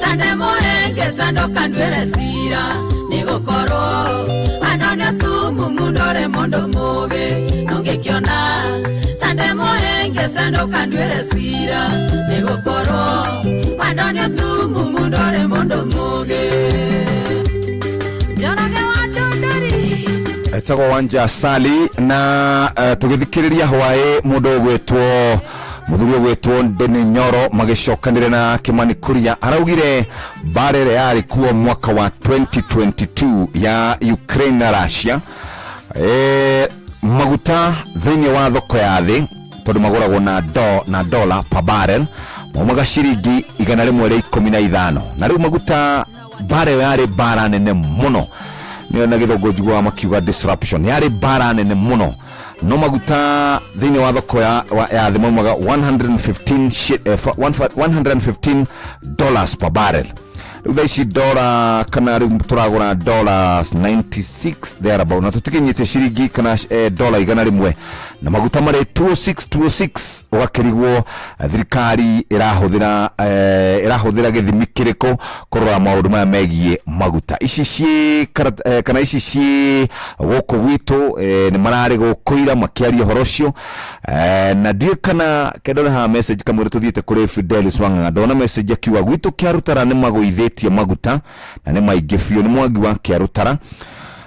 ta ndĩ mũhĩngĩca ndũkanduĩre cira nĩgũkorwo andũ nĩ atumumu ndũrĩ mũndũ mũũgĩ ndũngĩkĩona ta ndĩ mũhĩngĩca ndũkanduĩre cira nĩgũkorwo andũ nĩ atumumu ndũrĩ mũndũ mũũgĩ. Njoroge wa Ndũndũri. Etagwo Wanja Sali na tũgĩthikĩrĩria hwaĩ mũndũ ũgwĩtwo mũthuri ũgwĩtwo Ndini Nyoro magĩcokanĩre na Kimani Kuria araugire mbara ĩrĩa yarĩ kuo mwaka wa 2022 ya Ukraine na Russia, maguta thĩinĩ wa thoko ya thĩ tondũ magũragwo na dola per barrel maumaga ciringi 115, na rĩu maguta mbara ĩyo yarĩ mbara nene mũno, nĩyo na gĩthũngũ njiguaga makiuga disruption, yarĩ mbara nene mũno, no maguta thĩinĩ wa thoko ya thĩ maumaga $115 per barrel. Rĩu thaa ici dola kana rĩu tũragũra dollars 96 thereabout na tũtikinyĩtie ciringi kana dola 100 na maguta marĩ 206 206. Ũgakĩrigwo thirikari ĩrahũthĩra gĩthimi kĩrĩkũ kũrora maũndũ maya megiĩ maguta. Ici ciĩ kana ici ciĩ gũkũ gwitũ, nĩ mararĩ gũkũ ira makĩaria ũhoro ũcio, na ndiũĩ kana kendore haha message kamwĩrĩ tũthiĩte kũrĩ Fidelis Wang'ang'a. Ndona message akiuga gwitũ Kĩarutara nĩ magũithĩtie maguta na nĩ maingĩ biũ, nĩ Mwangi wa Kĩarutara.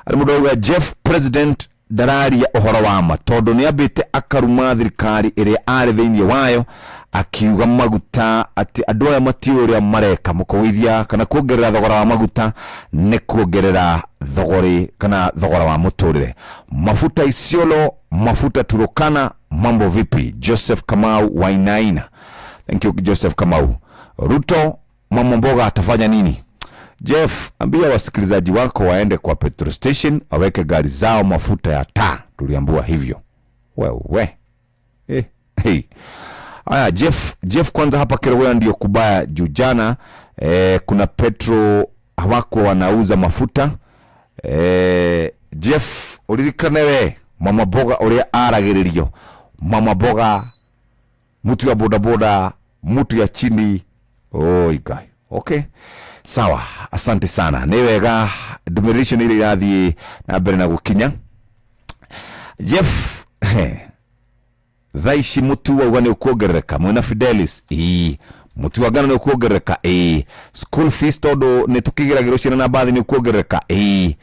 Arĩ mũndũ auga Jeff president ndararia ũhoro wa ma tondũ nĩ ambĩte akaruma thirikari ĩrĩa arĩ thĩinĩ wayo akiuga maguta atĩ andũ aya matiũĩ ũrĩa mareka mũkũgũithia kana kuongerera thogora wa maguta nĩ kuongerera thogorĩ kana thogora wa mũtũrĩre. Mafuta Isiolo, mafuta Turukana, mambo vipi? Joseph Kamau Wainaina. Thank you, Joseph Kamau. Ruto mama mboga atafanya nini? Jeff, ambia wasikilizaji wako waende kwa petrol station waweke gari zao mafuta ya taa, tuliambiwa hivyo. Wewe hey. Aya, Jeff kwanza hapa Kerogoya ndio kubaya juu jana kuna petro hawako wanauza mafuta. Jeff, uririkane we mama mboga uria aragiririo, mama mboga mtu ya bodaboda, mtu ya chini. Oi guy. Okay, sawa, asante sana, nĩ wega ndũmĩrĩri icio nĩ iria irathiĩ na mbere na gũkinya. Jeff, thaa ici mũtu wauga nĩ ũkuongerereka mwĩna Fidelis, ĩĩ mũtu wa ngano nĩ ũkuongerereka, ĩĩ school fees tondũ nĩ tũkĩgeragĩrwo ciana na mbathi nĩ ũkuongerereka, ĩĩ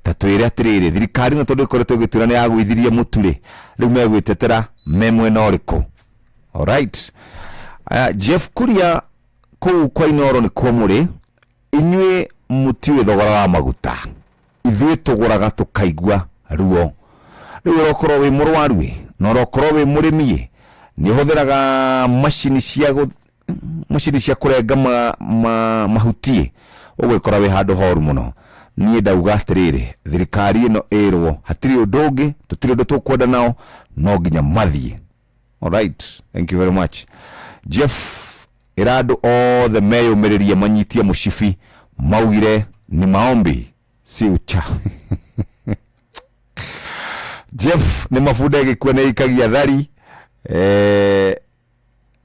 ta twĩre atĩrĩrĩ, thirikari na tondũ ĩkoretwo ĩgĩtwĩra nĩ yagũithirie mũtu rĩ, rĩu megwĩtetera me mwena ũrĩkũ? Alright. Aya, Jeff Kuria kũu kwa Inoro nĩ kuo mũrĩ inyuĩ mũtiũĩ thogora wa maguta, ithuĩ tũgũraga tũkaigua ruo. Rĩu ũrokorwo wĩ mũrwaru ĩ na ũrokorwo wĩ mũrĩmi ĩ nĩ ũhũthĩraga macini cia kũrenga mahuti ĩ ũgwĩkora wĩ handũ horu mũno. Niĩ ndauga atĩrĩrĩ, thirikari ĩno ĩrwo hatirĩ ũndũ ũngĩ, tũtirĩ ũndũ tũkwenda nao, no nginya mathiĩ. Alright, thank you very much, Jeff. Ĩra andũ othe meyũmĩrĩrie manyitie mũcibi, maugire ni maombi si ucha. Jeff nĩ mabunda ĩgĩkua nĩ ikagia thari,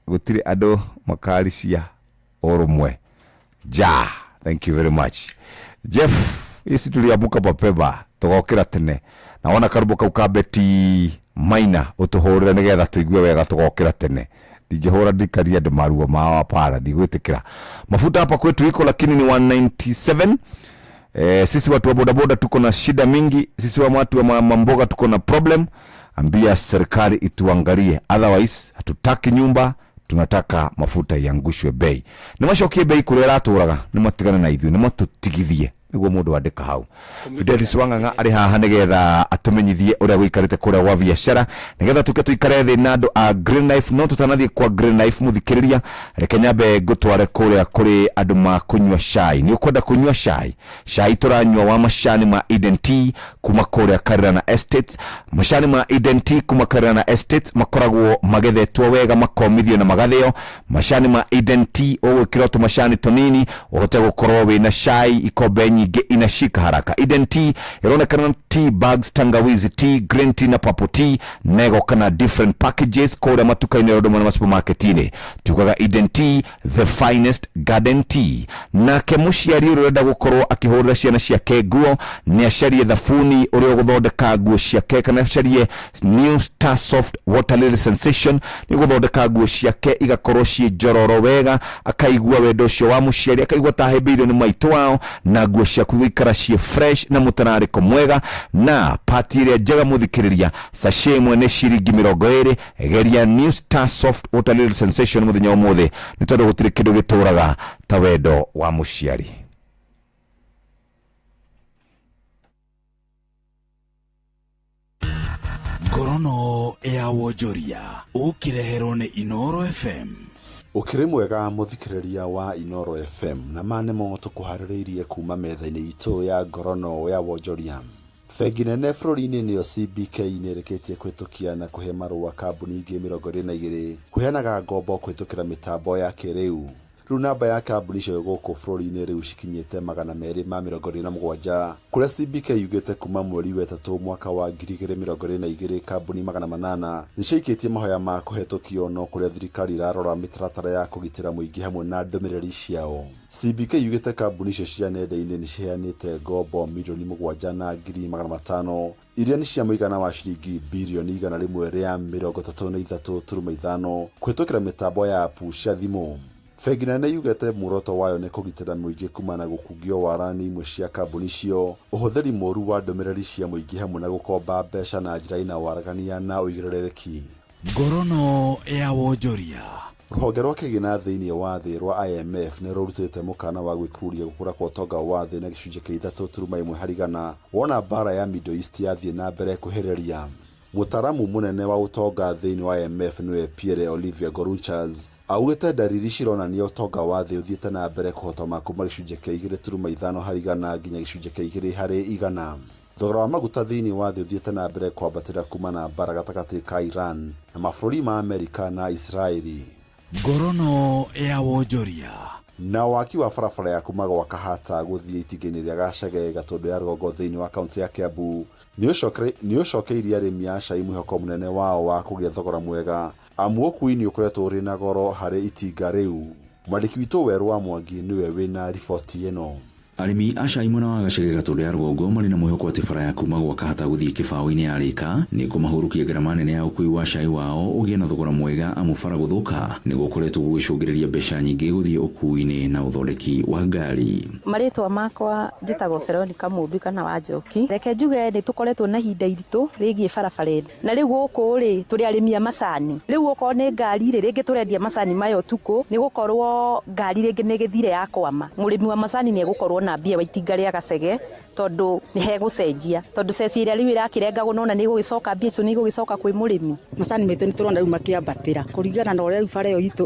gũtirĩ andũ makaricia ũrũmwe ja. Thank you very much, Jeff. Ici tuliamka mapema tũgokĩra tene na wona karũmbo kau ka Beti Maina ũtũhũrĩre nĩgetha tũigue wega. Tũgokĩra tene, ndingĩhũra ndikaria andũ maruo mao, hapana, ndigwĩtĩkĩra. Mafuta hapa kwetu iko lakini ni 197. Sisi watu wa bodaboda tuko na shida mingi, sisi wa watu wa mamboga tuko na problem. Ambia serikali ituangalie, otherwise hatutaki nyumba, tunataka mafuta iangushwe bei, nĩ macokie bei kũrĩa ĩratũraga, nĩ matigane na ithuĩ, nĩ matũtigithie nĩguo mũndũ andĩka hau. Fidelis Wang'ang'a arĩ haha nĩgetha atũmenyithie ũrĩa gũikarĩte kũrĩa gwa biacara, nĩgetha tũke tũikare thĩ na andũ a Green Life. No tũtanathiĩ kwa Green Life, mũthikĩrĩria, reke nyambe ngũtware kũrĩa kũrĩ andũ ma kũnyua cai. Nĩ ũkwenda kũnyua cai? Cai tũranyua wa macani ma Eden Tea kuma kũrĩa Karirana Estates. Macani ma Eden Tea kuma Karirana Estates makoragwo magethetwo wega, makomithio na magathĩo. Macani ma Eden Tea ũgwĩkĩra tũmacani tũnini ũhote gũkorwo wĩna cai ikombe. nyingĩ inashika haraka. Eden Tea ĩronekana na tea bags, tangawizi tea, green tea na purple tea, na ĩgoka na different packages kũrĩa matuka-inĩ ũndũ na supermarket-inĩ. Tugaga Eden Tea, the finest garden tea. Nake mũciari ũrĩa ũrenda gũkorwo akĩhũrĩra ciana ciake nguo nĩ acarie thabuni ũrĩa ũgũthondeka nguo ciake, kana acarie New Star Soft Water Lily Sensation nĩ gũthondeka nguo ciake igakorwo ciĩ njororo wega, akaigua wendo ũcio wa mũciari, akaigua ta ahĩmbĩirio nĩ maitũ wao, na nguo ciaku gũikara ciĩ fresh na mũtararĩko mwega. Na pati ĩrĩa njega mũthikĩrĩria, sachet ĩmwe nĩ ciringi 20. Geria New Star Soft Water Lily Sensation mũthenya ũmũthĩ, nĩ tondũ gũtirĩ kĩndũ gĩtũraga ta wendo wa mũciari. Ngorono ya wonjoria ũkĩreherwo nĩ Inoro FM. Ũkĩrĩ mwega mũthikĩrĩria wa Inoro FM, na ma nĩmo tũkũharĩrĩirie kuma metha-inĩ itũ ya ngorono ya wonjoria. Bengi nene bũrũri-inĩ nĩyo CBK nĩ ĩrĩkĩtie kũhĩtũkia na kũhe marũa kambuni ingĩ 22 kũheanaga ngombo kũhĩtũkĩra mĩtambo ya kĩrĩu. Rĩu namba ya kambuni icio gũkũ bũrũri-inĩ rĩu cikinyĩte 227, kũrĩa CBK yugĩte kuma mweri wa ĩtatũ mwaka wa 2022 kambuni 800 nĩ ciaikĩtie mahoya ma kũhetũkio, no kũrĩa thirikari ĩrarora mĩtaratara ya kũgitĩra mũingĩ hamwe na ndũmĩrĩri ciao. CBK yugĩte kambuni icio cia nenda-inĩ nĩ ciheanĩte ngombo mirioni 7,500,000 iria nĩ cia mũigana wa ciringi birioni 133.5 kũhĩtũkĩra mĩtambo ya apu cia thimũ. Bengi nene yugĩte muoroto wayo nĩ kũgitĩra mũingĩ kumana na gũkungio wara nĩ imwe cia kambuni icio, ũhũthĩri mũru wa ndũmĩrĩri cia mũingĩ hamwe na gũkomba mbeca na njĩra ĩna waragania na ũigĩrĩrĩki. Ngorono ya wonjoria. Rũhonge rwa kĩgĩna thĩinĩ wa thĩ rwa IMF nĩ rũrutĩte mũkana wa gwĩkururia gũkũra kwa ũtonga wa thĩ na gĩcunjĩ kĩa 3.1 harĩ igana wona mbara ya Middle East yathiĩ na mbere kwĩhĩrĩria. Mũtaramu mũnene wa ũtonga thĩinĩ wa IMF nĩwe Pierre Olivier Gourinchas augĩte ndariri cironania ũtonga wa thĩ ũthiĩte na mbere kũhotoma kuma gĩcunjĩ kĩa 2.5 harĩ igana nginya gĩcunjĩ kĩa 2 harĩ igana. Thogora wa maguta thĩinĩ wa thĩ ũthiĩte na mbere kwambatĩra kuma na mbara gatagatĩ ka Iran na mabũrũri ma Amerika na Israeli. Ngorono ya wonjoria. Na waki wa barabara ya kuma gwa Kahata gũthiĩ itingĩ-inĩ rĩa Gachege Gatũndũ ya rũgongo thĩinĩ wa kaunti ya Kiambu nĩ ũcokeirie arĩmi a cai mwĩhoko mũnene wao wa kũgĩa thogora mwega, amu ũkui nĩ ũkoretwo ũrĩ na goro harĩ itinga rĩu. Mwandĩki witũ Werũ wa Mwangi nĩwe wĩna riboti ĩno. Arĩmi a cai mwena wa Gachege Gatũndũ ya rũgongo marĩ na mwĩhoko atĩ bara ya kuma gwa Kahata gũthiĩ Kĩbaũ-inĩ yarĩka nĩ kũmahurũkia ngarama nene ya ũkui wa cai wao ũgĩe na thogora mwega, amu bara gũthũka nĩ gũkoretwo gũgĩcũngĩrĩria mbeca nyingĩ gũthiĩ ũkui-inĩ na ũthondeki wa ngari. Marĩtwa makwa njĩtagwo Veronica Mũmbi kana Wanjoki. Reke njuge nĩ tũkoretwo na ihinda iritũ rĩgiĩ barabara ĩno. Na rĩu gũkũ rĩ, tũrĩ arĩmi a macani. Rĩu okorwo nĩ ngari rĩ, rĩngĩ tũrendia macani maya ũtukũ, nĩ gũkorwo ngari rĩngĩ nĩ ĩgĩthire yakwama. Mũrĩmi wa macani nĩ egũkorwo na mbia wa itinga rĩa Gacege, tondũ nĩ hegũcenjia. Tondũ ceci ĩrĩa rĩu ĩrakĩrengagwo nona nĩ ĩgũgĩcoka, mbia icio nĩ igũgĩcoka kwĩ mũrĩmi. Macani maitũ nĩ tũrona rĩu makĩambatĩra kũringana na ũrĩa rĩu bara ĩyo itũ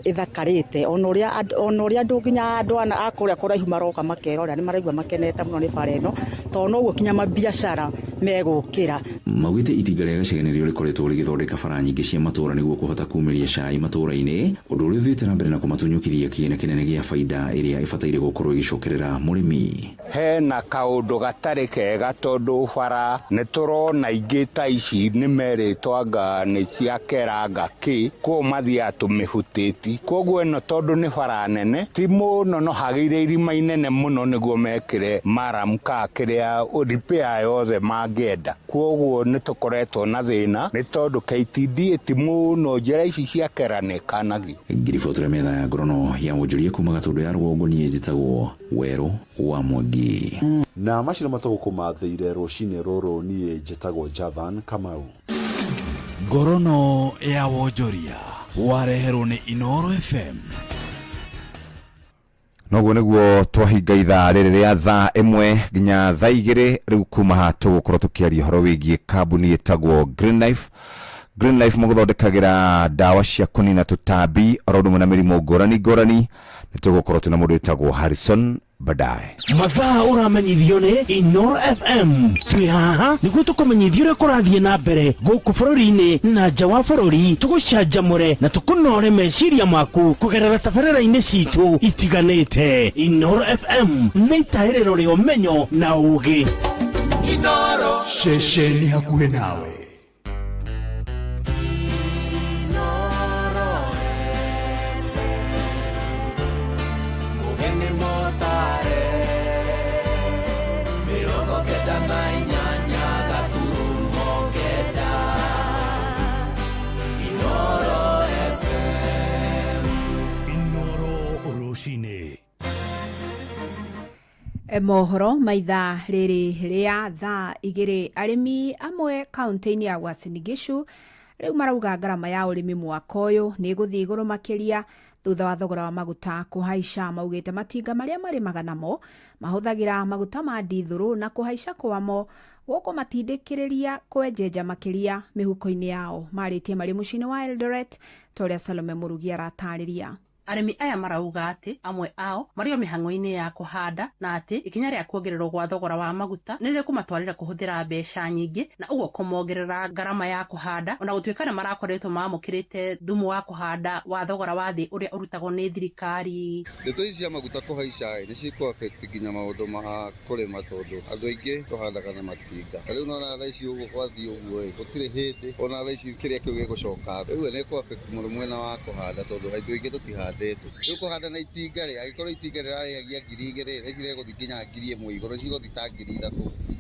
ĩthakarĩte, ona ũrĩa ona ũrĩa andũ nginya andũ a kũrĩa kũraihu maroka makerorera, nĩ maraigua makenete mũno nĩ bara ĩno, tondũ noguo kinya mabiacara megũkĩra. Maugĩte itinga rĩa Gacege nĩrĩo rĩkoretwo rĩgĩthondeka bara nyingĩ cia matũra nĩguo kũhota kumĩria cai matũra-inĩ, ũndũ ũrĩa ũthiĩte na mbere na kũmatunyũkithia kĩgĩna kĩnene gĩa baida ĩrĩa ĩbataire gũkorwo ĩgĩcokerera mũrĩmi. Hena kaũndũ gatarĩ kega tondũ bara nĩ tũrona ingĩ ta ici nĩ merĩtwo anga nĩ cia keranga kĩ, koguo mathiaga tũmĩhutĩti, koguo ĩno tondũ nĩ bara nene ti mũno no hagĩire irima inene mũno nĩguo mekĩre maram ka kĩrĩa repair yothe mangĩenda, koguo nĩ tũkoretwo na thĩna nĩ tondũ KTDA ti mũno njĩra ici cia kera nĩ kanagio. Ngiribotera metha ya ngorono ya wonjoria kuma Gatũndũ ya rũgongo, niĩ njĩtagwo Werũ wa Mwangi. Na macio nĩmo tũgũkũmathĩire rũcinĩ rũrũ, niĩ njĩtagwo Jathan Kamau. Ngorono ya wonjoria wareherwo nĩ Inoro FM. Noguo nĩguo twahinga ithaa rĩrĩ rĩa thaa 1 nginya thaa 2. Rĩu kuma haha tũgũkorwo tũkĩaria ũhoro wĩgiĩ kambuni ĩtagwo Green Life. Green Life mũgũthondekagĩra ndawa cia kũnina tũtambi oro ũndũ ũmwe na mĩrimũ ngũrani ngũrani. Nĩ tũgũkorwo twĩna mũndũ wĩtagwo Harrison baadaye. Mathaa ũramenyithio nĩ Inoro FM. Twĩ haha nĩguo tũkũmenyithie ũrĩa kũrathiĩ na mbere gũkũ bũrũri-inĩ na nja wa bũrũri, tũgũcanjamũre na tũkũnore meciria maku kũgerera tabarĩra-inĩ citũ itiganĩte. Inoro FM nĩ itahĩrĩro rĩa ũmenyo na ũũgĩ. Inoro ceceni hakuhĩ nawe. Mugeni motare 98 gaturumo 9 Inoro FM. Inoro rũcinĩ. Mohoro maitha rĩrĩ rĩa thaa 2. Arĩmi amwe kaunti-inĩ ya Uasin Gishu rĩu marauga ngarama ya ũrĩmi mwaka ũyũ nĩ ĩgũthiĩ igũrũ makĩria thutha wa thogora wa maguta kũhaica. Maugĩte matinga marĩa marĩmaga namo mahũthagĩra maguta ma ndithũrũ na kũhaica kwamo gũkũmatindĩkĩrĩria kwenjenja makĩria mĩhuko-inĩ yao. Marĩtie marĩ mũciĩ-inĩ wa Eldoret ta ũrĩa Salome Mũrugi aratarĩria. Arĩmi aya marauga atĩ amwe ao marĩ o mĩhang'o-inĩ ya kũhanda na atĩ ikinya rĩa kuongererwo gwa thogora wa maguta nĩ rĩkũmatwarĩra kũhũthĩra mbeca nyingĩ na ũguo kũmongerera ngarama ya kũhanda, ona gũtuĩka nĩ marakoretwo mamũkĩrĩte thumu wa kũhanda wa thogora wa thĩ ũrĩa ũrutagwo nĩ thirikari. Ndeto ici cia maguta kũhaica nĩ cikũ affect nginya maũndũ ma kũrĩma, tondũ andũ aingĩ tũhandaga na matinga. Ta rĩu nona thaa ici ũguo gwathiĩ ũguo ĩ, gũtirĩ hĩndĩ ona thaa ici kĩrĩa kĩu gĩgũcoka. Rĩu nĩ kũ affect mũno mwena wa kũhanda, tondũ andũ aingĩ tũtihandĩte. Rĩu kũhanda na itinga rĩ, angĩkorwo itinga rĩrarĩhagia 2000 rĩ, thaa ici rĩgũthiĩ nginya 1000 igũrũ, cigũthiĩ ta 3000,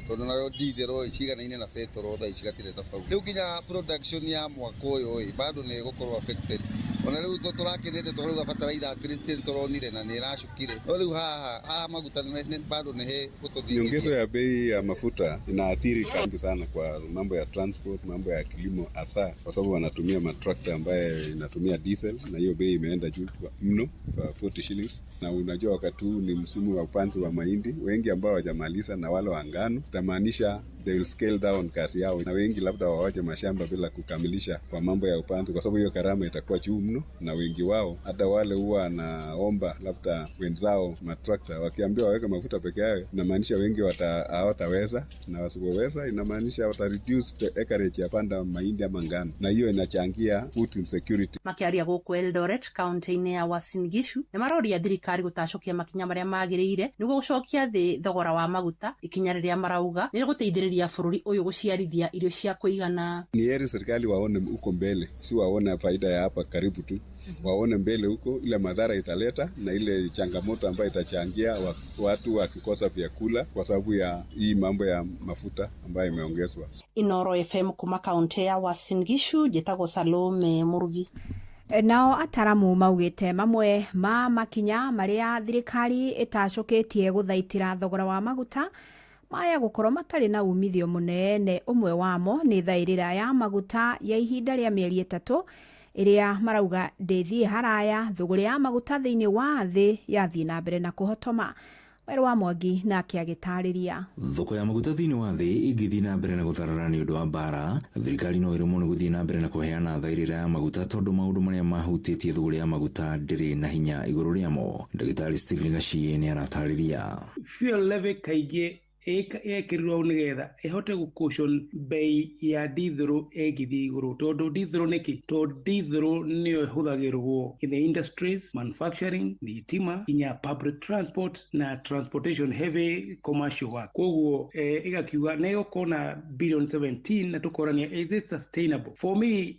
tondũ nayo ndithero ĩ ciganaine na betũrũ thaa ici gatirĩ tofauti. Rĩu nginya production ya mwaka ũyũ ĩ bado nĩ ĩgũkorwo affected. Ona rĩu tũrakĩnĩte tũrauga bataraitha at least nĩ tũronire na nĩ ĩracukire, no rĩu haha maguta bado nĩ he gũtũthingithia. Nyongezo ya bei ya mafuta inaathiri mingi sana kwa mambo ya transport, mambo ya kilimo hasa kwa sababu wanatumia matrakta ambaye inatumia diesel, na hiyo bei imeenda juu mno kwa 40 shillings. Na unajua wakati huu ni msimu wa upanzi wa mahindi, wengi ambao hawajamaliza na wale wa ngano, itamaanisha they will scale down kazi yao, na wengi labda wawache mashamba bila kukamilisha kwa mambo ya upanzi, kwa sababu hiyo gharama itakuwa juu mno, na wengi wao hata wale huwa wanaomba labda wenzao matrakta, wakiambiwa waweke mafuta peke yao, inamaanisha wengi hawataweza, na wasipoweza inamaanisha wata reduce the acreage ya panda mahindi ama ngano, na hiyo inachangia food insecurity. Makiaria gũkũ Eldoret kaunti-inĩ ya Uasin Gishu nĩ maroria thirikari gũtacũkia makinya marĩa magĩrĩire nĩguo gũcokia thĩ thogora wa maguta, ikinya rĩrĩa marauga nĩ rĩgũteithĩrĩria bũrũri ũyũ gũciarithia irio cia kũigana. Ni heri serikali waone huko mbele, si waone faida ya hapa karibu tu, waone mbele huko ile madhara italeta na ile changamoto ambayo itachangia watu wakikosa vyakula kwa sababu ya hii mambo ya mafuta ambayo imeongezwa. Inoro FM kuma kaunti ya Uasin Gishu, njĩtagwo Salome Mũrugi. Nao ataramu maugĩte mamwe ma makinya marĩa thirikari ĩtacũkĩtie gũthaitĩra thogora wa maguta maya gũkorwo matarĩ na umithio mũnene. Ũmwe wamo nĩ thaĩrĩra ya maguta ya ihinda rĩa mĩeri 3 ĩrĩa marauga ndĩthiĩ haraya thũgũrĩ ya maguta thĩinĩ wa thĩ yathiĩ na mbere na kũhotoma. Werũ wa Mwangi nake agĩtarĩria. Thoko ya maguta thĩinĩ wa thĩ ĩngĩthiĩ na mbere na gũtharara nĩ ũndũ wa mbara, thirikari no ĩremwo nĩ gũthiĩ na mbere na kũheana thaĩrĩra ya maguta tondũ maũndũ marĩa mahutĩtie thũgũrĩ ya maguta ndĩrĩ na hinya igũrũ rĩamo. Ndagĩtarĩ Stephen Gachie nĩ aratarĩria. Fuel levy kaingĩ ĩkĩrirwo nĩgetha ĩhote gũ-cushion bei ya ndithũrũ ĩngĩthiĩ igũrũ, tondũ ndithũrũ nĩkĩ? Tondũ ndithũrũ nĩyo ĩhũthagĩrwo in the industries, manufacturing, thitima, nginya public transport na transportation heavy commercial work. Koguo ĩgakiuga nĩ ĩgũkorwo na billion 17 na tũkorania is it sustainable? For me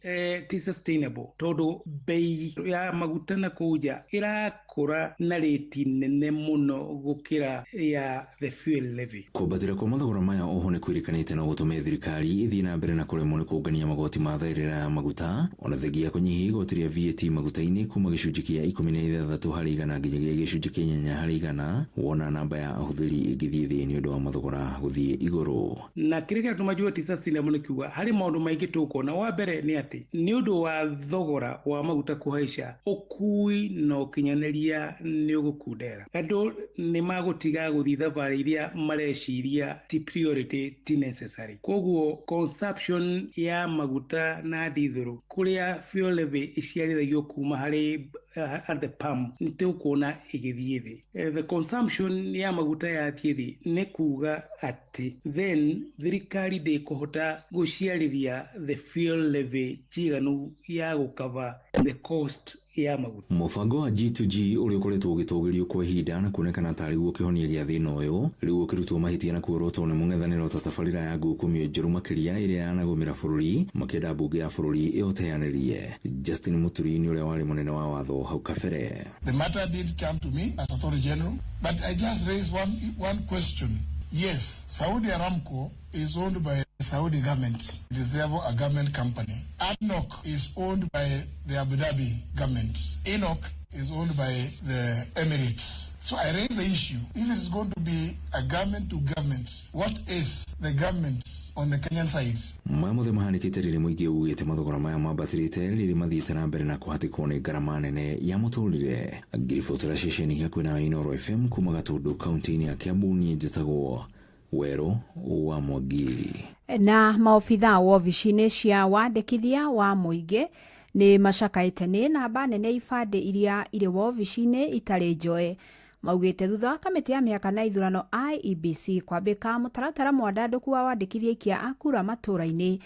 ti sustainable, tondũ bei ya maguta na kũu nja ĩrakũra na rĩti nene mũno gũkĩra ya the fuel levy. Kwambatĩra kwa mathogora maya oho nĩ kwĩrĩkanĩte no gũtũme thirikari ĩthiĩ na mbere na kũremwo nĩ kũngania magoti ma thaĩrĩra ya maguta, ona thengia ya kũnyihia igoti rĩa VAT maguta-inĩ kuma gĩcunjĩ kĩa 16 harĩ igana nginyagia gĩcunjĩ kĩa 8 harĩ igana, wona namba ya ahũthĩri ĩngĩthiĩ thĩ nĩ ũndũ wa mathogora gũthiĩ igũrũ. Na kĩrĩa kĩratũma njuge ti sustainable nĩ kiuga harĩ maũndũ maingĩ tũkuona. Wa mbere nĩ atĩ nĩ ũndũ wa thogora wa maguta kũhaica, ũkui na ũkinyanĩria nĩ ũgũkundera. Andũ nĩ magũtiga gũthiĩ thabarĩ iria mareciria mareciria ti priority, ti necessary. Koguo consumption ya maguta na dithũrũ kũrĩa fuel levy iciarithagio kuma harĩ at the pump nĩ tũkuona ĩgĩthiĩ thĩ. The consumption ya maguta yathiĩ thĩ nĩ kuga atĩ then thirikari ndĩkũhota gũciarithia the fuel levy njiganu ya gũkava the cost ya maguta. Mũbango wa G2G ũrĩa ũkoretwo ũgĩtũgĩrio kwa ihinda na kuonekana tarĩ guo kĩhonia gĩa thĩna ũyũ rĩu ũkĩrutwo mahĩtia na kuorotwo nĩ mũng'ethanĩro ta tabarĩra ya ngukumio njerũ makĩria ĩrĩa yanagũmĩra bũrũri makĩenda mbunge ya bũrũri ĩũteanĩrie. Justin Muturi nĩ ũrĩa warĩ mũnene wa watho hau kabere. The matter did come to me as Attorney General, but I just raised one question. Yes, Saudi Aramco is owned by the Saudi government. It is therefore a government company. ADNOC is owned by the Abu Dhabi government. ENOC is owned by the Emirates. So I raise the issue, if it's going to be a government to government, what is the government on the Kenyan side? Maya mothe mahanĩkĩte rĩrĩ mũingĩ ugĩte mathogora maya mambatĩrĩte rĩrĩ mathiĩte na mbere na kũhatĩkwo nĩ ngarama nene ya mũtũrĩre. Ngĩribotera ceceni hakuhĩ na Inooro FM kuma Gatũndũ kaunti-inĩ ya Kiambu, niĩ njĩtagwo Werũ wa Mwangi. Na maobitha wobici-inĩ cia wandĩkithia wa mũingĩ nĩ macakaĩte nĩ namba nene ibandĩ iria irĩ wobici-inĩ itarĩ njoe. Maugĩte thutha wa kamĩtĩ ya mĩhaka na ithurano IEBC kwambĩka mũtaratara mwandandũku wa wandĩkithia aikia a kura matũũra-inĩ,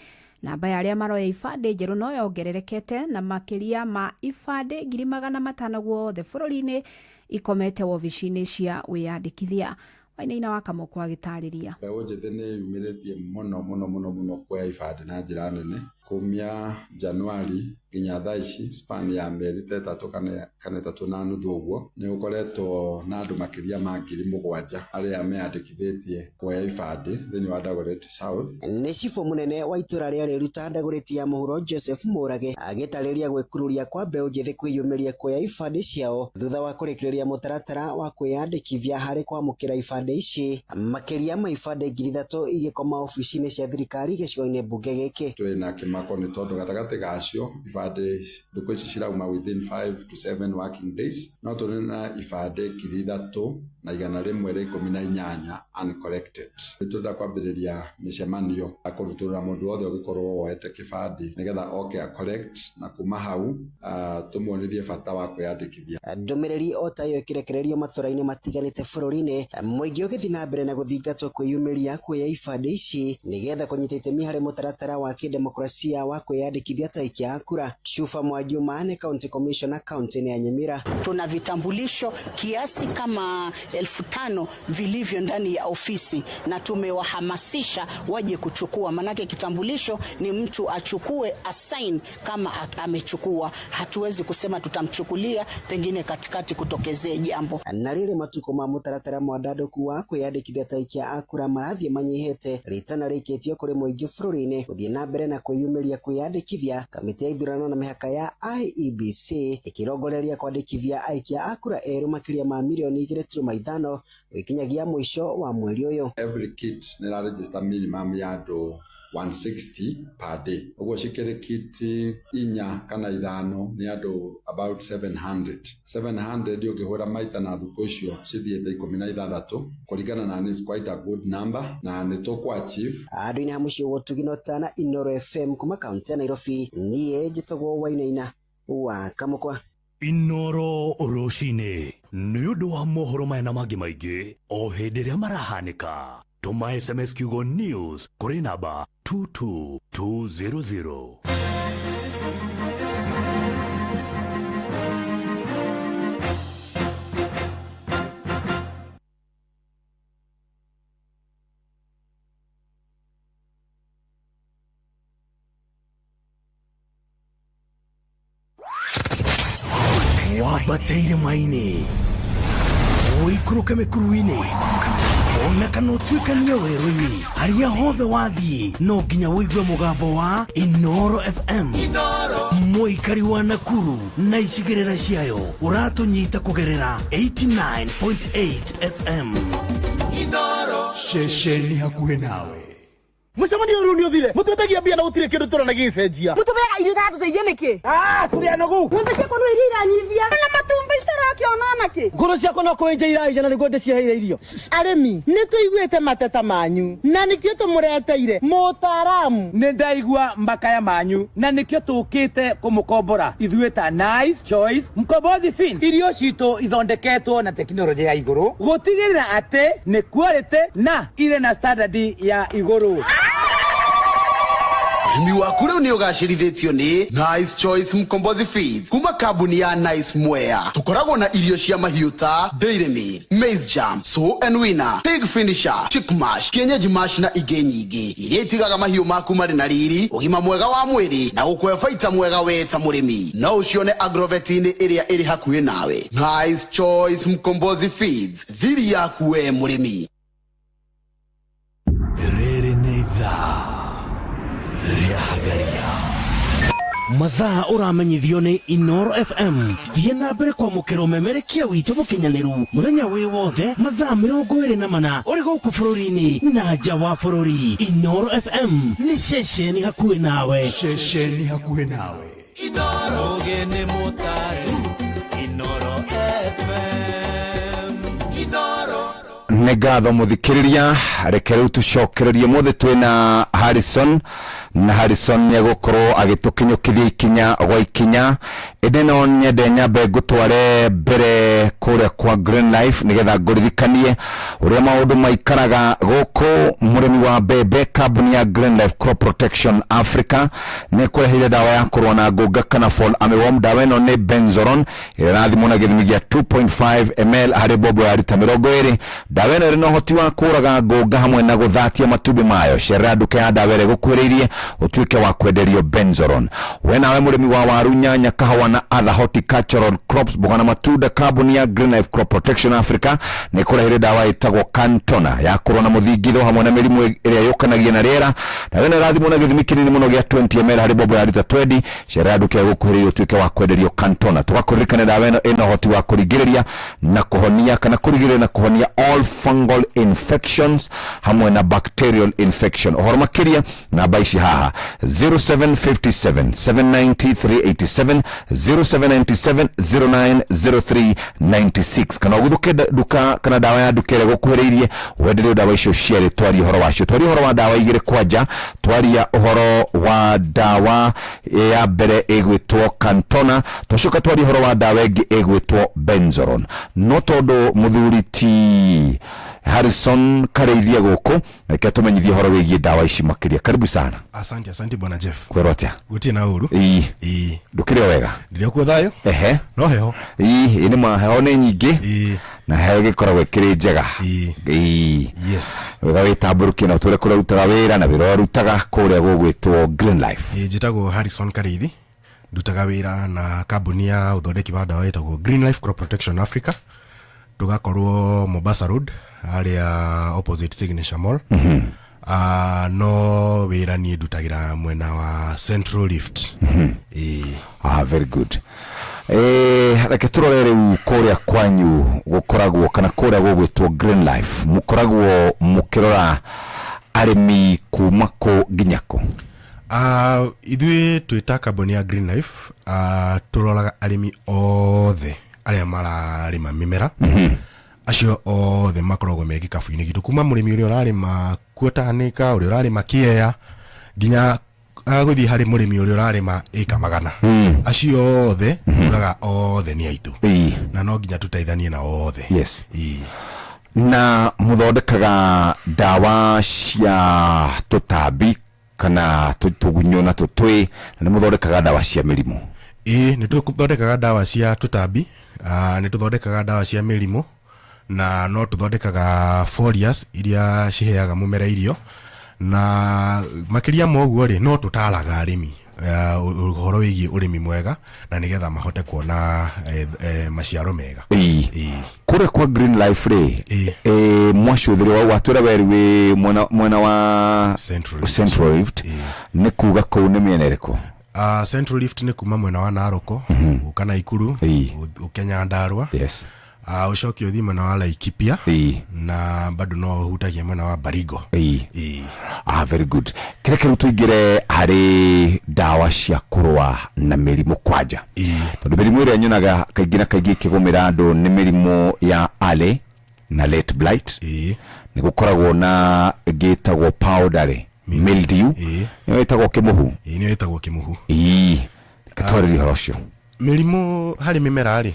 namba ya arĩa maroya ibandĩ njerũ no yongererekete na makĩria ma ibandĩ 500,000 guothe bũrũri-inĩ ikomete wobici-inĩ cia wĩyandĩkithia. Wainaina wa Kamũkũ agĩtarĩria. Mbeũ njĩthĩ nĩ yumĩrĩtie mũno mũno mũno mũno kuoya ibandĩ na njĩra nene kumia Januari nginya thaa ici, span ya mĩeri ta ĩtatũ kana 3.5 ũguo nĩ gũkoretwo na andũ makĩria ma 7,000 arĩa meyandĩkithĩtie kuoya ibandĩ thĩinĩ wa Dagoretti South. Nĩ cibũ mũnene wa itũra rĩa Rĩruta Dagoretti ya mũhuro Joseph Mũrage agĩtarĩria gwĩkururia kwa mbeũ njĩthĩ kwĩyumĩria kuoya ibandĩ ciao thutha wa kũrĩkĩrĩria mũtaratara wa kwĩyandĩkithia harĩ kwamũkĩra ibandĩ ici, makĩria ma ibandĩ 3,000 igĩkoma obici-inĩ cia thirikari gĩcigo-inĩ mbunge gĩkĩ. Twĩna kĩmako nĩ tondũ gatagatĩ gacio ibandĩ thikũ ici cirauma within 5 to 7 working days, no tũrĩ na ibandĩ 3,118 uncollected. Nĩ tũrenda kwambĩrĩria mĩcemanio ya kũrutũrũra mũndũ wothe ũngĩkorwo woete kĩbandĩ nĩgetha oke a collect na kuma hau tũmuonithie bata wa kwĩyandĩkithia. Ndũmĩrĩri o ta ĩyo ĩkĩrekererio matũra-inĩ matiganĩte bũrũri-inĩ, mũingĩ ũgĩthiĩ na mbere na gũthingatwo kwĩyumĩria kuoya ibandĩ ici nĩgetha kũnyita itemi harĩ mũtaratara wa kĩdemokrasia wa kwĩyandĩkithia ta aikia a kura. Shufa Mwajuma ni County Commissioner kaunti ya Nyamira. Tuna vitambulisho kiasi kama 5,000 vilivyo ndani ya ofisi na tumewahamasisha waje kuchukua, manake kitambulisho ni mtu achukue assign kama amechukua. Hatuwezi kusema tutamchukulia pengine katikati kutokezee jambo. Na rĩrĩ matukũ ma mũtaratara mwandandũku wa kwĩyandĩkithia ta aikia a kura marathiĩ manyihĩte, ritana rĩikĩtio kũrĩ mũingĩ bũrũri-inĩ gũthiĩ na mbere na kwĩyumĩria kwĩyandĩkithia. Kamĩtĩ ya ithurano na mĩhaka ya IEBC ĩkĩrongoreria kwandĩkithia aikia a kura erũ makĩria ma mirioni 2.5 gũkinyagia mũico wa mweri ũyũ. Every kit nĩ ĩraregister minimum ya andũ 160 per day, ũguo cikĩrĩ kit 4 kana 5 nĩ andũ about 700. 700 ũngĩhũra maita na thukũ icio cithiĩte 16 kũringana na is quite a good number na nĩ tũkũ achieve. Andũ-inĩ ha mũciĩ wa Ũtugi Tana, Inooro FM kuma kaunti ya Nairobi, niĩ njĩtagwo Wainaina wa Kamũkwa. Inooro rũcinĩ nĩ ũndũ wa mohoro maya na mangĩ maingĩ o hĩndĩ ĩrĩa marahanĩka. Tũma SMS kiugo news kũrĩ namba 22200. Wambateire maini ũikũrũke mĩkuru-inĩ ona kana ũtuĩkanie werũ-inĩ, harĩa hothe wathiĩ no nginya ũigue mũgambo wa Inooro FM. Mũikari wa Nakuru na icigĩrĩra ciayo ũratũnyita kũgerera 89.8 FM. Ceceni hakuhĩ nawe. Mũcemanio ũyũ nĩ ũthire mũtwetagia mbia na gũtirĩ kĩndũ tũrona gĩgĩcenjia. Mũtũbeaga irio itatũteithia nĩkĩ? Tũrĩ anogu. Ng'ombe ciakwa no iria iranyivia na matumbĩ citarakĩona nakĩ. Nĩkĩ? Ngũrũ ciakwa no kũĩnja iraĩnja na nĩguo ndĩciheire irio. Arĩmi, nĩ tũiguĩte mateta manyu na nĩkĩo tũmũreteire mũtaaramu. Nĩ ndaigua makaya manyu na nĩkĩo tũkĩte kũmũkombora ithuĩ ta Nice Choice Mkombozi Feeds. Irio citũ ithondeketwo na tekinoronjĩ ya igũrũ gũtigĩrĩra atĩ nĩ quality na irĩ na standard ya igũrũ. Ũrĩmi waku rĩu nĩ ũgacĩrithĩtio nĩ Nice Choice Mkombozi Feeds kuma kambuni ya Nice Mwea. Tũkoragwo na irio cia mahiũ ta Dairy Meal, Maize Jam, Sow and Winner, Pig Finisher, Chick Mash, Kienyeji Mash na ingĩ nyingĩ iria itigaga mahiũ maku marĩ na riri, ũgima mwega wa mwĩrĩ na gũkũhe baita mwega we ta mũrĩmi. No ũcione agrovet-inĩ ĩrĩa ĩrĩ hakuhĩ nawe. Nice Choice Mkombozi Feeds, thiri yaku we mũrĩmi. Rĩrĩ nĩ ithaa rĩa Hagaria. Mathaa ũramenyithio nĩ Inoro FM. Thiĩ na mbere kwamũkĩra ũmemerekia witũ mũkinyanĩru mũthenya wĩ wothe mathaa 24 ũrĩ gũkũ bũrũri-inĩ na nja wa bũrũri. Inoro FM nĩ ceceni hakuhĩ nawe. Ceceni hakuhĩ nawe. Ũgĩ nĩ mũtare Inoro FM Inoro Nĩ ngatho mũthikĩrĩria, reke rĩu tũcokererie mũthĩ twĩna Harrison, na Harrison nĩ egũkorwo agĩtũkinyũkithia ikinya gwa ikinya, ĩndĩ no nyende nyambe ngũtware mbere kũrĩa kwa Green Life nĩgetha ngũririkanie ũrĩa maũndũ maikaraga gũkũ. Mũrĩmi wa mbembe, kambuni ya Green Life Crop Protection Africa nĩ kũreheire ndawa ya kũrũa na ngũnga kana fall armyworm. Ndawa ĩno nĩ Benzoron ĩrĩa ĩrathimwo na gĩthimi gĩa 2.5 ml harĩ mbombo ya rita 20. Ndawa ĩno ĩrĩ na ũhoti wa kũraga ngũnga hamwe na gũthatia matumbĩ mayo. Cerera nduka ya ndawa ĩrĩa ĩgũkuhĩrĩirie ũtuĩke wa kwenderio Benzoron. We nawe mũrĩmi wa waru, nyanya, kahawa na other horticultural crops, mboga na matunda, kambuni ya Green Life Crop Protection Africa nĩ kũreheire ndawa ĩtagwo Cantona ya kũrũa na mũthingitho hamwe na mĩrimũ ĩrĩa yũkanagia na rĩera. Ndawa ĩno ĩrathimwo na gĩthimi kĩnini mũno gĩa 20 ml harĩ mbombo ya rita 20. Cerera nduka ĩrĩa ĩgũkuhĩrĩirie ũtuĩke wa kwenderio Cantona. Tũgakũririkania ndawa ĩno ĩna ũhoti wa kũringĩrĩria na kũhonia kana kũrigĩrĩria na kũhonia all fungal infections hamwe na bacterial infection. Ũhoro makĩria namba ici haha 0757 790 387, 0797 0903 96, kana ũgũthũke nduka kana ndawa ya nduka ĩrĩa ĩgũkuhĩrĩirie wenderio ndawa icio cierĩ. Twaria ũhoro wacio, twaria ũhoro wa ndawa igĩrĩ kwanja. Twaria ũhoro wa ndawa ya mbere ĩgwĩtwo Cantona, twacoka twaria ũhoro wa ndawa ĩngĩ ĩgwĩtwo Benzoron. No tondũ mũthuri ti Harrison Karĩithia gũkũ, reke tũmenyithie ũhoro wĩgiĩ ndawa ici makĩria. Karibu sana. Asante, asante bwana Jeff. Kwĩrwo atĩa? Gũtirĩ na ũru. Ii. Ii. Ndũkĩrĩ o wega? Ndĩrĩ kuo thayũ. Ehe. No heho. Ii, ĩ nĩ ma heho nĩ nyingĩ na heho ĩgĩkoragwo ĩkĩrĩ njega. Ii. Yes. Wega wĩtambũrũkie na ũtwĩre kũrĩa ũrutaga wĩra na wĩra ũrutaga kũrĩa gũgwĩtwo Green Life. Ĩ, njĩtagwo Harrison Karĩithi, ndutaga wĩra na kambuni ya ũthondeki wa ndawa ĩtagwo Green Life Crop Protection Africa, tũgakorwo Mombasa Road harĩa opposite Signature Mall. No wĩra niĩ ndutagĩra mwena wa Central Rift. Ĩĩ. Ah, very good. Reke tũrore rĩu kũrĩa kwanyu gũkoragwo kana kũrĩa gũgwĩtwo Green Life mũkoragwo mũkĩrora arĩmi kuma kũ nginya kũ? Ithuĩ twĩ ta kambuni ya Green Life, tũroraga arĩmi othe arĩa mararĩma mĩmera. Acio othe makoragwo me gĩkabu-inĩ gitũ, kuma mũrĩmi ũrĩa ũrarĩma Kuotanĩka, ũrĩa ũrarĩma Kĩea, nginya gũthiĩ harĩ mũrĩmi ũrĩa ũrarĩma ĩka 100. Acio othe tugaga othe nĩ aitũ. Na no nginya tũteithanie na othe. Yes. Na mũthondekaga ndawa cia tũtambi kana tũgunyũ na tũtwĩ, na nĩ mũthondekaga ndawa cia mĩrimũ? Ĩĩ, nĩ tũthondekaga ndawa cia tũtambi, nĩ tũthondekaga ndawa cia mĩrimũ, na no tũthondekaga foliars iria ciheaga mũmera irio, na makĩria ma ũguo rĩ, no tũtaraga arĩmi ũhoro wĩgiĩ ũrĩmi mwega na nĩgetha mahote kuona maciaro mega. Ĩĩ. Kũrĩa kwa Green Life rĩ, mwacũthĩrĩ watwĩra weri wĩ mwena wa Central Rift. Central Rift. Nĩ kuga kũu nĩ mĩena ĩrĩkũ? Central Rift nĩ kuma mwena wa Naroko, gũka Naikuru, ũke Nyandarua. Yes. Ũcoke ũthiĩ mwena wa Laikipia na bado no ũhutagia mwena wa Baringo. Ĩĩ. Ah, very good. Kĩreke rĩu tũingĩre harĩ ndawa cia kũrũa na mĩrimũ kwanja, tondũ mĩrimũ ĩrĩa nyonaga kaingĩ na kaingĩ ĩkĩgũmĩra andũ nĩ mĩrimũ ya early na late blight. Nĩ gũkoragwo na ĩngĩ ĩtagwo powdery mildew, nĩyo ĩtagwo kĩmũhu. Ĩĩ, nĩyo ĩtagwo kĩmũhu. Ĩĩ, twarĩrie ũhoro ũcio. Mĩrimũ harĩ mĩmera rĩ,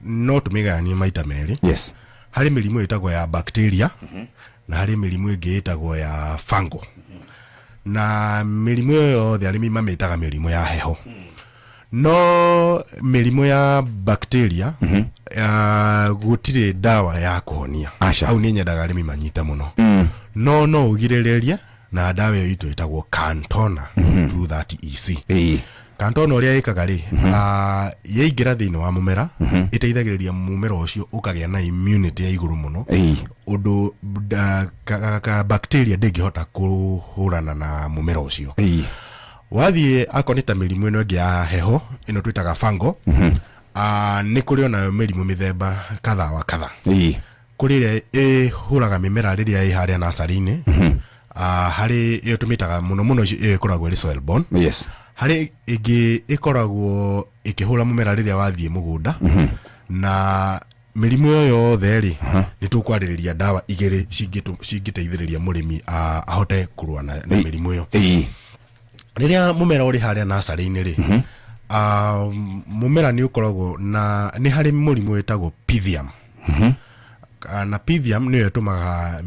no tũmĩgayanie maita merĩ. Harĩ mĩrimũ ĩtagwo ya bacteria na harĩ mĩrimũ ĩngĩ ĩtagwo ya fungal. Na mĩrimũ ĩyo yothe arĩmi mamĩtaga mĩrimũ ya heho. No mĩrimũ ya bacteria gũtirĩ ndawa ya kũhonia. Hau nĩ nyendaga arĩmi manyite mũno. No no ũgirĩrĩrie na ndawa ĩyo itũ ĩtagwo Cantona 230 EC. Cantona ũrĩa ĩkaga rĩ, yaingĩra thĩinĩ wa mũmera, ĩteithagĩrĩria mũmera ũcio ũkagĩa na immunity ya igũrũ mũno, ũndũ ka bacteria ndĩngĩhota kũhũrana na mũmera ũcio. Wathiĩ akorwo nĩ ta mĩrimũ ĩno ĩngĩ ya heho ĩno twĩtaga fungal, nĩ kũrĩ onayo mĩrimũ mĩthemba kadha wa kadha. Kũrĩ ĩrĩa ĩhũraga mĩmera rĩrĩa ĩ harĩa nursery-inĩ. Harĩ ĩyo tũmĩtaga mũno mũno ĩyo ĩkoragwo ĩrĩ soil borne. Harĩ ĩngĩ ĩkoragwo ĩkĩhũra mũmera rĩrĩa wathiĩ mũgũnda. Na mĩrimũ ĩyo yothe rĩ, nĩ tũkwarĩrĩria ndawa igĩrĩ cingĩteithĩrĩria mũrĩmi ahote kũrũa na mĩrimũ ĩyo. Rĩrĩa mũmera ũrĩ harĩa nursery-inĩ rĩ, mũmera nĩ ũkoragwo na nĩ harĩ mũrimũ wĩtagwo Pythium. Na Pythium nĩyo ĩtũmaga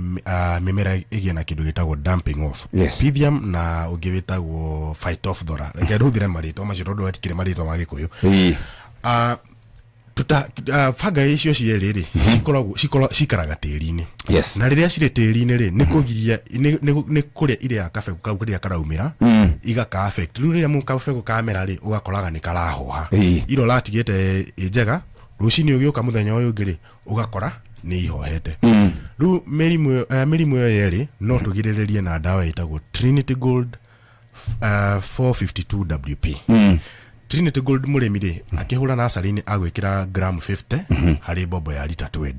mĩmera ĩgĩe na kĩndũ gĩtagwo damping off. Pythium na ũngĩ wĩtagwo Phytophthora. Reke ndũthire marĩtwa macio tondũ hatikĩrĩ marĩtwa ma Gĩkũyũ. Fungi icio cierĩ rĩ, cikoragwo cikaraga tĩri-inĩ. Na rĩrĩa cirĩ tĩri-inĩ rĩ, nĩ kũgiria nĩ kũrĩa irĩaga kabegũ kau rĩrĩa karaumĩra, igaka affect. Rĩu rĩrĩa kabegũ kamera rĩ, ũgakoraga nĩ karahoha. Ira ũratigĩte ĩ njega, rũcinĩ ũgĩũka mũthenya ũyũ ũngĩ rĩ, ũgakora nĩ ihohete. Rĩu mĩrimũ ĩyo yerĩ no tũgirĩrĩrie na ndawa ĩtagwo Trinity Gold 452 WP. Trinity Gold mũrĩmi rĩ, akĩhũra nursery-inĩ agwĩkĩra gram 50 harĩ mbombo ya rita 20.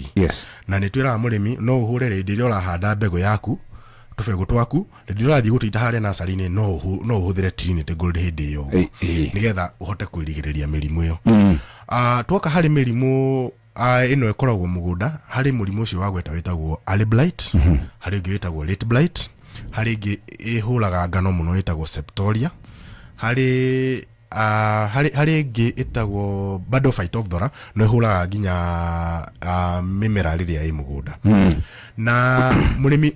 Na nĩ twĩraga mũrĩmi no ũhũre hĩndĩ ĩrĩa ũrahanda mbegũ yaku, tũbegũ twaku, hĩndĩ ĩrĩa ũrathiĩ gũtũita harĩa nursery-inĩ, no ũhũthĩre Trinity Gold hĩndĩ ĩyo ũguo, nĩgetha ũhote kwĩrigĩrĩria mĩrimũ ĩyo. Twoka harĩ mĩrimũ ĩno ĩkoragwo mũgũnda, harĩ mũrimũ ũcio wa gweta wĩtagwo early blight, harĩ ũngĩ wĩtagwo late blight, harĩ ĩngĩ ĩhũraga ngano mũno ĩtagwo septoria, harĩ ĩngĩ ĩtagwo bado Phytophthora, no ĩhũraga nginya mĩmera rĩrĩa ĩ mũgũnda. Na mũrĩmi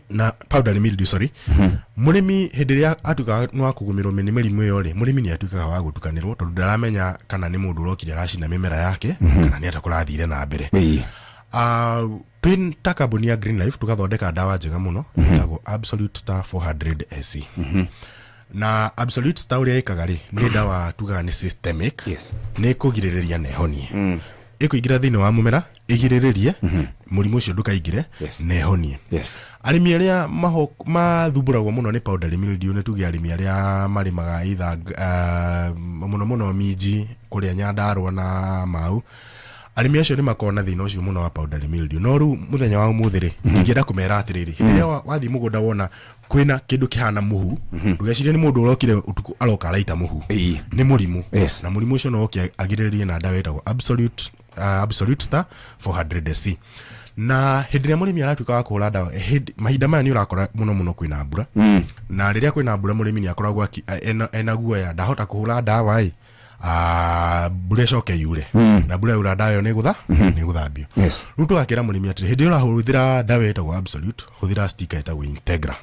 na powdery mildew, sorry, mũrĩmi hĩndĩ ĩrĩa atuĩkaga nĩ wa kũgũmĩrwo nĩ mĩrimũ ĩyo rĩ, mũrĩmi nĩ atuĩkaga wa gũtukanĩrwo tondũ ndaramenya kana nĩ mũndũ ũrokire aracina mĩmera yake kana nĩ atĩa kũrathire na mbere. Twĩ ta kambuni ya Green Life tũgathondeka ndawa njega mũno ĩtagwo Absolute Star 400 SC. Na Absolute Star ũrĩa ĩkaga rĩ, nĩ ndawa tugaga nĩ systemic. Nĩ kũgirĩrĩria na ĩhonie. Ĩkũingĩra thĩinĩ wa mũmera, ĩgirĩrĩrie mũrimũ ũcio ndũkaingĩre na ĩhonie. Arĩmi arĩa mathumbũragwo mũno nĩ powdery mildew nĩ tuge arĩmi arĩa marĩmaga either mũno mũno minji kũrĩa Nyandarua na Mau. Arĩmi acio nĩ makoragwo na thĩna ũcio mũno wa powdery mildew. No rĩu mũthenya wa ũmũthĩ rĩ, ingĩenda kũmera atĩrĩrĩ, hĩndĩ ĩrĩa wathiĩ mũgũnda wona kwĩna kĩndũ kĩhana mũhu, ndũgecirie nĩ mũndũ ũrokire ũtukũ aroka araita mũhu. Nĩ mũrimũ. Na mũrimũ ũcio no oke agirĩrĩrie na ndawa ĩtagwo Absolute Star 400 SC. Na hĩndĩ ĩrĩa mũrĩmi aratuĩka wa kũhũra ndawa, mahinda maya nĩ ũrakora mũno mũno kwĩna mbura. Na rĩrĩa kwĩna mbura mũrĩmi nĩ akoragwo ena guoya, ndahota kũhũra ndawa ĩ, mbura ĩcoke yure. Na mbura yaura ndawa ĩyo nĩ ĩgũthambio. Rĩu tũgakĩra mũrĩmi atĩrĩ, hĩndĩ ĩrĩa ũrahũthĩra ndawa ĩtagwo Absolute, hũthĩra sticker ĩtagwo Integra.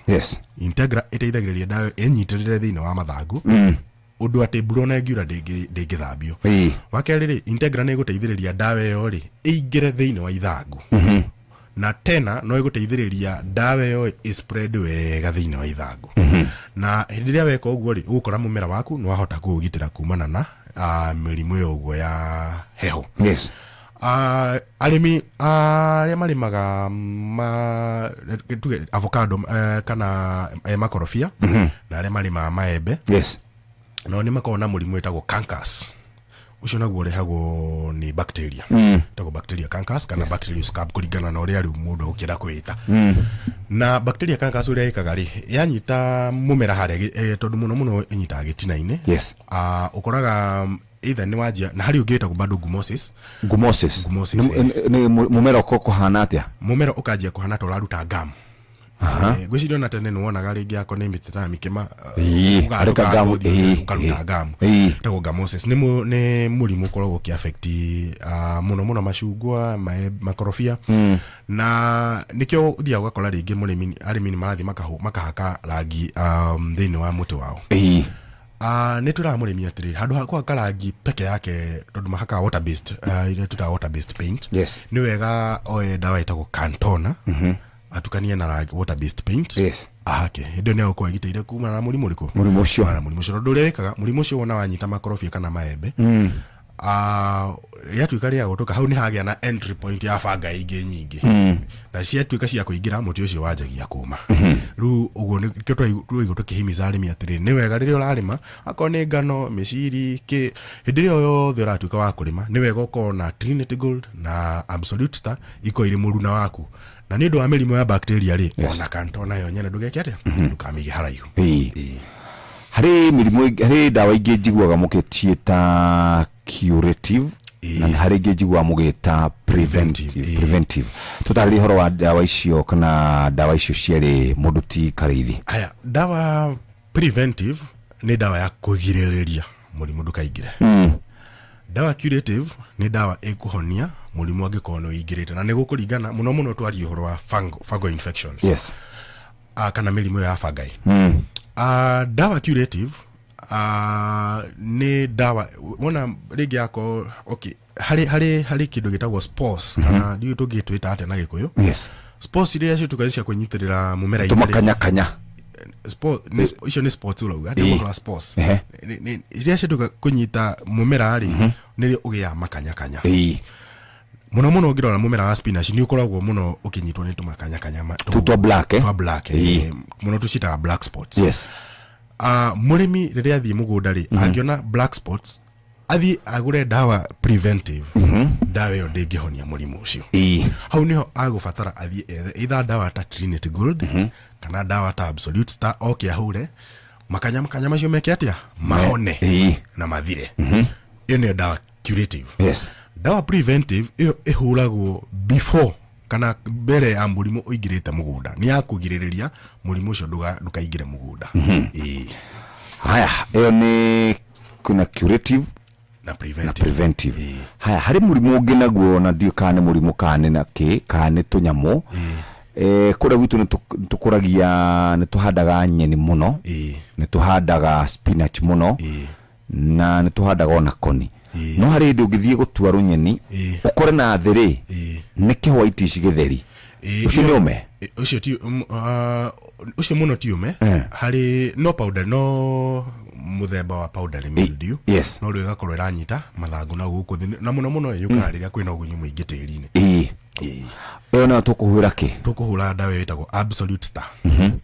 Integra ĩteithagĩrĩria ndawa ĩyo ĩnyitĩrĩre thĩinĩ wa mathangũ, ũndũ atĩ mbura ona ĩngiura ndĩngĩthambio. Wa kerĩ rĩ, Integra nĩ ĩgũteithĩrĩria ndawa ĩyo rĩ ĩingĩre thĩinĩ wa ithangũ. Na tena no ĩgũteithĩrĩria ndawa ĩyo ĩ spread wega thĩinĩ wa ithangũ. Na hĩndĩ ĩrĩa weka ũguo rĩ, ũgũkora mũmera waku nĩ wahota kũũgitĩra kumana na mĩrimũ ĩyo ũguo ya heho. Arĩmi arĩa marĩmaga tuge avocado kana makorobia, na arĩa marĩmaga maembe, nao nĩ makoragwo na mũrimũ wĩtagwo cankers. Ũcio naguo ũrehagwo nĩ bacteria. Ĩtagwo bacteria cankers kana bacterial scab kũringana na ũrĩa rĩu mũndũ egũkĩenda kwĩta. Na bacteria cankers ũrĩa ĩkaga rĩ, yanyita mũmera harĩa tondũ mũno mũno ĩnyitaga gĩtina-inĩ. Ah, ũkoraga either nĩ wanjia na harĩ ũngĩ wĩtagwo bado gummosis. Gummosis. Gummosis, Nĩ mũmera ũkorwo kũhana atĩa? Mũmera ũkanjia kũhana ta ũraruta gum. Ngwĩciria ona tene nĩwonaga rĩngĩ akorwo nĩ mĩtĩ ta mĩkĩma, areka gum, ũkaruta gum. Ĩtagwo gummosis. Nĩ mũrimũ ũkoragwo ũkĩ affect mũno mũno macungwa, makorobia. Na nĩkĩo ũthiaga ũgakora rĩngĩ mũrĩmi, arĩmi nĩ marathiĩ makahaka rangi thĩinĩ wa mũtĩ wao. Nĩ twĩraga mũrĩmi atĩrĩrĩ, handũ ha kũhaka rangi peke yake, tondũ mahakaga water based, iria twĩtaga water based paint. Nĩ wega oe ndawa ĩtagwo Cantona, atukanie na rangi water based paint. Ahake. Hĩndĩ ĩyo nĩ egũkorwo egitĩire kumana na mũrimũ ũrĩkũ? Mũrimũ ũcio. Kumana na mũrimũ ũcio. Tondũ ũrĩa wĩkaga, mũrimũ ũcio wona wanyita makorobia kana maembe, rĩatuĩka rĩa gũtũka, hau nĩ hagĩa na entry point ya banga ingĩ nyingĩ. Na ciatuĩka cia kũingĩra, mũtĩ ũcio wanjagia kũma. Rĩu ũguo nĩkĩo twaigua tũkĩhimiza arĩmi atĩrĩrĩ, nĩ wega rĩrĩa ũrarĩma, akorwo nĩ ngano, mĩciri, kĩ, hĩndĩ ĩrĩa yothe ũratuĩka wa kũrĩma, nĩ wega ũkorwo na Trinity Gold na Absolute Star ikorwo irĩ mũruna waku. Na nĩ ũndũ wa mĩrimũ ya bacteria rĩ, ona Cantona yo nyene ndũgeke atĩa? Ndũkamĩige haraihu. Harĩ mĩrimũ harĩ ndawa ingĩ njiguaga mũgĩciĩta curative, na nĩ harĩ ingĩ njiguaga mũgĩta preventive. Preventive. Tũtarĩrie ũhoro wa ndawa icio kana ndawa icio cierĩ mũndũ ti Karĩithi. Haya, ndawa preventive nĩ ndawa ya kũgirĩrĩria mũrimũ ndũkaingĩre. Ndawa curative nĩ ndawa ĩkũhonia mũrimũ angĩkorwo nĩ ũingĩrĩte, na nĩ gũkũringana mũno mũno twarie ũhoro wa fungal infections. Kana mĩrimũ ya fungi. Ndawa curative, nĩ ndawa wona rĩngĩ yako, okay, harĩ kĩndũ gĩtagwo spores, kana ndiũĩ tũngĩtwĩta atĩa na Gĩkũyũ. Spores iria cituĩkaga cia kwĩnyitĩrĩra mũmera-inĩ rĩ, Tũmakanyakanya. Icio nĩ spots ũrauga, nĩ ũhoro wa spores. Iria cituĩka kũnyita mũmera rĩ, nĩrĩo ũgĩaga makanyakanya. Mũno mũno ũngĩrora mũmera wa spinach nĩ ũkoragwo mũno ũkĩnyitwo nĩ tũmakanyakanya Tũu twa black, eh? Twa black, mũno tũciĩtaga black spots. Mũrĩmi rĩrĩa athiĩ mũgũnda rĩ, angĩona black spots, athiĩ agũre ndawa preventive, ndawa ĩyo ndĩngĩhonia mũrimũ ũcio. Hau nĩho agũbatara athiĩ ethe either ndawa ta Trinity Gold kana ndawa ta Absolute Star, oke ahũre makanya makanya macio meke atĩa? Mahone na mathire. Ĩyo nĩyo ndawa curative. Ndawa preventive ĩyo ĩhũragwo before kana mbere ya mũrimũ ũingĩrĩte mũgũnda, nĩ ya kũgirĩrĩria mũrimũ ũcio ndũkaingĩre mũgũnda. Haya, ĩyo nĩ kwĩna curative na preventive. Na preventive. Haya, harĩ mũrimũ ũngĩ naguo, na ndiũĩ kana nĩ mũrimũ kana nĩ na kĩ, kana nĩ tũnyamũ. Kũrĩa gwitũ nĩ tũkũragia, nĩ tũhandaga nyeni mũno, nĩ tũhandaga spinach mũno, na nĩ tũhandaga ona koni. No harĩ hĩndĩ ũngĩthiĩ gũtua rũnyeni, ũkore na thĩ rĩ, nĩ kĩhwaitici gĩtheri. Ũcio nĩ ũme? Ũcio ti, ũcio mũno ti ũme. Harĩ no powder, no mũthemba wa powdery mildew. No rĩu ĩgakorwo ĩranyita mathangũ na gũkũ thĩ, na mũno mũno yũkaga rĩrĩa kwĩna ũgunyu mũingĩ tĩri-inĩ. Ĩyo nayo tũkũhuhĩra kĩ? Tũkũhũra ndawa ĩyo ĩtagwo Absolute Star.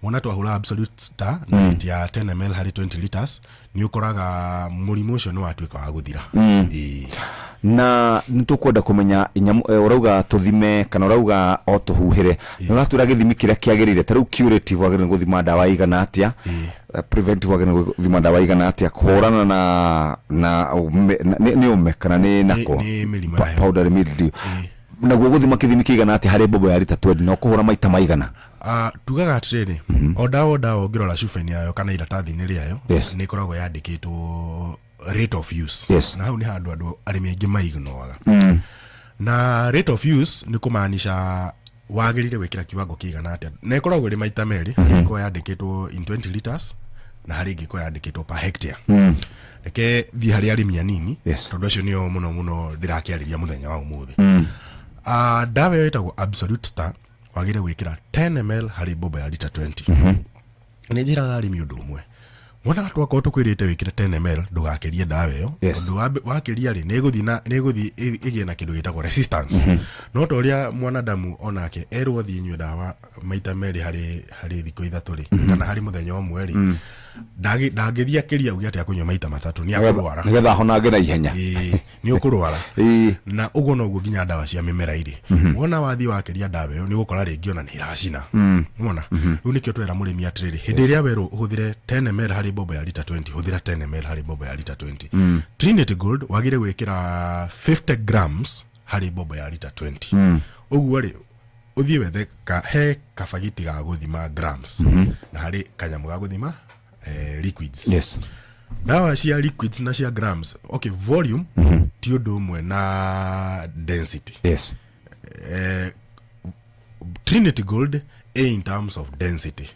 Wona twahũra Absolute Star na rate ya 10 ml harĩ 20 liters, nĩ ũkoraga mũrimũ ũcio nĩ watuĩka wa gũthira. Na nĩ tũkwenda kũmenya nyamũ, ũrauga tũthime kana ũrauga o tũhuhĩre, nĩ ũratwĩra gĩthimi kĩrĩa kĩagĩrĩire. Ta rĩu curative wagĩrĩire nĩ gũthima ndawa igana atĩa? Preventive wagĩrĩire nĩ gũthima ndawa igana atĩa kũhũrana na ũme, na, nĩ ũme kana nĩ nako? Nĩ mĩrimũ ya heho. Powdery mildew. Naguo gũthima kĩthimi kĩigana atĩa harĩ mbombo ya rita 20 na ũkũhũra maita maigana? Tugaga atĩrĩrĩ, o ndawa o ndawa ũngĩrora cuba-inĩ yayo kana iratathi-inĩ rĩayo, nĩ ĩkoragwo yandĩkĩtwo rate of use. Na hau nĩ handũ andũ arĩmi aingĩ maignoaga. Na rate of use nĩ kũmaanisha wagĩrĩire gwĩkĩra kiwango kĩigana atĩa, na ĩkoragwo ĩrĩ maita merĩ. Harĩ ĩkoragwo yandĩkĩtwo in 20 liters na harĩ ĩngĩ ĩkoragwo yandĩkĩtwo per hectare. Reke thiĩ harĩ arĩmi anini, tondũ acio nĩo mũno mũno ndĩrakĩarĩria mũthenya wa ũmũthĩ. Ndawa ĩyo ĩtagwo Absolute Star wagĩrĩire gwĩkĩra 10 ml harĩ mbombo ya lita 20. Nĩ njĩraga arĩmi ũndũ ũmwe, wona twakorwo tũkwĩrĩte wĩkĩre 10 ml, ndũgakĩrie ndawa ĩyo. Tondũ wakĩria rĩ, nĩ ĩgũthiĩ na, nĩ ĩgũthiĩ ĩgĩe na kĩndũ gĩtagwo resistance. No ta ũrĩa mwanadamu onake erwo athiĩ nyue ndawa maita merĩ harĩ thikũ ithatũ rĩ, kana harĩ mũthenya ũmwe rĩ, Ndangĩthiĩ akĩria uge atĩ akũnyua maita matatũ, nĩ akũrwara. Nĩgetha ahonange na ihenya. Ĩĩ, nĩ ũkũrwara. Na ũguo noguo nginya ndawa cia mĩmera irĩ. Wona wathiĩ wakĩria ndawa ĩyo, nĩ ũgũkora rĩngĩ ona nĩ ĩracina. Nĩwona? Rĩu nĩkĩo twera mũrĩmi atĩrĩrĩ, hĩndĩ ĩrĩa werwo ũhũthĩre 10 ml harĩ mbombo ya lita 20, hũthĩra 10 ml harĩ mbombo ya lita 20. Trinity Gold wagĩrĩire gwĩkĩra 50 grams harĩ mbombo ya lita 20. Ũguo rĩ, ũthiĩ wethe he kabagiti ga gũthima grams, na harĩ kanyamũ ga gũthima liquids. Ndawa cia liquids na cia grams, okay, volume ti ũndũ ũmwe na density. Trinity Gold A in terms of density,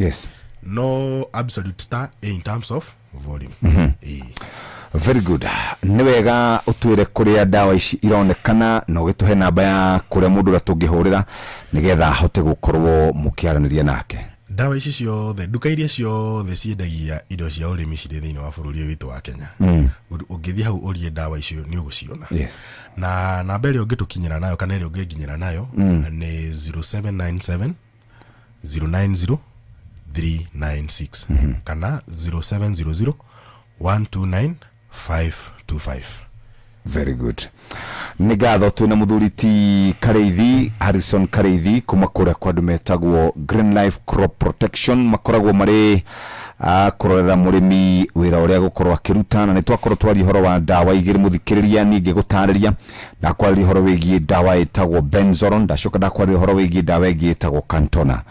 no Absolute Star A in terms of volume. Ĩĩ. Very good. Nĩ wega ũtwĩre kũrĩa ndawa ici ironekana na ũgĩtũhe namba ya kũrĩa mũndũ ũrĩa tũngĩhũrĩra nĩgetha ahote gũkorwo mũkĩaranĩria nake. Ndawa ici ciothe, nduka iria ciothe ciendagia indo cia ũrĩmi cirĩ thĩinĩ wa bũrũri ũyũ witũ wa Kenya, ũngĩthiĩ hau ũrie ndawa icio, nĩ ũgũciona. Na namba ĩrĩa ũngĩtũkinyĩra nayo kana ĩrĩa ũngĩnginyĩra nayo nĩ 0797 090 396 kana 0700 129 525. Very good. Nĩ ngatho. Twĩna mũthuri ti Karĩithi, Harrison Karĩithi, kuma kũrĩa kwa andũ metagwo Green Life Crop Protection. Makoragwo marĩ kũrorera mũrĩmi wĩra ũrĩa gũkorwo akĩruta, na nĩ twakorwo twaria ũhoro wa ndawa igĩrĩ. Mũthikĩrĩria, ningĩ gũtarĩria ndakwarĩria ũhoro wĩgiĩ ndawa ĩtagwo Benzoron, ndacoka ndakwarĩria ũhoro wĩgiĩ ndawa ĩngĩ ĩtagwo Cantona.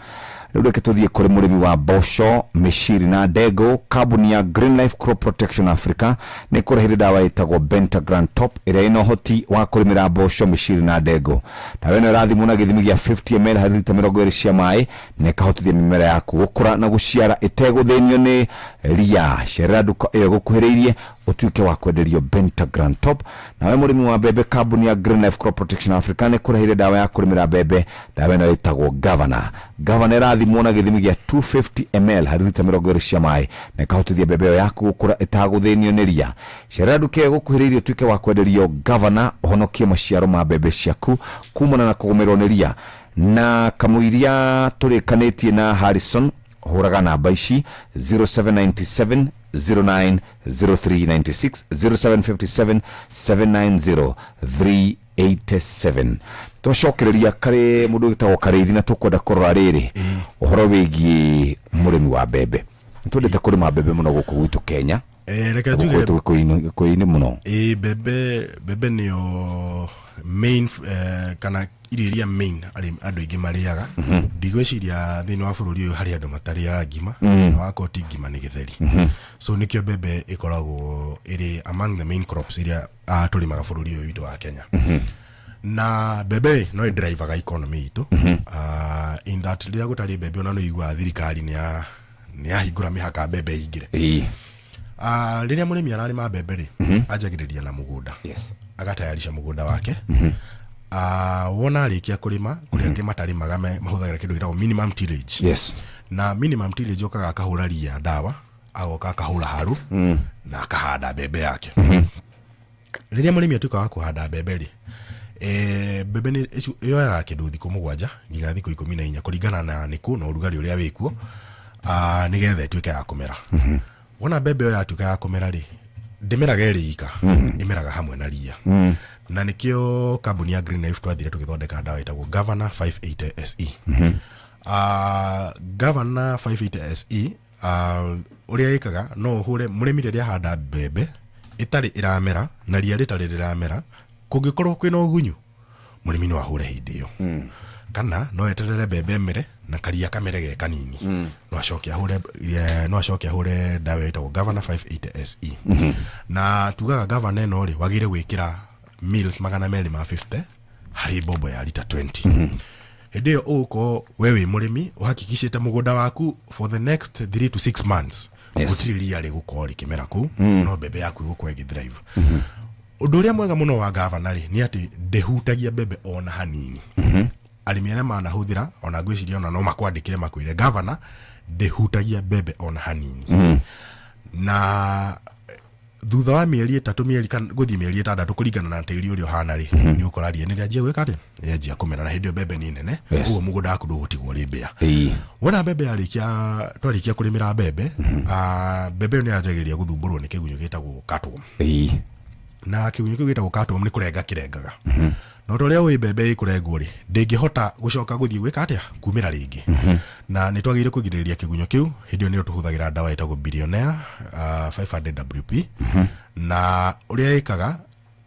Rĩu reke tũthiĩ kũrĩ mũrĩmi wa mboco, mĩciri na ndengũ. Kambuni ya Green Life Crop Protection Africa nĩ kũreheire ndawa ĩtagwo Bentagram Top, ĩrĩa ĩna ũhoti wa kũrĩmĩra mboco, mĩciri na ndengũ. Ndawa ĩno ĩrathimwo na gĩthimi gĩa 50 ml harĩ rita 20 cia maĩ, na ĩkahotithia mĩmera yaku gũkũra na gũciara ĩtegũthĩnio nĩ ria. Cerera nduka ĩyo ĩgũkuhĩrĩirie ũtuĩke wa kwenderio Bentagram Top. Nawe mũrĩmi wa mbembe, kambuni ya Green Life Crop Protection Africa nĩ kũreheire ndawa ya kũrĩmĩra mbembe. Ndawa ĩno ĩtagwo Governor. Governor ĩrathimwo na gĩthimi gĩa 250 ml harĩ rita 20 cia maĩ, na ĩkahotithia mbembe ĩyo yaku gũkũra ĩtagũthĩnio nĩ ria. Cerera nduka ĩyo ĩgũkuhĩrĩirie ũtuĩke wa kwenderio Governor, ũhonokie maciaro ma mbembe ciaku kumana na kũgũmĩrwo nĩ ria. Na kamũiria tũrĩkanĩtie na Harrison, hũraga namba ici: 0797 090396, 0757 790 387. Twacokereria karĩ mũndũ wĩtagwo Karĩithi, na tũkwenda kũrora rĩrĩ ũhoro wĩgiĩ mũrĩmi wa mbembe. Nĩtwendete kũrĩma mbembe mũno gũkũ gwitũ Kenya. Reke na gũkũ njuge gwitũ Gĩkũyũ-inĩ mũno. Ĩ, mbembe nĩyo main, kana irio iria main andũ aingĩ marĩaga. Ndigwĩciria thĩinĩ wa bũrũri ũyũ harĩ andũ matarĩaga ngima, na wakorwo ti ngima nĩ gĩtheri. So nĩkĩo mbembe ĩkoragwo ĩrĩ among the main crops iria tũrĩmaga bũrũri ũyũ witũ wa Kenya. Na mbembe no ĩdrivaga economy itũ, in that rĩrĩa gũtarĩ mbembe, ona nĩ ũiguaga thirikari nĩ yahingũra mĩhaka mbembe ĩingĩre. Rĩrĩa mũrĩmi ararĩma mbembe rĩ, anjagĩrĩria na mũgũnda. Agatayarisha mũgũnda wake. Wona arĩkia kũrĩma, kũrĩ angĩ matarĩmaga, mahũthagĩra kĩndũ gĩtagwo minimum tillage. Na minimum tillage, okaga akahũra ria ndawa, agoka akahũra haru, na akahanda mbembe yake. Rĩrĩa mũrĩmi atuĩka wa kũhanda mbembe rĩ, mbembe nĩ yoyaga kĩndũ thikũ 7 nginya thikũ 14, kũringana na nĩkũ na ũrugarĩ ũrĩa wĩkuo, nĩgetha ĩtuĩke ya kũmera. Wona mbembe ĩyo yatuĩka ya kũmera rĩ, ndĩmeraga ĩrĩ ika, ĩmeraga hamwe na ria. Na nĩkĩo kambuni ya Green Life twathire tũgĩthondeka ndawa ĩtagwo Governor 580 SE. Governor 580 SE, ũrĩa ĩkaga, no ũhũre mũrĩmi rĩrĩa ahanda mbembe ĩtarĩ ĩramera na ria rĩtarĩ rĩramera. Kũngĩkorwo kwĩna ũgunyu, mũrĩmi no ahũre hĩndĩ ĩyo, kana no eterere mbembe ĩmere na karia kamere ge kanini, no acoke ahũre ndawa ĩyo ĩtagwo Governor 580 SE. Na tugaga Governor ĩno rĩ, wagĩrĩire gwĩkĩra mils 250 harĩ mbombo ya lita 20. Hĩndĩ ĩyo ũgũkorwo we wĩ mũrĩmi ũhakikicĩte mũgũnda waku for the next 3 to 6 months gũtirĩ ria rĩgũkorwo rĩkĩmera kũu, no mbembe yaku ĩgũkorwo ĩgĩthrive. Ũndũ ũrĩa mwega mũno wa Gavana rĩ, nĩ atĩ ndĩhutagia mbembe ona hanini. Arĩmi arĩa manahũthĩra, ona ngwĩciria ona no makwandĩkĩre makwĩre Gavana ndĩhutagia mbembe ona hanini. Na Thutha wa mĩeri 3, mĩeri kana gũthiĩ mĩeri 6 kũringana na tĩri ũrĩa ũhana rĩ, nĩ ũkora ria nĩ rĩanjia gwĩka atĩa, rĩanjia kũmera, na hĩndĩ ĩyo mbembe nĩ nene. Ũguo mũgũnda waku ndũgũtigwo ũrĩ mbĩa. Wona mbembe yarĩkia, twarĩkia kũrĩmĩra mbembe, mbembe ĩyo nĩ yanjagĩrĩria gũthumbũrwo nĩ kĩgunyũ gĩtagwo cutworm. Na kĩgunyũ kĩu gĩtagwo cutworm nĩ kũrenga kĩrengaga. No ta ũrĩa ũĩ mbembe ĩkũrengwo rĩ, ndĩngĩhota gũcoka gũthiĩ gwĩka atĩa, kumĩra rĩngĩ. Na nĩ twagĩrĩire kũgirĩrĩria kĩgunyũ kĩu. Hĩndĩ ĩyo nĩyo tũhũthagĩra ndawa ĩtagwo Billionaire 500 WP. Na ũrĩa ĩkaga,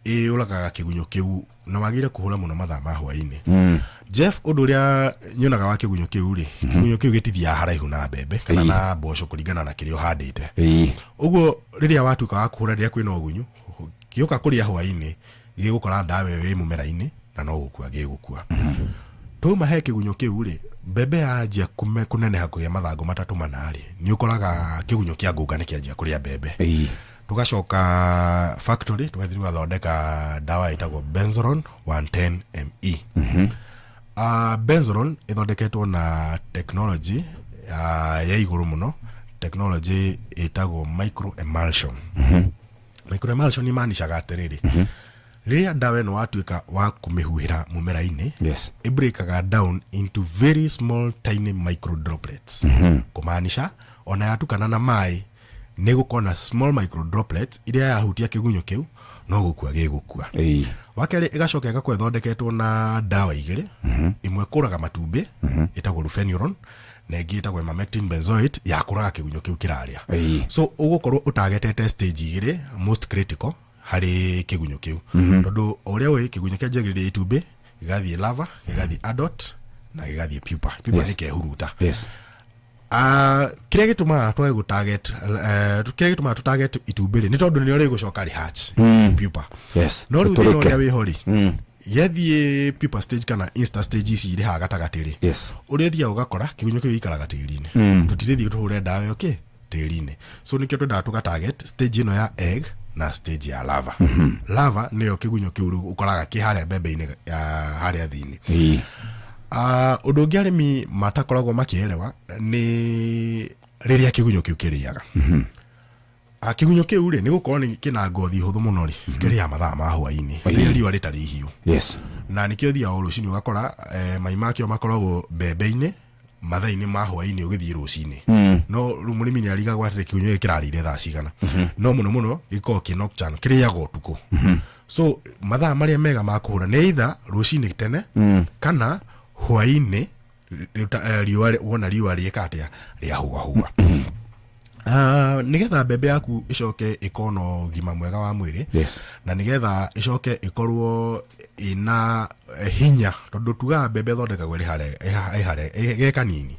ĩũragaga kĩgunyũ kĩu, na wagĩrĩire kũhũra mũno mathaa ma hwaĩ-inĩ. Jeff, ũndũ ũrĩa nyonaga wa kĩgunyũ kĩu rĩ, kĩgunyũ kĩu gĩtithiaga haraihu na mbembe kana na mboco kũringana na kĩrĩa ũhandĩte. Ũguo rĩrĩa watuĩka wa kũhũra rĩrĩa kwĩna ũgunyu, gĩũka kũrĩa hwaĩ-inĩ gĩgũkora ndawa ĩyo ĩ mũmera-inĩ na no gũkua gĩgũkua. Twauma he kĩgunyũ kĩu rĩ, mbembe yanjia kũneneha kũgĩa mathangũ 3 4 rĩ, nĩ ũkoraga kĩgunyũ kĩa ngũnga nĩ kĩanjia kũrĩa mbembe. Tũgacoka factory tũgathiĩ tũgathondeka ndawa ĩtagwo Benzoron 110 ME. Benzoron ĩthondeketwo na technology ya igũrũ mũno, technology ĩtagwo micro emulsion. Micro emulsion imaanishaga atĩrĩrĩ, rĩrĩa ndawa ĩno watuĩka wa kũmĩhuhĩra mũmera-inĩ, ĩ down into very small tiny micro droplets. Kũmaanisha ona yatukana na maĩ nĩ gũkorwo na small micro droplets iria yahutia kĩgunyũ kĩu no gũkua gĩgũkua. Wakerĩ, ĩgacoka ĩgakorwo ĩthondeketwo na ndawa igĩrĩ, ĩmwe kũraga matumbĩ ĩtagwo lufenuron, na ĩngĩ ĩtagwo emamectin benzoate ya kũraga kĩgunyũ kĩu kĩrarĩa. So ũgũkorwo ũtagetete stage igĩrĩ most critical harĩ kĩgunyũ kĩu, tondũ o ũrĩa ũĩ kĩgunyũ kĩanjagĩrĩria itumbĩ, gĩgathiĩ larva, gĩgathiĩ adult na gĩgathiĩ pupa. Pupa nĩ kehuruta. Kĩrĩa gĩtũmaga twage gũ target, kĩrĩa gĩtũmaga tũ target itumbĩ rĩ, nĩ tondũ nĩrĩo rĩgũcoka rĩ hatch pupa. No rĩu thĩna Rĩtũrĩke. ũrĩa wĩho rĩ, gĩathiĩ pupa stage kana insta stage ici irĩ haha gatagatĩ rĩ, ũrĩa ũthiaga ũgakora kĩgunyũ kĩu gĩikaraga tĩri-inĩ. Tũtirĩthiĩ tũhũre ndawa ĩyo kĩ tĩri-inĩ, so nĩkĩo twendaga tũga target stage ĩno ya egg na stage ya larva. Larva nĩyo kĩgunyũ kĩu rĩu ũkoraga kĩ harĩa mbembe-inĩ ya harĩa thĩinĩ. Ũndũ ũngĩ arĩmi matakoragwo makĩerewa nĩ rĩrĩa kĩgunyũ kĩu kĩrĩaga. Kĩgunyũ kĩu rĩ, nĩ gũkorwo nĩ kĩna ngothi hũthũ mũno rĩ, kĩrĩaga mathaa ma hwaĩ-inĩ rĩrĩa riũa rĩtarĩ ihiũ. Na nĩkĩo ũthiaga o rũcinĩ ũgakora mai makĩo makoragwo mbembe-inĩ mathaa-inĩ ma hwaĩ-inĩ ũgĩthiĩ rũcinĩ. No rĩu mũrĩmi nĩ arigagwo atĩrĩ, kĩgunyũ gĩkĩ kĩrarĩire thaa cigana? No mũno mũno gĩkoragwo kĩ nocturnal, kĩrĩaga ũtukũ. So mathaa marĩa mega ma kũhũra nĩ either rũcinĩ tene kana hwaĩ-inĩ, riũa, wona riũa rĩeka atĩa, rĩahuahua. Nĩgetha mbembe yaku ĩcoke ĩkorwo na ũgima mwega wa mwĩrĩ, na nĩgetha ĩcoke ĩkorwo ĩna hinya, tondũ tugaga mbembe ĩthondekagwo ĩrĩ harĩa ĩ harĩa ge kanini,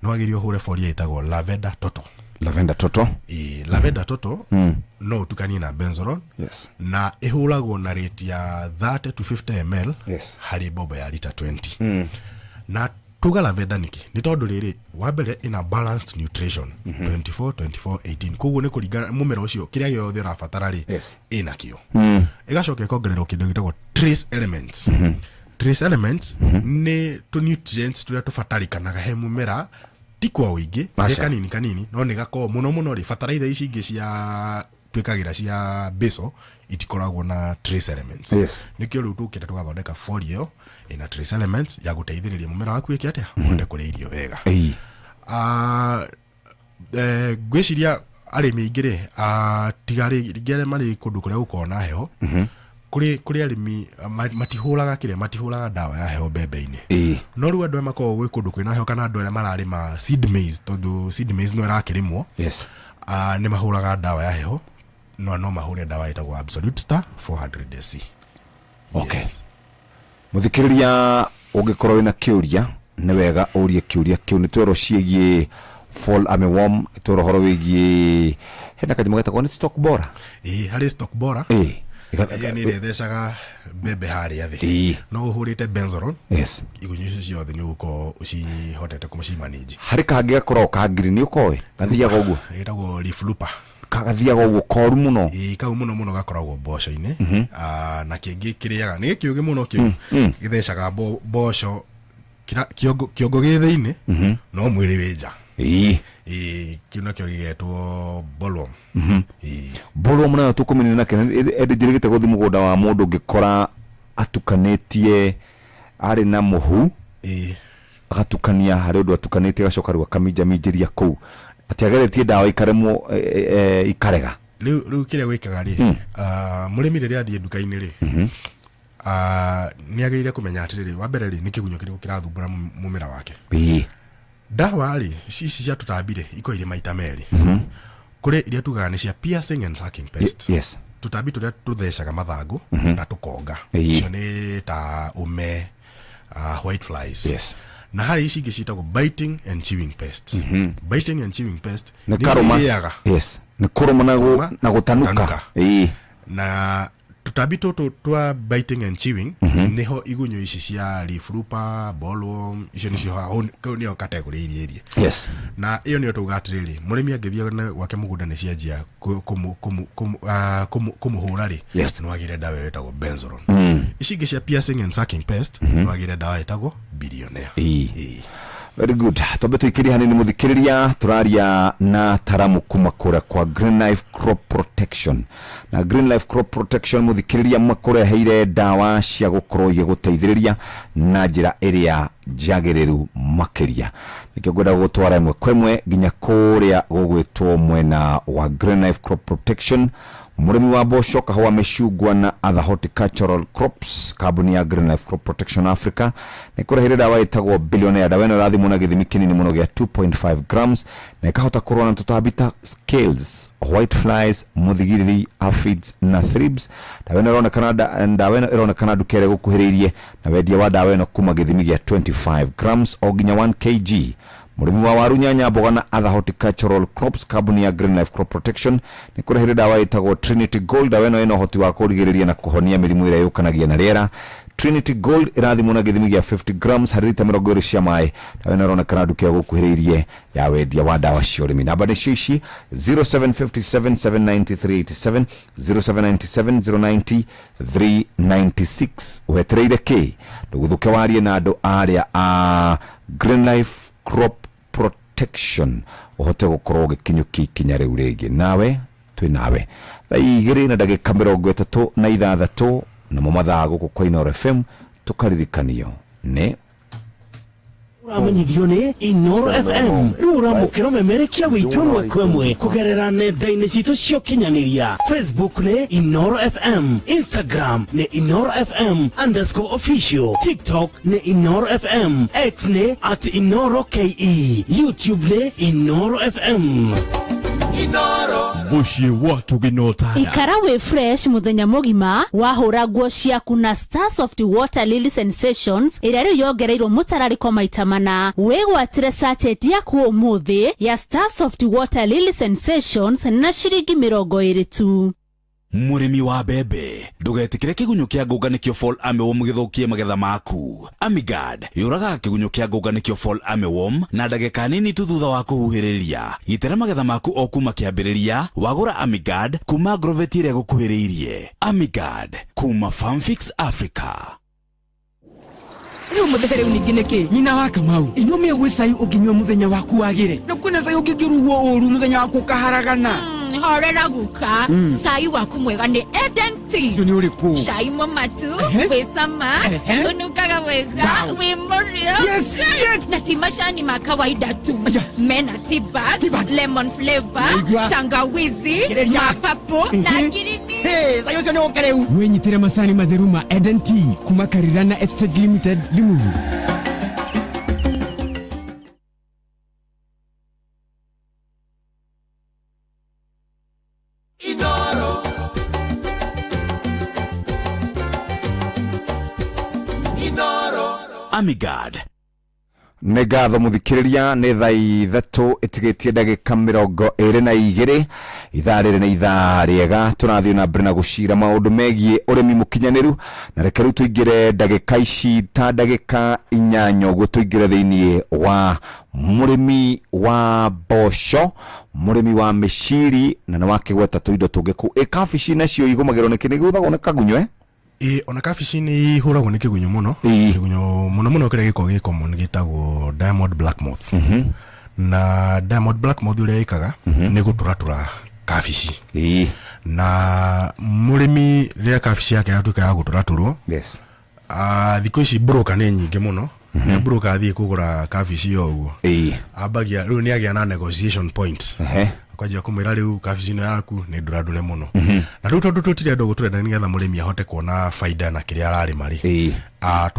no wagĩrĩire ũhũre boria ĩtagwo lavender toto. Lavender toto. Ĩ, lavender toto no ũtukanie na benzoron, na ĩhũragwo na rate ya 30 to 50 ml harĩ mbombo ya lita 20. Na tuga lavender nĩkĩ? Nĩ tondũ rĩrĩ, wa mbere ĩna balanced nutrition, 24 24 18, koguo nĩ kũringana mũmera ũcio kĩrĩa gĩothe ũrabatara rĩ, ĩna kĩo. Ĩgacoka ĩkongererwo kĩndũ gĩtagwo trace elements. Trace elements nĩ tũ nutrients tũrĩa tũbatarĩkanaga he mũmera, ti kwa ũingĩ, nĩ kanini kanini, no nĩ gakoragwo mũno mũno rĩ, bataraitha ici ingĩ cia twĩkagĩra cia basal itikoragwo na trace elements. Nĩkĩo rĩu tũkĩte tũgathondeka foliar ĩyo ĩna trace elements ya gũteithĩrĩria mũmera waku ĩke atĩa, ũhote kũrĩa irio wega. Ngwĩciria arĩmi aingĩ rĩ, tiga rĩngĩ arĩa marĩ kũndũ kũrĩa gũkoragwo na heho, kũrĩ arĩmi matihũraga kĩrĩa, matihũraga ndawa ya heho mbembe-inĩ. No rĩu andũ arĩa makoragwo gwĩ kũndũ kwĩna heho kana andũ arĩa mararĩma seed maize, tondũ seed maize no ĩrakĩrĩmwo, nĩ mahũraga ndawa ya heho, no mahũre ndawa ĩtagwo Absolute Star 400 SC. Okay. Mũthikĩrĩria, ũngĩkorwo wĩna kĩũria, nĩ wega ũrie kĩũria kĩu. Nĩ twerwo ciĩgiĩ fall armyworm, nĩ twerwo ũhoro wĩgiĩ hena kanyamũ getagwo nĩ stalk borer. Ĩĩ, harĩ stalk borer. Ĩyo nĩ ĩrĩa ĩthecaga mbembe harĩa thĩ. No ũhũrĩte benzoron, igunyũ icio ciothe nĩ ũgũkorwo ũcihotete kũcimanĩnji. Harĩ kangĩ gakoragwo ka green, ũkoĩ gathiaga ũguo? Ĩtagwo leaf looper. Gathiaga ũguo koru mũno. Ĩĩ, kau mũno mũno gakoragwo mboco-inĩ. Na kĩngĩ kĩrĩaga nĩ gĩkĩũgĩ mũno kĩu, gĩthecaga mboco kĩongo gĩ thĩinĩ no mwĩrĩ wĩ nja. Ĩĩ. Ĩĩ, kĩu nakĩo gĩgetwo bollworm. Bollworm nayo tũkũmĩnina nakĩ? Ĩndĩ njĩrĩgĩte gũthiĩ mũgũnda wa mũndũ ngĩkora atukanĩtie arĩ na mũhu. Ĩĩ. Agatukania harĩ ũndũ atukanĩtie agacoka rĩu akaminjaminjĩria kũu atĩ ageretie ndawa ikaremwo, ikarega. Rĩu kĩrĩa gwĩkaga rĩ, mũrĩmi rĩrĩa athiĩ nduka-inĩ rĩ, nĩ agĩrĩire kũmenya atĩrĩrĩ, wa mbere rĩ, nĩ kĩgunyũ kĩrĩkũ kĩrathumbũra mũmera wake. Ndawa rĩ, ici cia tũtambi rĩ, ikoragwo irĩ maita merĩ. Kũrĩ iria tugaga nĩ cia piercing and sucking pest. Tũtambi tũrĩa tũthecaga mathangũ na tũkonga. Icio nĩ ta ũme, white flies. Na harĩ ici ingĩ ciĩtagwo biting and chewing pest. Biting and chewing pest nĩ nĩ karũma. irĩaga. Yes. Nĩ kũrũma Kũrũma na gũtanuka. Gũtanuka. Na tũtambi tũtũ twa biting and chewing, nĩho igunyũ ici cia leaf looper, bollworm, icio nĩcio hau, kau nĩyo category iria iria. Na ĩyo nĩyo tuga atĩrĩrĩ, mũrĩmi angĩthiĩ gwake mũgũnda nĩ cianjia kũmũhũra rĩ, no agĩre ndawa ĩyo ĩtagwo Benzoron. Ici ingĩ cia piercing and sucking pest, no agĩre ndawa ĩtagwo Billionaire. Very good. Twambe tũikĩrie hanini mũthikĩrĩria, tũraria na taramu kuma kũrĩa kwa Green Life Crop Protection. Na Green Life Crop Protection mũthikĩrĩria makũreheire ndawa cia gũkorwo igĩgũteithĩrĩria na njĩra ĩrĩa njagĩrĩru makĩria. Nĩkĩo ngwenda gũgũtwara ĩmwe kwa ĩmwe nginya kũrĩa gũgwĩtwo mwena wa Green Life Crop Protection. Mũrĩmi wa mboco, kahũa, mĩcungwa na other horticultural crops, kambuni ya Green Life Crop Protection Africa nĩ kũreheire ndawa ĩtagwo Billionaire. Ndawa ĩno ĩrathimwo na gĩthimi kĩnini mũno gĩa 2.5 grams na ĩkahota kũrũa na tũtambi ta scales, white flies, mũthigiriri, aphids na thrips. Ndawa ĩno ĩronekana ndawa ĩno ĩronekana nduka ĩrĩa ĩgũkuhĩrĩirie na wendia wa ndawa ĩno kuma gĩthimi gĩa 25 grams o nginya 1 kg. Mũrĩmi wa waru, nyanya, mboga na other horticultural crops, kambuni ya Green Life Crop Protection nĩ kũreheire ndawa ĩtagwo Trinity Gold. Ndawa ĩno ĩna ũhoti wa kũrigĩrĩria na kũhonia mĩrimũ ĩrĩa yũkanagia na rĩera. Trinity Gold ĩrathimwo na gĩthimi gĩa 50 grams harĩ rita mĩrongo ĩrĩ cia maĩ. Ndawa ĩno ĩronekana nduka ĩyo gũkuhĩrĩirie ya wendia wa ndawa cia ũrĩmi. Namba nĩcio ici 0757 790 387, 0797 090 396. Wetereire kĩ? Ndũgũthũke warie na andũ arĩa a Green Life Crop Protection ũhote gũkorwo ũgĩkinyũkia ikinya rĩu rĩngĩ. Nawe twĩ nawe thaa igĩrĩ na ndagĩka mĩrongo ĩtatũ na ithathatũ, namo mathaa gũkũ kwa Inooro FM tũkaririkanio nĩ Ũramenyithio nĩ Inooro FM. Rĩu ũramũkĩra ũmemerekia witũ ĩmwe kwa ĩmwe kũgerera nenda-inĩ citũ cia ũkinyanĩria. Facebook nĩ Inooro FM, Instagram nĩ Inooro FM underscore official, TikTok nĩ Inooro FM, X nĩ at Inooro KE, YouTube nĩ Inooro FM. Inooro. Mũciĩ wa Tũgĩnotara. Ikara wĩ fresh mũthenya mũgima wahũra nguo ciaku na Star Soft Water Lily Sensations ĩrĩa rĩu yongereirwo mũtararĩko maita mana. Wĩgwatĩre sachet yaku ũmũthĩ ya Star Soft Water Lily Sensations na ciringi mĩrongo ĩrĩ tu. Mũrĩmi wa mbembe, ndũgetĩkĩre kĩgunyũ kĩa ngũnga nĩkĩo fall armyworm gĩthũkie magetha maku. Amigard yũragaga kĩgunyũ kĩa ngũnga nĩkĩo fall armyworm na ndagĩka nini tu thutha wa kũhuhĩrĩria. Gitĩra magetha maku o kuma kĩambĩrĩria wagũra Amigard kuma Agrovet ĩrĩa ĩgũkuhĩrĩirie. Amigard kuma Farmfix Africa. Rĩu mũthenya rĩu ningĩ nĩkĩ? Nyina wa Kamau, ino mĩo gwĩ cai ũngĩnyua mũthenya waku wagĩre, na kwĩna cai ũngĩngĩrugwo ũru mũthenya waku ũkaharagana. Horera guka. Cai waku mwega nĩ Eden Tea. Ũcio nĩ ũrĩkũ? Cai mũmatu, wĩ cama, ũnungaga wega, wĩ mũrĩo. Yes, yes. Na ti macani ma kawaida tu. Mena tea bag, lemon flavor, Naigua. tangawizi, Kĩrĩria. mapapo na ngirini. Hey, cai ũcio nĩ ũke rĩu. Wĩnyitĩre macani matheru ma Eden Tea kuma Karirana Estate Limited, Limuru. Inooro. Inooro. Amigard. Nĩ ngatho mũthikĩrĩria, nĩ thaa ithatũ ĩtigĩtie ndagĩka mĩrongo ĩrĩ na igĩrĩ. Ithaa rĩrĩ nĩ ithaa rĩega, tũrathiĩ na mbere na gũcira maũndũ megiĩ ũrĩmi mũkinyanĩru, na reke rĩu tũingĩre ndagĩka ici ta ndagĩka inyanya ũguo tũingĩre thĩiniĩ wa mũrĩmi wa mboco, mũrĩmi wa mĩciri, na nĩ wakĩgweta tũindo tũngĩ kũu. Ĩ kabici nacio igũmagĩrwo nĩkĩ? Nĩ igũthagwo nĩ kagunyũ, eh? Ĩ, ona kabici nĩ ihũragwo nĩ kĩgunyũ mũno. Kĩgunyũ mũno mũno kĩrĩa gĩkoragwo gĩ common gĩtagwo Diamond Black Moth. Na Diamond Blackmouth ũrĩa ĩkaga nĩ gũtũratũra kabici. Na mũrĩmi rĩrĩa kabici yake yatuĩka ya gũtũratũrwo, ah, thikũ ici broker nĩ nyingĩ mũno. Na broker athiĩ kũgũra kabici o ũguo, ambagia rĩu nĩ agĩa na negotiation point, akwanjia kũmwĩra rĩu kabici ĩno yaku nĩ ndũrandũre mũno. Na rĩu tondũ tũtirenda ũguo, tũrenda nĩgetha mũrĩmi ahote kuona baida na kĩrĩa ararĩma rĩ, ah,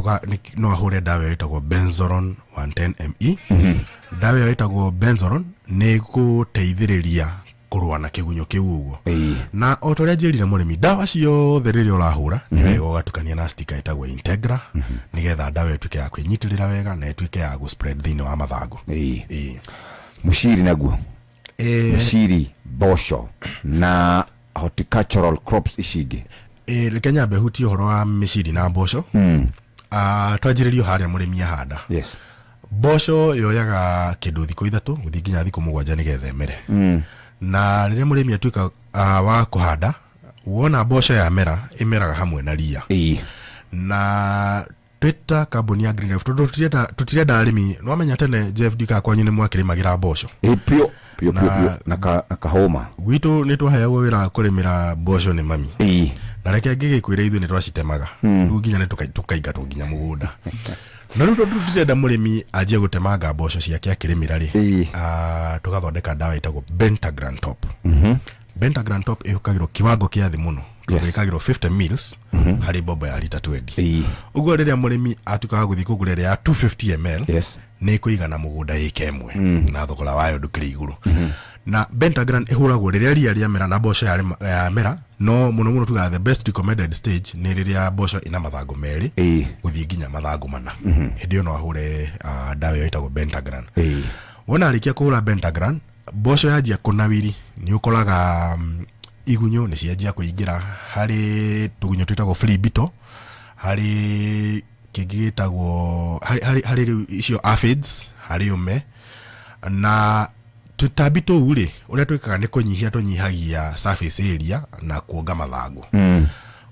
no ahũre ndawa ĩyo ĩtagwo Benzoron 110 ME. Ndawa ĩyo ĩtagwo Benzoron nĩ gũteithĩrĩria kũrũa na kĩgunyũ kĩu ũguo. Na o ta ũrĩa njĩrire mũrĩmi, ndawa ciothe rĩrĩa ũrahũra nĩ wega ũgatukania na stika ĩtagwo Integra, nĩgetha ndawa ĩtuĩke ya kwĩnyitĩrĩra wega na ĩtuĩke ya gũ-spread thĩinĩ wa mathangũ. Mũciri naguo, mũciri, mboco na horticultural crops ici ingĩ? Reke nyambe hutie ũhoro wa mĩciri na mboco. Ah, twanjĩrĩrio harĩa mũrĩmi ahanda. Mboco yoyaga kĩndũ thikũ 3 gũthiĩ nginya thikũ 7 nĩgetha ĩmere. Na rĩrĩa mũrĩmi atuĩka wa kũhanda, wona mboco yamera, ĩmeraga hamwe na ria. Na twĩta kambuni ya Green Life, tondũ tũtirenda arĩmi, nĩwamenya tene Jeff, ndikaga kwanyu nĩ mwakĩrĩmagĩra mboco. Ĩ, piũ piũ piũ piũ, na kahũma. Gwitũ nĩ twaheagwo wĩra wa kũrĩmĩra mboco nĩ mami. Na reke ngĩgĩkwĩra, ithuĩ nĩ twacitemaga. Rĩu nginya nĩ tũkaingatwo nginya mũgũnda. Na rĩu tondũ tũtirenda mũrĩmi anjie gũtemanga mboco ciake akĩrĩmĩra rĩ, ah, tũgathondeka ndawa ĩtagwo Pentagran Top. Pentagran Top ĩhũkagĩrwo kiwango kĩa thĩ mũno, tondũ ĩkagĩrwo 50 mils harĩ mbombo ya lita 20. Ũguo rĩrĩa mũrĩmi atuĩka wa gũthiĩ kũgũra ĩrĩa ya 250 ml, nĩ ĩkũigana mũgũnda ĩka ĩmwe, na thogora wayo ndũkĩrĩ igũrũ. Na Pentagran ĩhũragwo rĩrĩa ria rĩamera na mboco yamera, no mũno mũno tugaga the best recommended stage nĩ rĩrĩa mboco ĩna mathangũ 2 gũthiĩ nginya mathangũ 4. Hĩndĩ ĩyo no ahũre ndawa ĩyo ĩtagwo Pentagran. Wona arĩkia kũhũra Pentagran, mboco yanjia kũnawiri, nĩ ũkoraga igunyũ nĩ cianjia kũingĩra, harĩ tũgunyũ twĩtagwo flea beetle, harĩ kĩngĩ gĩtagwo harĩ rĩu icio aphids, harĩ ũme na tũtambi tũu rĩ, ũrĩa twĩkaga nĩ kũnyihia tũnyihagia surface area na kuonga mathangũ.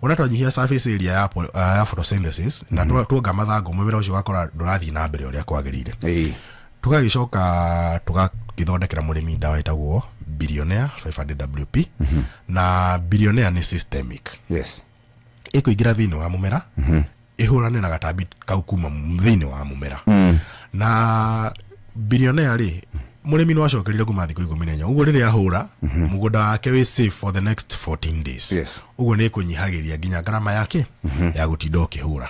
Ũrĩa twanyihia surface area ya photosynthesis na tuonga mathangũ, mũmera ũcio ũgakora ndũrathiĩ na mbere ũrĩa kwagĩrĩire. Tũgagĩcoka tũgagĩthondekera mũrĩmi ndawa ĩtagwo Billionaire 500 WP. Na Billionaire nĩ systemic. Ĩkũingĩra thĩinĩ wa mũmera, ĩhũrane na gatambi kau kuma thĩinĩ wa mũmera. Na Billionaire rĩ, mũrĩmi no acokerire kuma thikũ 14 ũguo, rĩrĩa ahũra, mũgũnda wake wĩ safe for the next 14 days. Ũguo nĩ ĩkũnyihagĩria nginya ngarama yake ya gũtinda ũkĩhũra.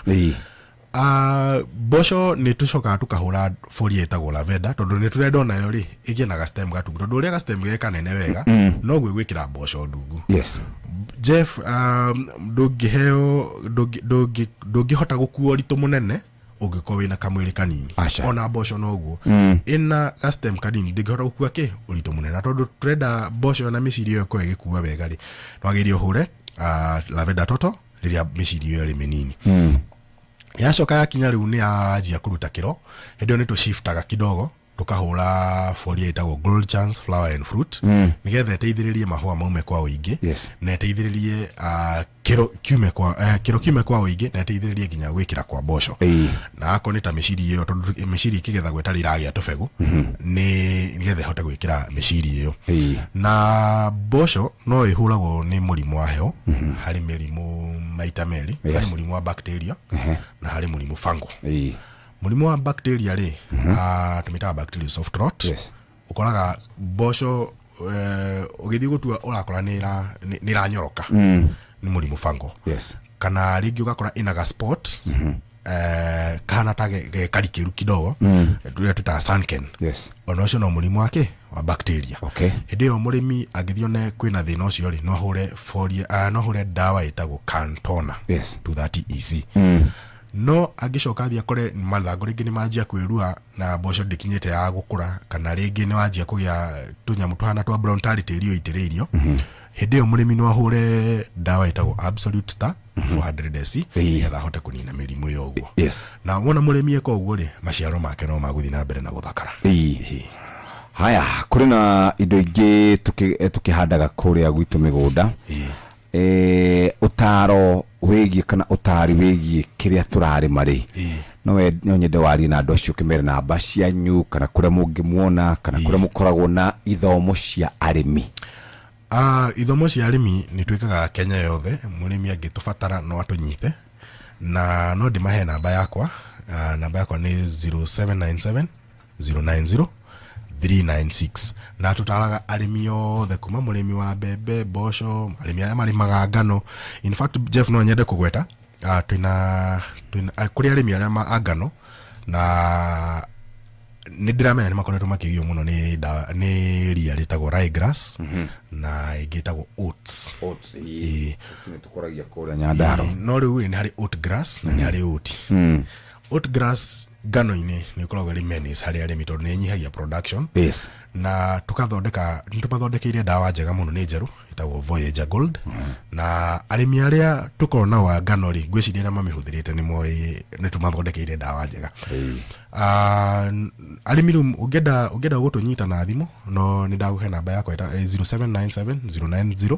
Ah, mboco nĩ tũcokaga tũkahũra foliar ĩtagwo lavender, tondũ nĩ tũrenda onayo rĩ ĩgĩe na gastem gatungu, tondũ ũrĩa gastem ge kanene wega, noguo ĩgwĩkĩra mboco ndungu. Jeff, ndũngĩheo ndũngĩhota gũkua ũritũ mũnene ũngĩkorwo wĩna kamwĩrĩ kanini. Aca. Ona mboco noguo, ĩna gastem kanini ndĩngĩhota gũkua kĩ ũritũ mũnene. Na tondũ tũrenda mboco na mĩciri ĩyo ĩkorwo ĩgĩkua wega rĩ, nwagĩrĩire ũhũre lavender toto rĩrĩa mĩciri ĩyo ĩrĩ mĩnini. Yacoka yakinya rĩu nĩ yanjia kũruta kĩro, hĩndĩ ĩyo nĩ tũshiftaga kidogo, tũkahũra foliar ĩtagwo Gold Chance Flower and Fruit, nĩgetha ĩteithĩrĩrie mahũa maume kwa ũingĩ, na ĩteithĩrĩrie kĩro kiume kwa ũingĩ, na ĩteithĩrĩrie nginya gwĩkĩra kwa mboco. Na akorwo nĩ ta mĩciri ĩyo, tondũ mĩciri ĩkĩgethagwo ĩtarĩ ĩragĩa tũbegũ, nĩ nĩgetha ĩhote gwĩkĩra mĩciri ĩyo. Na mboco no ĩhũragwo nĩ mũrimũ wa heho. Harĩ mĩrimũ maita merĩ, harĩ mũrimũ wa bacteria na harĩ mũrimũ fungal. Mũrimũ wa bacteria rĩ, tũmĩtaga bacterial soft rot. Ũkoraga mboco ũgĩthiĩ gũtua ũrakora nĩ ĩranyoroka, nĩ mũrimũ fungal. Kana rĩngĩ ũgakora ĩna ga spot kahana ta ge karikĩru kidogo, tũrĩa twĩtaga sunken. Ona ũcio no mũrimũ wa kĩ wa bacteria. Hĩndĩ ĩyo mũrĩmi angĩthiĩ one kwĩna thĩna ũcio rĩ, no ahũre foliar, no ahũre ndawa ĩtagwo Cantona 230 EC. No angĩcoka athiĩ akore mathangũ rĩngĩ nĩ manjia kwĩrua na mboco ndĩkinyĩte ya gũkũra, kana rĩngĩ nĩ wanjia kũgĩa tũnyamũ tũhana twa brown tarĩ tĩri ũitĩrĩirio, hĩndĩ ĩyo mũrĩmi no ahũre ndawa ĩtagwo Absolute Star 400 SC, nĩgetha ahote kũnina mĩrimũ ĩyo ũguo. Na wona mũrĩmi eka ũguo rĩ, maciaro make no magũthiĩ na mbere na gũthakara. Haya, kũrĩ na indo ingĩ tũkĩhandaga kũrĩa gwitũ mĩgũnda. Ũtaro wĩgiĩ kana ũtari wĩgiĩ kĩrĩa tũrarĩma rĩ, No no nyende warie na andũ acio ũkĩmere namba cianyu kana kũrĩa mũngĩmuona kana kũrĩa mũkoragwo na ithomo cia arĩmi. Ithomo cia arĩmi nĩ twĩkaga Kenya yothe. Mũrĩmi angĩtũbatara no atũnyite, na no ndĩmahe namba yakwa. Namba yakwa nĩ 0797 090 396, na tũtaraga arĩmi othe kuma mũrĩmi wa mbembe, mboco, arĩmi arĩa marĩmaga ngano. In fact, Jeff, no nyende kũgweta twĩna kũrĩ arĩmi arĩa a ngano, na nĩ ndĩramenya nĩ makoretwo makĩgio mũno nĩ ria rĩtagwo ryegrass na ĩngĩ ĩtagwo oats. Oats. Ĩĩ. Tũkũragia kũrĩa Nyandarua. Ĩĩ, no rĩu nĩ harĩ oat grass na nĩ harĩ oat. Oat grass ngano-inĩ nĩ ĩkoragwo ĩrĩ menace harĩ arĩmi tondũ nĩ ĩnyihagia production. Na tũkathondeka, nĩ tũmathondekeire ndawa njega mũno, nĩ njerũ, ĩtagwo Voyager Gold. Na arĩmi arĩa tũkoragwo nao a ngano rĩ, ngwĩciria arĩa mamĩhũthĩrĩte nĩ moĩ nĩ tũmathondekeire ndawa njega. Arĩmi rĩu ũngĩenda gũtũnyita na thimũ, no nĩ ndagũhe namba yakwa 0797 090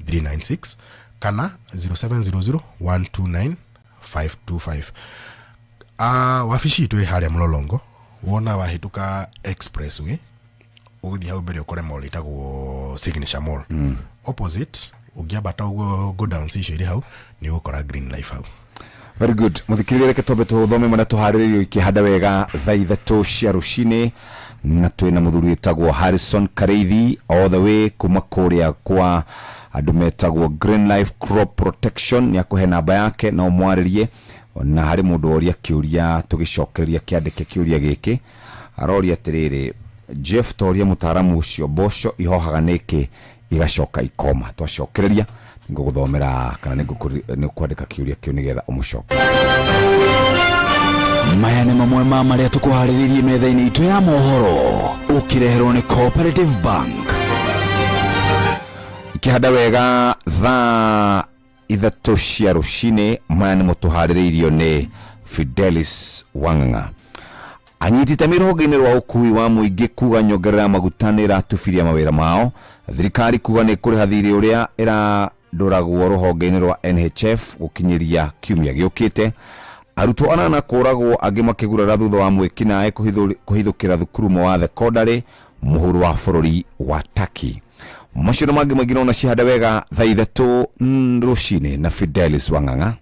396 kana 0700 129 525. Wabici itũ ĩ harĩa Mlolongo, wona wahĩtũka expressway ũgũthiĩ hau mbere ũkore mall ĩtagwo Signature Mall. Opposite, ũngĩambata ũguo go down icio irĩ hau, nĩ ũgũkora Green Life hau. Very good. Mũthikĩrĩria, reke twambe tũthome marĩa tũharĩrĩirio ikĩhanda wega thaa 3 cia rũcinĩ, na twĩna mũthuri wĩtagwo Harrison Kareithi all the way kuma kũrĩa kwa andũ metagwo Green Life Crop Protection. Nĩ akũhe namba yake no mwarĩrie. Na harĩ mũndũ woria kĩũria tũgĩcokereria kĩandĩke kĩũria gĩkĩ, aroria atĩrĩrĩ, "Jeff, toria mũtaaramu ũcio mboco ihohaga nĩkĩ igacoka ikoma?" Twacokereria nĩngũgũthomera kana nĩngũkwandĩka kĩũria kĩu nĩgetha ũmũcoke. Maya nĩ mamwe ma marĩa tũkũharĩrĩirie metha-inĩ itũ ya mohoro, ũkĩreherwo nĩ Cooperative Bank. Ikĩhanda wega thaa 3 cia rũcinĩ, maya nĩmo tũharĩrĩirio nĩ Fidelis Wang'ang'a. Anyiti itemi rũhonge-inĩ rwa ũkui wa mũingĩ kuga nyongerera ya maguta nĩ ĩratubiria mawĩra mao. Thirikari kuga nĩ ĩkũrĩha thirĩ ũrĩa ĩrandũragwo rũhonge-inĩ rwa NHF gũkinyĩria kiumia gĩũkĩte. Arutwo 8 kũragwo, angĩ makĩgurara thutha wa mwĩkinaĩ kũhithũkĩra thukuru wa thekondarĩ mũhuro wa bũrũri wa Turkey. Macio na mangĩ maingĩ nona cihanda wega thaa 3 rũcinĩ na Fidelis Wang'ang'a.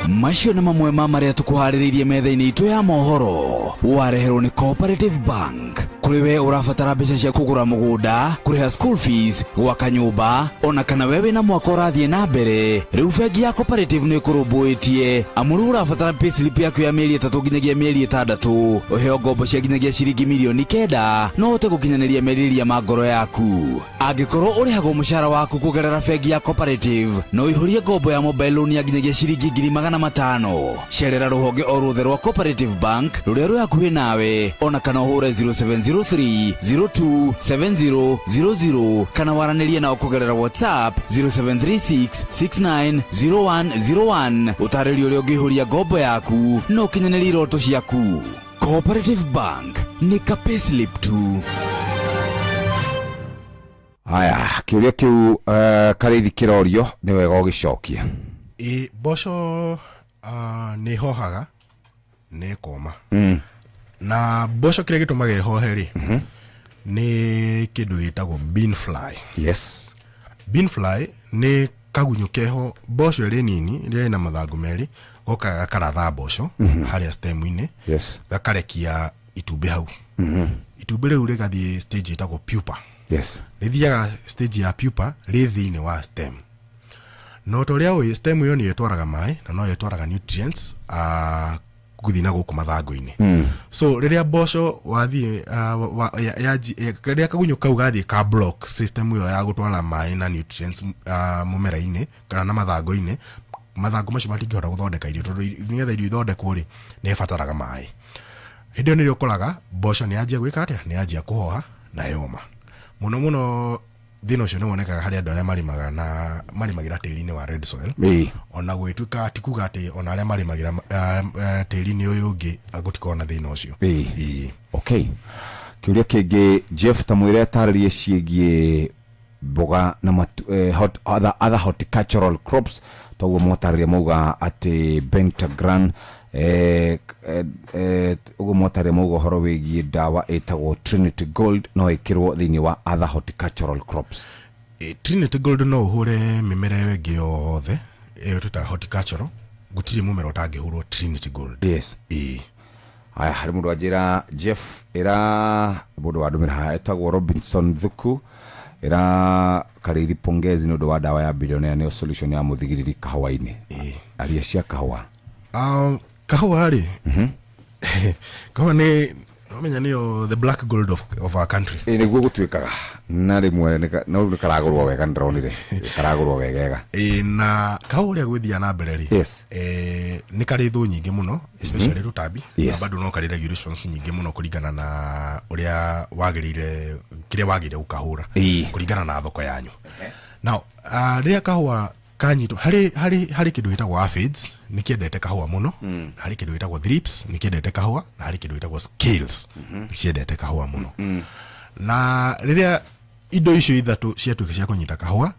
Macio nĩ mamwe ma marĩa tũkũharĩrĩirie metha-inĩ itũ ya mohoro, wareherwo nĩ Cooperative Bank. Kũrĩ we ũrabatara mbeca cia kũgũra mũgũnda, kũrĩha school fees, gwaka nyũmba, ona kana we wĩna mwaka ũrathiĩ na mbere, rĩu bengi ya Cooperative nĩ ĩkũrũmbũĩtie. Amu rĩu ũrabatara payslip yaku ya mĩeri 3 nginyagia mĩeri 6, ũheo ngombo cia nginyagia ciringi mirioni 9, no ũhote gũkinyanĩria merirĩria ma ngoro yaku. Angĩkorwo ũrĩhagwo mũcara waku kũgerera bengi ya Cooperative, no ũihũrie ngombo ya mobile loan ya nginyagia ciringi 500,000. Cerera rũhonge o ruothe rwa Cooperative Bank rũrĩa rwĩ hakuhĩ nawe, ona kana ũhũre 0703 0270 00 kana waranĩrie nao kũgerera WhatsApp 0736 690101. Ũtarĩrio ũrĩa ũngĩihũria ngombo yaku na ũkinyanĩrie iroto ciaku. Cooperative Bank nĩ ka payslip tu. Haya, kĩũria kĩu Karĩithi kĩrorio nĩ wega ũgĩcokie. Ĩ mboco nĩ hohaga nĩ ĩkoma. Na mboco kĩrĩa gĩtũmaga ĩhohe rĩ, nĩ kĩndũ gĩtagwo bean fly. Bean fly nĩ kagunyũ keho mboco ĩrĩ nini rĩrĩa ĩna mathangũ merĩ, gokaga gakaratha mboco harĩa stem-inĩ, gakarekia itumbĩ hau. Itumbĩ rĩu rĩgathiĩ stage ĩtagwo pupa. Rĩthiaga stage ya pupa rĩ thĩinĩ wa stem. No ta ũrĩa ũĩ, stem ĩyo nĩyo ĩtwaraga maĩ na noyo ĩtwaraga nutrients gũthiĩ na gũkũ mathangũ-inĩ. So rĩrĩa mboco wathiĩ rĩrĩa kagunyũ kau gathiĩ ka block system ĩyo ya gũtwara maĩ na nutrients mũmera-inĩ kana na mathangũ-inĩ, mathangũ macio matingĩhota gũthondeka irio, tondũ nĩgetha irio ithondekwo rĩ, nĩ ĩbataraga maĩ. Hĩndĩ ĩyo nĩrĩo ũkoraga mboco nĩ yanjia gwĩka atĩa, nĩ yanjia kũhoha na yoma. Mũno mũno thĩna ũcio nĩ wonekaga harĩ andũ arĩa marĩmaga na marĩmagĩra tĩri-inĩ wa red soil. Ona gwĩtuĩka ti kuga atĩ ona arĩa marĩmagĩra tĩri-inĩ ũyũ ũngĩ gũtikoragwo na thĩna ũcio. Okay, kĩũria kĩngĩ, Jeff, ta mwĩre atarĩrie ciĩgiĩ Mboga na matu, hot, other horticultural crops. Toguo motarĩria mauga atĩ Bentagran, ũguo motarĩria mauga ũhoro wĩgiĩ ndawa ĩtagwo Trinity Gold no ĩkĩrwo thĩinĩ wa other horticultural crops. Trinity Gold no ũhũre mĩmera ĩyo ĩngĩ yothe ĩyo twĩtaga horticultural, gũtirĩ mũmera ũtangĩhũrwo Trinity Gold. Yes. Ĩĩ. Aya, harĩ mũndũ wanjĩra, Jeff, ĩra mũndũ wandũmĩra haha etagwo Robinson Thuku, ĩra Karĩithi pongezi nĩ ũndũ wa ndawa ya Billionaire, nĩyo solution ya mũthigiriri kahũa-inĩ. Aria cia kahũa. Kahũa rĩ, kahũa nĩ nomenya nĩyo the black gold of our country. Ĩ, nĩguo gũtuĩkaga na rĩmwe no nĩ karagũrwo wega, nĩndĩronire karagũrwo wegega. Ĩ, na kahũa ũrĩa gwĩthiaga na mbere rĩ, nĩ karĩ thũ nyingĩ mũno, especially tũtambi. Na bado no karĩ regulations nyingĩ mũno kũringana na ũrĩa wagĩrĩire, kĩrĩa wagĩrĩire gũkahũra kũringana na thoko yanyu. Now, rĩrĩa kahũa kanyitwo, harĩ kĩndũ gĩtagwo aphids nĩ kĩendete kahũa mũno, na harĩ kĩndũ gĩtagwo thrips nĩ kĩendete kahũa, na harĩ kĩndũ gĩtagwo scales nĩ kĩendete kahũa mũno. Na rĩrĩa indo icio ithatũ ciatuĩka cia kũnyita kahũa,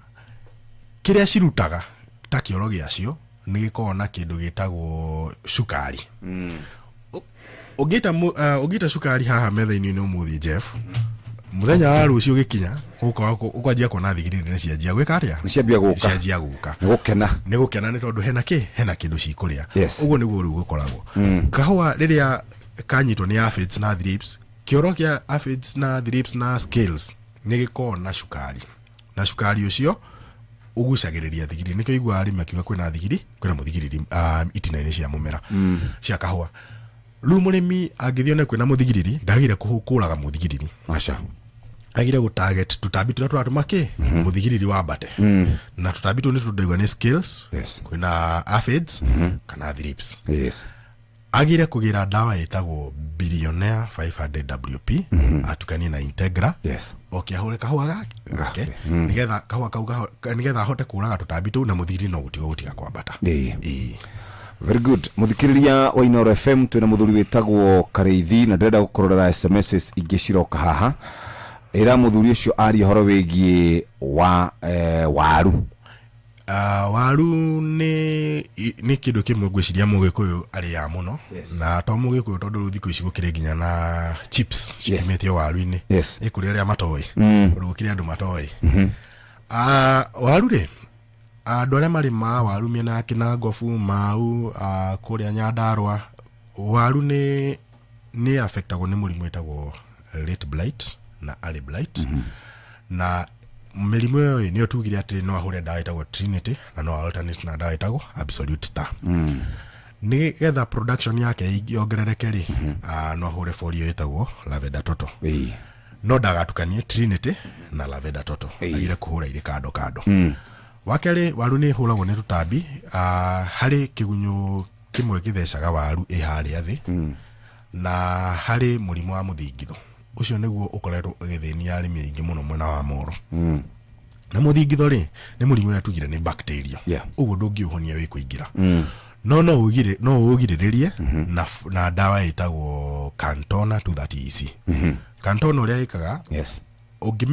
kĩrĩa cirutaga ta kĩoro gĩacio nĩ gĩkoragwo na kĩndũ gĩtagwo cukari. Ũngĩita cukari haha metha-inĩ nĩ ũmũthĩ, Jeff, mũthenya wa rũciũ gĩkinya ũkwanjia kuona thigiriri nĩ cianjia gwĩka atĩa? Nĩ ciambia gũka. Cianjia gũka. Nĩ gũkena. Nĩ gũkena, nĩ tondũ hena kĩ? Hena kĩndũ cikũrĩa. Ũguo nĩguo rĩu gũkoragwo. Kahũa rĩrĩa kanyitwo nĩ aphids na thrips, kĩoro kĩa aphids na thrips na scales nĩ gĩkoragwo na cukari, na cukari ũcio ũgucagĩrĩria thigiri. Nĩkĩo iguaga arĩmi makiuga kwĩna thigiri, kwĩna mũthigiriri, itina-inĩ cia mũmera cia kahũa. Rĩu mũrĩmi angĩthiĩ one kwĩna mũthigiriri, ndagĩrĩire kũraga mũthigiriri. Aca. Agire gũ target tũtambi tũrĩa tũratũma kĩ mũthigiriri wambate. Na tũtambi tũu nĩ tũndaigua nĩ scales, kwĩna aphids kana thrips. Agire kũgĩra ndawa ĩtagwo Billionaire 500 WP, atukanie na Integra. Oke ahũre kahũa gake, nĩgetha kahũa kau nĩgetha ahote kũraga tũtambi tũu na mũthigiriri no gũtiga gũtiga kwambata. Very good. Muthikiriria wa Inooro FM, twina muthuri witagwo Karĩithi na ndĩrenda gũkũrorera SMS ingĩ ciroka haha. Ĩra muthuri ũcio arie ũhoro wĩgiĩ wa waru. Waru nĩ kĩndũ kĩmwe ngwĩciria mũgĩkũyũ arĩaga mũno. Na to mũgĩkũyũ, tondũ rĩu thikũ ici gũkĩrĩ nginya na chips cikimĩtio waru-inĩ. Ĩ kũrĩ arĩa matoĩ. Tondũ gũkĩrĩ andũ matoĩ. Waru rĩ, andũ arĩa marĩmaga waru mĩena ya Kĩnangobu, Mau, kũrĩa Nyandarũa, waru nĩ affectagwo nĩ mũrimũ wĩtagwo late blight na early blight. Na mĩrimũ ĩyo ĩ, nĩyo tugire atĩ no ahũre ndawa ĩtagwo Trinity na no alternate na ndawa ĩtagwo Absolute Star. Nĩgetha production yake yongerereke rĩ, no ahũre foliar ĩtagwo Lavender Toto. No ndagatukanie Trinity na Lavender Toto. Agire kũhũra irĩ kando kando. Wa kerĩ, waru nĩ ĩhũragwo nĩ tũtambi. Harĩ kĩgunyũ kĩmwe gĩthecaga waru ĩ harĩa thĩ, na harĩ mũrimũ wa mũthingitho. Ũcio nĩguo ũkoretwo ũgĩthĩnia arĩmi aingĩ mũno mwena wa Moro. Na mũthingitho rĩ, nĩ mũrimũ ũrĩa tugire nĩ bacteria. Ũguo ndũngĩũhonia wĩ kũingĩra. No no ũgirĩrĩrie na ndawa ĩtagwo Cantona 230 EC. Cantona ũrĩa ĩkaga,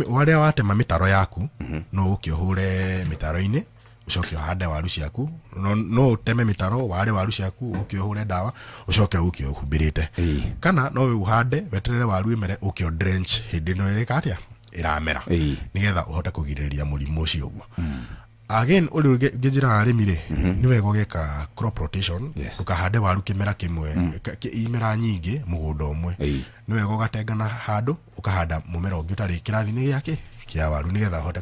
warĩa watema mĩtaro yaku, no ũke ũhũre mĩtaro-inĩ, ũcoke ũhande waru ciaku. No ũteme mĩtaro, ware waru ciaku, ũke ũhũre ndawa, ũcoke ũke ũhumbĩrĩte. Kana no ũhande, weterere waru ĩmere, ũke ũ drench hĩndĩ ĩno ĩrĩka atĩa? Ĩramera. Nĩgetha ũhote kũgirĩrĩria mũrimũ ũcio ũguo. Again, ũrĩa ũngĩnjĩra arĩmi rĩ, nĩ wega ũgeka crop rotation. Ndũkahande waru kĩmera kĩmwe, imera nyingĩ mũgũnda ũmwe. Nĩ wega ũgatengana handũ, ũkahanda mũmera ũngĩ ũtarĩ kĩrathi-inĩ gĩake kĩa waru, nĩgetha ũhote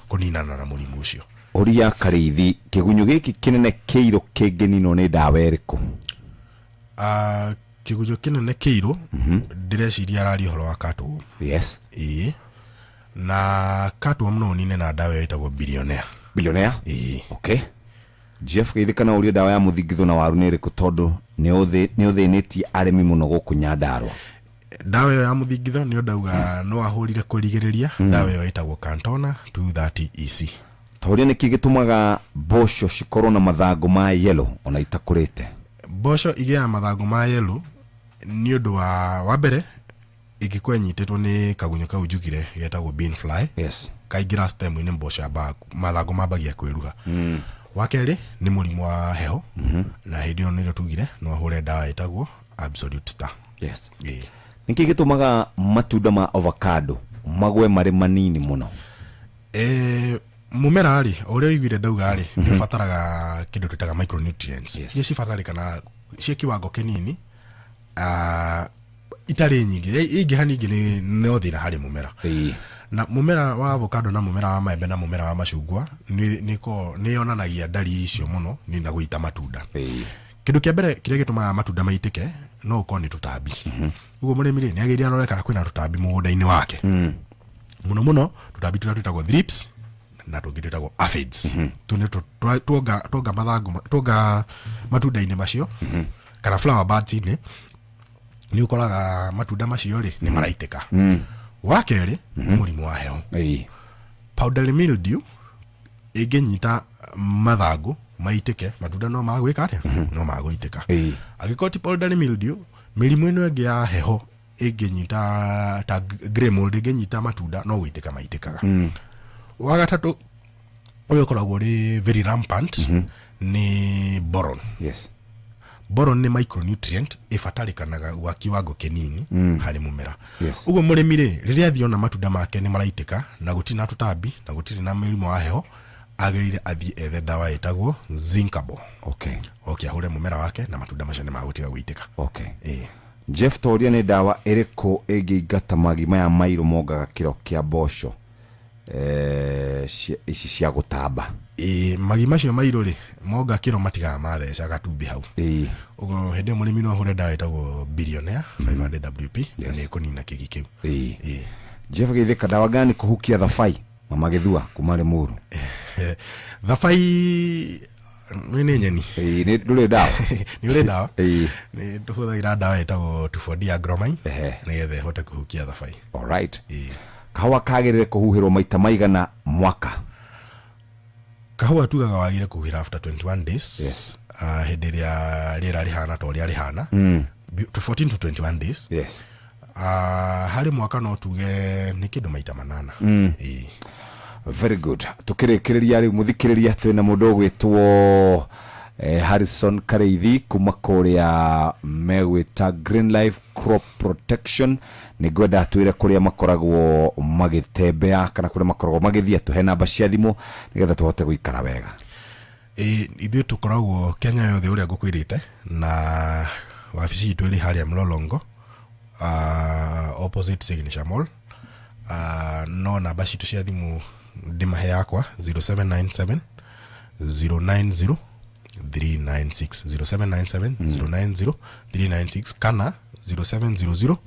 kũninana na mũrimũ ũcio. Ũria Karĩithi, kĩgunyũ gĩkĩ kĩnene kĩirũ kĩngĩninwo nĩ ndawa ĩrĩkũ? Kĩgunyũ kĩnene kĩirũ, ndĩreciria araria ũhoro wa cutworm. Ĩĩ. Na cutworm no ũnine na ndawa ĩyo ĩtagwo Billionaire. Billionaire? Ĩĩ. Okay. Jeff Geithĩ, kana ũrie ndawa ya mũthingitho na waru nĩ ĩrĩkũ, tondũ nĩ ũthĩnĩtie arĩmi mũno gũkũ Nyandarũa. Ndawa ĩyo ya mũthingitho nĩyo ndauga no ahũrire kũrigĩrĩria. Ndawa ĩyo ĩtagwo Cantona 230 EC. Tũria nĩkĩ gĩtũmaga mboco cikorwo na mathangũ ma yellow ona itakũrĩte? Mboco igĩaga mathangũ ma yellow nĩ ũndũ wa mbere ĩngĩkorwo ĩnyitĩtwo nĩ kagunyũ kau njugire getagwo bean fly. Kaingĩra stem-inĩ, mboco yambaga, mathangũ mambagia kwĩruha. Wa kerĩ nĩ mũrimũ wa heho, na hĩndĩ ĩyo nĩrĩo tugire no ahũre ndawa ĩtagwo Absolute Star. Ĩĩ. Nĩkĩ gĩtũmaga matunda ma avocado magwe marĩ manini mũno? Mũmera rĩ, o ũrĩa ũiguire ndauga rĩ, nĩ ũbataraga kĩndũ twĩtaga micronutrients, iria cibatarĩkanaga cia kiwango kĩnini, itarĩ nyingĩ. Ingĩha ningĩ nĩ no thĩna harĩ mũmera. Na mũmera wa avocado na mũmera wa maembe na mũmera wa macungwa nĩ yonanagia ndariri icio mũno nĩ na gũita matunda. Kĩndũ kĩa mbere kĩrĩa gĩtũmaga matunda maitĩke no ũkorwo nĩ tũtambi. Ũguo mũrĩmi rĩ, nĩ agĩrĩire arore kana kwĩna tũtambi mũgũnda-inĩ wake, mũno mũno tũtambi tũrĩa twĩtagwo thrips na tũngĩ twĩtagwo aphids. Tũ nĩ tuonga mathangũ tuonga matunda-inĩ macio kana flower buds-inĩ, nĩ ũkoraga matunda macio rĩ, nĩ maraitĩka. Wa kerĩ, mũrimũ wa heho, powdery mildew, ĩngĩnyita mathangũ maitĩke, matunda no magwĩka atĩa? No magũitĩka. Angĩkorwo ti powdery mildew, mĩrimũ ĩno ĩngĩ ya heho ĩngĩnyita ta grey mold, ĩngĩnyita matunda no gũitĩka maitĩkaga. Wa gatatũ ũrĩa ũkoragwo ũrĩ very rampant nĩ boron. Boron nĩ micronutrient ĩbatarĩkanaga gwa kiwango kĩnini harĩ mũmera. Ũguo mũrĩmi rĩ, rĩrĩa athiĩ ona matunda make nĩ maraitĩka na gũtirĩ na tũtambi na gũtirĩ na mĩrimũ wa heho, agĩrĩire athiĩ ethe ndawa ĩtagwo Zincable. Oke ahũre mũmera wake na matunda macio nĩ magũtiga gũitĩka. Ĩĩ. Jeff Toria, nĩ ndawa ĩrĩkũ ĩngĩingata magi maya mairũ mongaga kĩro kĩa mboco, ici cia gũtamba? Ĩĩ, magi macio mairũ rĩ, monga kĩro matigaga matheca gatumbĩ hau. Ũguo hĩndĩ ĩyo mũrĩmi no ahũre ndawa ĩtagwo Billionaire 500 WP na nĩ ĩkũnina kĩgi kĩu. Ĩĩ. Jeff Geithĩka, ndawa gani kũhukia thabai, mama Gĩthua kuma Limuru? Thabai nĩ nyeni. Ĩĩ, nĩ ndũrĩ ndawa? Nĩ ũrĩ ndawa. Nĩ tũhũthagĩra ndawa ĩtagwo 2,4-D Agromine nĩgetha ĩhote kũhukia thabai. Alright. Ĩĩ. Kahũa kagĩrĩire kũhuhĩrwo maita maigana mwaka? Kahũa tugaga wagĩrĩire kũhuhĩra after 21 days. Hĩndĩ ĩrĩa rĩera rĩhana ta ũrĩa rĩhana. To 14 to 21 days. Harĩ mwaka no tuge nĩ kĩndũ maita 8. Ĩĩ. Very good. Tukĩrĩkĩrĩria rĩu, mũthikĩrĩria, twĩna mũndũ ũgwĩtwo Harrison Kareithi kuma kũrĩa megwĩta Green Life Crop Protection. Nĩ ngwenda atwĩre kũrĩa makoragwo magĩtembea kana kũrĩa makoragwo magĩthiĩ, atũhe namba cia thimũ nĩgetha tũhote gũikara wega. Ĩĩ, ithuĩ tũkoragwo Kenya yothe ũrĩa ngũkwĩrĩte, na wabici itũ ĩrĩ harĩa Mlolongo, opposite Signature Mall. No namba citũ cia thimũ ndĩmahe yakwa 0797 090 396, 0797 090 396 kana 0700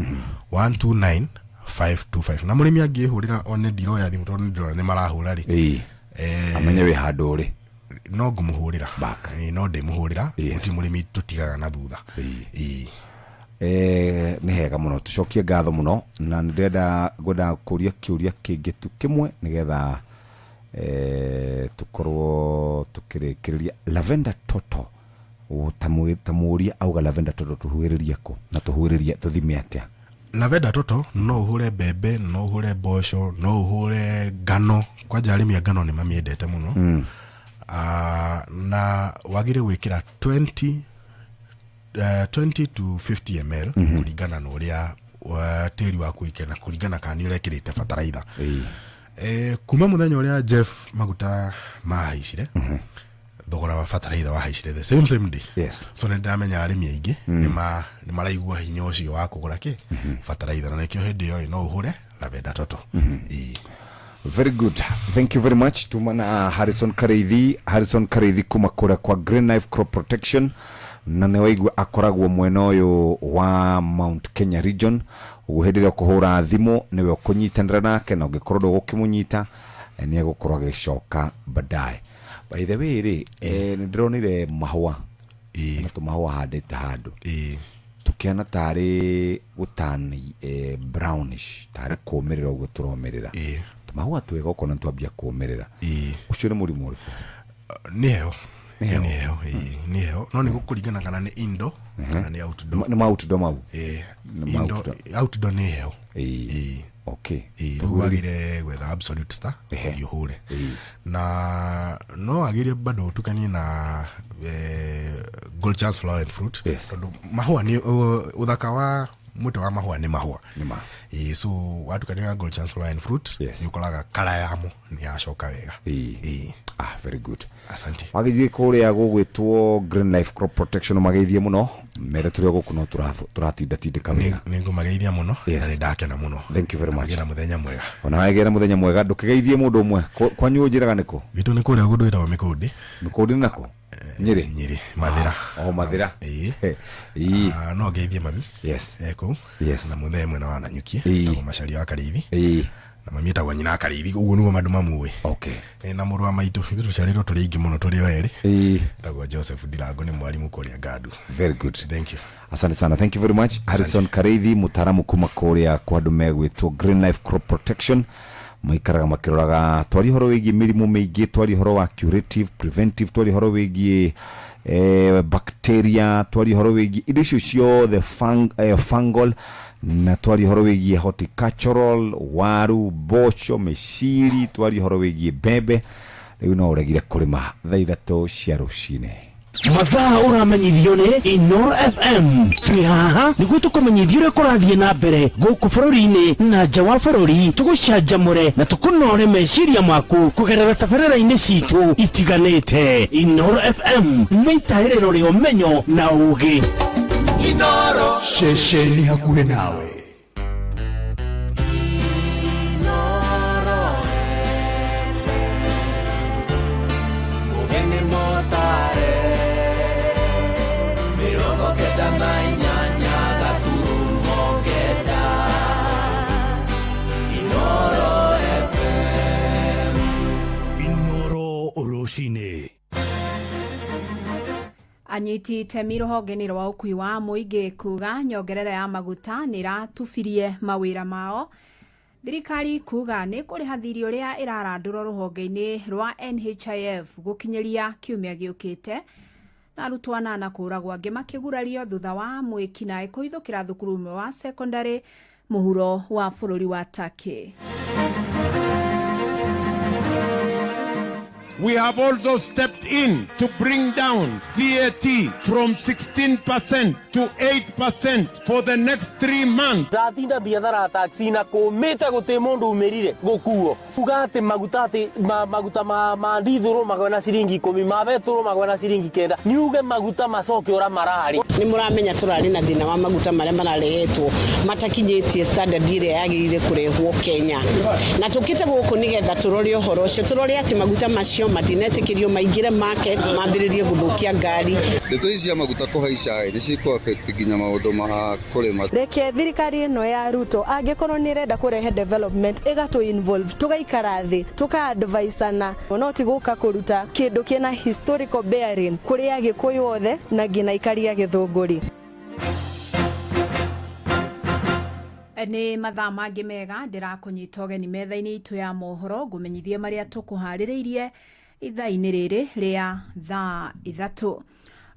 129 525. Na mũrĩmi angĩhũrĩra one ndiroya thimũ tondũ nĩndĩrona nĩ marahũra rĩ, amenye wĩ handũ ũrĩ. No ngũmũhũrĩra. Ĩĩ, no ndĩmũhũrĩra. Gũtirĩ mũrĩmi tũtigaga na thutha. Ĩĩ. Nĩ hega mũno, tũcokie ngatho mũno, na nĩ ndĩrenda ngwenda kũria kĩũria kĩngĩ tu kĩmwe nĩgetha tũkorwo tũkĩrĩkĩrĩria. Lavender Toto, ta mũũria auga lavender toto tũhuhĩrĩrie kũ na tũhuhĩrĩrie tũthime atĩa? Lavender Toto no ũhũre mbembe, no ũhũre mboco, no ũhũre ngano. Kwanja arĩmi a ngano nĩ mamĩendete mũno. Na wagĩrĩire gwĩkĩra 20 to 50 ml kũringana na ũrĩa tĩri waku ũikare na kũringana kana nĩ ũrekĩrĩte bataraitha. Kuma mũthenya ũrĩa Jeff maguta mahaicire, thogora wa bataraitha wahaicire the same same day. So nĩ ndĩramenya arĩmi aingĩ nĩ maraigua hinya ũcio wa kũgũra kĩ bataraitha, na nĩkĩo hĩndĩ ĩyo no ũhũre Lavender Toto. Ĩĩ. Very good, thank you very much. Tuma na Harrison Kareithi, Harrison Kareithi kuma kũrĩa kwa Green Life Crop Protection, na nĩ waigua akoragwo mwena ũyũ wa Mount Kenya region. Ũguo hĩndĩ ĩrĩa ũkũhũra thimũ nĩwe ũkũnyitanĩra nake, na ũngĩkorwo ndũgũkĩmũnyita, nĩ egũkorwo agĩcoka baadaye. By the way rĩ, nĩ ndĩronire mahũa na tũmahũa handĩte handũ tũkĩana tarĩ gũtani, brownish, tarĩ kũmĩrĩra ũguo tũromĩrĩra. Tũmahũa twega ũkona nĩtwambia kũmĩrĩra. Ũcio nĩ mũrimũ ũrĩkũ? Nĩ heho. Nĩ heho. Nĩ heho, ĩĩ, nĩ heho. No nĩ gũkũringana kana nĩ indoor kana nĩ outdoor. Nĩ ma outdoor mau? Ĩĩ. Nĩ ma Indoor, outdoor. Outdoor nĩ heho. Ĩĩ. Okay. Rĩu wagĩrĩire gwetha Absolute Star ũthiĩ ũhũre, na no wagĩrĩire bado ũtukanie na Gold Chance Flower and Fruit, tondũ mahũa nĩ ũthaka wa mũtĩ wa mahũa nĩ mahũa. Ĩĩ, so watukania na Gold Chance Flower and Fruit, nĩ ũkoraga kara yamo nĩ yacoka wega. Ĩĩ. Ah, very good. Asante. Wagĩthiĩ kũrĩa gũgwĩtwo Green Life Crop Protection, mageithie mũno, mere tũrĩ o gũkũ no tũratindatindĩka wĩra. Nĩ ngũmageithia mũno na nĩ ndakena mũno. Thank you very much. Gĩra mũthenya mwega. Ona wagĩra mũthenya mwega. Ndũkĩgeithie mũndũ ũmwe. Kwanyu ũnjĩraga nĩkũ? Gwitũ nĩ kũrĩa kũndũ gwĩtagwo Mĩkũndĩ. Mĩkũndĩ nako Nyĩrĩ? Nyĩrĩ, Mathĩra. O Mathĩra. Ĩĩ. Ĩĩ. Ah, no ngeithie mami. Yes. Kũu. Yes. Na mũthee mwena wa Nanyuki. Ĩĩ. Etagwo Macharia wa Karĩithi. Ĩĩ. Na mami etagwo nyina wa Karĩithi, ũguo nĩguo andũ mamuĩ. Okay. Na mũrũ wa maitũ, ithuĩ tũciarĩtwo tũrĩ aingĩ mũno, tũrĩ o erĩ. Ĩĩ. Etagwo Joseph Ndirango, nĩ mwarimũ kũrĩa Ngandu. Very good. Thank you. Asante sana, thank you very much. Harrison Kareithi, mũtaaramu kuma kũrĩa kwa andũ megwĩtwo Green Life Crop Protection, maikaraga makĩroraga twarie ũhoro wĩgiĩ mĩrimũ mĩingĩ, twarie ũhoro wa curative, preventive, twarie ũhoro wĩgiĩ bacteria, twarie ũhoro wĩgiĩ indo icio ciothe fungal, na twarie ũhoro wĩgiĩ horticultural, waru, mboco, mĩciri, twarie ũhoro wĩgiĩ mbembe. Rĩu no ũregire kũrĩma thaa 3 cia rũcinĩ. Mathaa ũramenyithio nĩ Inoro FM. Twĩ haha nĩguo tũkũmenyithia ũrĩa kũrathiĩ na mbere gũkũ bũrũri-inĩ na nja wa bũrũri, tũgũcanjamũre na tũkũnore meciria maku kũgerera tabarĩra-inĩ citũ itiganĩte. Inoro FM nĩ itaĩrĩro rĩa ũmenyo na ũgĩ. Inoro. Ceceni hakuhĩ nawe. Mugeni motare 98.9 Inoro FM. Inoro rũcinĩ. Anyiti itemi rũhonge-inĩ rwa ũkui wa mũingĩ kuga nyongerera ya maguta nĩ ĩratubirie mawĩra mao. Thirikari kuga nĩ kũrĩha thirĩ ũrĩa ĩrarandũrwo rũhonge-inĩ rwa NHIF gũkinyĩria kiumia gĩũkĩte. Na arutwo 8 kũragwo, angĩ makĩgurario thutha wa mwĩkinaĩ kũhithũkĩra thukuru ũmwe wa sekondarĩ mũhuro wa bũrũri wa Turkey. We have also stepped in to bring down VAT from 16% to 8% for the next 3 months. Ndatinda biathara ya taxi na kũmĩte gũtĩ mũndũ umĩrire gũkuo. Uga atĩ maguta atĩ maguta ma ndithũrũ magwe na ciringi 10, ma betũrũ magwe na ciringi 9. Nĩ uge maguta macoke ũrĩa mararĩ. Nĩ mũramenya tũrarĩ na thĩna wa maguta marĩa mararehetwo matakinyĩtie standard ĩrĩa yagĩrĩire kũrehwo Kenya. Na tũkĩte gũkũ nĩgetha tũrore ũhoro ũcio, tũrore atĩ maguta macio matinetĩkĩrio maingĩre market mambĩrĩrie gũthũkia ngari. Ndeto ici cia maguta kũhaica nĩ cikũ affect nginya maũndũ ma kũrĩma. Reke thirikari ĩno ya Ruto angĩkorwo nĩ ĩrenda kũrehe development ĩgatũ involve, tũgaikara thĩ tũka advisana, no ti gũka kũruta kĩndũ kĩna historical bearing kũrĩ Agĩkũyũ othe na nginya aikari a Gĩthũngũri. Nĩ mathaa mangĩ mega ndĩrakũnyita ũgeni metha-inĩ itũ ya mohoro, ngũmenyithie marĩa tũkũharĩrĩirie ithaa-inĩ rĩrĩ rĩa thaa 3.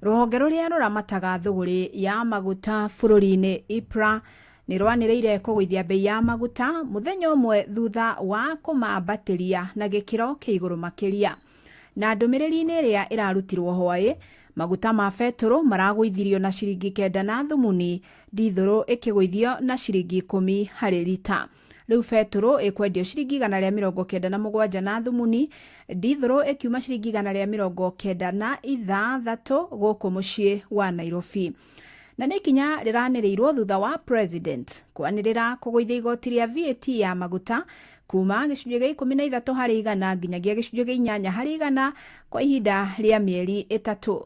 Rũhonge rũrĩa rũramataga thũgũrĩ ya maguta bũrũri-inĩ IPRA nĩ rwanĩrĩire kũgũithia bei ya maguta mũthenya ũmwe thutha wa kũmambatĩria na gĩkĩro kĩa igũrũ makĩria. Na ndũmĩrĩri-inĩ ĩrĩa ĩrarutirwo hwaĩ, maguta ma betũrũ maragũithirio na ciringi 9 na thumuni, ndithũrũ ĩkĩgũithio na ciringi 10 harĩ rita. Rĩu betũrũ ĩkwendio ciringi 197 na thumuni, ndithũrũ ĩkiuma ciringi 196 gũkũ mũciĩ wa Nairobi. Na nĩ ikinya rĩranĩrĩirwo thutha wa president kwanĩrĩra kũgũithia igoti rĩa VAT ya maguta kuma gĩcunjĩ gĩa 13 harĩ igana nginyagia gĩcunjĩ gĩa 8 harĩ igana kwa ihinda rĩa mĩeri 3.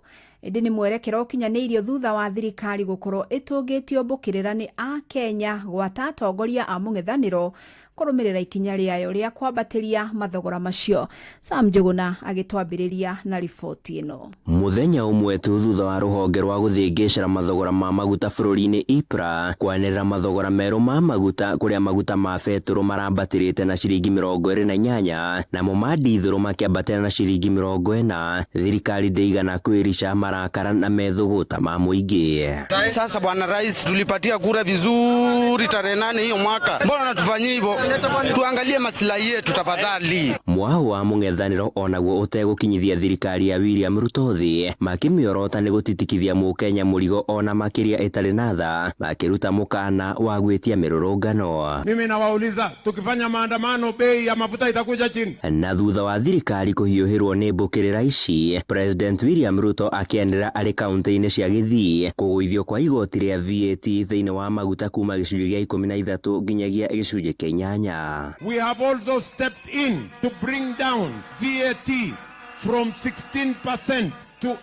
Ĩndĩ nĩ mwerekero ũkinyanĩirio thutha wa thirikari gũkorwo ĩtũngĩtio mbũkĩrĩra nĩ a Kenya gwata atongoria a mũng'ethanĩro Kũrũmĩrĩra ikinya rĩayo rĩa kwambatĩria mathogora macio. Sam Njũgũna agĩtwambĩrĩria na riboti ĩno. Mũthenya ũmwe tu thutha wa rũhonge rwa gũthĩngĩcĩra mathogora ma maguta bũrũri-inĩ EPRA kwanĩrĩra mathogora merũ ma maguta kũrĩa maguta ma betũrũ marambatĩrĩte na ciringi 28 namo ma ndithũrũ makĩambatĩra na ciringi 40, thirikari ndĩigana kwĩrica marakara na methũgũta ma mũingĩ. Sasa bwana rais, tulipatia kura vizuri tarehe 8 hiyo mwaka, mbona unatufanyia hivyo? Tuangalie maslahi yetu tafadhali. Mwao wa mũng'ethanĩro onaguo ũtegũkinyithia thirikari ya William Ruto thĩ, makĩmĩorota nĩ gũtitikithia mũkenya mũrigo ona makĩria ĩtarĩ na tha, makĩruta mũkana wa gwĩtia mĩrũrũngano. Mimi nawauliza, tukifanya maandamano bei ya mafuta itakuja chini? Na thutha wa thirikari kũhiũhĩrwo nĩ mbũkĩrĩra ici, President William Ruto akĩanĩrĩra arĩ kaunti-inĩ cia Gĩthii kũgũithio kwa igoti rĩa VAT thĩinĩ wa maguta kuma gĩcunjĩ gĩa 13 nginyagia gĩcunjĩ kĩa 8. We have also stepped in to bring down VAT from 16% to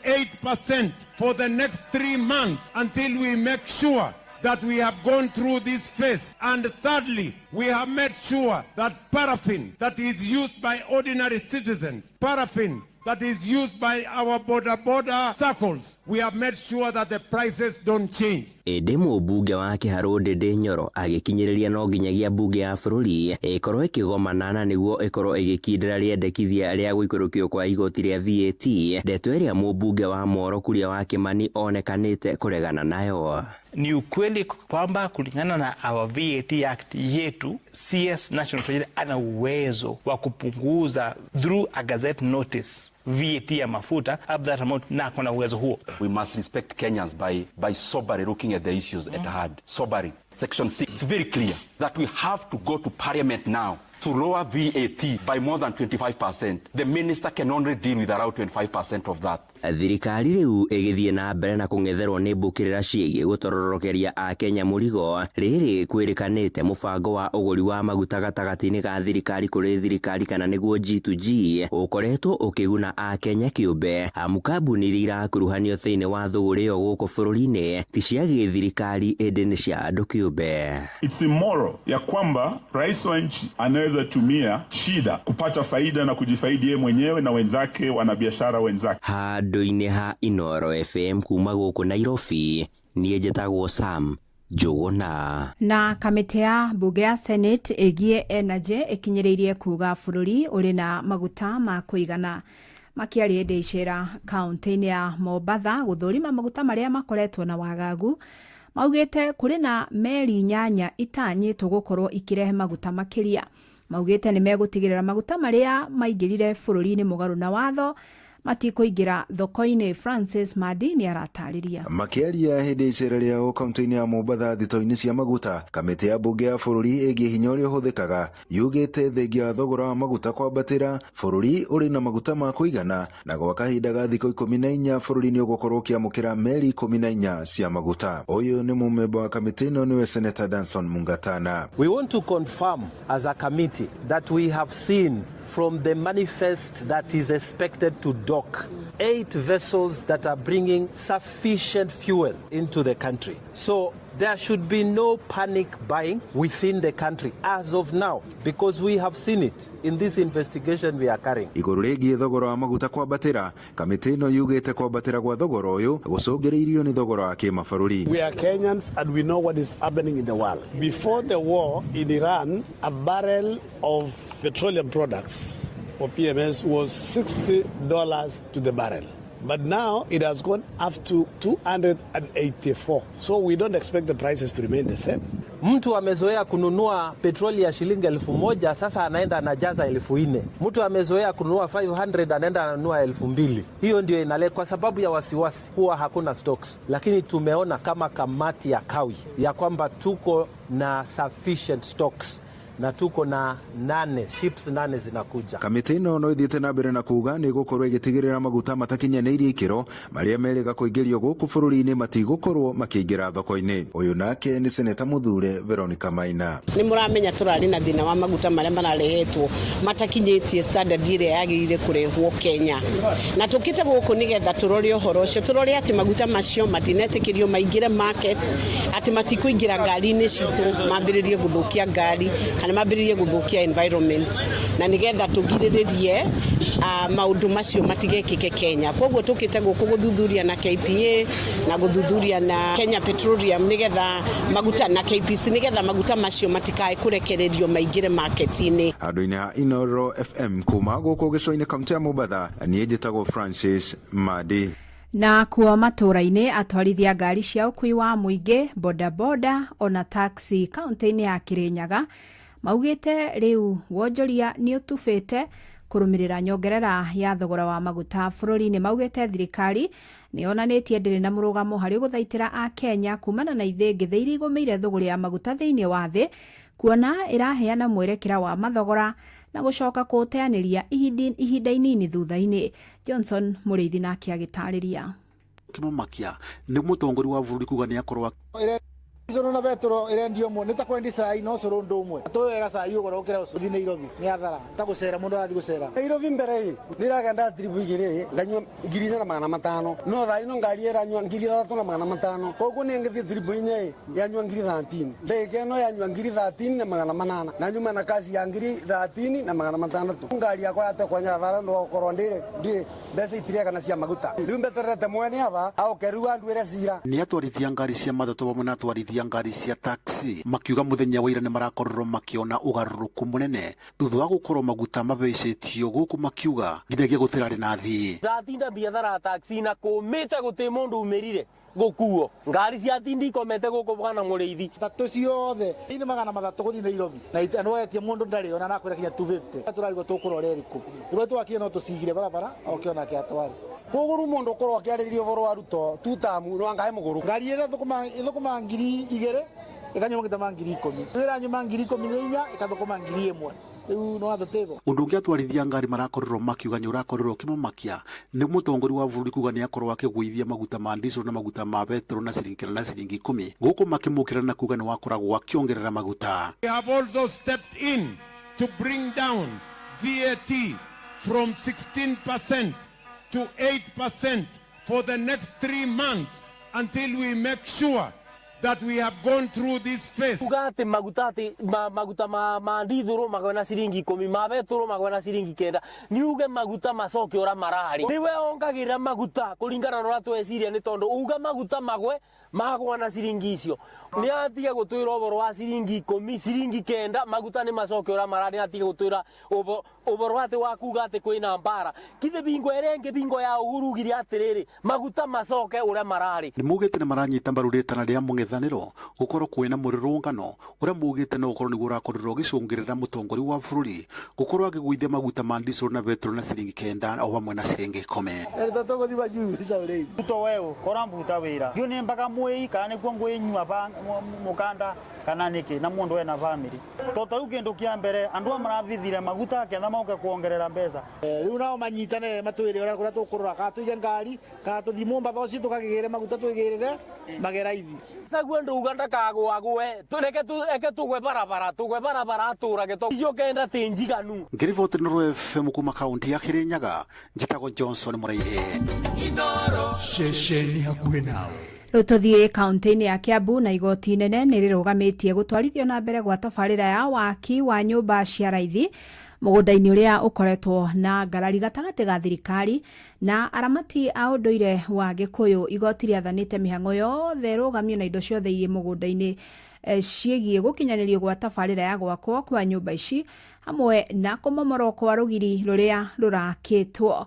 8% for the next 3 months until we make sure that we have gone through this phase. And thirdly, we have made sure that paraffin that is used by ordinary citizens, paraffin that is used by our border border circles, we have made sure that the prices don't change. Ĩndĩ mũmbunge wa Kĩharũ Ndĩndĩ Nyoro agĩkinyĩrĩria no nginyagia mbunge ya bũrũri ĩkorwo ĩkĩgomana na nĩguo ĩkorwo ĩgĩkindĩra rĩendekithia rĩa gũikũrũkio kwa igoti rĩa VAT, ndeto ĩrĩa mũmbunge wa Moro Kuria wa Kĩmani onekanĩte kũregana nayo. Ni ukweli kwamba kulingana na our VAT Act yetu, CS National Treasury ana uwezo wa kupunguza through a gazette notice VAT ya mafuta up that amount, na akona uwezo huo. We must respect Kenyans by soberly looking at the issues at hand. Soberly. Section 6, it's very clear that we have to go to parliament now to lower VAT by more than 25%. The minister can only deal with around 25% of that. Thirikari rĩu ĩgĩthiĩ na mbere na kũng'etherwo nĩ mbũkĩrĩra ciĩgiĩ gũtororokeria akenya mũrigo, rĩrĩ kwĩrĩkanĩte mũbango wa ũgũri wa maguta gatagatĩ-inĩ ga thirikari kũrĩ thirikari kana nĩguo G2G ũkoretwo ũkĩguna akenya kĩũmbe, amu kambuni iria irakuruhanio thĩinĩ wa thũgũrĩ ĩyo gũkũ bũrũri-inĩ ti cia gĩthirikari ĩndĩ nĩ cia andũ kĩũmbe. It's immoral ya kwamba rais wa nchi anaweza tumia shida kupata faida na kujifaidi yeye mwenyewe na wenzake wanabiashara wenzake. Handũ-inĩ ha Inooro FM kuma gũkũ Nairobi, niĩ njĩtagwo Sam Njũgũna. Na kamĩtĩ ya mbunge ya Senate ĩgiĩ energy ĩkinyĩrĩirie kuga bũrũri ũrĩ na maguta ma kũigana. Makĩaria hĩndĩ icera kaunti-inĩ ya Mombatha gũthũrima maguta marĩa makoretwo na wagagu, maugĩte kũrĩ na meri 8 itanyĩtwo gũkorwo ikĩrehe maguta makĩria. Maugĩte nĩ megũtigĩrĩra maguta marĩa maingĩrire bũrũri-inĩ mũgarũ na watho matikũingĩra thoko-inĩ. Francis Madi nĩ aratarĩria. Makĩaria hĩndĩ icera rĩao kaunti-inĩ ya Mombatha thito-inĩ cia maguta, kamĩtĩ ya mbunge ya bũrũri ĩgiĩ hinya ũrĩa ũhũthĩkaga yugĩte thengia wa thogora wa maguta kwambatĩra, bũrũri ũrĩ na maguta ma kũigana, na gwa kahinda ga thikũ 14 bũrũri nĩ ũgũkorwo ũkĩamũkĩra meri 14 cia maguta. Ũyũ nĩ mũmemba wa kamĩtĩ ĩno nĩwe Senator Danson Mungatana. We want to confirm as a committee that we have seen from the manifest that is expected to dock 8 vessels that are bringing sufficient fuel into the country. So there should be no panic buying within the country as of now, because we have seen it in this investigation we are carrying. Igũrũ rĩgiĩ thogora wa maguta kwambatĩra, kamĩtĩ ĩno yugĩte kwambatĩra gwa thogora ũyũ gũcũngĩrĩirio nĩ thogora wa kĩmabũrũri. We are Kenyans and we know what is happening in the world. Before the war in Iran, a barrel of petroleum products or PMS was $60 to the barrel. But now it has gone up to 284. So we don't expect the prices to remain the same. Mtu amezoea kununua petroli ya shilingi 1000, sasa anaenda anajaza 4000. Mtu amezoea kununua 500, anaenda ananunua 2000. Hiyo ndio inale kwa sababu ya wasiwasi huwa hakuna stocks. Lakini tumeona kama kamati ya kawi ya kwamba tuko na sufficient stocks na tuko na 8 ships 8 zinakuja. Kamĩtĩ ĩno no ĩthiĩte na mbere na kuga nĩ ĩgũkorwo ĩgĩtigĩrĩra maguta matakinyanĩirie ikĩro marĩa merĩga kũingĩrio gũkũ bũrũri-inĩ matigũkorwo makĩingĩra thoko-inĩ. Ũyũ nake nĩ Seneta Mũthure Veronica Maina. Nĩ mũramenya tũrarĩ na thĩna wa maguta marĩa mararehetwo matakinyĩtie standard ĩrĩa yagĩrĩire kũrehwo Kenya, na tũkĩte gũkũ nĩgetha tũrore ũhoro ũcio, tũrore atĩ maguta macio matinetĩkĩrio maingĩre market, atĩ matikũingĩra ngari-inĩ citũ mambĩrĩrie gũthũkia ngari kana na nĩ mambĩrĩrie gũthũkia environment, na nĩgetha tũgirĩrĩrie maũndũ macio matigekĩke Kenya. Koguo tũkĩte gũkũ gũthuthuria na KPA na gũthuthuria na Kenya Petroleum nĩgetha maguta na KPC nĩgetha maguta macio matikae kũrekererio maingĩre market-inĩ. Handũ-inĩ ha Inoro FM kuma gũkũ gĩcũa-inĩ kaunti ya Mombatha, niĩ njĩtagwo Francis Madi. Na kuo matũũra-inĩ, atwarithia ngari cia ũkui wa mũingĩ, bodaboda ona taxi kaunti-inĩ ya Kirinyaga maugĩte rĩu wonjoria nĩ ũtubĩte kũrũmĩrĩra nyongerera ya thogora wa maguta bũrũri-inĩ. Maugĩte thirikari nĩ yonanĩtie ndĩrĩ na mũrũgamo harĩ gũthaitĩra Akenya kumana na ithĩngĩthĩ iria igũmĩire thũgũrĩ ya maguta thĩinĩ wa thĩ, kuona ĩraheana mwerekera wa mathogora na gũcoka kũũteanĩria ihinda inini thutha-inĩ. Johnson Mũrĩithi nake agĩtarĩria. Kĩmamakia nĩ mũtongoria wa bũrũri kuga nĩ akorwo Cũrũ na betũrũ ĩrendio ũmwe nĩ ta kwendi cai no cũrũ ũndũ ũmwe tũĩ wega cai ũgũra ũkĩra ũthiĩ Nairobi nĩ athara ta gũcera mũndũ arathiĩ gũcera. Nairobi mbere ĩ nĩragenda tiribu igĩrĩ nganyua 4500, no thaa ino ngari ĩranyua 3500, koguo nĩ ngĩthiĩ tiribu inya ĩ yanyua 13,000, ndagĩka ĩno yanyua 13,800 na nyuma na kasi ya 13,600. Ngari yakwa yatekwa nyathara no gũkorwo ndĩ mbeca itirega cia maguta rĩu mbeterete mwene aba aoke rĩu anduĩre cira. Nĩ atwarithia ngari cia matatũ hamwe na atwarithia ngari cia taxi makiuga muthenya wa ira nĩ marakorirwo makiona ũgarũrũku mũnene thutha wa gũkorwo maguta mabecetio gũkũ, makiuga nginyagia gũtirarĩ na thĩ. Ndatinda biathara ya taxi na kũmĩte gũtĩ mũndũ umĩrire gũkuo ngari cia tindi ikomete gũkũ bwana Mũrĩithi. Tatũ ciothe nĩ 300 gũthiĩ Nairobi na nĩwetie mũndũ ndarĩ ona nakwĩra kinya 250 tũrarigwo tũkũrora ĩrĩkũ rĩmwe twakinya no tũcigire barabara oke onake atware. Koguo rĩu mũndũ ũkorwo akĩarĩrĩria ũhoro wa Ruto tutamu no angahe mũgũrũ. Ngari ĩrĩa ĩthũkũmaga 2000 ĩkanyua maguta ma 10,000, ĩranyua 14,000 ĩkathũkũma 1,000, rĩu no watho. Ũndũ ũngĩ atwarithia ngari marakorirwo makiuga nĩ ũrakorirwo ũkĩmamakia nĩ mũtongoria wa bũrũri kuga nĩ akorwo akĩgũithia maguta ma diesel na maguta ma betũrũ na ciringi 9 na ciringi 10, gũkũ makĩmũkĩra na kuga nĩ wakoragwo akĩongerera maguta. We have also stepped in to bring down VAT from 16% to 8% for the next 3 months until we make sure that we have gone through this phase. Uga atĩ maguta atĩ maguta ma ndithũrũ magwe na ciringi 10, ma betũrũ magwe na ciringi 9, nĩ uge maguta macoke ũrĩa mararĩ. Nĩwe ongagĩrĩra maguta kũringana na ũrĩa tweciria, nĩ tondũ uga maguta magwe magwa na ciringi icio. Nĩ atige gũtwĩra ũhoro wa ciringi 10, ciringi 9, maguta nĩ macoke ũrĩa mararĩ, nĩ atige gũtwĩra ũhoro atĩ wa kuga atĩ kwĩna mbara. Kithe bingo ĩrĩa ĩngĩ bingo ya Uhuru ugire atĩrĩrĩ, maguta macoke ũrĩa mararĩ. Nĩ maugĩte nĩ maranyita mbaru rĩtana rĩa mũng'ethanĩro gũkorwo kwĩna mũrũrũngano ũrĩa maugĩte no ũkorwo nĩguo ũrakorirwo ũgĩcũngĩrĩra mũtongoria wa bũrũri gũkorwo akĩgũithia maguta ma diesel na betũrũ na ciringi 9 o hamwe na ciringi 10. Ruto wewe kora mbuta wĩra ndiũ nĩ mpaka mwei kana nĩkuo ngwĩnyua mũkanda kana nĩkĩ na mũndũ ena family to ta rĩu kĩndũ kĩa mbere andũ a marathithire maguta ketha moke kuongerera mbeca. Rĩu nao manyitane matwĩre ũrĩa kũrĩa tũkũrora, kana tũige ngari kana tũthiĩ Mombatha ũcio tũkagĩre maguta twĩgĩrĩre mageraithi. Saguo nduga ndakagwagwe reke tũgwe barabara tũgwe barabara atũrage to icio 9 ti njiganu. Ngĩriboti Inooro FM kuma kaunti ya Kirinyaga, njĩtagwo Johnson Mũraithi. Inooro ceceni hakuhĩ nawe. Rĩu tũthiĩ kaunti-inĩ ya Kiambu na igoti inene nĩ rĩrũgamĩtie gũtwarithio na mbere gwa tabarĩra ya waki wa nyũmba cia raithi mũgũnda-inĩ ũrĩa ũkoretwo na ngarari gatagatĩ ga thirikari na aramati a ũndũire wa Gĩkũyũ. Igoti rĩathanĩte mĩhang'o yothe ĩrũgamio na indo ciothe irĩ mũgũnda-inĩ ciĩgiĩ gũkinyanĩrio gwa tabarĩra ya gwakwo kwa nyũmba ici hamwe na kũmomorwo kwa rũgiri rũrĩa rũrakĩtwo.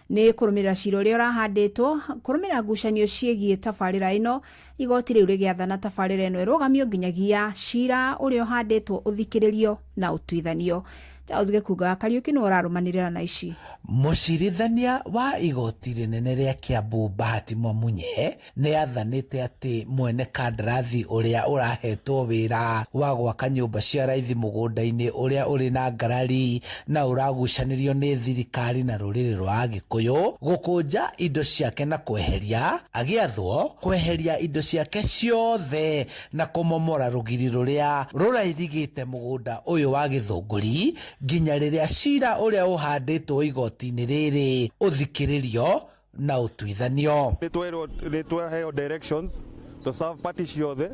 Nĩ kũrũmĩrĩra cira ũrĩa ũrahandĩtwo kũrũmĩrĩra ngucanio ciĩgiĩ tabarĩra ĩno, igoti rĩu rĩgĩathana tabarĩra ĩno ĩrũgamio nginyagia cira ũrĩa ũhandĩtwo ũthikĩrĩrio na ũtuithanio. Charles Gĩkunga Kariũki nĩwe ũrarũmanĩrĩra na ici. Mũcirithania wa igoti rĩnene rĩa Kiambu Bahati Mwamunye nĩ athanĩte atĩ mwene kandarathi ũrĩa ũrahetwo wĩra wa gwaka nyũmba cia raithi mũgũnda-inĩ ũrĩa ũrĩ na ngarari na ũragucanĩrio nĩ thirikari na rũrĩrĩ rwa Agĩkũyũ gũkũnja indo ciake na kweheria agĩathwo kweheria indo ciake ciothe na kũmomora rũgiri rũrĩa rũrairigĩte mũgũnda ũyũ wa Gĩthũngũri nginya rĩrĩa cira ũrĩa ũhandĩtwo igoti-inĩ rĩrĩ ũthikĩrĩrio na ũtuithanio. Nĩtwaheo directions to serve party ciothe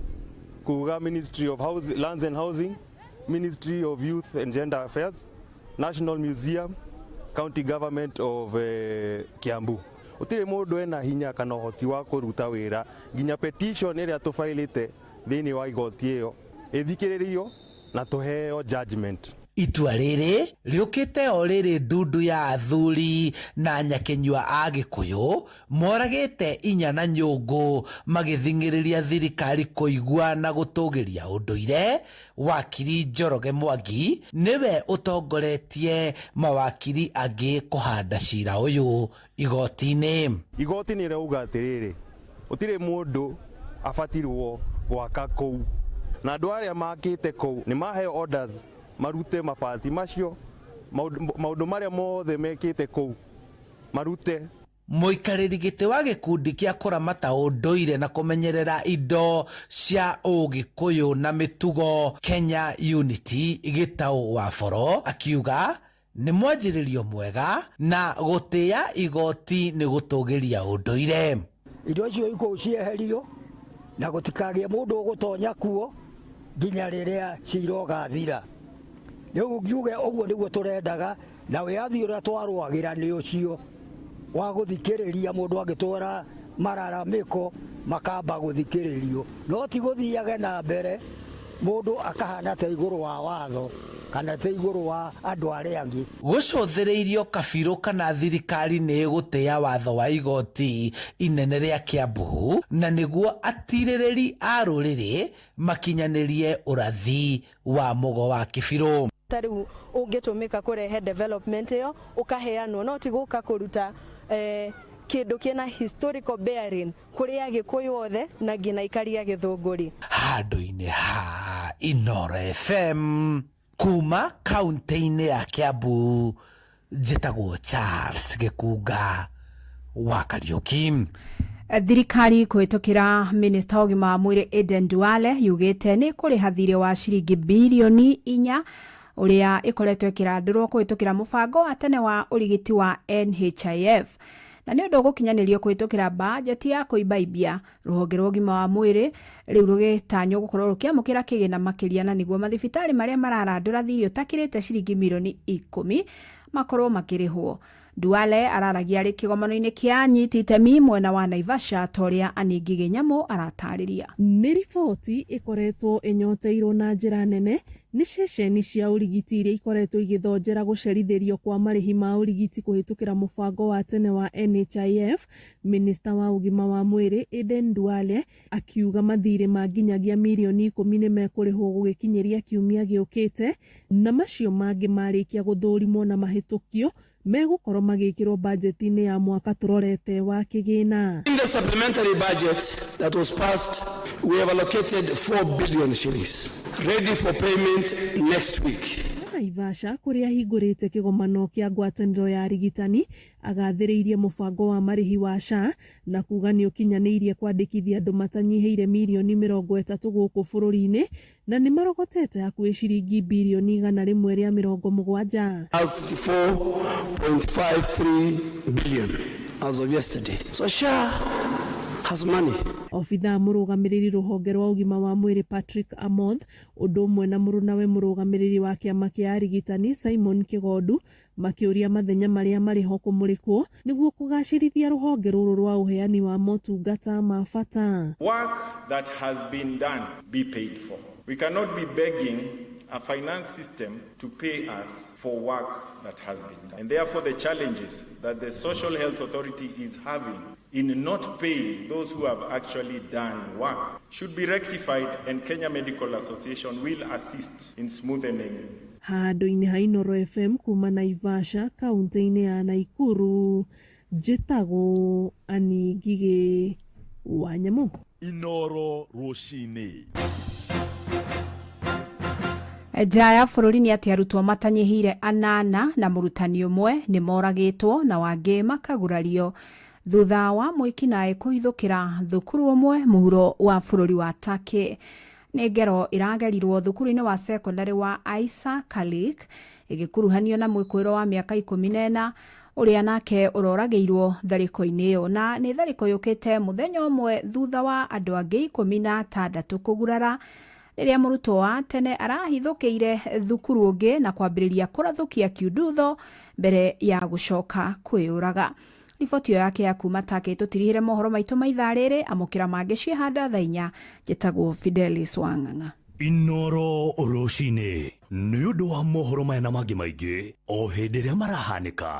kuga Ministry of Housing, Lands and Housing Ministry of Youth and Gender Affairs, National Museum, County Government of Kiambu. Utire mundu ena hinya kana uhoti wa kuruta wira nginya petition iria tufailite thiini wa igoti iyo ithikiririo na tuheo judgment. Itua rĩrĩ rĩũkĩte o rĩrĩ ndundu ya athuri na nyakenyua a Gĩkũyũ moragĩte inya na nyũngũ magĩthing'ĩrĩria thirikari kũigua na gũtũgĩria ũndũire. Wakiri Njoroge Mwangi nĩwe ũtongoretie mawakiri angĩ kũhanda cira ũyũ igoti-inĩ. Igoti nĩ rĩrauga atĩrĩrĩ, gũtirĩ mũndũ abatirwo gwaka kũu, na andũ arĩa makĩte kũu nĩ maheo orders marute mabati macio, maũndũ marĩa mothe mekĩte kũu marute. Mũikarĩri gĩtĩ wa gĩkundi kĩa kũramata ũndũire na kũmenyerera indo cia ũgĩkũyũ na mĩtugo Kenya Unity Gĩtaũ wa Boro akiuga nĩ mwanjĩrĩrio mwega na gũtĩĩa igoti nĩ gũtũgĩria ũndũire. Indo icio ikũu cieherio na gũtikagĩe mũndũ ũgũtonya kuo nginya rĩrĩa cira ũgathira. Rĩu ngiuge ũguo nĩguo tũrendaga, na wĩyathi ũrĩa twarũagĩra nĩ ũcio wa gũthikĩrĩria mũndũ angĩtwara mararamĩko makamba gũthikĩrĩrio, no ti gũthiage na mbere mũndũ akahana ta igũrũ wa watho kana ta igũrũ wa andũ arĩa angĩ. Gũcũthĩrĩirio kabirũ kana thirikari nĩ ĩgũtĩĩa watho wa igoti inene rĩa Kiambu na nĩguo atirĩrĩri a rũrĩrĩ makinyanĩrie ũrathi wa mũgo wa kĩbirũ. Ta rĩu ũngĩtũmĩka kũrehe development ĩyo ũkaheanwo, no ti gũka kũruta kĩndũ kĩna historical bearing kũrĩ Agĩkũyũ othe na nginya aikari a Gĩthũngũri. Handũ-inĩ ha Inooro FM kuma kaunti-inĩ ya Kiambu, njĩtagwo Charles Gĩkunga wa Kariũki. Thirikari kũhĩtũkĩra minista wa ũgima wa mwĩrĩ Aden Duale yugĩte nĩ kũrĩha thirĩ wa ciringi birioni 4 ũrĩa ĩkoretwo ĩkĩrandũrwo kũhĩtũkĩra mũbango wa tene wa ũrigiti wa NHIF, na nĩ ũndũ ũgũkinyanĩrio kũhĩtũkĩra bajeti ya kũimbaibia. Rũhonge rwa ũgima wa mwĩrĩ rĩu rũgĩtanywo gũkorwo rũkĩamũkĩra kĩgĩna makĩria, na nĩguo mathibitarĩ marĩa mararandũra thirĩ ũtakĩrĩte ciringi mirioni 10 makorwo makĩrĩhwo. Duale araragia arĩ kĩgomano-inĩ kĩa anyiti itemi mwena wa Naivasha ta ũrĩa Aningĩ Gĩnyamũ aratarĩria. Nĩ riboti ĩkoretwo ĩnyoteirwo na njĩra nene nĩ ceceni cia ũrigiti iria ikoretwo igĩthonjera gũcerithĩrio kwa marĩhi ma ũrigiti kũhĩtũkĩra mũbango wa tene wa NHIF. Minista wa ũgima wa mwĩrĩ Aden Duale akiuga mathirĩ ma nginyagia mirioni 10 nĩ mekũrĩhwo gũgĩkinyĩria kiumia gĩũkĩte, na macio mangĩ marĩkia gũthũrimwo na mahĩtũkio megũkorwo magĩkĩrwo bajeti-inĩ ya mwaka tũrorete wa kĩgĩna. In the supplementary budget that was passed, we have allocated 4 billion shillings ready for payment next week. Naivasha kũrĩa ahingũrĩte kĩgomano kĩa ngwatanĩro ya arigitani agathĩrĩirie mũbango wa marĩhi wa SHA na kuga nĩ ũkinyanĩirie kwandĩkithia andũ matanyihĩire mirioni 30 gũkũ bũrũri-inĩ na nĩ marogotete hakuhĩ ciringi birioni 170. As 4.53 billion as of yesterday. So SHA has money. Obithaa mũrũgamĩrĩri rũhonge rwa ũgima wa mwĩrĩ Patrick Amoth ũndũ ũmwe na mũrũnawe mũrũgamĩrĩri wa kĩama kĩa arigitani Simon Kĩgondu makĩũria mathenya marĩa marĩ ho kũmũrĩkwo nĩguo kũgacĩrithia rũhonge rũrũ rwa ũheani wa motungata ma bata. Work that has been done be paid for. We cannot be begging a finance system to pay us for work that has been done. And therefore the challenges that the Social Health Authority is having in not paying those who have actually done work should be rectified, and Kenya Medical Association will assist in smoothening. Handũ-inĩ ha Inooro FM kuma Naivasha kaunti-inĩ ya Nakuru, njĩtagwo Annie Ngigĩ wa Nyamũ. Inooro rũcinĩ. Nja ya bũrũri nĩ atĩ arutwo matanyihĩire 8 na mũrutani ũmwe nĩ moragĩtwo na wangĩ makagurario thutha wa mwĩkinaĩ kũhithũkĩra thukuru ũmwe mũhuro wa bũrũri wa Turkey. Nĩ ngero ĩragerirwo thukuru-inĩ wa sekondarĩ wa Aisa Kalik ĩgĩkuruhanio na mwĩkũĩro wa mĩaka 14 ũrĩa nake ũroragĩirwo tharĩko-inĩ ĩyo, na nĩ tharĩko yũkĩte mũthenya ũmwe thutha wa andũ angĩ 16 kũgurara Rĩrĩa mũrutwo wa tene arahithũkĩire thukuru ũngĩ na kwambĩrĩria kũrathũkia kiundutho mbere ya gũcoka kwĩyũraga. Riboti ĩyo yake ya kuma Turkey tũtirihĩre mohoro maitũ ma ithaa rĩrĩ amũkĩra mangĩ ciĩhanda thaa inya. Njĩtagwo Fidelis Wang'ang'a. Inoro rũcinĩ nĩ ũndũ wa mohoro maya na mangĩ maingĩ o hĩndĩ ĩrĩa marahanĩka,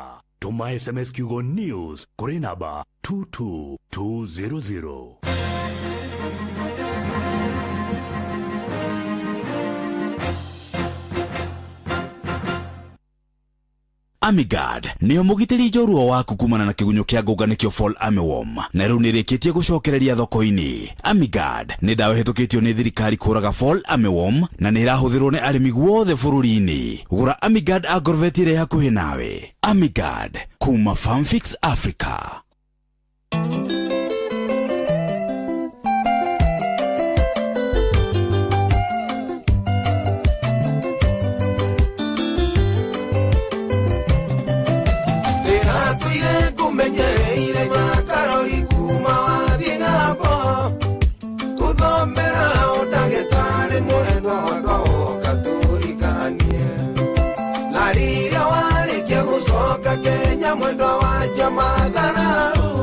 tũma SMS kiugo news kũrĩ namba 22200. Amigard nĩyo mũgitĩri njorua waku kumana na kĩgunyũ kĩa ngũnga nĩkĩo Fall Armyworm, na rĩu nĩrĩkĩtie gũcokereria thoko-inĩ. Amigard nĩ ndawa ĩhĩtũkĩtio nĩ thirikari kũraga Fall Armyworm na nĩ ĩrahũthĩrwo nĩ arĩmi guothe bũrũri-inĩ. Gũra Amigard Agrovet ĩrĩa ĩ hakuhĩ nawe. Amigard kuma Farmfix Africa. Ndĩratũire ngũmenyereire nyakarori kuma wathiĩ ng'ambo gũthomera ũndagĩtarĩ mwendwa wakwa woka tũhikanie na rĩrĩa warĩkia gũcoka Kenya mwendwa wanja matharau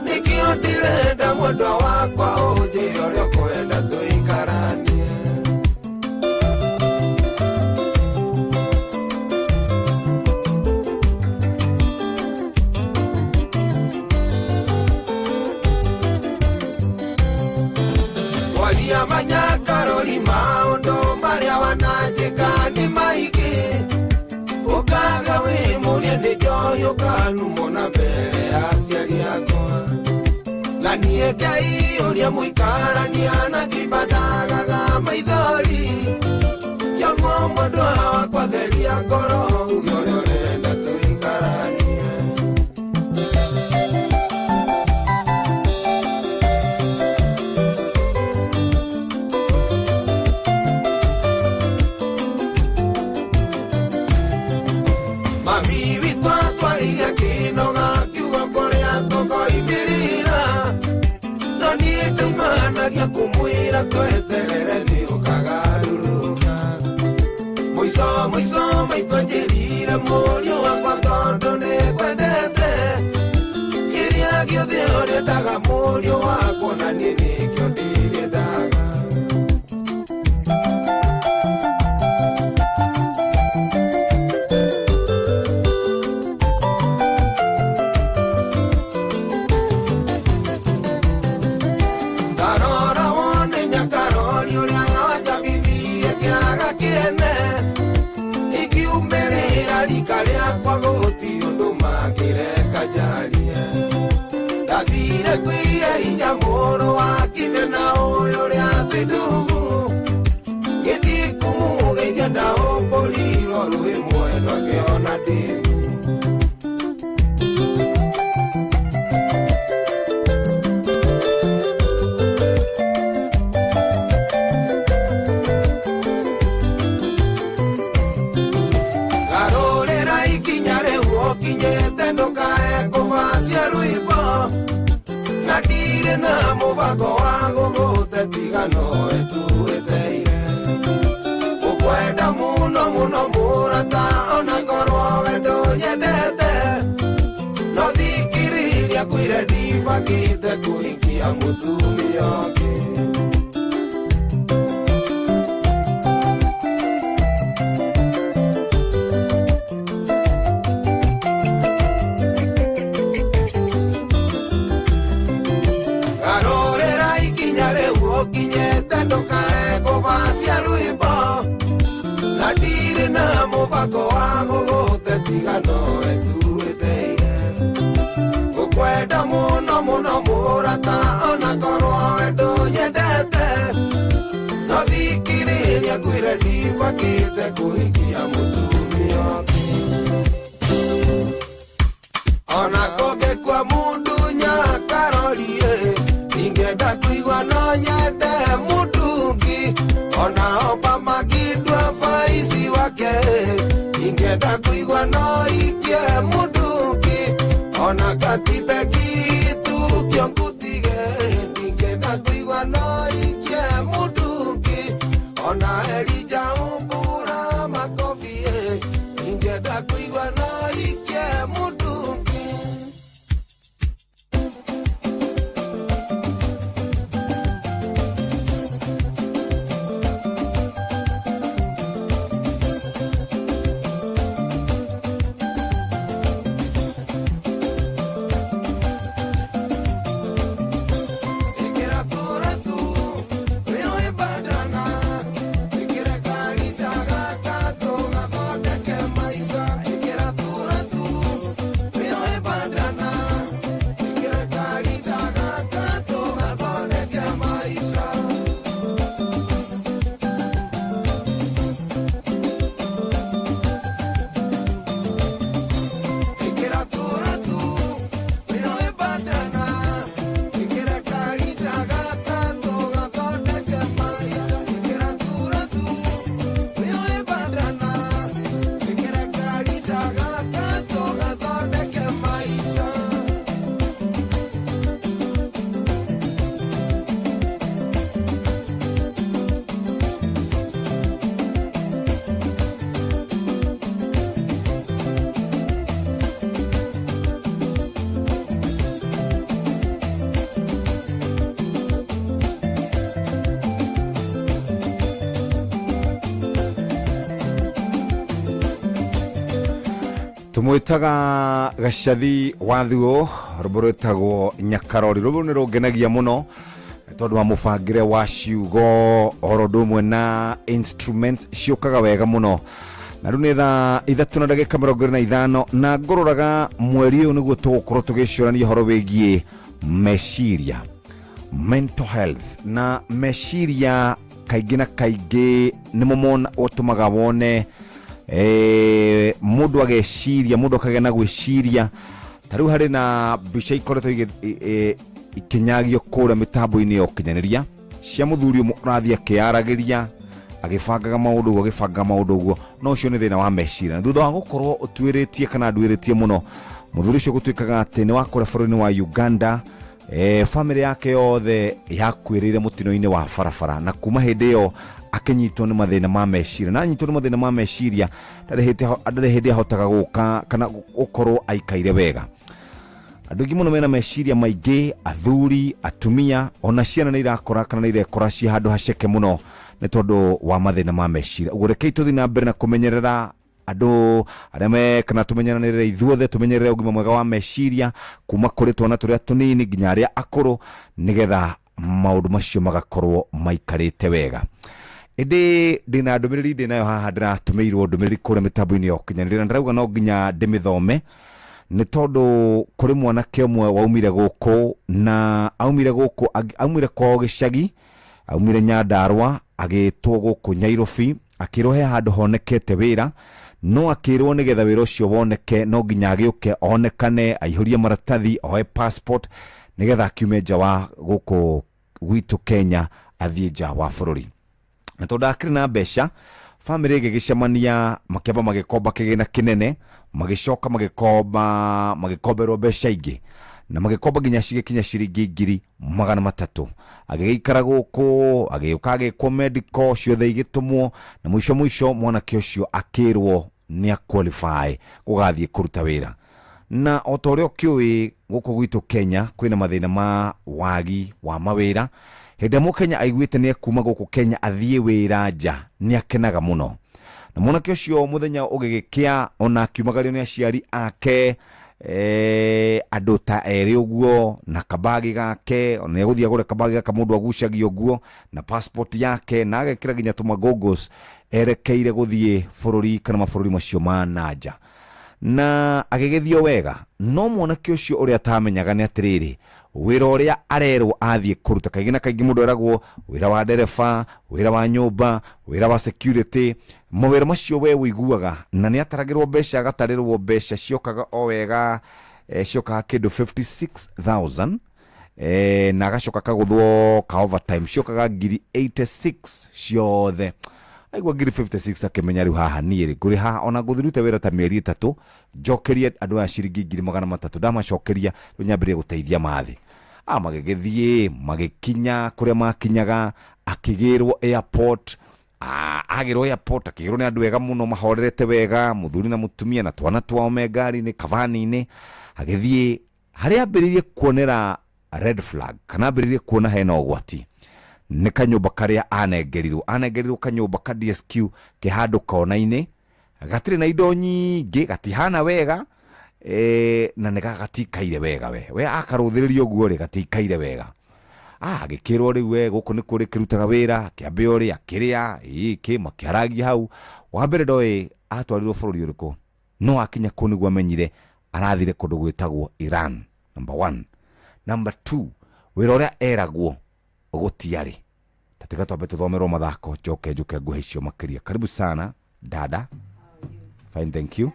nĩkĩo ndĩrenda mwendwa wakwa ũnjĩre ũrĩa ũkwenda tũikaranie. Waria manyakarori maũndũ marĩa wananjĩka nĩ maingĩ ũkaga wĩ mũrĩe nĩ njohi ũkanumwo na mbere ya aciari akwa na niĩ Ngai ũrĩa mũikarania na kĩmbandagaga maithori kĩoguo mwendwa wakwa theria ngoro uge ũrĩa ũrenda tũikaranie. Mami witũ atwarire kĩnoga kiugo kũrĩa tũkoimĩrĩra no niĩ ndaimanagia kũmwĩra tweterere nĩ ũkagarũrũka mũico mũico maitũ anjĩrire mũriũ wakwa tondũ nĩ ngwendete kĩrĩa gĩothe ũrĩendaga mũriũ wakwa na niĩ nĩkĩo ndĩrĩendaga. Ndarora wone nyakarori ũrĩa wanjabithirie kĩaga kĩene ikiumĩrĩra rika rĩakwa gũtirĩ ũndũ mangĩreka njarie ndathire kwĩyerinya mũrũ wa kithe na ũyũ ũrĩa twĩ ndungu gĩthiĩ kũmũgeithia ndaũmbũrirwo rũĩ mwendwa ngĩona ndĩmu. Garũrĩra ikinya rĩu ũkinyĩte ndũkae kũbacia rwĩmbo na ndirĩ na mũbango wa gũgũte tiga nowe tuĩteire ũkwenda mũno mũno mũrata ona korwo we ndũnyendete no thikĩrĩria kwĩre ndibangĩte kũhikia mũtumia ũngĩ. Garũrĩra ikinya rĩu ũkinyĩte ndũkae kũbacia rwĩmbo na ndirĩ na mũbango wa gũgũte tiga nowe tuĩteire ngũkwenda mũno mũno mũrata ona korwo we ndũnyendete no thikĩrĩria kwĩre ndibangĩte kũhikia mũtumia ũngĩ ona kũngĩkua mũndũ nyakarorie ingĩenda kũigua no nyende mũndũ ũngĩ ona Obama akĩndua baici wake ingĩenda kũigua no ikie mũndũ ũngĩ ona katiba kĩhĩtũkio ngũtige ingĩenda kũigua no ikie mũndũ ũngĩ. Tumwitaga Gacathi wa Thuo, rwĩmbo rwĩtagwo Nyakarori. Rwĩmbo nĩ rũngenagia mũno tondũ wa mũbangĩre wa ciugo oro ũndũ ũmwe na instruments ciũkaga wega mũno. Na rĩu nĩ thaa 3:25 na ngũroraga mweri ũyũ nĩguo tũgũkorwo tũgĩcũrania ũhoro wĩgiĩ meciria, mental health. Na meciria kaingĩ na kaingĩ nĩmo ũtũmaga wone mũndũ ageciria, mũndũ akagĩa na gwĩciria. Ta rĩu harĩ na mbica ikoretwo ikinyagio kũrĩa mĩtambo-inĩ ya ũkinyanĩria cia mũthuri ũmwe ũrathiĩ akĩyaragĩria agĩbangaga maũndũ ũguo, agĩbangaga maũndũ ũguo, no ũcio nĩ thĩna wa meciria. Na thutha wa gũkorwo ũtuĩrĩtie kana nduĩrĩtie mũno, mũthuri ũcio gũtuĩkaga atĩ nĩ wa kũrĩa bũrũri-inĩ wa Uganda. Famĩlĩ yake yothe yakuĩrĩire mũtino-inĩ wa barabara, na kuma hĩndĩ ĩyo akĩnyitwo nĩ mathĩna ma meciria, na anyitwo nĩ mathĩna ma meciria ndarĩ hĩndĩ ahotaga gũka kana gũkorwo aikaire wega. Andũ aingĩ mũno mena meciria maingĩ, athuri, atumia, ona ciana nĩ irakora kana nĩ irekora ciĩ handũ haceke mũno nĩ tondũ wa mathĩna ma meciria. Ũguo rekei tũthiĩ na mbere na kũmenyerera andũ arĩa me kana tũmenyeranĩre ithuothe, tũmenyerere ũgima mwega wa meciria kuma kũrĩ twana tũrĩa tũnini nginya arĩa akũrũ, nĩgetha maũndũ macio magakorwo maikarĩte wega. Ĩndĩ ndĩna ndũmĩrĩri ndĩnayo haha, ndĩratũmĩirwo ndũmĩrĩri kũrĩa mĩtambo-inĩ ya ũkinyanĩria, na ndĩrauga no nginya ndĩmĩthome nĩ tondũ kũrĩ mwanake ũmwe waumire gũkũ, na aumire gũkũ, aumire kwao gĩcagi, aumire Nyandarua, agĩtwo gũkũ Nyairobi, akĩrwo he handũ honekete wĩra, no akĩrwo nĩgetha wĩra ũcio woneke no nginya agĩũke onekane, aihũrie maratathi, oe passport nĩgetha akiume nja wa gũkũ gwitũ Kenya athiĩ nja wa bũrũri. Na tondũ akĩrĩ na mbeca, famĩlĩ ĩgĩgĩcemania, makĩamba magĩkomba kĩgĩna kĩnene, magĩcoka magĩkomba, magĩkomberwo mbeca ingĩ, na magĩkomba nginya cigĩkinya ciringi 300,000. Agĩgĩikara gũkũ, agĩũka agĩkwo medical ciothe igĩtũmwo, na mũico mũico mwanake ũcio akĩrwo nĩ a-qualify gũgathiĩ kũruta wĩra. Na o ta ũrĩa ũkĩũĩ gũkũ gwitũ Kenya kwĩna mathĩna ma wagi wa mawĩra. Hĩndĩ ĩrĩa mũkenya aiguĩte nĩ ekuma gũkũ Kenya athiĩ wĩra nja, nĩ akenaga mũno. Na mwanake ũcio mũthenya ũgĩgĩkĩa ona akiumagario nĩ aciari ake, andũ ta erĩ ũguo, na kabagi gake, ona nĩ egũthiĩ agũre kabagi gaka mũndũ agucagia ũguo, na passport yake, na agekĩra nginya tũmagongos erekeire gũthiĩ bũrũri kana mabũrũri macio ma na nja. Na agĩgĩthiĩ o wega, no mwanake ũcio ũrĩa atamenyaga nĩ atĩrĩrĩ, wĩra ũrĩa arerwo athiĩ kũruta, kaingĩ na kaingĩ mũndũ eragwo wĩra wa ndereba, wĩra wa nyũmba, wĩra wa security, mawĩra macio we ũiguaga, na nĩ ataragĩrwo mbeca, agatarĩrwo mbeca ciokaga o wega, ciokaga kĩndũ 56,000, na agacoka akagũthwo ka overtime ciokaga ngiri 86 ciothe. Aigua ngiri 56 akĩmenya rĩu haha niĩ rĩ ngũrĩ haha ona ngũthirute wĩra ta mĩeri 3 njokerie andũ aya ciringi 300,000, ndamacokeria rĩu nyambĩrĩrie gũteithia mathĩ. Magĩgĩthiĩ magĩkinya kũrĩa makinyaga, akĩgĩrwo airport, agĩrwo airport akĩgĩrwo nĩ andũ ega mũno mahorerete wega, mũthuri na mũtumia na twana twao me ngari-inĩ kabani-inĩ. Agĩthiĩ harĩa ambĩrĩirie kuonera red flag, kana ambĩrĩirie kuona hena ũgwati, nĩ kanyũmba karĩa anengerirwo. Anengerirwo kanyũmba ka DSQ ke handũ kona-inĩ, gatirĩ na indo nyingĩ, gatihana wega, na nĩ gatikaire wega we. We akarũthĩrĩria ũguo rĩ, gatikaire wega. Agĩkĩrwo rĩu we gũkũ nĩ kũrĩ kĩrutaga wĩra, kĩambe ũrĩa, kĩrĩa, ĩĩ, makĩaragia hau. Wa mbere ndoĩ atwarirwo bũrũri ũrĩkũ, no akinya kũu nĩguo amenyire arathire kũndũ gwĩtagwo Iran, number 1. Number 2, wĩra ũrĩa eragwo gũtiarĩ. Tatiga twambe tũthomerwo mathako, njoke njũke nguhe icio makĩria. Karibu sana dada. Fine, thank you.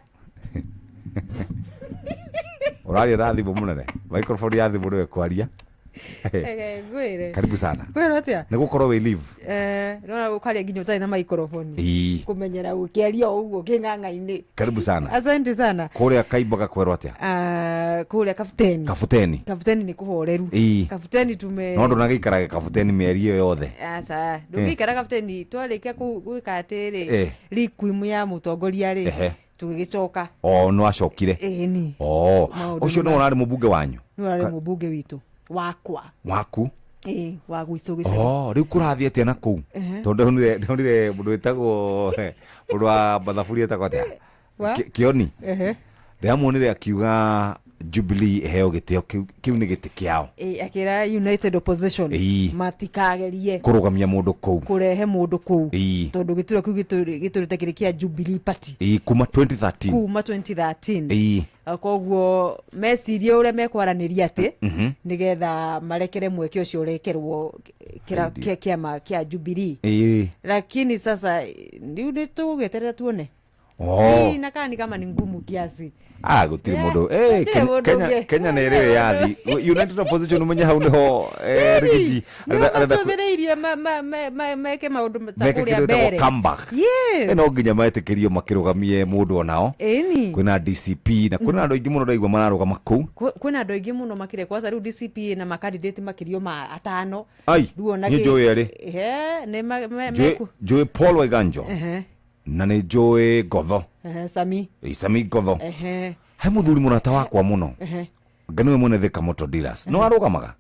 Ũraria na thimũ mũnene, microphone ya thimũ nĩwe kwaria. Ngwĩre. Karibu sana. Ngwĩre atĩa? Nĩ gũkorwo wĩ live. Nĩwona gũkaria nginya ũtarĩ na microphone. Ĩĩ. Kũmenyera gũkĩaria o ũguo kĩng'ang'a-inĩ. Karibu sana. Asante sana. Kũrĩa Kaimba gakwĩrwo atĩa? Kũrĩa Kabuteni. Kabuteni. Kabuteni nĩ kũhoreru. Ĩĩ. Kabuteni tume. No ndũnagĩikaraga Kabuteni mĩeri ĩyo yothe. Aca, ndũngĩikara Kabuteni twarĩkia gwĩka atĩrĩ, requiem ya mũtongoria rĩ, tũgĩgĩcoka. O, no acokire. Ĩĩ, ni. O, Maũndũ ũcio nĩ nĩwe ũrarĩ mũmbunge wanyu? Nĩwe ũrarĩ mũmbunge witũ. Wakwa. Waku? Ĩĩ, wa gwitũ gĩcagi. O, rĩu kũrathiĩ atĩa na kũu? Tondũ ndonire mũndũ wĩtagwo, mũndũ wa mathaburi etagwo atĩa? Wa? Kĩoni? Ndĩramuonire akiuga Jubilee iheo gĩtĩo kĩu, kĩu nĩ gĩtĩ kĩao. Akĩra United Opposition matikagerie kũrũgamia mũndũ kũu, kũrehe mũndũ kũu, tondũ gĩturwa kĩu gĩtũrĩte kĩrĩ kĩa Jubilee Party kuma 2013. Kuma 2013. Koguo mecirie ũrĩa mekwaranĩria atĩ nĩgetha marekere mweke ũcio ũrekerwo kĩama kĩa Jubilee. Lakini sasa rĩu nĩ tũgweterera tuone. Si inakaa ni kama ni ngumu kiasi. Ah, gũtirĩ mũndũ. Gũtirĩ mũndũ ũngĩ. Kenya nĩ ĩrĩ wĩyathi. United Opposition ũmenye hau nĩho Rigiji arenda Macũthĩrĩirie meke maũndũ ta meke kũrĩa kĩndũ gĩtagwo mbere. comeback. No nginya metĩkĩrio makĩrũgamie mũndũ onao. Kwĩna DCP na kwĩna andũ aingĩ mũno ndaigua mararũgama kũu. Kwĩna andũ aingĩ mũno makĩria, kwanza rĩu DCP na makandidate makĩrio ma atano. Ai, Rĩu ona niĩ njũĩ erĩ. Nĩ Njũĩ njũĩ Paul Waiganjo na nĩ njũĩ Ngotho. Sami. Sami Ngotho. He mũthuri mũrata wakwa mũno, nga nĩwe mwene Thika Motor Dealers, no arũgamaga.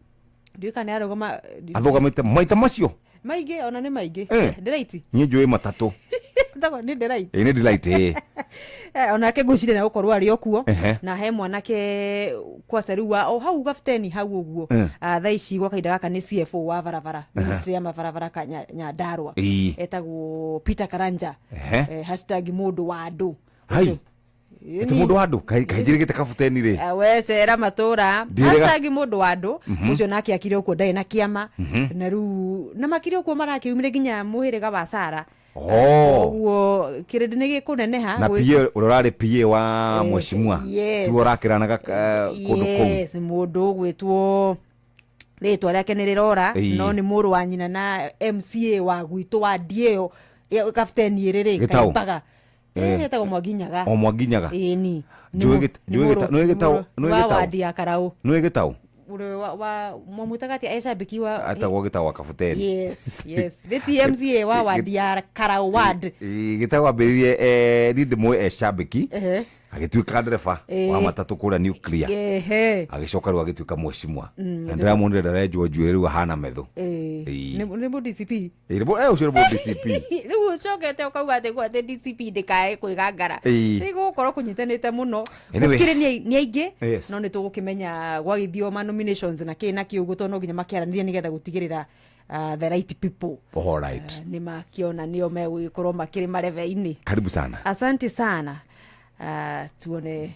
Ndiũĩ kana nĩ arũgama. Arũgamĩte maita macio maingĩ, ona nĩ maingĩ. Delight. Niĩ njũĩ matatũ. Etagwo nĩ Delight. Ĩ, nĩ Delight, ĩ. Onake ngwĩciria nĩ gũkorwo arĩ o kuo. Na he mwanake kwaca rĩu wa o hau gabuteni hau ũguo. Ah, thaa ici gwa kahinda gaka nĩ CFO wa barabara, ministry ya mabarabara ka Nyandarua. Etagwo Peter Karanja. Hashtag mũndũ wa andũ. Hai. Ĩni. Ati mũndũ wa andũ kainjĩrĩgĩte kabuteni rĩ. Ah, we cera matũra. Hashtag mũndũ wa andũ. Ũcio nake akire ũkuo ndarĩ na kĩama. Na rĩu na makire ũkuo marakĩumire nginya mũhĩrĩga wa Sara. Koguo kĩrĩndĩ nĩ gĩkũneneha. Na PA ũrĩa ũrarĩ PA wa mheshimiwa tiwe ũrakĩranaga kũndũ kũu. Yes, mũndũ ũgwĩtwo rĩtwa rĩake nĩ rĩrora, no nĩ mũrũ wa nyina na MCA wa gwitũ wa ndiĩyo kabuteni ĩrĩ rĩ. Gĩtaũ. Kaimbaga. Etagwo Mwanginyaga. O Mwanginyaga. Ĩni. Njũĩ njũĩ nĩũĩ Gĩtaũ- nĩũĩ wa Gĩtaũ? wadi ya Karaũ. Nĩũĩ Gĩtaũ? Ũrĩa wa mwamwĩtaga atĩa, ecambĩki wa Atagwo Gĩtaũ wa kabuteni. Yes, nĩ ti MCA wa wadi ya Karaũ ward. Gĩtaũ ambĩrĩrie niĩ ndĩmũĩ e cambĩki, agĩtuĩka ndereba wa matatũ kũrĩa Nuclear. Agĩcoka rĩu agĩtuĩka mheshimiwa. Na ndĩramuonire ndarenjwo njuĩrĩ rĩu ahana metho. Nĩ mũ DCP. Ũcio nĩ mũ DCP. Rĩu ũcokete ũkauga atĩ atĩ DCP ndĩkae kwĩgangara. Nĩ gũgũkorwo kũnyitanĩte mũno. Anyway. Gũkĩrĩ nĩ aingĩ, no nĩ tũgũkĩmenya gwagĩthio ma nominations na kĩ na kĩ ũguo, tondũ no nginya makĩaranĩria nĩgetha gũtigĩrĩra the right people All right. nĩ makĩona nĩo megũgĩkorwo makĩrĩ marebe-inĩ. Karibu sana. Asante sana. Tuone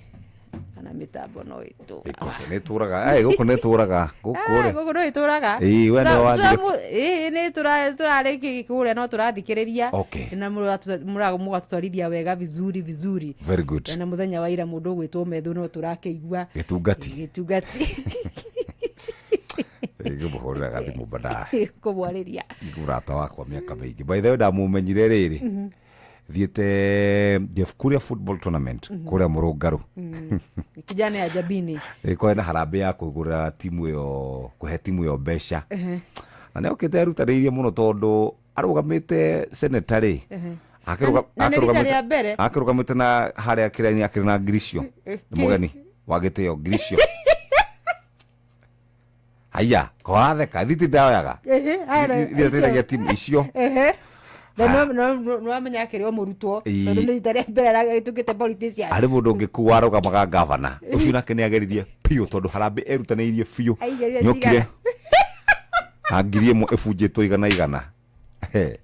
kana mĩtambo no ĩtũ. Ĩkose nĩ ĩtũraga. Gũkũ nĩ ĩtũraga. Gũkũ rĩ. Gũkũ no ĩtũraga. Ĩĩ, we nĩwe wathire. Ĩĩ, nĩ tũrarĩkia kũrĩa no tũrathikĩrĩria. Na mũgatũtwarithia wega vizuri vizuri. Very good. Na mũthenya wa ira mũndũ ũgwĩtwo Methu no tũrakĩigua. Gĩtungati. Gĩtungati. Ngĩmũhũrĩra gathimũ baadaye. Kũmwarĩria. Mũrata wakwa mĩaka mĩingĩ. By the way ndamũmenyire rĩrĩ. Thiĩte Jeff Kuria football tournament kũrĩa Mũrũngarũ. Kijana ya Jabini. Kwarĩ na harambĩ ya kũgũra timu ĩyo, kũhe timu ĩyo mbeca. Na nĩ okĩte erutanĩirie mũno tondũ arũgamĩte senator rĩ. Na nĩ rita rĩa mbere. Akĩrũgamĩte na harĩa kĩrĩa akĩrĩ na ngiricio. Nĩ mũgeni wa gĩtĩo ngiricio. Haiya, koratheka, thiti ndaoyaga. Haya, Iria teithagia timu icio. Na no wamenya akĩrĩ o mũrutwo, tondũ nĩ rita rĩa mbere aragĩtuĩkĩte politician. Harĩ mũndũ ũngĩ kũu warũgamaga gavana ũcio nake nĩ ageririe biũ tondũ harambĩ erutanĩirie biũ. Aigĩrĩre nĩokire cigana? Na 1000 ĩbunjĩtwo igana igana. He.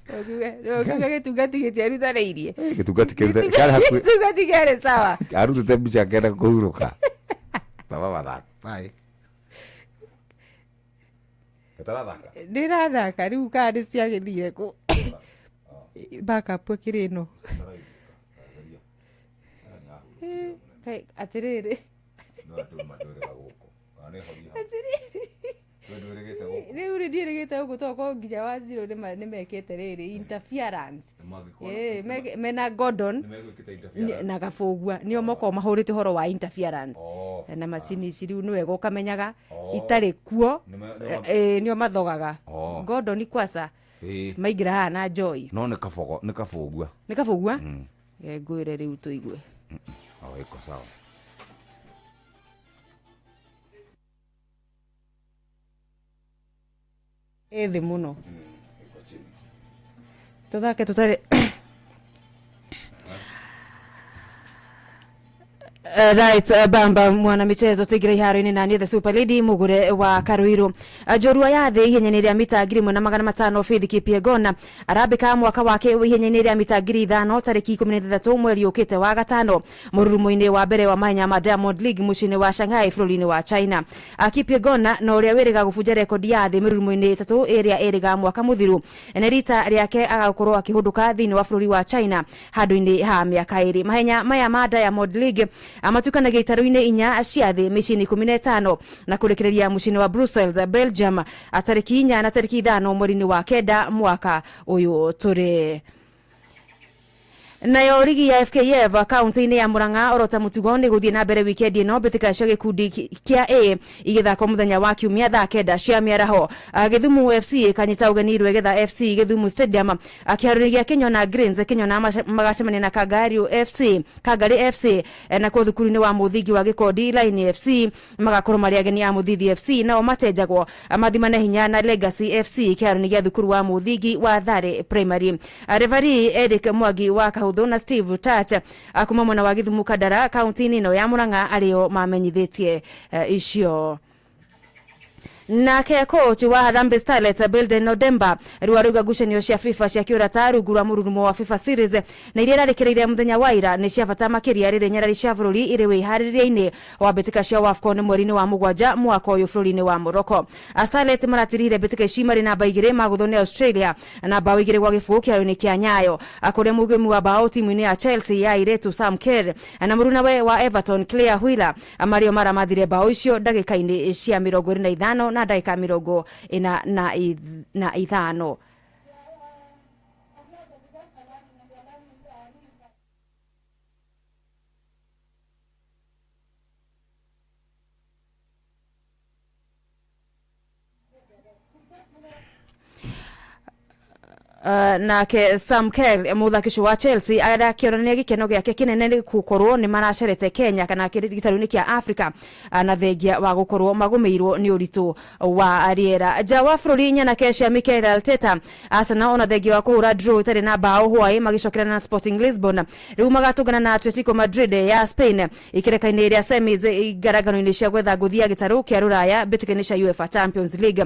Ũkiuga gĩtungati gĩtiarutanĩirie. Gĩtungati kĩruta kĩarĩ hakuhĩ. Gĩtungati kĩarĩ sawa. Arutĩte mbica akĩenda kũhurũka. Baba mathako bye. Gĩtarathaka. Ndĩrathaka rĩu kana nĩ ciagĩthire kũ backup ĩkĩrĩ ĩno. Kaĩ, atĩrĩrĩ. Atĩrĩrĩ. Rĩu rĩ ndiĩrĩgĩte gũkũ tokorwo nginya wa zero nĩ mekĩte rĩrĩ interference. Mena Gordon na Gabũgua nĩo mokorwo mahũrĩte ũhoro wa interference. Na macini ici rĩu nĩ wega ũkamenyaga itarĩ kuo. Nĩo mathogaga. Gordon kwaca maingĩra haha na Joy. No nĩ kabogo, nĩ Kabũgua. Nĩ Kabũgua. Ngwĩre rĩu tũigue. O ĩko sawa. Ĩ thĩ mũno tũthake tũtarĩ. Right, bamba mwana michezo tuingire iharo-inĩ na niĩ the super lady mugure wa Karuiru. Njorua ya thĩ ihenya-inĩ rĩa mita 1500 Faith Kipyegon arambĩka mwaka wake ihenya-inĩ rĩa mita 5000 tarĩki 16 mweri ũkĩte wa gatano mũrurumo-inĩ wa mbere wa mahenya ma Diamond League mũciĩ-inĩ wa Shanghai bũrũri-inĩ wa China. Kipyegon na ũrĩa wĩrĩga gũbunja rekondi ya thĩ mĩrurumo-inĩ ĩtatũ ĩrĩa ĩrĩga mwaka mũthiru nĩ rita rĩake agakorwo akĩhũndũka thĩinĩ wa bũrũri wa China handũ-inĩ ha mĩaka ĩrĩ. Mahenya maya ma Diamond League matukanagia itaru-inĩ inya cia thĩ mĩciĩ-inĩ 15 na kũrĩkĩrĩria mũciĩ-inĩ wa Brussels, Belgium tarĩki 4 na tarĩki 5 mweri-inĩ wa 9 mwaka ũyũ tũrĩ. Nayo rigi ya FKF kaunti-inĩ ya Murang'a orota mũtugo nĩ gũthiĩ na mbere wikendi ĩno mbĩtĩka cia gĩkundi kĩa A igĩthakwo mũthenya wa kiumia thaa 9 cia mĩaraho. Gĩthumo FC ĩkanyita ũgeni Rwegetha FC Gĩthumo Stadium. Kĩharo-inĩ gĩa Kĩnyona Greens Kĩnyona magacemania na Kangari FC Kangari FC, nakuo thukuru-inĩ wa mũthingi wa Gĩkondi Line FC magakorwo marĩ ageni a Mũthithi FC, nao matenjagwo mathimane hinya na Legacy FC kĩharo-inĩ gĩa thukuru wa mũthingi wa Thare Primary. Referee Eric Mwangi wa Kahuthu na Steve Touch kuma mwena wa Gĩthumo Kandara kaunti-inĩ ĩno ya Murang'a arĩo mamenyithĩtie icio. Nake coach wa Harambee Starlets Belden Odemba rĩu arauga ngucanio cia FIFA cia kĩũrata rungu rwa mũrurumo wa FIFA Series na iria irarĩkĩrĩire mũthenya wa ira nĩ cia bata makĩria rĩrĩ nyarari cia bũrũri irĩ wĩharĩria-inĩ wa mbĩtĩka cia WAFCON mweri-inĩ wa 7 mwaka ũyũ bũrũri-inĩ wa Morocco. Starlets maratirihire mbĩtĩka ici marĩ namba 2 magũthwo nĩ Australia na bao 2-0 kĩharo-inĩ kĩa Nyayo kũrĩa mũgĩmi wa bao timu-inĩ ya Chelsea ya airĩtu Sam Kerr na mũrunawe wa Everton Claire Wheeler marĩo maramathire bao icio ndagĩka-inĩ cia 25 na ndagĩka 45. Nake Sam Kerr mũthaki wa Chelsea arakĩonania gĩkeno gĩake kĩnene nĩ gũkorwo nĩ maracerete Kenya kana gĩtarũ-inĩ kĩa Africa na thengia wa gũkorwo magũmĩirwo nĩ ũritũ wa rĩera. Nja wa bũrũri nyanake cia Mikel Arteta Arsenal ona thengia wa kũhũra draw ĩtarĩ na bao hwaĩ magĩcokerana na Sporting Lisbon rĩu magatũngana na Atletico Madrid ya Spain ikereka-inĩ rĩa semis ngarangano-inĩ cia gwetha ngũthi ya gĩtarũ kĩa rũraya mbĩtĩka-inĩ cia UEFA Champions League.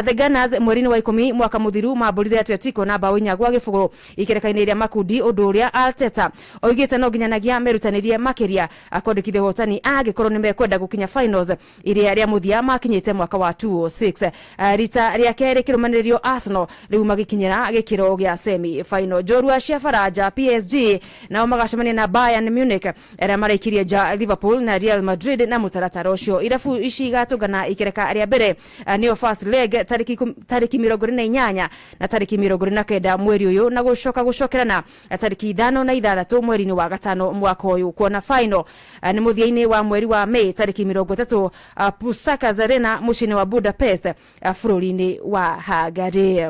The Gunners mweri-inĩ wa 10 mwaka mũthiru mambũrire Atletico na bao 4-0 ikereka-inĩ rĩa makundi ũndũ ũrĩa Arteta oigĩte no nginyanagia merutanĩrie makĩria akwandĩkithia ũhotani angĩkorwo nĩ mekwenda gũkinya finals iria rĩa mũthia makinyĩte mwaka wa 2006. Rita rĩa kerĩ kĩrũmanĩrĩrio Arsenal rĩu magĩkinyĩra gĩkĩro gĩa semi final. Njorua cia Faranja PSG nao magacemania na Bayern Munich arĩa maraikirie nja Liverpool na Real Madrid na mũtaratara ũcio. Irabu ici igatũngana ikereka rĩa mbere nĩyo first leg tarĩki 28 na tarĩki 29 mweri ũyũ na gũcoka gũcokerana tarĩki 5 na 6 mweri-inĩ wa 5 mwaka ũyũ. Kuona final nĩ mũthia-inĩ wa mweri wa May tarĩki 30 Puskás Arena mũciĩ-inĩ wa Budapest bũrũri-inĩ wa Hungary.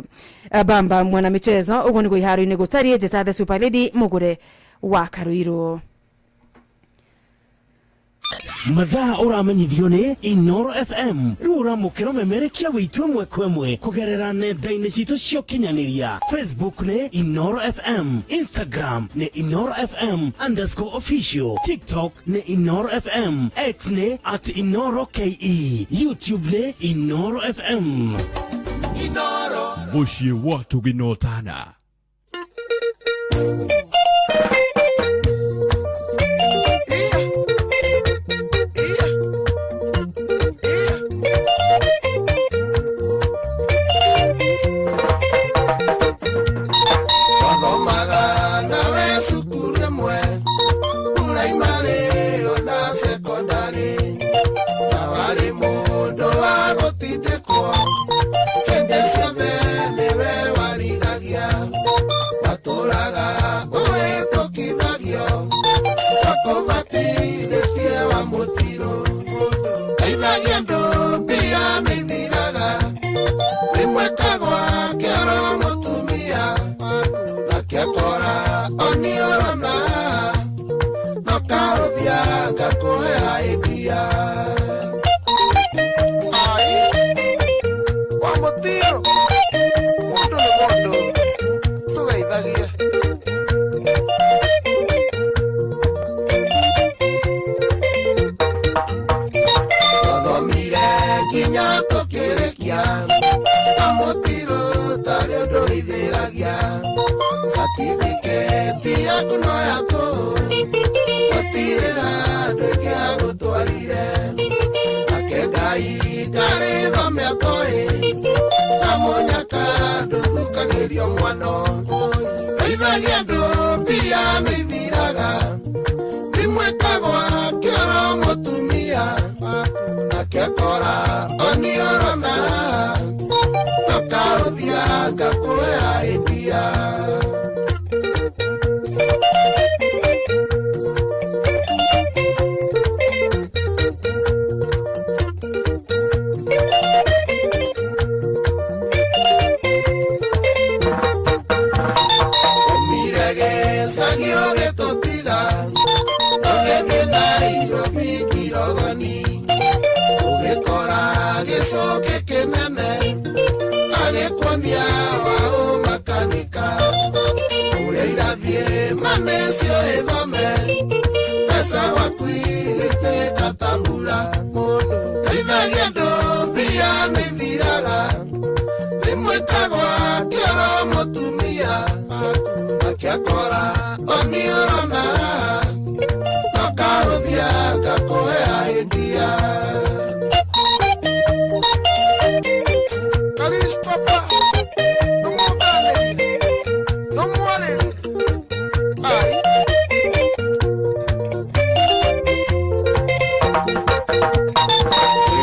Bamba mwana michezo ũguo nĩguo iharo-inĩ gũtariĩ. Njĩta the super lady mũgũre wa Karuiru. Mathaa ũramenyithio nĩ Inoro FM rĩu ũramũkĩra ũmemerekia wĩitũ ĩmwe kwa ĩmwe kũgerera nenda-inĩ citũ cia ũkinyanĩria. Facebook nĩ Inoro FM, Instagram nĩ Inoro FM underscore official, TikTok nĩ Inoro FM, X nĩ at Inoro KE, YouTube nĩ Inoro FM. Inoro mũciĩ wa tũginotana. Thank you. ithiragia na mũtirũ tarĩ ũndũ ithiragia certificate yaku no yaku gũtirĩ handũ ĩngĩagũtwarire ake Ngai ndarĩ thome atoĩ na mũnyaka ndũthukagĩrio mwano teithagia andũ mbia nĩ ithiraga imwĩtagwa kĩoro mũtumia nake akora oniorona nokaũthia ngakũhe idea. Umire gĩcagi ũgĩtũtiga ũgĩthiĩ Nairobi Kirogoni ũgĩkora gĩcũkĩ kĩnene agĩkuonia waũ makanika ũrĩa irathiĩ manĩcio ĩthome mbeca gwaku igĩtĩka ta mbura mũndũ teithagia andũ mbia nĩ ithiraga thimũ ĩtagwa kĩoro mũtumia akĩakora oniorona nokaũthia ngakũhe idea. Karis papa nũmũnganĩrie nũmwarĩrie ai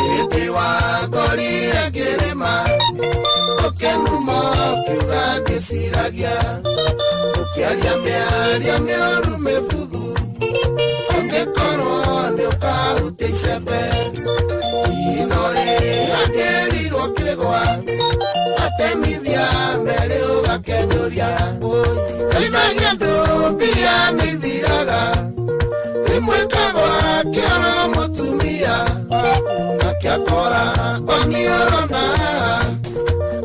hĩndĩ wangorire ngĩrĩma ũkĩnuma ũkiuga ndĩciragia ũkĩaria mĩario mĩũru mĩbuthu ũngĩkorwo nĩ ũkahutia icembe ino rĩhangĩrirwo kĩgwa atemithia merĩ ũgakenyũria teithagia andũ mbia nĩ ithiraga imwĩkagwa kĩoro mũtumia akĩakora oniorona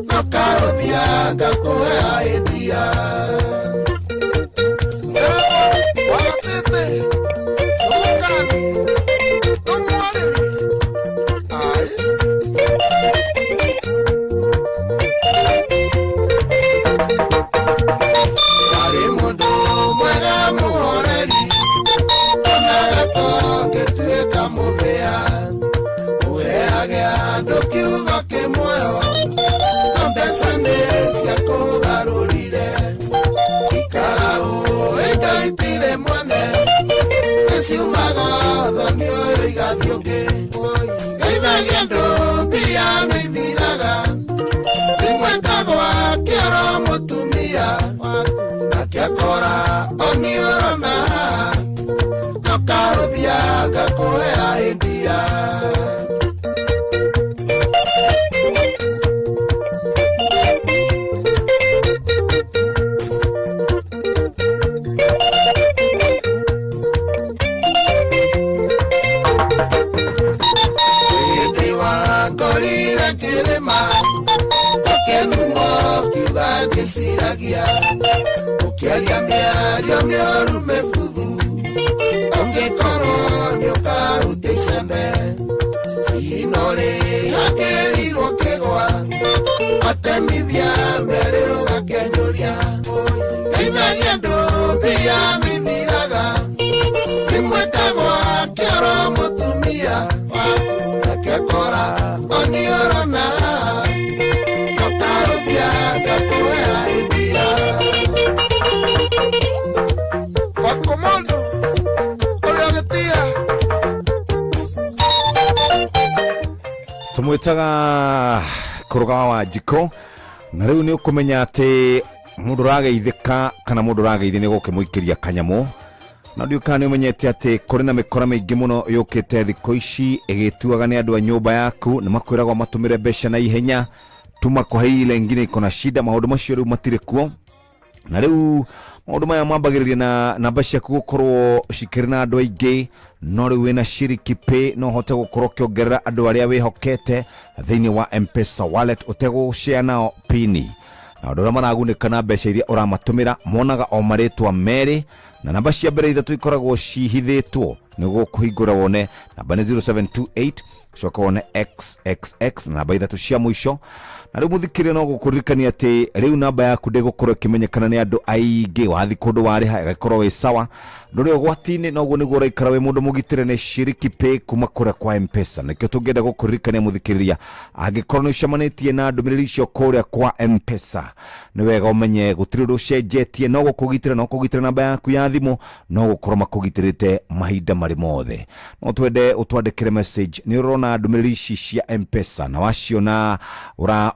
nokaũthia ngakũhe idea. Wagatete nũmũkani nũmwarĩrie ai warĩ mũndũ mwega mũhoreri onaga tũngĩtuĩka mũbĩa ũheage andũ kiugo kĩmuoyo no mbeca nĩ ciakũgarũrire ikara ũũ indo itirĩ mwene nĩciumaga thoni ũyũ igathiĩ ũngĩ teithagia andũ mbia nĩ ithiraga imwĩtagwa kĩoro mũtumia akĩakora oniorona nokaũthia ngakũhe idea. Hĩndĩ wangorire ngĩrĩma ũkĩnuma ũkiuga ndĩciragia ũkĩaria mĩario mĩũru mĩbuthu ũngĩkorwo nĩ ũkahutia icembe ino rĩhakĩrirwo kĩgwa atemithia merĩ ũgakenyũria teithagia andũ mbia nĩ ithiraga imwĩtagwa kĩoro mũtumia akĩakora oniorona nokaũthia ngakũhe idea. Wakomondo ũrĩa ũgĩtia Tũmwĩtaga kũrũgama wa njiko na rĩu nĩ ũkũmenya atĩ mũndũ ũrageithĩka kana mũndũ ũrageithia nĩ gũkĩmũikĩria kanyamũ na ndiũ kana nĩ ũmenyete atĩ kũrĩ na mĩkora mĩingĩ mũno yũkĩte thikũ ici ĩgĩtuaga nĩ andũ a nyũmba yaku nĩ makwĩragwo matũmĩre mbeca na ihenya tuma kwa hii ile ingine iko na shida maũndũ macio rĩu matirĩ kuo na rĩu maũndũ maya mambagĩrĩria na namba ciaku gũkorwo cikĩrĩ na andũ aingĩ no rĩu wĩna Shiriki Pay no ũhote gũkorwo ũkĩongerera andũ arĩa wĩhokete thĩinĩ wa M-Pesa wallet ũtegũshare nao pini na andũ arĩa maragunĩka na mbeca iria ũramatũmĩra monaga o marĩtwa merĩ na namba cia mbere ithatũ ikoragwo cihithĩtwo Nĩ gũkũhingũra wone namba nĩ 0728, coka wone XXX na namba ithatũ cia mũico. Na rĩu, mũthikĩrĩria, no gũkũririkania atĩ rĩu namba yaku ndĩgũkorwo ĩkĩmenyekana nĩ andũ aingĩ. Wathiĩ kũndũ warĩha ĩgagĩkorwo wĩ sawa, ndũrĩ ũgwati-inĩ, noguo nĩguo ũraikara wĩ mũndũ mũgitĩre nĩ Shiriki Pay kuma kũrĩa kwa Mpesa. Nĩkĩo tũngĩenda gũkũririkania, mũthikĩrĩria, angĩkorwo nĩ ũcemanĩtie na ndũmĩrĩri icio kũrĩa kwa Mpesa, nĩ wega ũmenye gũtirĩ ũndũ ũcenjetie. No gũkũgitĩra, no kũgitĩra namba yaku ya thimũ, no gũkorwo makũgitĩrĩte mahinda marĩ mothe. No twende ũtwandĩkĩre message nĩ ũrona ndũmĩrĩri ici cia Mpesa na waciona ũra